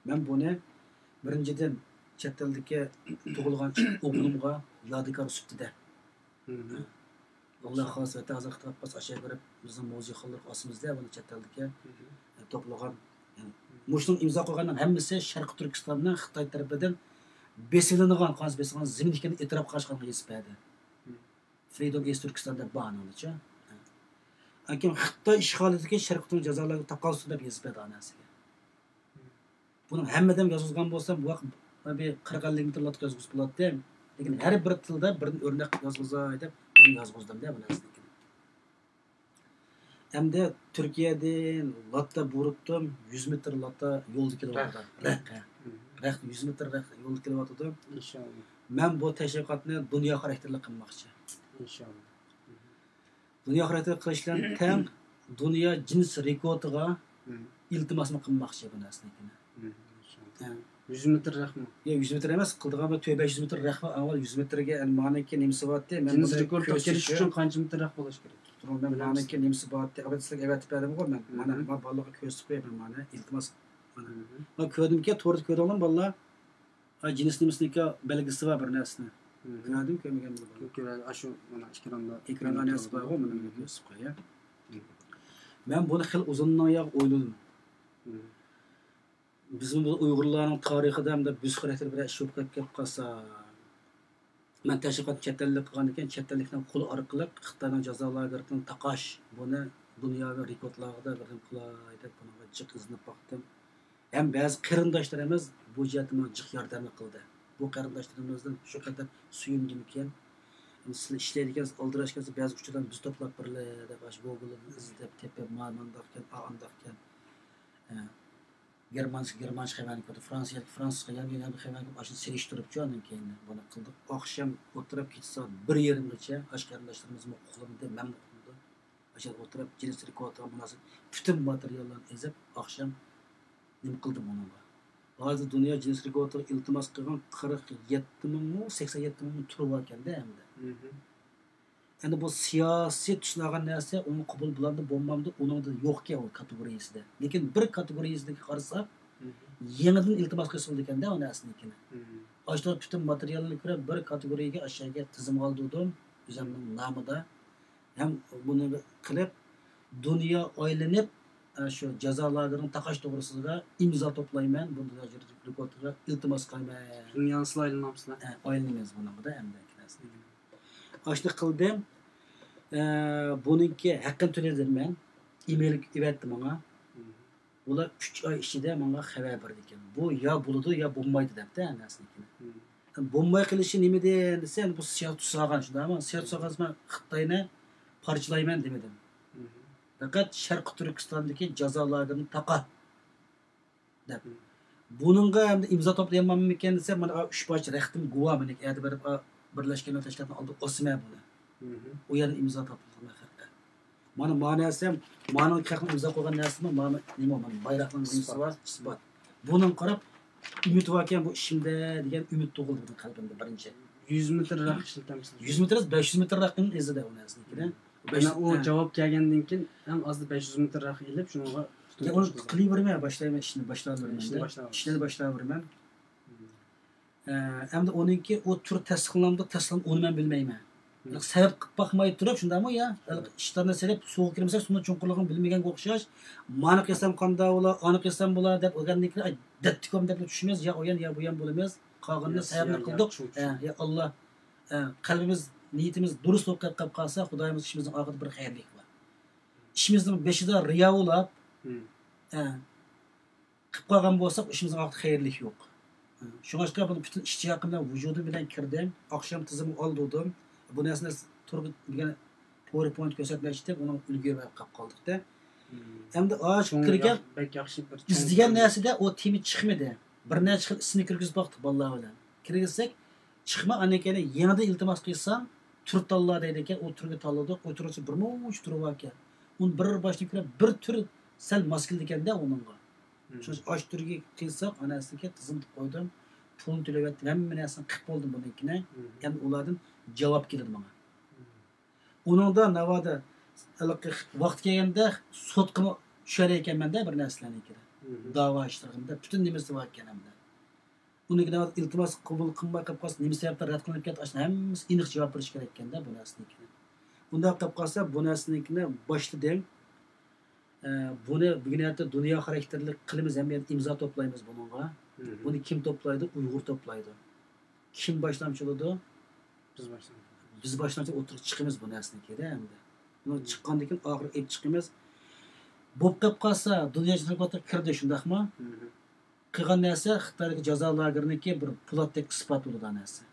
مەن بۇنى بىرىنچىدىن چەت ئەلدىكى تۇغۇلغان ئوغلۇمغا يادىكار سۈپىتىدە. ئاللا خالىسا، ۋەتەن ئازاد قىلىپ قالسا، ئاشۇ يەرگە بېرىپ بىزنىڭ مۇزېيخانلىرىغا ئاسىمىز-دە، بۇنى چەت ئەلدىكى، ئە، توپلىغان. يەنى مۇشۇنىڭ ئىمزا قويغاننىڭ ھەممىسى شەرقىي تۈركىستاننىڭ خىتاي تەرىپىدىن بېسىۋېلىنغان، قانسى بېسىلغان زېمىن ئىكەنلىكىنى ئېتىراپ قىلىشقا يېزىپ بەردى. فرىدوم ئېست تۈركىستان دەپ بار ئانىڭدىچۇ. ئەكىم خىتاي ئىشغالىيىتىدىكى شەرقىي تۈرك جازالارغا تاقالسۇن دەپ يېزىپ بەردى ئاناسىگە. بۇنىڭ ھەممىدىن يازغۇزغان بولسام، بۇ ۋاقىت بىر قىرىق ئەللىك مېتىر لاتقا يازغۇزۇپ بولاتتىم. لېكىن ھەر بىر تىلدا بىردىن ئۆرنەك يازغۇزاي دەپ بۇنى يازغۇزدۇم-دە، بۇ نەرسىنىڭكىنى. ئەمدى تۈركىيەدىن لاتا بۇيرۇتتۇم، يۈز مېتىر لاتا يولدا كېلىۋاتىدۇ. رەخ. رەخ. رەخ، يۈز مېتىر رەخ يولدا كېلىۋاتىدۇ. ئىنشاللا. مەن بۇ تەشۋىقاتنى دۇنيا خاراكتېرلىك قىلماقچى. ئىنشاللا. دۇنيا خاراكتېرلىك قىلىش بىلەن تەڭ دۇنيا جىنس رېكورتىغا ئىلتىماسمۇ قىلماقچى بۇ نەرسىنىڭكىنى. ھە. يۈز مېتىر رەخمۇ؟ ياق، يۈز مېتىر ئەمەس، قىلىدىغان بىر تۆت بەش يۈز مېتىر رەخ بار. ئاۋۋال يۈز مېتىرگە، ئەنە مانىكى نېمىسى بارتتى. مەن جىنس رېكورتىغا كىرىش ئۈچۈن قانچە مېتىر رەخ بولۇش كېرەك؟ تۇرۇڭ، مەن مانىكى نېمىسى بارتتى. ئاۋۋال سىلەرگە ئەۋەتىپ بەردىمغۇ مەن. مانا، مانا بالىلارغا كۆرسىتىپ قوياي مەن مانا. ئىلتىماس. مانا. مانا كۆردۈمكى، توردا كۆردۈڭلارمۇ بالىلار؟ ھە، جىنس نېمىسىنىڭكى بەلگىسى بار بىر نەرسىنى. كۆردۈم، كۆرمىگەن بولىدۇ. كۆرەر، ئاشۇ مانا ئېكراندا. ئېكراندا نەرسە بارغۇ، مانا مېنى كۆرسىتىپ قوياي. مەن بۇنى خېلى ئۇزۇندىن ياق ئويلىدىم. بىزمۇ بۇ ئۇيغۇرلارنىڭ تارىخىدا ھەمدە بۈز خاراكتېر بىرەر ئىش بولۇپ كەپ قالسا، مەن تەشۋىقاتنى چەت ئەللىك قىلغاندىكىن، چەت ئەللىكنىڭ قولى ئارقىلىق خىتاينىڭ جازا لاگېرىدىن تاقاش، بۇنى دۇنياۋى رېكورتلارغا بىردىن قىلاي دەپ بۇنىڭغا جىق ئىزدىنىپ باقتىم. ھەم بەزى قېرىنداشلىرىمىز بۇ جەھەتتە ماڭا جىق ياردەملىك قىلدى. بۇ قېرىنداشلىرىمىزدىن شۇ قەدەر سۆيۈندۈمكىن. سىلەر ئىشلەيدىكەنسىز، ئالدىراش ئىكەنسىز، بەزى ئۇچۇرلارنى بىز توپلاپ بېرىلى دەپ، ئاشۇ گوگولدىن ئىزدەپ تېپىپ، مانا مانداقكەن، ئا ئانداقكەن. ئە، گېرمانچە، گېرمانچە خەۋەرنى كۆردى، فرانسىيەلىك، فرانسىز خەۋەرنى كۆردى، ئاشۇنى سېلىشتۇرۇپچۇ، ئاندىن كېيىن بۇنى قىلدۇق. ئاخشام ئولتۇرۇپ كېچە سائەت بىر يېرىمغىچە ئاشۇ قېرىنداشلىرىمىزمۇ ئۇخلىمىدى، مەنمۇ ئۇخلىمىدىم. ئاشۇ يەردە ئولتۇرۇپ، جىنس رېكورتىغا مۇناسىپ پۈتۈن ماتېرىياللارنى ئېزىپ، ئاخشام نېمە قىلدىم ئۇنىڭغا. ھازىر دۇنيا جىنس رېكورتىغا ئىلتىماس قىلغان قىرىق يەتتە مىڭمۇ، سەكسەن يەتتە مىڭمۇ تۈرى باركەن-دە ئەمدى. مھم. ئەنە بۇ سىياسىي تۈسىنى ئالغان نەرسە ئۇنىڭ قوبۇل بولامدۇ، بولمامدۇ، ئۇنىڭدا يوقكەن ئۇ كاتېگورىيىسىدە. لېكىن بىر كاتېگورىيىسىدىكى قارىساق، يېڭىدىن ئىلتىماس قىلسا بولىدىكەندە ئۇ نەرسىنىڭكىنى. ئاشۇ پۈتۈن ماتېرىيالنى كۆرۈپ، بىر كاتېگورىيەگە ئاشۇ يەرگە تىزىمغا ئالدۇردۇم، ئۆزۈمنىڭ نامىدا. ھەم بۇنى قىلىپ، دۇنيا ئايلىنىپ، ئە، شۇ جازا لاگېرىنىڭ تاقاش توغرىسىدا ئىمزا توپلايمەن، بۇ دۇنيا رېكوردىغا ئىلتىماس قىلىمەن. دۇنيانى سىلەر ئايلىنامسىلەر؟ ئە، ئايلىنىمىز بۇنىڭغا ئەمدى. ئاشۇنى قىلدىم. ئە، بۇنىڭكى ھەققىنى تۆلىدىم مەن. ئىمېيل ئېۋەتتى ماڭا. بۇلار ئۈچ ئاي ئىچىدە ماڭا خەۋەر بېرىدىكەن. بۇ يا بولىدۇ، يا بولمايدۇ دەپتۇ ھەممەسىنىڭكىنى. بولماي قېلىشى نېمىدىن دېسە، بۇ سىياسەت تۇتساغان شۇنداقمۇ؟ سىياسەت تۇتساغان خىتاينى پارچىلايمەن دېمىدىم. پەقەت شەرقىي تۈركىستاندىكى جازا لاگېرىنى تاقا دەپ. بۇنىڭغا ئەمدى ئىمزا توپلايالماممىكەن دېسە، مانا ئۈچ پارچە رەختىم گۇۋاھ، مېنىڭكى ئەتە بېرىپ، ئا، بىرلەشكەن مىللەتلەر تەشكىلاتىنىڭ ئالدىغا ئاسىمەن بۇنى. ئۇ يەردە ئىمزا توپلىدىم خەققە. مانا، مانا نەرسەم، مانىڭ خەقنىڭ ئىمزا قويغان نەرسىمۇ، مانا نېمە، مانا بايراقنىڭ نېمىسى بار، ئىسپات. بۇنىڭغا قاراپ، ئۈمىد باركەن بۇ ئىشىمدە دېگەن ئۈمىد تۇغۇلدى مېنىڭ قەلبىمدە بىرىنچى. يۈز مېتىر رەخ ئىشلىتەمسىز؟ يۈز مېتىر ئەمەس، بەش يۈز مېتىر رەخنىڭ ئىزىدا ئۇ نەرسىنىڭكىدە. مانا ئۇ جاۋاب كەلگەندىن كېيىن ئەڭ ئازدا بەش يۈز مېتىر رەخ ئېلىپ، شۇنىڭغا ئۇنى قىلىۋېرىمەن، باشلايمەن، ئىشنى باشلاۋېرىمەن. ئىشنى باشلاۋېرىمەن. ئىشنى باشلاۋېرىمەن. ئە، ئەمدى ئۇنىڭكى ئۇ تۈر تەستىقلىنامدۇ، تەستىقلان، ئۇنى مەن بىلمەيمەن. سەۋەب قىلىپ باقماي تۇرۇپ، شۇنداقمۇ يا؟ ئىشلارنى سېلىپ، سۇغا كىرمىسەك، سۇنىڭ چوڭقۇرلۇقىنى بىلمىگەنگە ئوخشاش. مانا قىلسام قانداق بولا، ئانا قىلسام بولا دەپ ئۆگەندىن كېيىن، ئاي، دەتتىكۇم دەپ چۈشىمىز، يا ئۇيان، يا بۇيان بولىمىز. قالغىنىنى سەۋەبنى قىلدۇق. ئە، يا ئاللا، ئە، قەلبىمىز، نىيىتىمىز دۇرۇس بولۇپ قېلىپ قالسا، خۇدايىمىز ئىشىمىزنىڭ ئاخىرىدا بىر خەيرلىك بار. ئىشىمىزنىڭ بېشىدا رىيا بولاپ، ئە، قىلىپ قالغان بولساق، ئىشىمىزنىڭ ئاخىرىدا خەيرلىك يوق. شۇڭلاشقا بۇنى پۈتۈن ئىشتىياقىم بىلەن، ۋۇجۇدۇم بىلەن كىردىم. ئاخشام تىزىمغا ئالدۇردۇم. بۇ نەرسىنى تورغا دېگەن پاۋېرپوينت كۆرسەتمەكچىدىم، ئۇنىڭ ئۈلگۈرمەي قاپقالدۇق-دە. ئەمدى ئاشۇ كىرگەن، ئىزدىگەن نەرسىدە ئۇ تېما چىقمىدى. بىر نەچچە خىل ئىسىمنى كىرگۈزۈپ باقتۇق بالىلار بىلەن. كىرگۈزسەك، چىقماي، ئاندىن كېيىن يېڭىدىن ئىلتىماس قىلسام، تۈر تاللا دەيدىكەن، ئۇ تۈرگە تاللىدۇق، ئۇ تۈرگىچە بىر مۇنچە تۈرى باركەن. ئۇنى بىر باشتىن كۆرۈپ، بىر تۈر سەل ماس كېلىدىكەن-دە ئۇنىڭغا. شۇڭا ئاشۇ تۈرگە قىلساق، ئانا ئەسلىگە تىزىمغا قويدۇم، پۇلنى تۆلەۋەتتىم، ھەممە نەرسىنى قىلىپ بولدۇم بۇنىڭكىنى. ئەمدى ئۇلاردىن جاۋاب كېلىدۇ ماڭا. ئۇنىڭدا ناۋادا ھېلىقى ۋاقتى كەلگەندە سوتقىمۇ چۈشەر ئىكەنمەن-دە بىر نەرسىلەرنىڭكىدە. داۋا ئىشلىرىمدا پۈتۈن نېمىسى بار ئىكەن ئەمدى. ئۇنىڭكىدە ئىلتىماس قوبۇل قىلماي قېلىپ قالسا، نېمە سەۋەبتىن رەت قىلىنىپ كەتتى، ئاشۇنى ھەممىسى ئېنىق جاۋاب بېرىش كېرەك ئىكەن-دە بۇ نەرسىنىڭكىنى. ئۇنداق قىلىپ قالسا، بۇ نەرسىنىڭكىنى باشلىدىم. ئە، بۇنى بۈگۈن ئەتە دۇنيا خاراكتېرلىك قىلىمىز، ھەممە يەردە ئىمزا توپلايمىز بۇنىڭغا. بۇنى كىم توپلايدۇ؟ ئۇيغۇر توپلايدۇ. كىم باشلامچى بولىدۇ؟ بىز باشلامچى. بىز باشلامچى ئوتتۇرىغا چىقىمىز بۇ نەرسىنىڭكىدە ئەمدى. بۇنى چىققاندىن كېيىن ئاخىرى ئېلىپ چىقىمىز. بولۇپ قېلىپ قالسا، دۇنيا رېكوردىغا كىردى، شۇنداقمۇ؟ قىلغان نەرسە خىتايدىكى جازا لاگېرىنىڭكى بىر پولاتتەك ئىسپات بولىدۇ نەرسە.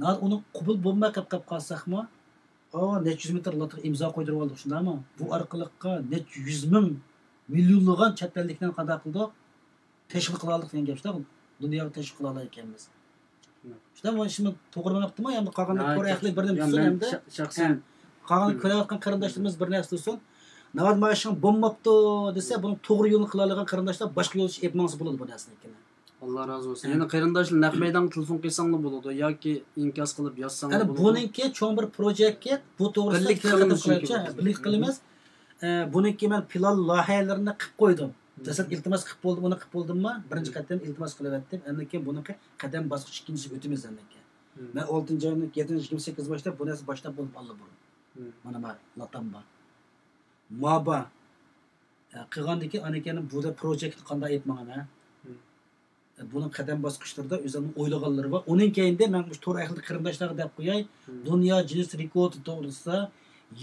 ناھايىتى ئۇنىڭ قوبۇل بولماي قېلىپ، قېلىپ قالساقمۇ، ئا، نەچچە يۈز مېتىر لاتىغا ئىمزا قويدۇرۇۋالدۇق، شۇنداقمۇ؟ بۇ ئارقىلىققا نەچچە يۈز مىڭ، مىليونلىغان چەت ئەللىكلەرنى قانداق قىلدۇق؟ تەشۋىق قىلالىدۇق دېگەن گەپ شۇنداق، دۇنياغا تەشۋىق قىلالايكەنمىز. شۇنداق، مانا شۇنداق توغرا مېڭىپتىمۇ، يا قالغان كورېيالىقلار بىر نېمە دېسۇن ئەمدى. قالغان كۆرۈۋاتقان قېرىنداشلىرىمىز بىر نەرسە دېسۇن. ناۋادا مانا شۇ بولماپتۇ دېسە، بۇنىڭ توغرا يولنى قىلالايدىغان قېرىنداشلار باشقا يول ئېلىپ ماڭسا بولىدۇ بۇ نەرسىنىڭكىنى. ئاللا رازى بولسۇن. يەنە قېرىنداشلار نەق مەيدانغا تېلېفون قىلساڭلار بولىدۇ ياكى ئىنكاس قىلىپ يازساڭلار بولىدۇ. بۇنىڭكى چوڭ بىر پروجېكت، بۇ توغرىسىدا بىرلىكتە قىلىمىز. بىرلىكتە قىلىمىز. ئە، بۇنىڭكى مەن پىلان لايىھەلىرىنى قىلىپ قويدۇم. دەسلەپ ئىلتىماس قىلىپ بولدۇم، ئۇنى قىلىپ بولدۇمما؟ بىرىنچى قېتىم ئىلتىماس قىلىۋەتتىم. ئاندىن كېيىن بۇنىڭكى قەدەم باسقۇچ ئىككىنچىسىگە ئۆتىمىز ئاندىن كېيىن. مەن ئالتىنچى ئاينىڭ يەتتىنچى يىگىرمە سەككىز باشلاپ بۇ نەرسە باشلاپ بولدۇم ئاللىبۇرۇن. مانا ما لاتام بار. ما بار. ئە، قىلغاندىن كېيىن ئاندىن كېيىن بۇ پروجېكتنى قانداق ئېلىپ ماڭىمەن؟ بۇنىڭ قەدەم باسقۇچلىرىدا ئۆزلىرىنىڭ ئويلىغانلىرى بار. ئۇنىڭ كەينىدە مەن مۇشۇ تور ئارقىلىق قېرىنداشلارغا دەپ قوياي، دۇنيا جىننېس رېكورتى توغرىسىدا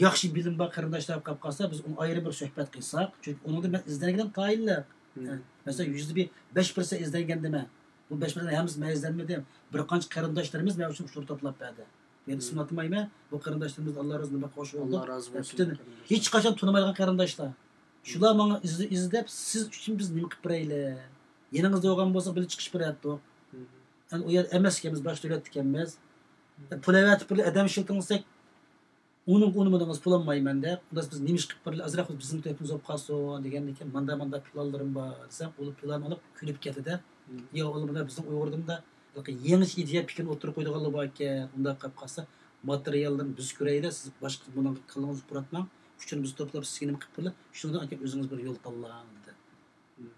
ياخشى بىلىم بار قېرىنداشلار قاپ قالسا، بىز ئۇنى ئايرىم بىر سۆھبەت قىلساق. چۈنكى ئۇنىڭدا مەن ئىزدەنگىنىم تايىنلىق. مەسىلەن، يۈزدە بىر، بەش پىرسەنت ئىزدەنگەندىمەن. بۇ بەش پىرسەنت ھەممىسى مەن ئىزدەنمىدىم. بىر قانچە قېرىنداشلىرىمىز مەن ئۈچۈن ئۇچۇر توپلاپ بەردى. يەنە ئىسىمنى ئاتىمايمەن. بۇ قېرىنداشلىرىمىز ئاللا رازى بولسۇن. خوش بولدۇق. ئاللا رازى بولسۇن. پۈتۈن ھېچقاچان تونۇمايدىغان قېرىنداشلار. شۇلار ماڭا ئىزدەپ، سىز ئۈچۈن بىز نېمە قىلىپ بېرەيلى؟ يېنىڭىزدا بولغان بولسا، بىللە چىقىش بېرەتتۇق. ئەنە ئۇ يەردە ئەمەس ئىكەنمىز، باشقا دۆلەتتە ئىكەنمىز. پۇل ئەۋەتىپ بىرلا ئادەم ئىشلىتىڭ دېسەك، ئۇنىڭغا ئۇنىمىدىڭىز، پۇل ئالمايمەن دەپ. ئۇندا بىز نېمە ئىش قىلىپ بېرەيلى؟ ئازراق بىزنىڭ تۆھپىمىز بولۇپ قالسۇن دېگەندىن كېيىن، ماندا ماندا پىلانلىرىم بار دېسەم، ئۇ پىلان ئېلىپ كۈلۈپ كەتتى-دە. يا، ئۇلار بىزنىڭ ئۇيغۇردىمۇ يېڭىچە ئىدىيە پىكىرنى ئوتتۇرىغا قويىدىغانلار بار ئىكەن، ئۇنداق قىلىپ قالسا، ماتېرىياللىرىنى بىز كۆرەيلى، سىز باشقا بۇنىڭغا كاللىڭىزنى پۇراتماڭ، ئۇچۇرنى بىز توپلاپ، سىزگە نېمە قىلىپ بېرىلى، شۇنىڭدىن ئاكا ئۆزىڭىز بىر يول تاللاڭ، دېدى. مم.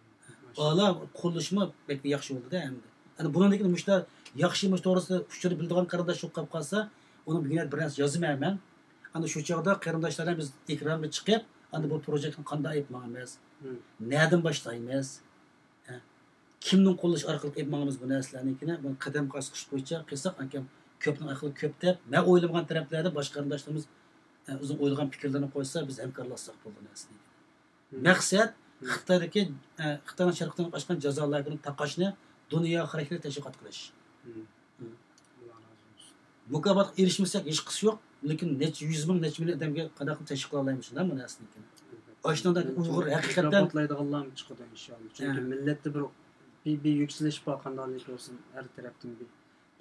ماشاءاللا. ئالا قوللىشىمۇ بەك ياخشى بولدى-دە ئەمدى. ئەنە بۇنىڭدىن كېيىن مۇشۇنداق ياخشى، مۇشۇ توغرىسىدا ئۇچۇرنى بىلىدىغان قېرىنداش چىقىپ قالسا، ئۇنىڭ بۈگۈن بىر نەرسە يازىمەن مەن. ئەنە شۇ چاغدا قېرىنداشلار بىلەن بىز ئېكرانغا چىقىپ، ئەنە بۇ پروژېكتنى قانداق ئېلىپ ماڭىمىز؟ مم. نەدىن باشلايمىز؟ ھە؟ كىمنىڭ قوللىشى ئارقىلىق ئېلىپ ماڭىمىز بۇ نەرسىلەرنى؟ بۇنى قەدەم قاسقۇچ بويىچە قىلساق، ئاكام، كۆپنىڭ ئەقلى كۆپ دەپ، مەن ئويلىمىغان تەرەپلەردە باشقا قېرىنداشلىرىمىز، ئە، ئۆزىنىڭ ئويلىغان پىكىرلىرىنى قويسا، بىز ھەمكارلاشساق بولىدۇ نەرسىنى. مم. مەقسەت، مم. خىتايدىكى، ئە، خىتاينىڭ شەرقىي ئاشقان جازا لاگېرىنى تاقاشنى دۇنيا خاراكتېرلىك تەشۋىقات قىلىش. مم. مم. ئاللا رازى بولسۇن. مۇكاپاتقا ئېرىشمىسەك ھېچقىسى يوق، لېكىن نەچچە يۈز مىڭ، نەچچە مىليون ئادەمگە قانداق قىلىپ تەشۋىق قىلالايمىز شۇنداق بۇ نەرسىنى؟ ئەلۋەتتە. ئاشۇنىڭدەك ئۇيغۇر ھەقىقەتەن كاپاتلايدىغانلارمۇ چىقىدۇ ئىنشاللا. چۈنكى ھە. مىللەتتە بىر، بىر، بىر يۈكسىلىش بار، قانداقلىك بولسۇن، ھەر تەرەپتىن بىر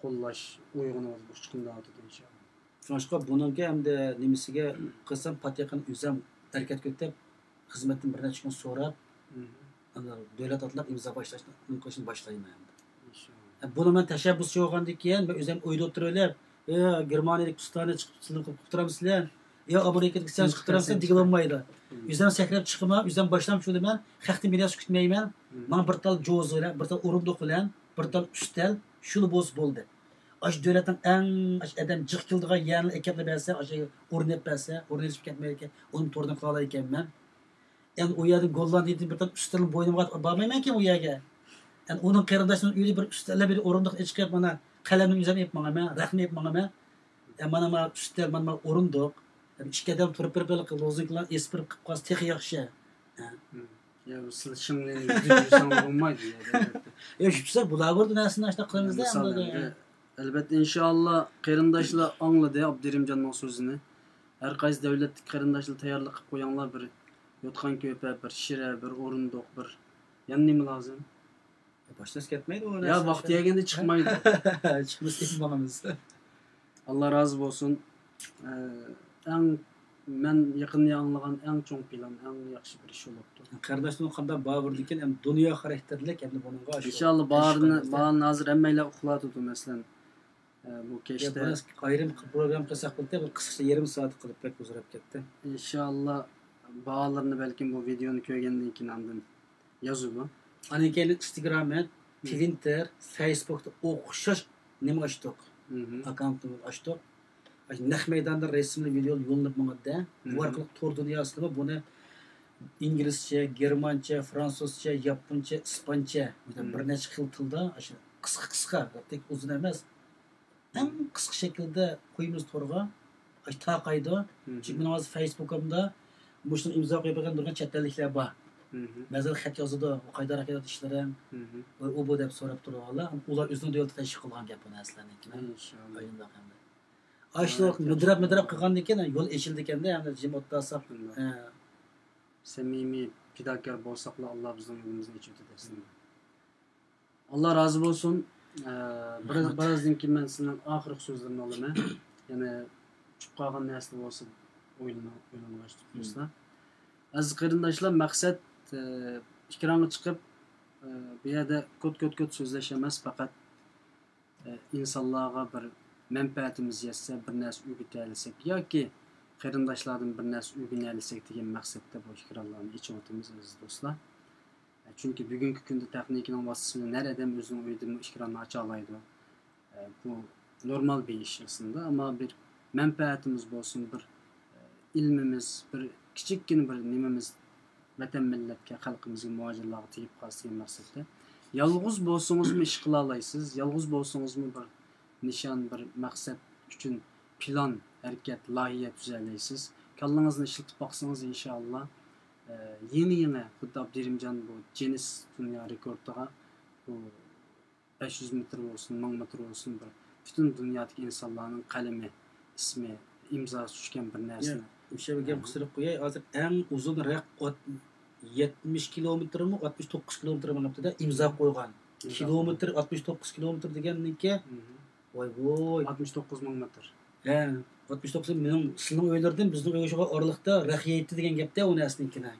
قوللاش ئويغىنىۋاتىدۇ، ئۇچقۇنداۋاتىدۇ ئىنشاللا. شۇڭلاشقا بۇنىڭكى ئەمدى نېمىسىگە قىلسام، پاتىخىنى ئۆزۈم ھەرىكەتكە ئۆتۈپ، خىزمەتتىن بىر نەچچە كۈن سوراپ، مم. ئاندىن دۆلەت ئاتلاپ ئىمزا باشلاشنى، نېمە قىلىشنى باشلايمەن ئەمدى. ئىنشاللا. بۇنى مەن تەشەببۇسچى بولغاندىن كېيىن، مەن ئۆزۈم ئۆيدە ئولتۇرۇۋېلىپ، «ئە، گېرمانىيەدىكى ئۇستانى چىقىپ، سىلەر قىلىپ تۇرامسىلەر؟ يا ئامېرىكىدىكى سەن چىقىپ تۇرامسەن؟» دېگىلى بولمايدۇ. مم. ئۆزۈم سەكرەپ چىقىمەن، ئۆزۈم باشلامچى بولىمەن، خەقتىن بىر نەرسە كۈتمەيمەن. مم. ماڭا بىر تال جوزا بىلەن، بىر تال ئورۇندۇق بىلەن، بىر تال ئۈستەل، شۇلا بولسا بولدى. ئاشۇ دۆلەتنىڭ ئەڭ، ئاشۇ ئادەم جىق كېلىدىغان يەرنى ئەكەپلا بەرسە، ئاشۇ ئورۇن ئېلىپ بەرسە، ئورۇن ئېلىشىپ كەتمەيدىكەن، ئۇنى توردىن قىلالايدىكەنمەن. ئەمدى ئۇ يەردىن گوللاندىيەدىن بىر تال ئۈستەلنى بوينۇمغا ئاتىپ بارمايمەنكەن ئۇ يەرگە. ئەمدى ئۇنىڭ قېرىنداشلىرىنىڭ ئۆيىدە بىر ئۈستەلدە بىر ئورۇندۇق ئېچىقىپ، مانا قەلەمنى ئۆزۈم ئېلىپ ماڭىمەن، رەخنە ئېلىپ ماڭىمەن. ئە، مانا، مانا ئۈستەل، مانا، مانا ئورۇندۇق. ئەمدى ئىككى ئادەم تۇرۇپ بىر بىرلىككە لوزۇنكىلارنى ئېسىپ بىر قىلىپ قالسا تېخى ياخشى. ھە. مم. يا، سىز شىڭلىنى يۈزدىن يۈز ساڭا بولمايدۇ يا، ئەلۋەتتە. يا، شۇ بىسە بۇلار بولدى نەرسىنى ئاشۇنداق قىلىمىز-دە، مىسال ئەمدى. ئەمدى، ئەلۋەتتە، ئىنشائاللا، قېرىنداشلار ئاڭلىدى ئابدۇرېھىمجاننىڭ سۆزىنى. ھەر قايسى دۆلەتتىكى قېرىنداشلار تەييارلىق قىلىپ قويۇڭلار، بىر يوتقان-كۆپە، بىر شىرە، بىر ئورۇندۇق، بىر يەنە نېمە لازىم؟ باشلىسا كەتمەيدۇ ئۇ يا، نەرسە. ۋاقتى كەلگەندە چىقمايدۇ. چىقمىسا كېتىپ ماڭىمىز. ئاللا رازى بولسۇن. ئە، ئەڭ، مەن يېقىندا ئاڭلىغان ئەڭ چوڭ پىلان، ئەڭ ياخشى بىر ئىش بولۇپتۇ. قېرىنداشلىرىم قانداق باھا بېرىدىكەن، ئەمدى دۇنيا خاراكتېرلىك، ئەمدى بۇنىڭغا ئىنشاللا باھارنى، باھارنى ھازىر ھەممەيلەن ئۇخلاۋاتىدۇ، مەسىلەن. ئە، بۇ يا، كەچتە بۇنى ئايرىم پروگرامما قىلساق بولاتتى، بۇ قىسقىچە يېرىم سائەت قىلىپ بەك ئۇزىراپ كەتتى. ئىنشاللا باھالىرىنى بەلكىم بۇ ۋىدېونى كۆرگەندىن كېيىن ئاندىن يازىدۇ. ئاندىن كېيىن ئىنستاگرام، تىۋىتتېر، فەيسبۇكتا ئوخشاش نېمە ئاچتۇق؟ مم. ئاككاونتنى ئاچتۇق. نەق مەيداندا رەسىملىك ۋىدېئو يوللىنىپ ماڭىدۇ. بۇ ئارقىلىق تور دۇنياسىدىمۇ بۇنى ئىنگلىزچە، گېرمانچە، فرانسۇزچە، ياپونچە، ئىسپانچە، بىر نەچچە خىل تىلدا، ئاشۇ قىسقا قىسقا، بەك ئۇزۇن ئەمەس. ئەڭ قىسقا شەكىلدە قويىمىز تورغا. ئاشۇ تارقايدۇ. چۈنكى مېنىڭ ھازىر فەيسبۇكۇمدا مۇشۇنىڭ ئىمزا قويۇپ بەرگەن نۇرغۇن چەت ئەللىكلەر بار. بەزىلەر خەت يازىدۇ، «قايداراق كېتىۋاتىدۇ ئىشلىرىڭ؟ ئۇ، ئۇ، بۇ» دەپ سوراپ تۇرىدىغانلار. ئۇلار ئۆزىنىڭ دۆلىتىدە تەشۋىق قىلغان گەپ بۇ نەرسىلەرنىڭكىنى. ئىنشاللا. ئاشۇنداق ئەمدى. ئاشۇنداق مىدىراپ، مىدىراپ قىلغاندىن كېيىن يول ئېچىلىدىكەندە، يەنى جىم ئولتۇرساق. سەمىمىي، پىداكار بولساقلا، ئاللا بىزنىڭ يولىمىزنى ئېچىۋېتىدۇ ئەسلىدە. ئاللا رازى بولسۇن. ئە، بىراز، بىرازدىن كېيىن مەن سىزنىڭ ئاخىرقى سۆزلىرىنى ئالىمەن. يەنە ئۇچۇپ قالغان نەرسىلەر بولسا ئويلىنىڭ، ئويلىنىڭلار. ئەزىز قېرىنداشلار، مەقسەت، ئە، ئېكرانغا چىقىپ، ئە، بۇ يەردە كوت، كوت، كوت سۆزلەش ئەمەس، پەقەت، ئە، ئىنسانلارغا بىر مەنپەئەتىمىز يەتسە، بىر نەرسە ئۆگىتەلىسەك ياكى قېرىنداشلاردىن بىر نەرسە ئۆگىنەلىسەك دېگەن مەقسەتتە بۇ ئېكرانلارنى ئېچىۋاتىمىز، ئەزىز دوستلار. چۈنكى بۈگۈنكى كۈندە تېخنىكىنىڭ ۋاسىتىسى بىلەن ھەر ئادەم ئۆزىنىڭ ئۆيىدىمۇ ئېكراننى ئاچالايدۇ. بۇ نورمال بىر ئىش ئەسلىدە، ئەمما بىر مەنپەئەتىمىز بولسۇن، بىر ئىلمىمىز، بىر كىچىككىنە بىر نېمىمىز ۋەتەن مىللەتكە، خەلقىمىزگە، مۇھاجىرلارغا تېگىپ قالسا دېگەن مەقسەتتە. يالغۇز بولسىڭىزمۇ ئىش قىلالايسىز، يالغۇز بولسىڭىزمۇ بىر نىشان، بىر مەقسەت ئۈچۈن پىلان، ھەرىكەت، لايىھە تۈزەلەيسىز. كاللىڭىزنى ئىشلىتىپ باقسىڭىز، ئىنشائاللا، ئە، يېڭى-يېڭى، خۇددى ئابدۇرېھىمجان بۇ جىننېس دۇنيا رېكورتىغا بۇ بەش يۈز مېتىر بولسۇن، مىڭ مېتىر بولسۇن، بىر پۈتۈن دۇنيادىكى ئىنسانلارنىڭ قەلىمى، ئىسمى، ئىمزاسى چۈشكەن بىر نەرسىنى. يا، ئۆشە بىر گەپ قىستۇرۇپ قوياي. ھازىر ئەڭ ئۇزۇن رەق ئات-، يەتمىش كىلومېتىرمۇ، ئاتمىش توققۇز كىلومېتىر مېڭىپتۇ-دە، ئىمزا قويغان. كىلومېتىر، ئاتمىش توققۇز كىلومېتىر دېگەننىڭكى، ۋاي ۋوي. ئاتمىش توققۇز مىڭ مېتىر. ھە، ئاتمىش توققۇز مىڭ، سىلىنىڭ ئۆيلىرىدىن بىزنىڭ ئۆيگە شۇ ئارىلىقتا رەق يەيتتى دېگەن گەپتە ئۇ نەرسىنىڭكىنى.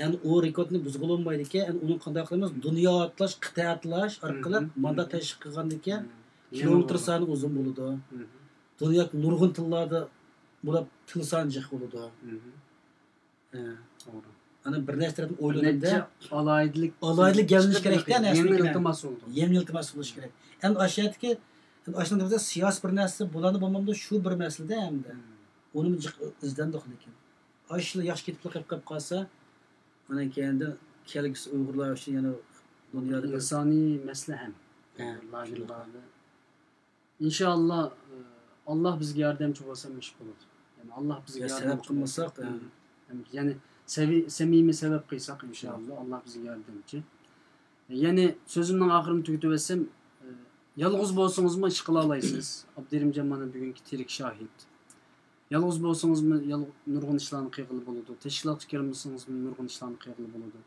يەنى ئۇ رېكورتنى بۇزغىلى بولمايدىكەن، يەنى ئۇنى قانداق قىلىمىز؟ دۇنيا ئاتلاش، قىتئە ئاتلاش ئارقىلىق ماندا تەشۋىق قىلغاندىكىن، كىلومېتىر سانى ئۇزۇن بولىدۇ. دۇنيادىكى نۇرغۇن تىللاردا بولۇپ تىل سانى جىق بولىدۇ. ھە. توغرا. ئانا بىر نەرسە تەرەپتىن ئويلىدىمدا ئالاھىدىلىك ئالاھىدىلىك گەۋدىلىنىش كېرەكتە نەرسىنىڭكى. يېڭى ئىلتىماس بولىدۇ. يېڭى ئىلتىماس بولۇش كېرەك. ئەمدى ئاشۇ يەردىكى ئەمدى ئاشۇنداق سىياسىي بىر نەرسە بولامدۇ بولمامدۇ شۇ بىر مەسىلىدە ئەمدى ئۇنىمۇ جىق ئىزدەندۇق لېكىن ئاشۇلا ياخشى كېتىپلا قېلىپ قالسا ئاندىن كېيىن كەلگۈسى ئۇيغۇرلار ئۈچۈن يەنە دۇنيادا بىر ئىنسانىي مەسىلە ھەم ھە، لاگېرلاردا. ئىنشائاللا، ئاللا بىزگە ياردەمچى بولسا مۇشۇ بولىدۇ. يەنى ئاللا بىزگە يا سەۋەب ياردەمچى قىلمىساق، بولسا، ھە. يەنى سەمىي سەمىمىي سەۋەب قىلساق ئىنشائاللا ئاللا بىزگە ياردەمچى. يەنى سۆزۈمنىڭ ئاخىرىنى تۈگىتىۋەتسەم، يالغۇز بولسىڭىزمۇ ئىش قىلالايسىز. ئابدۇرېھىم جان مانا بۈگۈنكى تىرىك شاھىت. يالغۇز بولسىڭىزمۇ يال- نۇرغۇن ئىشلارنى قىلغىلى بولىدۇ. تەشكىلاتقا كىرمىسىڭىزمۇ نۇرغۇن ئىشلارنى قىلغىلى بولىدۇ.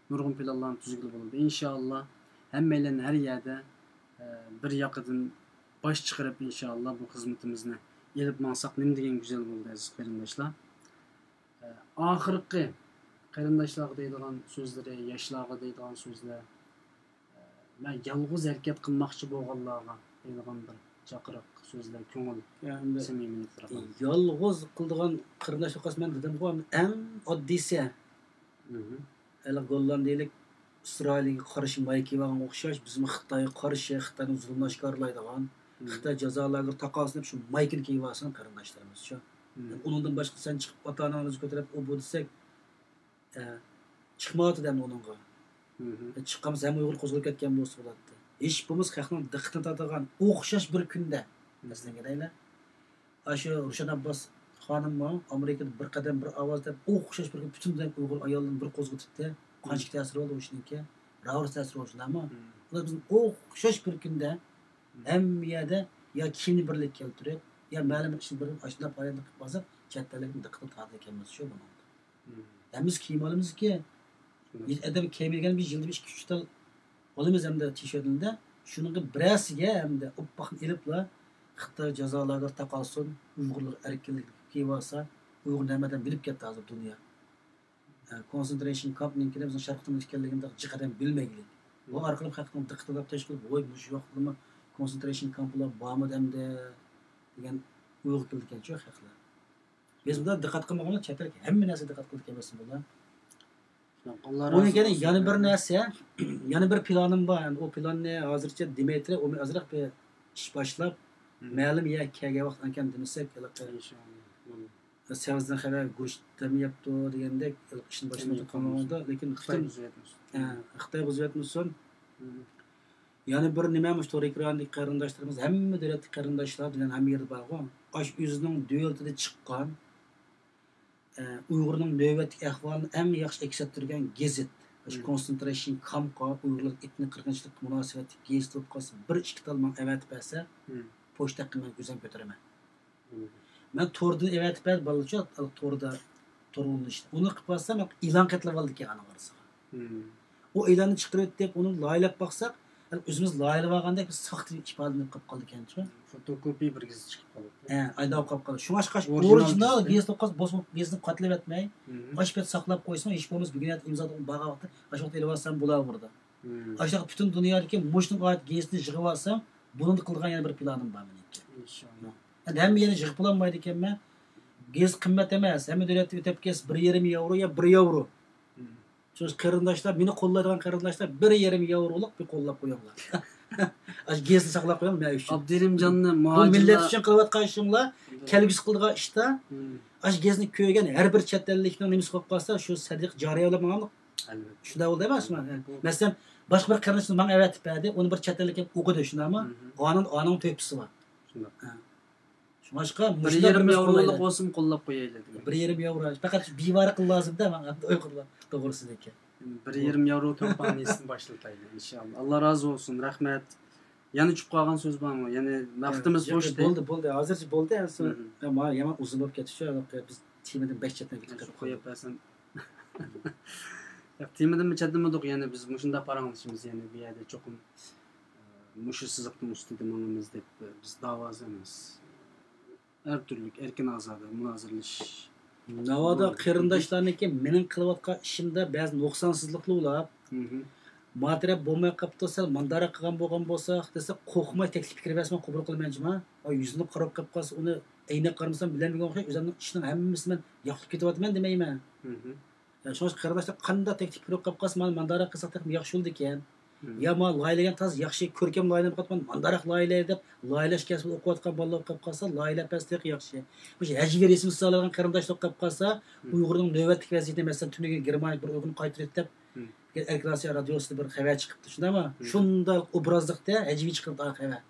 نۇرغۇن پىلانلارنى تۈزگىلى بولىدۇ. ئىنشائاللا ھەممەيلەن ھەر يەردە بىر ياقىدىن باش چىقىرىپ ئىنشائاللا بۇ خىزمىتىمىزنى ئېلىپ ماڭساق نېمە دېگەن گۈزەل بولىدۇ ئەزىز قېرىنداشلار. ئاخىرقى قېرىنداشلارغا دەيدىغان سۆزلىرى، ياشلارغا دەيدىغان سۆزلەر، مەن يالغۇز ھەرىكەت قىلماقچى بولغانلارغا دەيدىغان بىر چاقىرىق سۆزلەر، كۆڭۈل سەمىمىيلىكلىرىغا. يالغۇز قىلىدىغان قېرىنداشلار قالسا مەن دېدىمغۇ ئەڭ ئاددىيسى. ھېلىقى گوللاندىيىلىك ئىسرائىلگە قارشى مايكا كىيىۋالغانغا ئوخشاش بىزمۇ خىتايغا قارشى خىتاينىڭ زۇلمىنى ئاشكارىلايدىغان خىتاي جازا لاگېرى تاقالسۇن دەپ شۇ مايكىنى كىيىۋالسۇن قېرىنداشلىرىمىز شۇ. ئۇنىڭدىن باشقا سەن چىقىپ ئاتا ئاناڭنى كۆتۈرۈپ ئۇ بۇ دېسەك ئە، چىقمايۋاتىدۇ ئەمدى ئۇنىڭغا. ئە، چىققانمىسا ھەممە ئۇيغۇر قوزغىلىپ كەتكەن بولسا بولاتتى. ھېچ بولمىسا خەقنىڭ دىققىتىنى تارتىدىغان ئوخشاش بىر كۈندە. مەسىلەن دەيلى، ئاشۇ رۇشەن ئابباس خانىممۇ ئامېرىكىدا بىر قەدەم بىر ئاۋاز دەپ ئوخشاش بىر كۈن پۈتۈن دۇنيا ئۇيغۇر ئاياللىرىنى بىر قوزغىتىپتى. قانچىلىك تەسىرى بولدى ئۇ ئىشنىڭكى؟ راۋۇرۇس تەسىرى بولدى شۇنداقمۇ؟ ئۇلار بىزنى ئوخشاش بىر كۈندە ھەممە يەردە يا كىيىمنى بىرلىككە كەلتۈرۈپ يا مەلۇم بىر ئىشنى بىر ئاشۇنداق پائالىيەتنى قىلىپ بارساق چەت ئەللىكنىڭ دىققىتىنى تارتىدىكەنمىز شۇ بۇنىڭدا. ھەممىمىز كىيىم ئالىمىزكى، ئادەم كىيمىگەن بىز يىلدا بىر ئىككى ئۈچ تال ئالىمىز ھەمدە تىشېرتلىرىدە شۇنىڭغا بىرەرسىگە ھەمدە ئوپپاقنى ئېلىپلا خىتاي جازا لاگېرى تاقالسۇن، ئۇيغۇرلار ئەركىنلىك كىيىۋالسا، ئۇيغۇر نەمەدە بىلىپ كەتتى ھازىر دۇنيا. كونسېنترېشن كامپنىڭكىنى بىزنىڭ شەرقىي تۈمەن ئىكەنلىكىنى جىق ئادەم بىلمەيلىك. بۇ ئارقىلىق خەقنىڭ دىققىتىنى تارتىش قىلىپ، ۋوي مۇشۇ ۋاقىتتىمۇ كونسېنترېشن كامپلار بارمىدى ئەمدى دېگەن ئويغا كېلىدىكەنچۇ خەقلەر. بىز بۇنداق دىققەت قىلمىغاندا چەت ئەللىك ھەممە نەرسىگە دىققەت قىلىدىكەن بىلسىڭىزلا. ئۇنىڭ كەينى يەنە بىر نەرسە، يەنە بىر پىلانىم بار. ئۇ پىلاننى ھازىرچە دېمەي تۇرۇپ، ئۇ ئازراق بىر ئىش باشلاپ، مەلۇم يەرگە كەلگەن ۋاقىت ئەنكەم دېمىسەك، سەۋزىدىن خەۋەر گۆشتەم يەپتۇ دېگەندەك ئىشنى باشلىماقچى قىلمىغاندا، لېكىن خىتاي خىتاي بۇزۇۋەتمىسۇن. يەنە بىر نېمە، مۇشۇ تور ئېكرانىدىكى قېرىنداشلىرىمىز، ھەممە دۆلەتتىكى قېرىنداشلار دېگەن ھەممە يەردە بارغۇ. ئاشۇ ئۆزىنىڭ دۆلىتىدە چىققان ئۇيغۇرنىڭ نۆۋەتتىكى ئەھۋالىنى ئەڭ ياخشى ئەكس ئەتتۈرگەن گېزىت. مۇشۇ كونسېنترېشن كامپقا ئۇيغۇرلار ئېتنىك قىرغىنچىلىققا مۇناسىۋەتلىك گېزىت بولۇپ قالسا، بىر ئىككى تال ماڭا ئەۋەتىپ بەرسە، پوچتا قىلىمەن، ئۆزۈم كۆتۈرىمەن. مەن توردىن ئەۋەتىپ بەردىم بالىلارچە، توردا تورغا ئۇلىنىشتا. ئۇنى قىلىپ بارسا، مەن ئېلان قېتىلىپ ئالىدىكەن ئانىڭ ئارىسىغا. ئۇ ئېلاننى چىقىرىۋېتىپ، ئۇنى لايىھەلەپ باقساق، ئۆزىمىز لايىھەلەۋالغاندەك بىر ساختا ئىپادىلىنىپ قېلىپ قالىدىكەنچۇ. فوتوكوپىيە بىر گېزىت چىقىپ قالىدۇ. ھە، ئايداپ قالىپ قالىدۇ. شۇڭا ئاشقاش ئورىجىنال گېزىت ئوقۇغاچ بولسىمۇ گېزىتنى قاتلىۋەتمەي، ئاشۇ پەت ساقلاپ قويسىڭ، ھېچ بولمىسا بۈگۈن ئەتە ئىمزا باغا ۋاقىتتا ئاشۇ ۋاقىتتا ئېلىۋالسام بولاۋېرىدۇ. ئاشۇنداق پۈتۈن دۇنيادىكى مۇشۇنىڭغا ئائىت گېزىتنى يىغىۋالسام، بۇنىڭدا قىلىدىغان يەنە بىر پىلانىم بار مېنىڭكى. ئەمدى ھەممە يەرنى يىغىپ بولالمايدىكەنمەن. گېزىت قىممەت ئەمەس، ھەممە دۆلەتتە ئۆتەپ كەتسە بىر يېرىم ياۋرو يا بىر ياۋرو. شۇ قېرىنداشلار، مېنى قوللايدىغان قېرىنداشلار بىر يېرىم ياۋرولۇق بىر قوللاپ قويۇڭلار. ئاشۇ گېزىتنى ساقلاپ قويۇڭ مەن ئۈچۈن. ئابدۇرېھىمجاننى بۇ مىللەت ئۈچۈن قىلىۋاتقان ئىشىڭلار، كەلگۈسى قىلىدىغان ئىشتا، ئاشۇ گېزىتنى كۆرگەن ھەر بىر چەت ئەللىكنىڭ نېمىسى بولۇپ قالسا، شۇ سەدىقە جارىيە بىلەن ماڭاملىق. شۇنداق بولدى ئەمەسمۇ؟ مەسىلەن، باشقا بىر قېرىندىشىم ماڭا ئەۋەتىپ بەردى، ئۇنى بىر چەت ئەللىك ئوقۇدى، شۇنداقمۇ؟ ئانىڭ، ئانىڭ تۆھپىسى بار. شۇنداق. شۇڭلاشقا بىر يېرىم ياۋرولۇق بولسىمۇ قوللاپ قويايلى دېگەن. بىر يېرىم ياۋرو. پەقەت شۇ بىۋارە قىل لازىمدا ماڭا ئۇيغۇرلار توغرىسىدىكى. بىر يېرىم ياۋرو كومپانىيىسىنى باشلىتايلى، ئىنشائاللا. ئاللا رازى بولسۇن، رەھمەت. يەنە ئۇچۇپ قالغان سۆز بارمۇ؟ يەنە ۋاقتىمىز بوشتى. بولدى، بولدى. ھازىرچە بولدى. مانا يامان ئۇزۇن بولۇپ كەتتى شۇ. بىز تېمىدىن بەك چەتنەپ كەتتۇق. قويۇپ بەرسەم. ياق، تېمىدىنمۇ چەتنىمىدۇق. يەنە بىز مۇشۇنداق پاراڭلىشىمىز. يەنە بۇ يەردە چوقۇم مۇشۇ سىزىقنىڭ ئۈستىدە ماڭىمىز دەپ بىز داۋاسى ئەمەس. ھەر تۈرلۈك ئەركىن ئازادە مۇنازىرىلىشىش. ناۋادا قېرىنداشلارنىڭكى مېنىڭ قىلىۋاتقان ئىشىمدا بەزى نۇقسانسىزلىقلار بولۇپ، ما تەرەپ بولماي قاپتۇ، سەل مانداراق قىلغان بولغان بولساق دېسە، قورقماي تەكلىپ پىكىر بەرسىمۇ قوبۇل قىلىمەن جۇما. ئا، يۈزىنى قاراپ قېلىپ قالسا، ئۇنى ئەينەك قارىمىسام بىلەلمىگەن ئوخشاش، ئۆزۈمنىڭ ئىشىنىڭ ھەممىسىنى مەن ياقلاپ كېتىۋاتىمەن دېمەيمەن. يا، شۇڭا قېرىنداشلار قانداق تەكلىپ كېلىپ قالسا، مانا مانداراق قىلساق تېخىمۇ ياخشى بولىدىكەن. يا مانا لايىھەلىگەن تازا ياخشى، كۆركەم لايىھەلەپ قاپتىمەن، مانداراق لايىھەلەي دەپ، لايىھەلەش كەسپىدە ئوقۇۋاتقان بالىلار قېلىپ قالسا، لايىھەلەپ بەرسە تېخى ياخشى. مۇشۇ ھەجۋىي رەسىم سىزالايدىغان قېرىنداشلار قېلىپ قالسا، ئۇيغۇرنىڭ نۆۋەتلىك ۋەزىيىتى، مەسىلەن، تۈنۈگۈن گېرمانىيەدىكى بىر ئۇيغۇرنى قايتۇرۇۋېتىپ، دېگەن ئەركىن ئاسىيا رادىيوسىدا بىر خەۋەر چىقىپتۇ، شۇنداقمۇ؟ شۇنداق ئوبرازلىقتا ھەجۋىي چىقىپتۇ خەۋەر.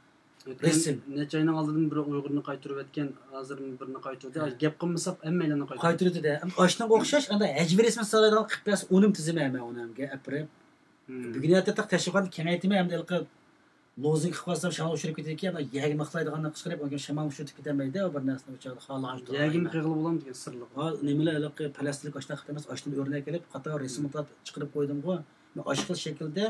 ئۆتكەن رەسىم. نەچچە ئاينىڭ ئالدىدىن بىر ئۇيغۇرنى قايتۇرۇۋەتكەن، ھازىر بىرنى قايتۇردى. ھە. گەپ قىلمىساق ھەممەيلەننى قايتۇردى. قايتۇردى-دە. ئەمما ئاشۇنىڭغا ئوخشاش، ئاندا ھەجۋىي رەسىمى سالايدىغان قىلىپ بەرسە، ئۇنىمۇ تىزىمەن مەن ئۇنى ھەمگە ئەپىرىپ. بۈگۈن ئەتە تېخى تەشۋىقاتنى كېڭەيتىمەن، ئەمدى ھېلىقى لوزۇنگ قىلىپ قالسام، شاڭا ئۇچۇرۇپ كېتىدىكەن، ئانا يەرگىمۇ قىلايدىغاننى قىچقىرىپ، ئۇنىڭ شامال ئۇچۇرتۇپ كېتەلمەيدۇ، ئۇ بىر نەرسىنى ئۇ چاغدا خالىغانچە يەرگىمۇ قىلغىلى بولامدىكەن سىرلىق. ھا، نېمىلەر ھېلىقى پەلەستىنلىك ئاشۇنداق قىلىپ ئەمەس، ئاشۇندىن ئۆرنەك ئېلىپ، قاتار رەسىملار چىقىرىپ قويدۇمغۇ. مەن ئاشۇ خىل شەكىلدە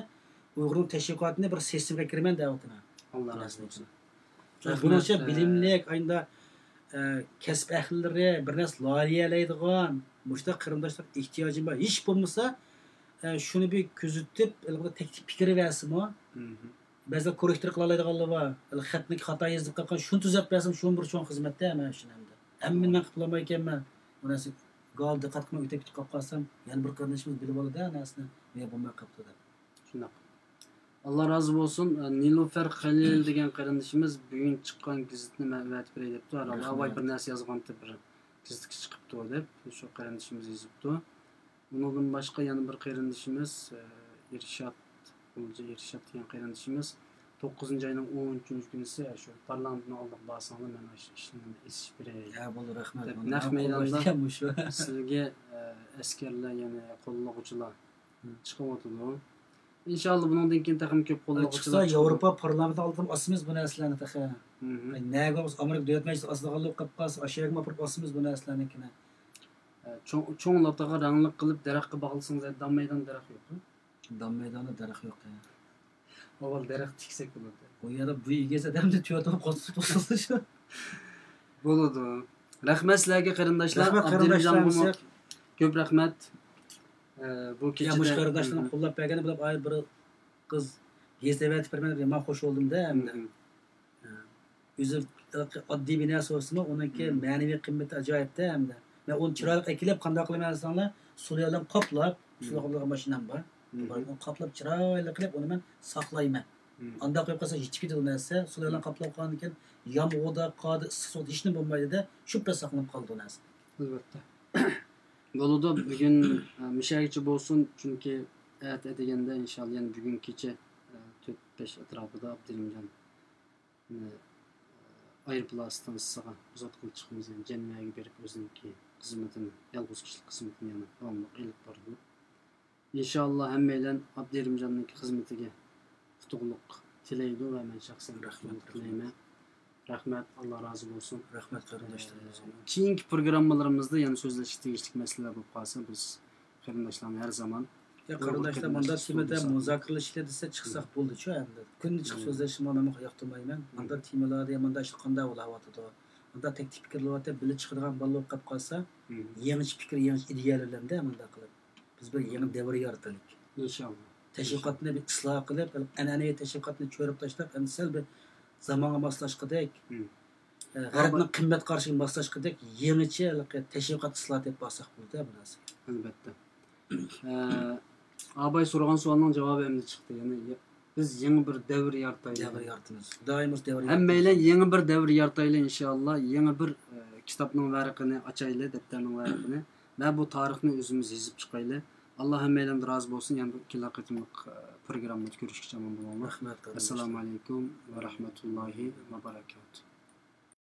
ئۇيغۇرنىڭ تەشۋىقاتىنى بىر سىستېمىغا كىرىمەن دەۋاتىمەن. ئاللا رازى بولسۇن. بۇنىڭچە بىلىملىك، ئايندا، ئە، كەسىپ ئەھلىلىرى، بىر نەرسە لايىھەلەيدىغان مۇشۇنداق قېرىنداشلار ئېھتىياجىم بار. ھېچ بولمىسا، ئە، شۇنى بىر كۆزىتىپ، ھېلىقىدا تەكلىپ پىكىر بەرسىمۇ. بەزىلەر كوررېكتور قىلالايدىغانلار بار. خەتنى خاتا يېزىلىپ قالغان، شۇنى تۈزەپ بەرسەم، شۇمۇ بىر چوڭ خىزمەت-دە، مەن شۇنى ئەمدى. ھەممىنى مەن قىلىپ بولالمايكەنمەن. بۇ نەرسە گال دىققەت قىلماي ئۆتۈپ كېتىپ قالسام، يەنە بىر قېرىندىشىمىز بىلىپ ئالىدۇ نەرسىنى، نېمە بولماي قاپتۇ دەپ. شۇنداق. ئاللا رازى بولسۇن. نىلۇفەر خەلىل دېگەن قېرىندىشىمىز بۈگۈن چىققان گېزىتنى مەن ئەۋەتىپ بېرەي دەپتۇ. ھەرھالدا ئاۋاي بىر نەرسە يازغانتى، بىر گېزىتكە چىقىپتۇ دەپ، شۇ قېرىندىشىمىز يېزىپتۇ. ئۇنىڭدىن باشقا يەنە بىر قېرىندىشىمىز، ئە، ئىرشات، غۇلجا ئىرشات دېگەن قېرىندىشىمىز توققۇزىنچى ئاينىڭ ئون ئۈچىنچى كۈنىسى شۇ پارلامېنتنىڭ ئالدىغا بارساڭلار، مەن ئاشۇ ئىشنى ئېسىشىپ بېرەي ھە، بولدى، رەھمەت. دەپ، نەق مەيداندا سىلىگە، ئە، ئەسكەرلەر، يەنى قوللىغۇچىلار چىقىۋاتىدۇ. ئىنشاللا بۇنىڭدىن كېيىن تېخىمۇ كۆپ قوللىغۇچىلار چىقسا، ياۋروپا پارلامېنتىنىڭ ئالدىدا ئاسىمىز بۇ نەرسىلەرنى تېخى. نەگە بولمىسا ئامېرىكا دۆلەت مەجلىسى ئاسىدىغانلىق قىلىپ قالسا، ئاشۇ يەرگىمۇ ئاپىرىپ ئاسىمىز بۇ نەرسىلەرنىڭكىنى. ئە، چوڭ، چوڭ لاتىغا رەڭلىك قىلىپ دەرەخكە باغلىسىڭىز، دام مەيداندا دەرەخ يوققۇ؟ دام مەيداندا دەرەخ يوق، ھە. ئاۋۋال دەرەخ تىكسەك بولاتتى. ئۇ يەردە بۇ ئىگىسى ئادەمدە تۆۋەن تۇرۇپ قوتۇپ تۇرسىلا شۇ. بولىدۇ. رەھمەت سىلەرگە قېرىنداشلار. رەھمەت قېرىنداشلار، ئابدۇرېھىمجانغىمۇ كۆپ رەھمەت. ئە، بۇ يا، كېچىدە مۇشۇ قېرىنداشلارنىڭ قوللاپ بەرگىنى بىلەن ئايرى بىر قىز گېزىت ئەۋەتىپ بېرىمەن دېدى. مەن خوش بولدۇم-دە ئەمدى. ئۆزى ئاددىي بىر نەرسە بولسىمۇ، ئۇنىڭكى مەنىۋى قىممىتى ئاجايىپتە ئەمدى. مەن ئۇنى چىرايلىق ئەكېلىپ، قانداق قىلىمەن دېسەڭلار، سۇليا بىلەن قاپلاپ، سۇليا قاپلىغان ماشىنام بار. ئۇنى قاپلاپ، چىرايلىق قىلىپ، ئۇنى مەن ساقلايمەن. ئانداق قويۇپ قالسا، يىتىپ كېتىدۇ نەرسە. سۇليا بىلەن قاپلاپ قالغاندىن كېيىن، يامغۇردا، قاردا، ئىسسىق سوغۇقتا ھېچنېمە بولمايدۇ-دە، شۇ پەس ساقلىنىپ قالىدۇ نەرسە. ئەلۋەتتە. بولىدۇ، بۈگۈن، ئە، مۇشۇ يەرگىچە بولسۇن، چۈنكى ئەتە ئەتىگەندە ئىنشاللا يەنە بۈگۈن كېچە، ئە، تۆت بەش ئەتراپىدا ئابدۇرېھىمجان ئايروپىلان ئىستانسىسىغا ئۇزاتقىلى چىقىمىز، يەنى جەنۋەگە بېرىپ ئۆزىنىڭكى خىزمىتىنى، يالغۇز كىشىلىك خىزمىتىنى يەنە داۋاملىق ئېلىپ بارىدۇ. ئىنشاللا ھەممەيلەن ئابدۇرېھىمجاننىڭكى خىزمىتىگە ئۇتۇقلۇق تىلەيدۇ ۋە مەن شەخسەن ئۇتۇقلۇق تىلەيمەن. رەھمەت، ئاللا رازى بولسۇن. رەھمەت قېرىنداشلىرىمىزغا. ئە، كېيىنكى پروگراممىلىرىمىزدا يەنە سۆزلەشكە تېگىشلىك مەسىلىلەر بولۇپ قالسا، بىز قېرىنداشلارنى ھەر زامان يا قېرىنداشلار، مۇنداق تېمىدا مۇزاكىرىلىشىلى دېسە، چىقساق بولدىچۇ ئەمدى. كۈندە چىقىپ سۆزلەشنى مەن ياقتۇرمايمەن. مۇنداق تېمىلاردا يا مۇنداق ئىشلار قانداق بولۇۋاتىدۇ؟ مۇنداق تەكلىپ پىكىرلەۋاتىدۇ، بىللە چىقىدىغان بالىلار بولۇپ قېلىپ قالسا، يېڭىچە پىكىر، يېڭىچە ئىدىيەلەر بىلەن-دە مۇنداق قىلىپ. بىز بىر يېڭى دەۋر يارىتايلىق. ئىنشاللا. تەشۋىقاتنى بىر ئىسلاھ قىلىپ، ئەنئەنىۋى تەشۋىقاتنى چۆرۈپ تاشلاپ، ئەمدى سەل بىر زامانغا ماسلاشقۇدەك، ئە، غەربنىڭ قىممەت قارىشىغا ماسلاشقۇدەك يېڭىچە ھېلىقى تەشۋىقات ئىسلاھاتى ئېلىپ بارساق بولىدۇ، بۇ نەرسە. ئەلۋەتتە. ئە، ئاباي سورىغان سوئالنىڭ جاۋابى ئەمدى چىقتى. يەنى يە-، بىز يېڭى بىر دەۋر يارىتايلى. دەۋر يارىتىمىز. دائىم مۇشۇ دەۋر يارىتىمىز. ھەممەيلەن يېڭى بىر دەۋر يارىتايلى، ئىنشاللا. يېڭى بىر، ئە، كىتابنىڭ ۋەرىقىنى ئاچايلى، دەپتەرنىڭ ۋەرىقىنى. ۋە بۇ تارىخنى ئۆزىمىز يېزىپ چىقايلى. ئاللا ھەممەيلەندىن رازى بولسۇن. يەنە بىر كېلەر قېتىملىق، ئە، پروگراممىدا كۆرۈشكىچە ئامان بولۇڭلار. رەھمەت، قېرىنداشلار. ئەسسالامۇ ئەلەيكۇم ۋە رەھمەتۇللاھى ۋە بەرەكاتۇھ.